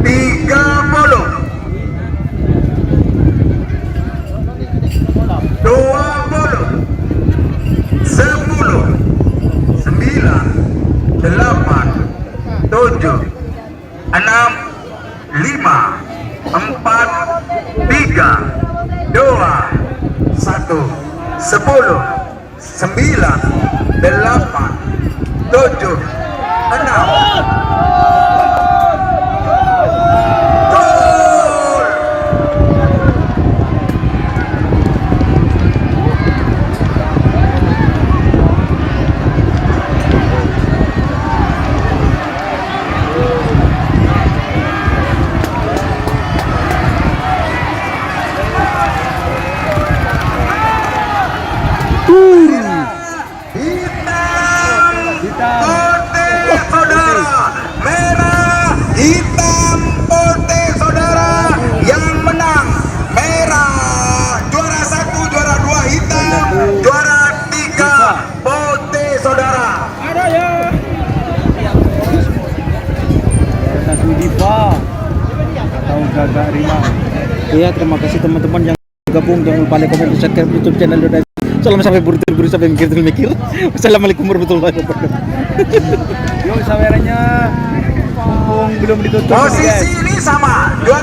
Tiga puluh. Dua puluh. Sepuluh. Sembilan. Delapan. Tujuh. Enam. Lima. Empat. Tiga. Dua. Satu. Sepuluh. Sembilan, delapan, tujuh, enam. Gol! Hitam, hitam, putih, saudara. Merah, hitam, putih, saudara. Yang menang merah, juara satu, juara dua hitam, juara tiga putih, saudara. Ada ya. Juara satu Diva atau Gagak Rima. Iya, terima kasih teman-teman yang gabung, jangan lupa like, comment, subscribe YouTube channel Dodai. Salam sampai burdur, buru sampai mikir, mikir. Wassalamualaikum warahmatullahi wabarakatuh. Yo, saweranya mumpung belum ditutup, posisi guys. Ini sama, juara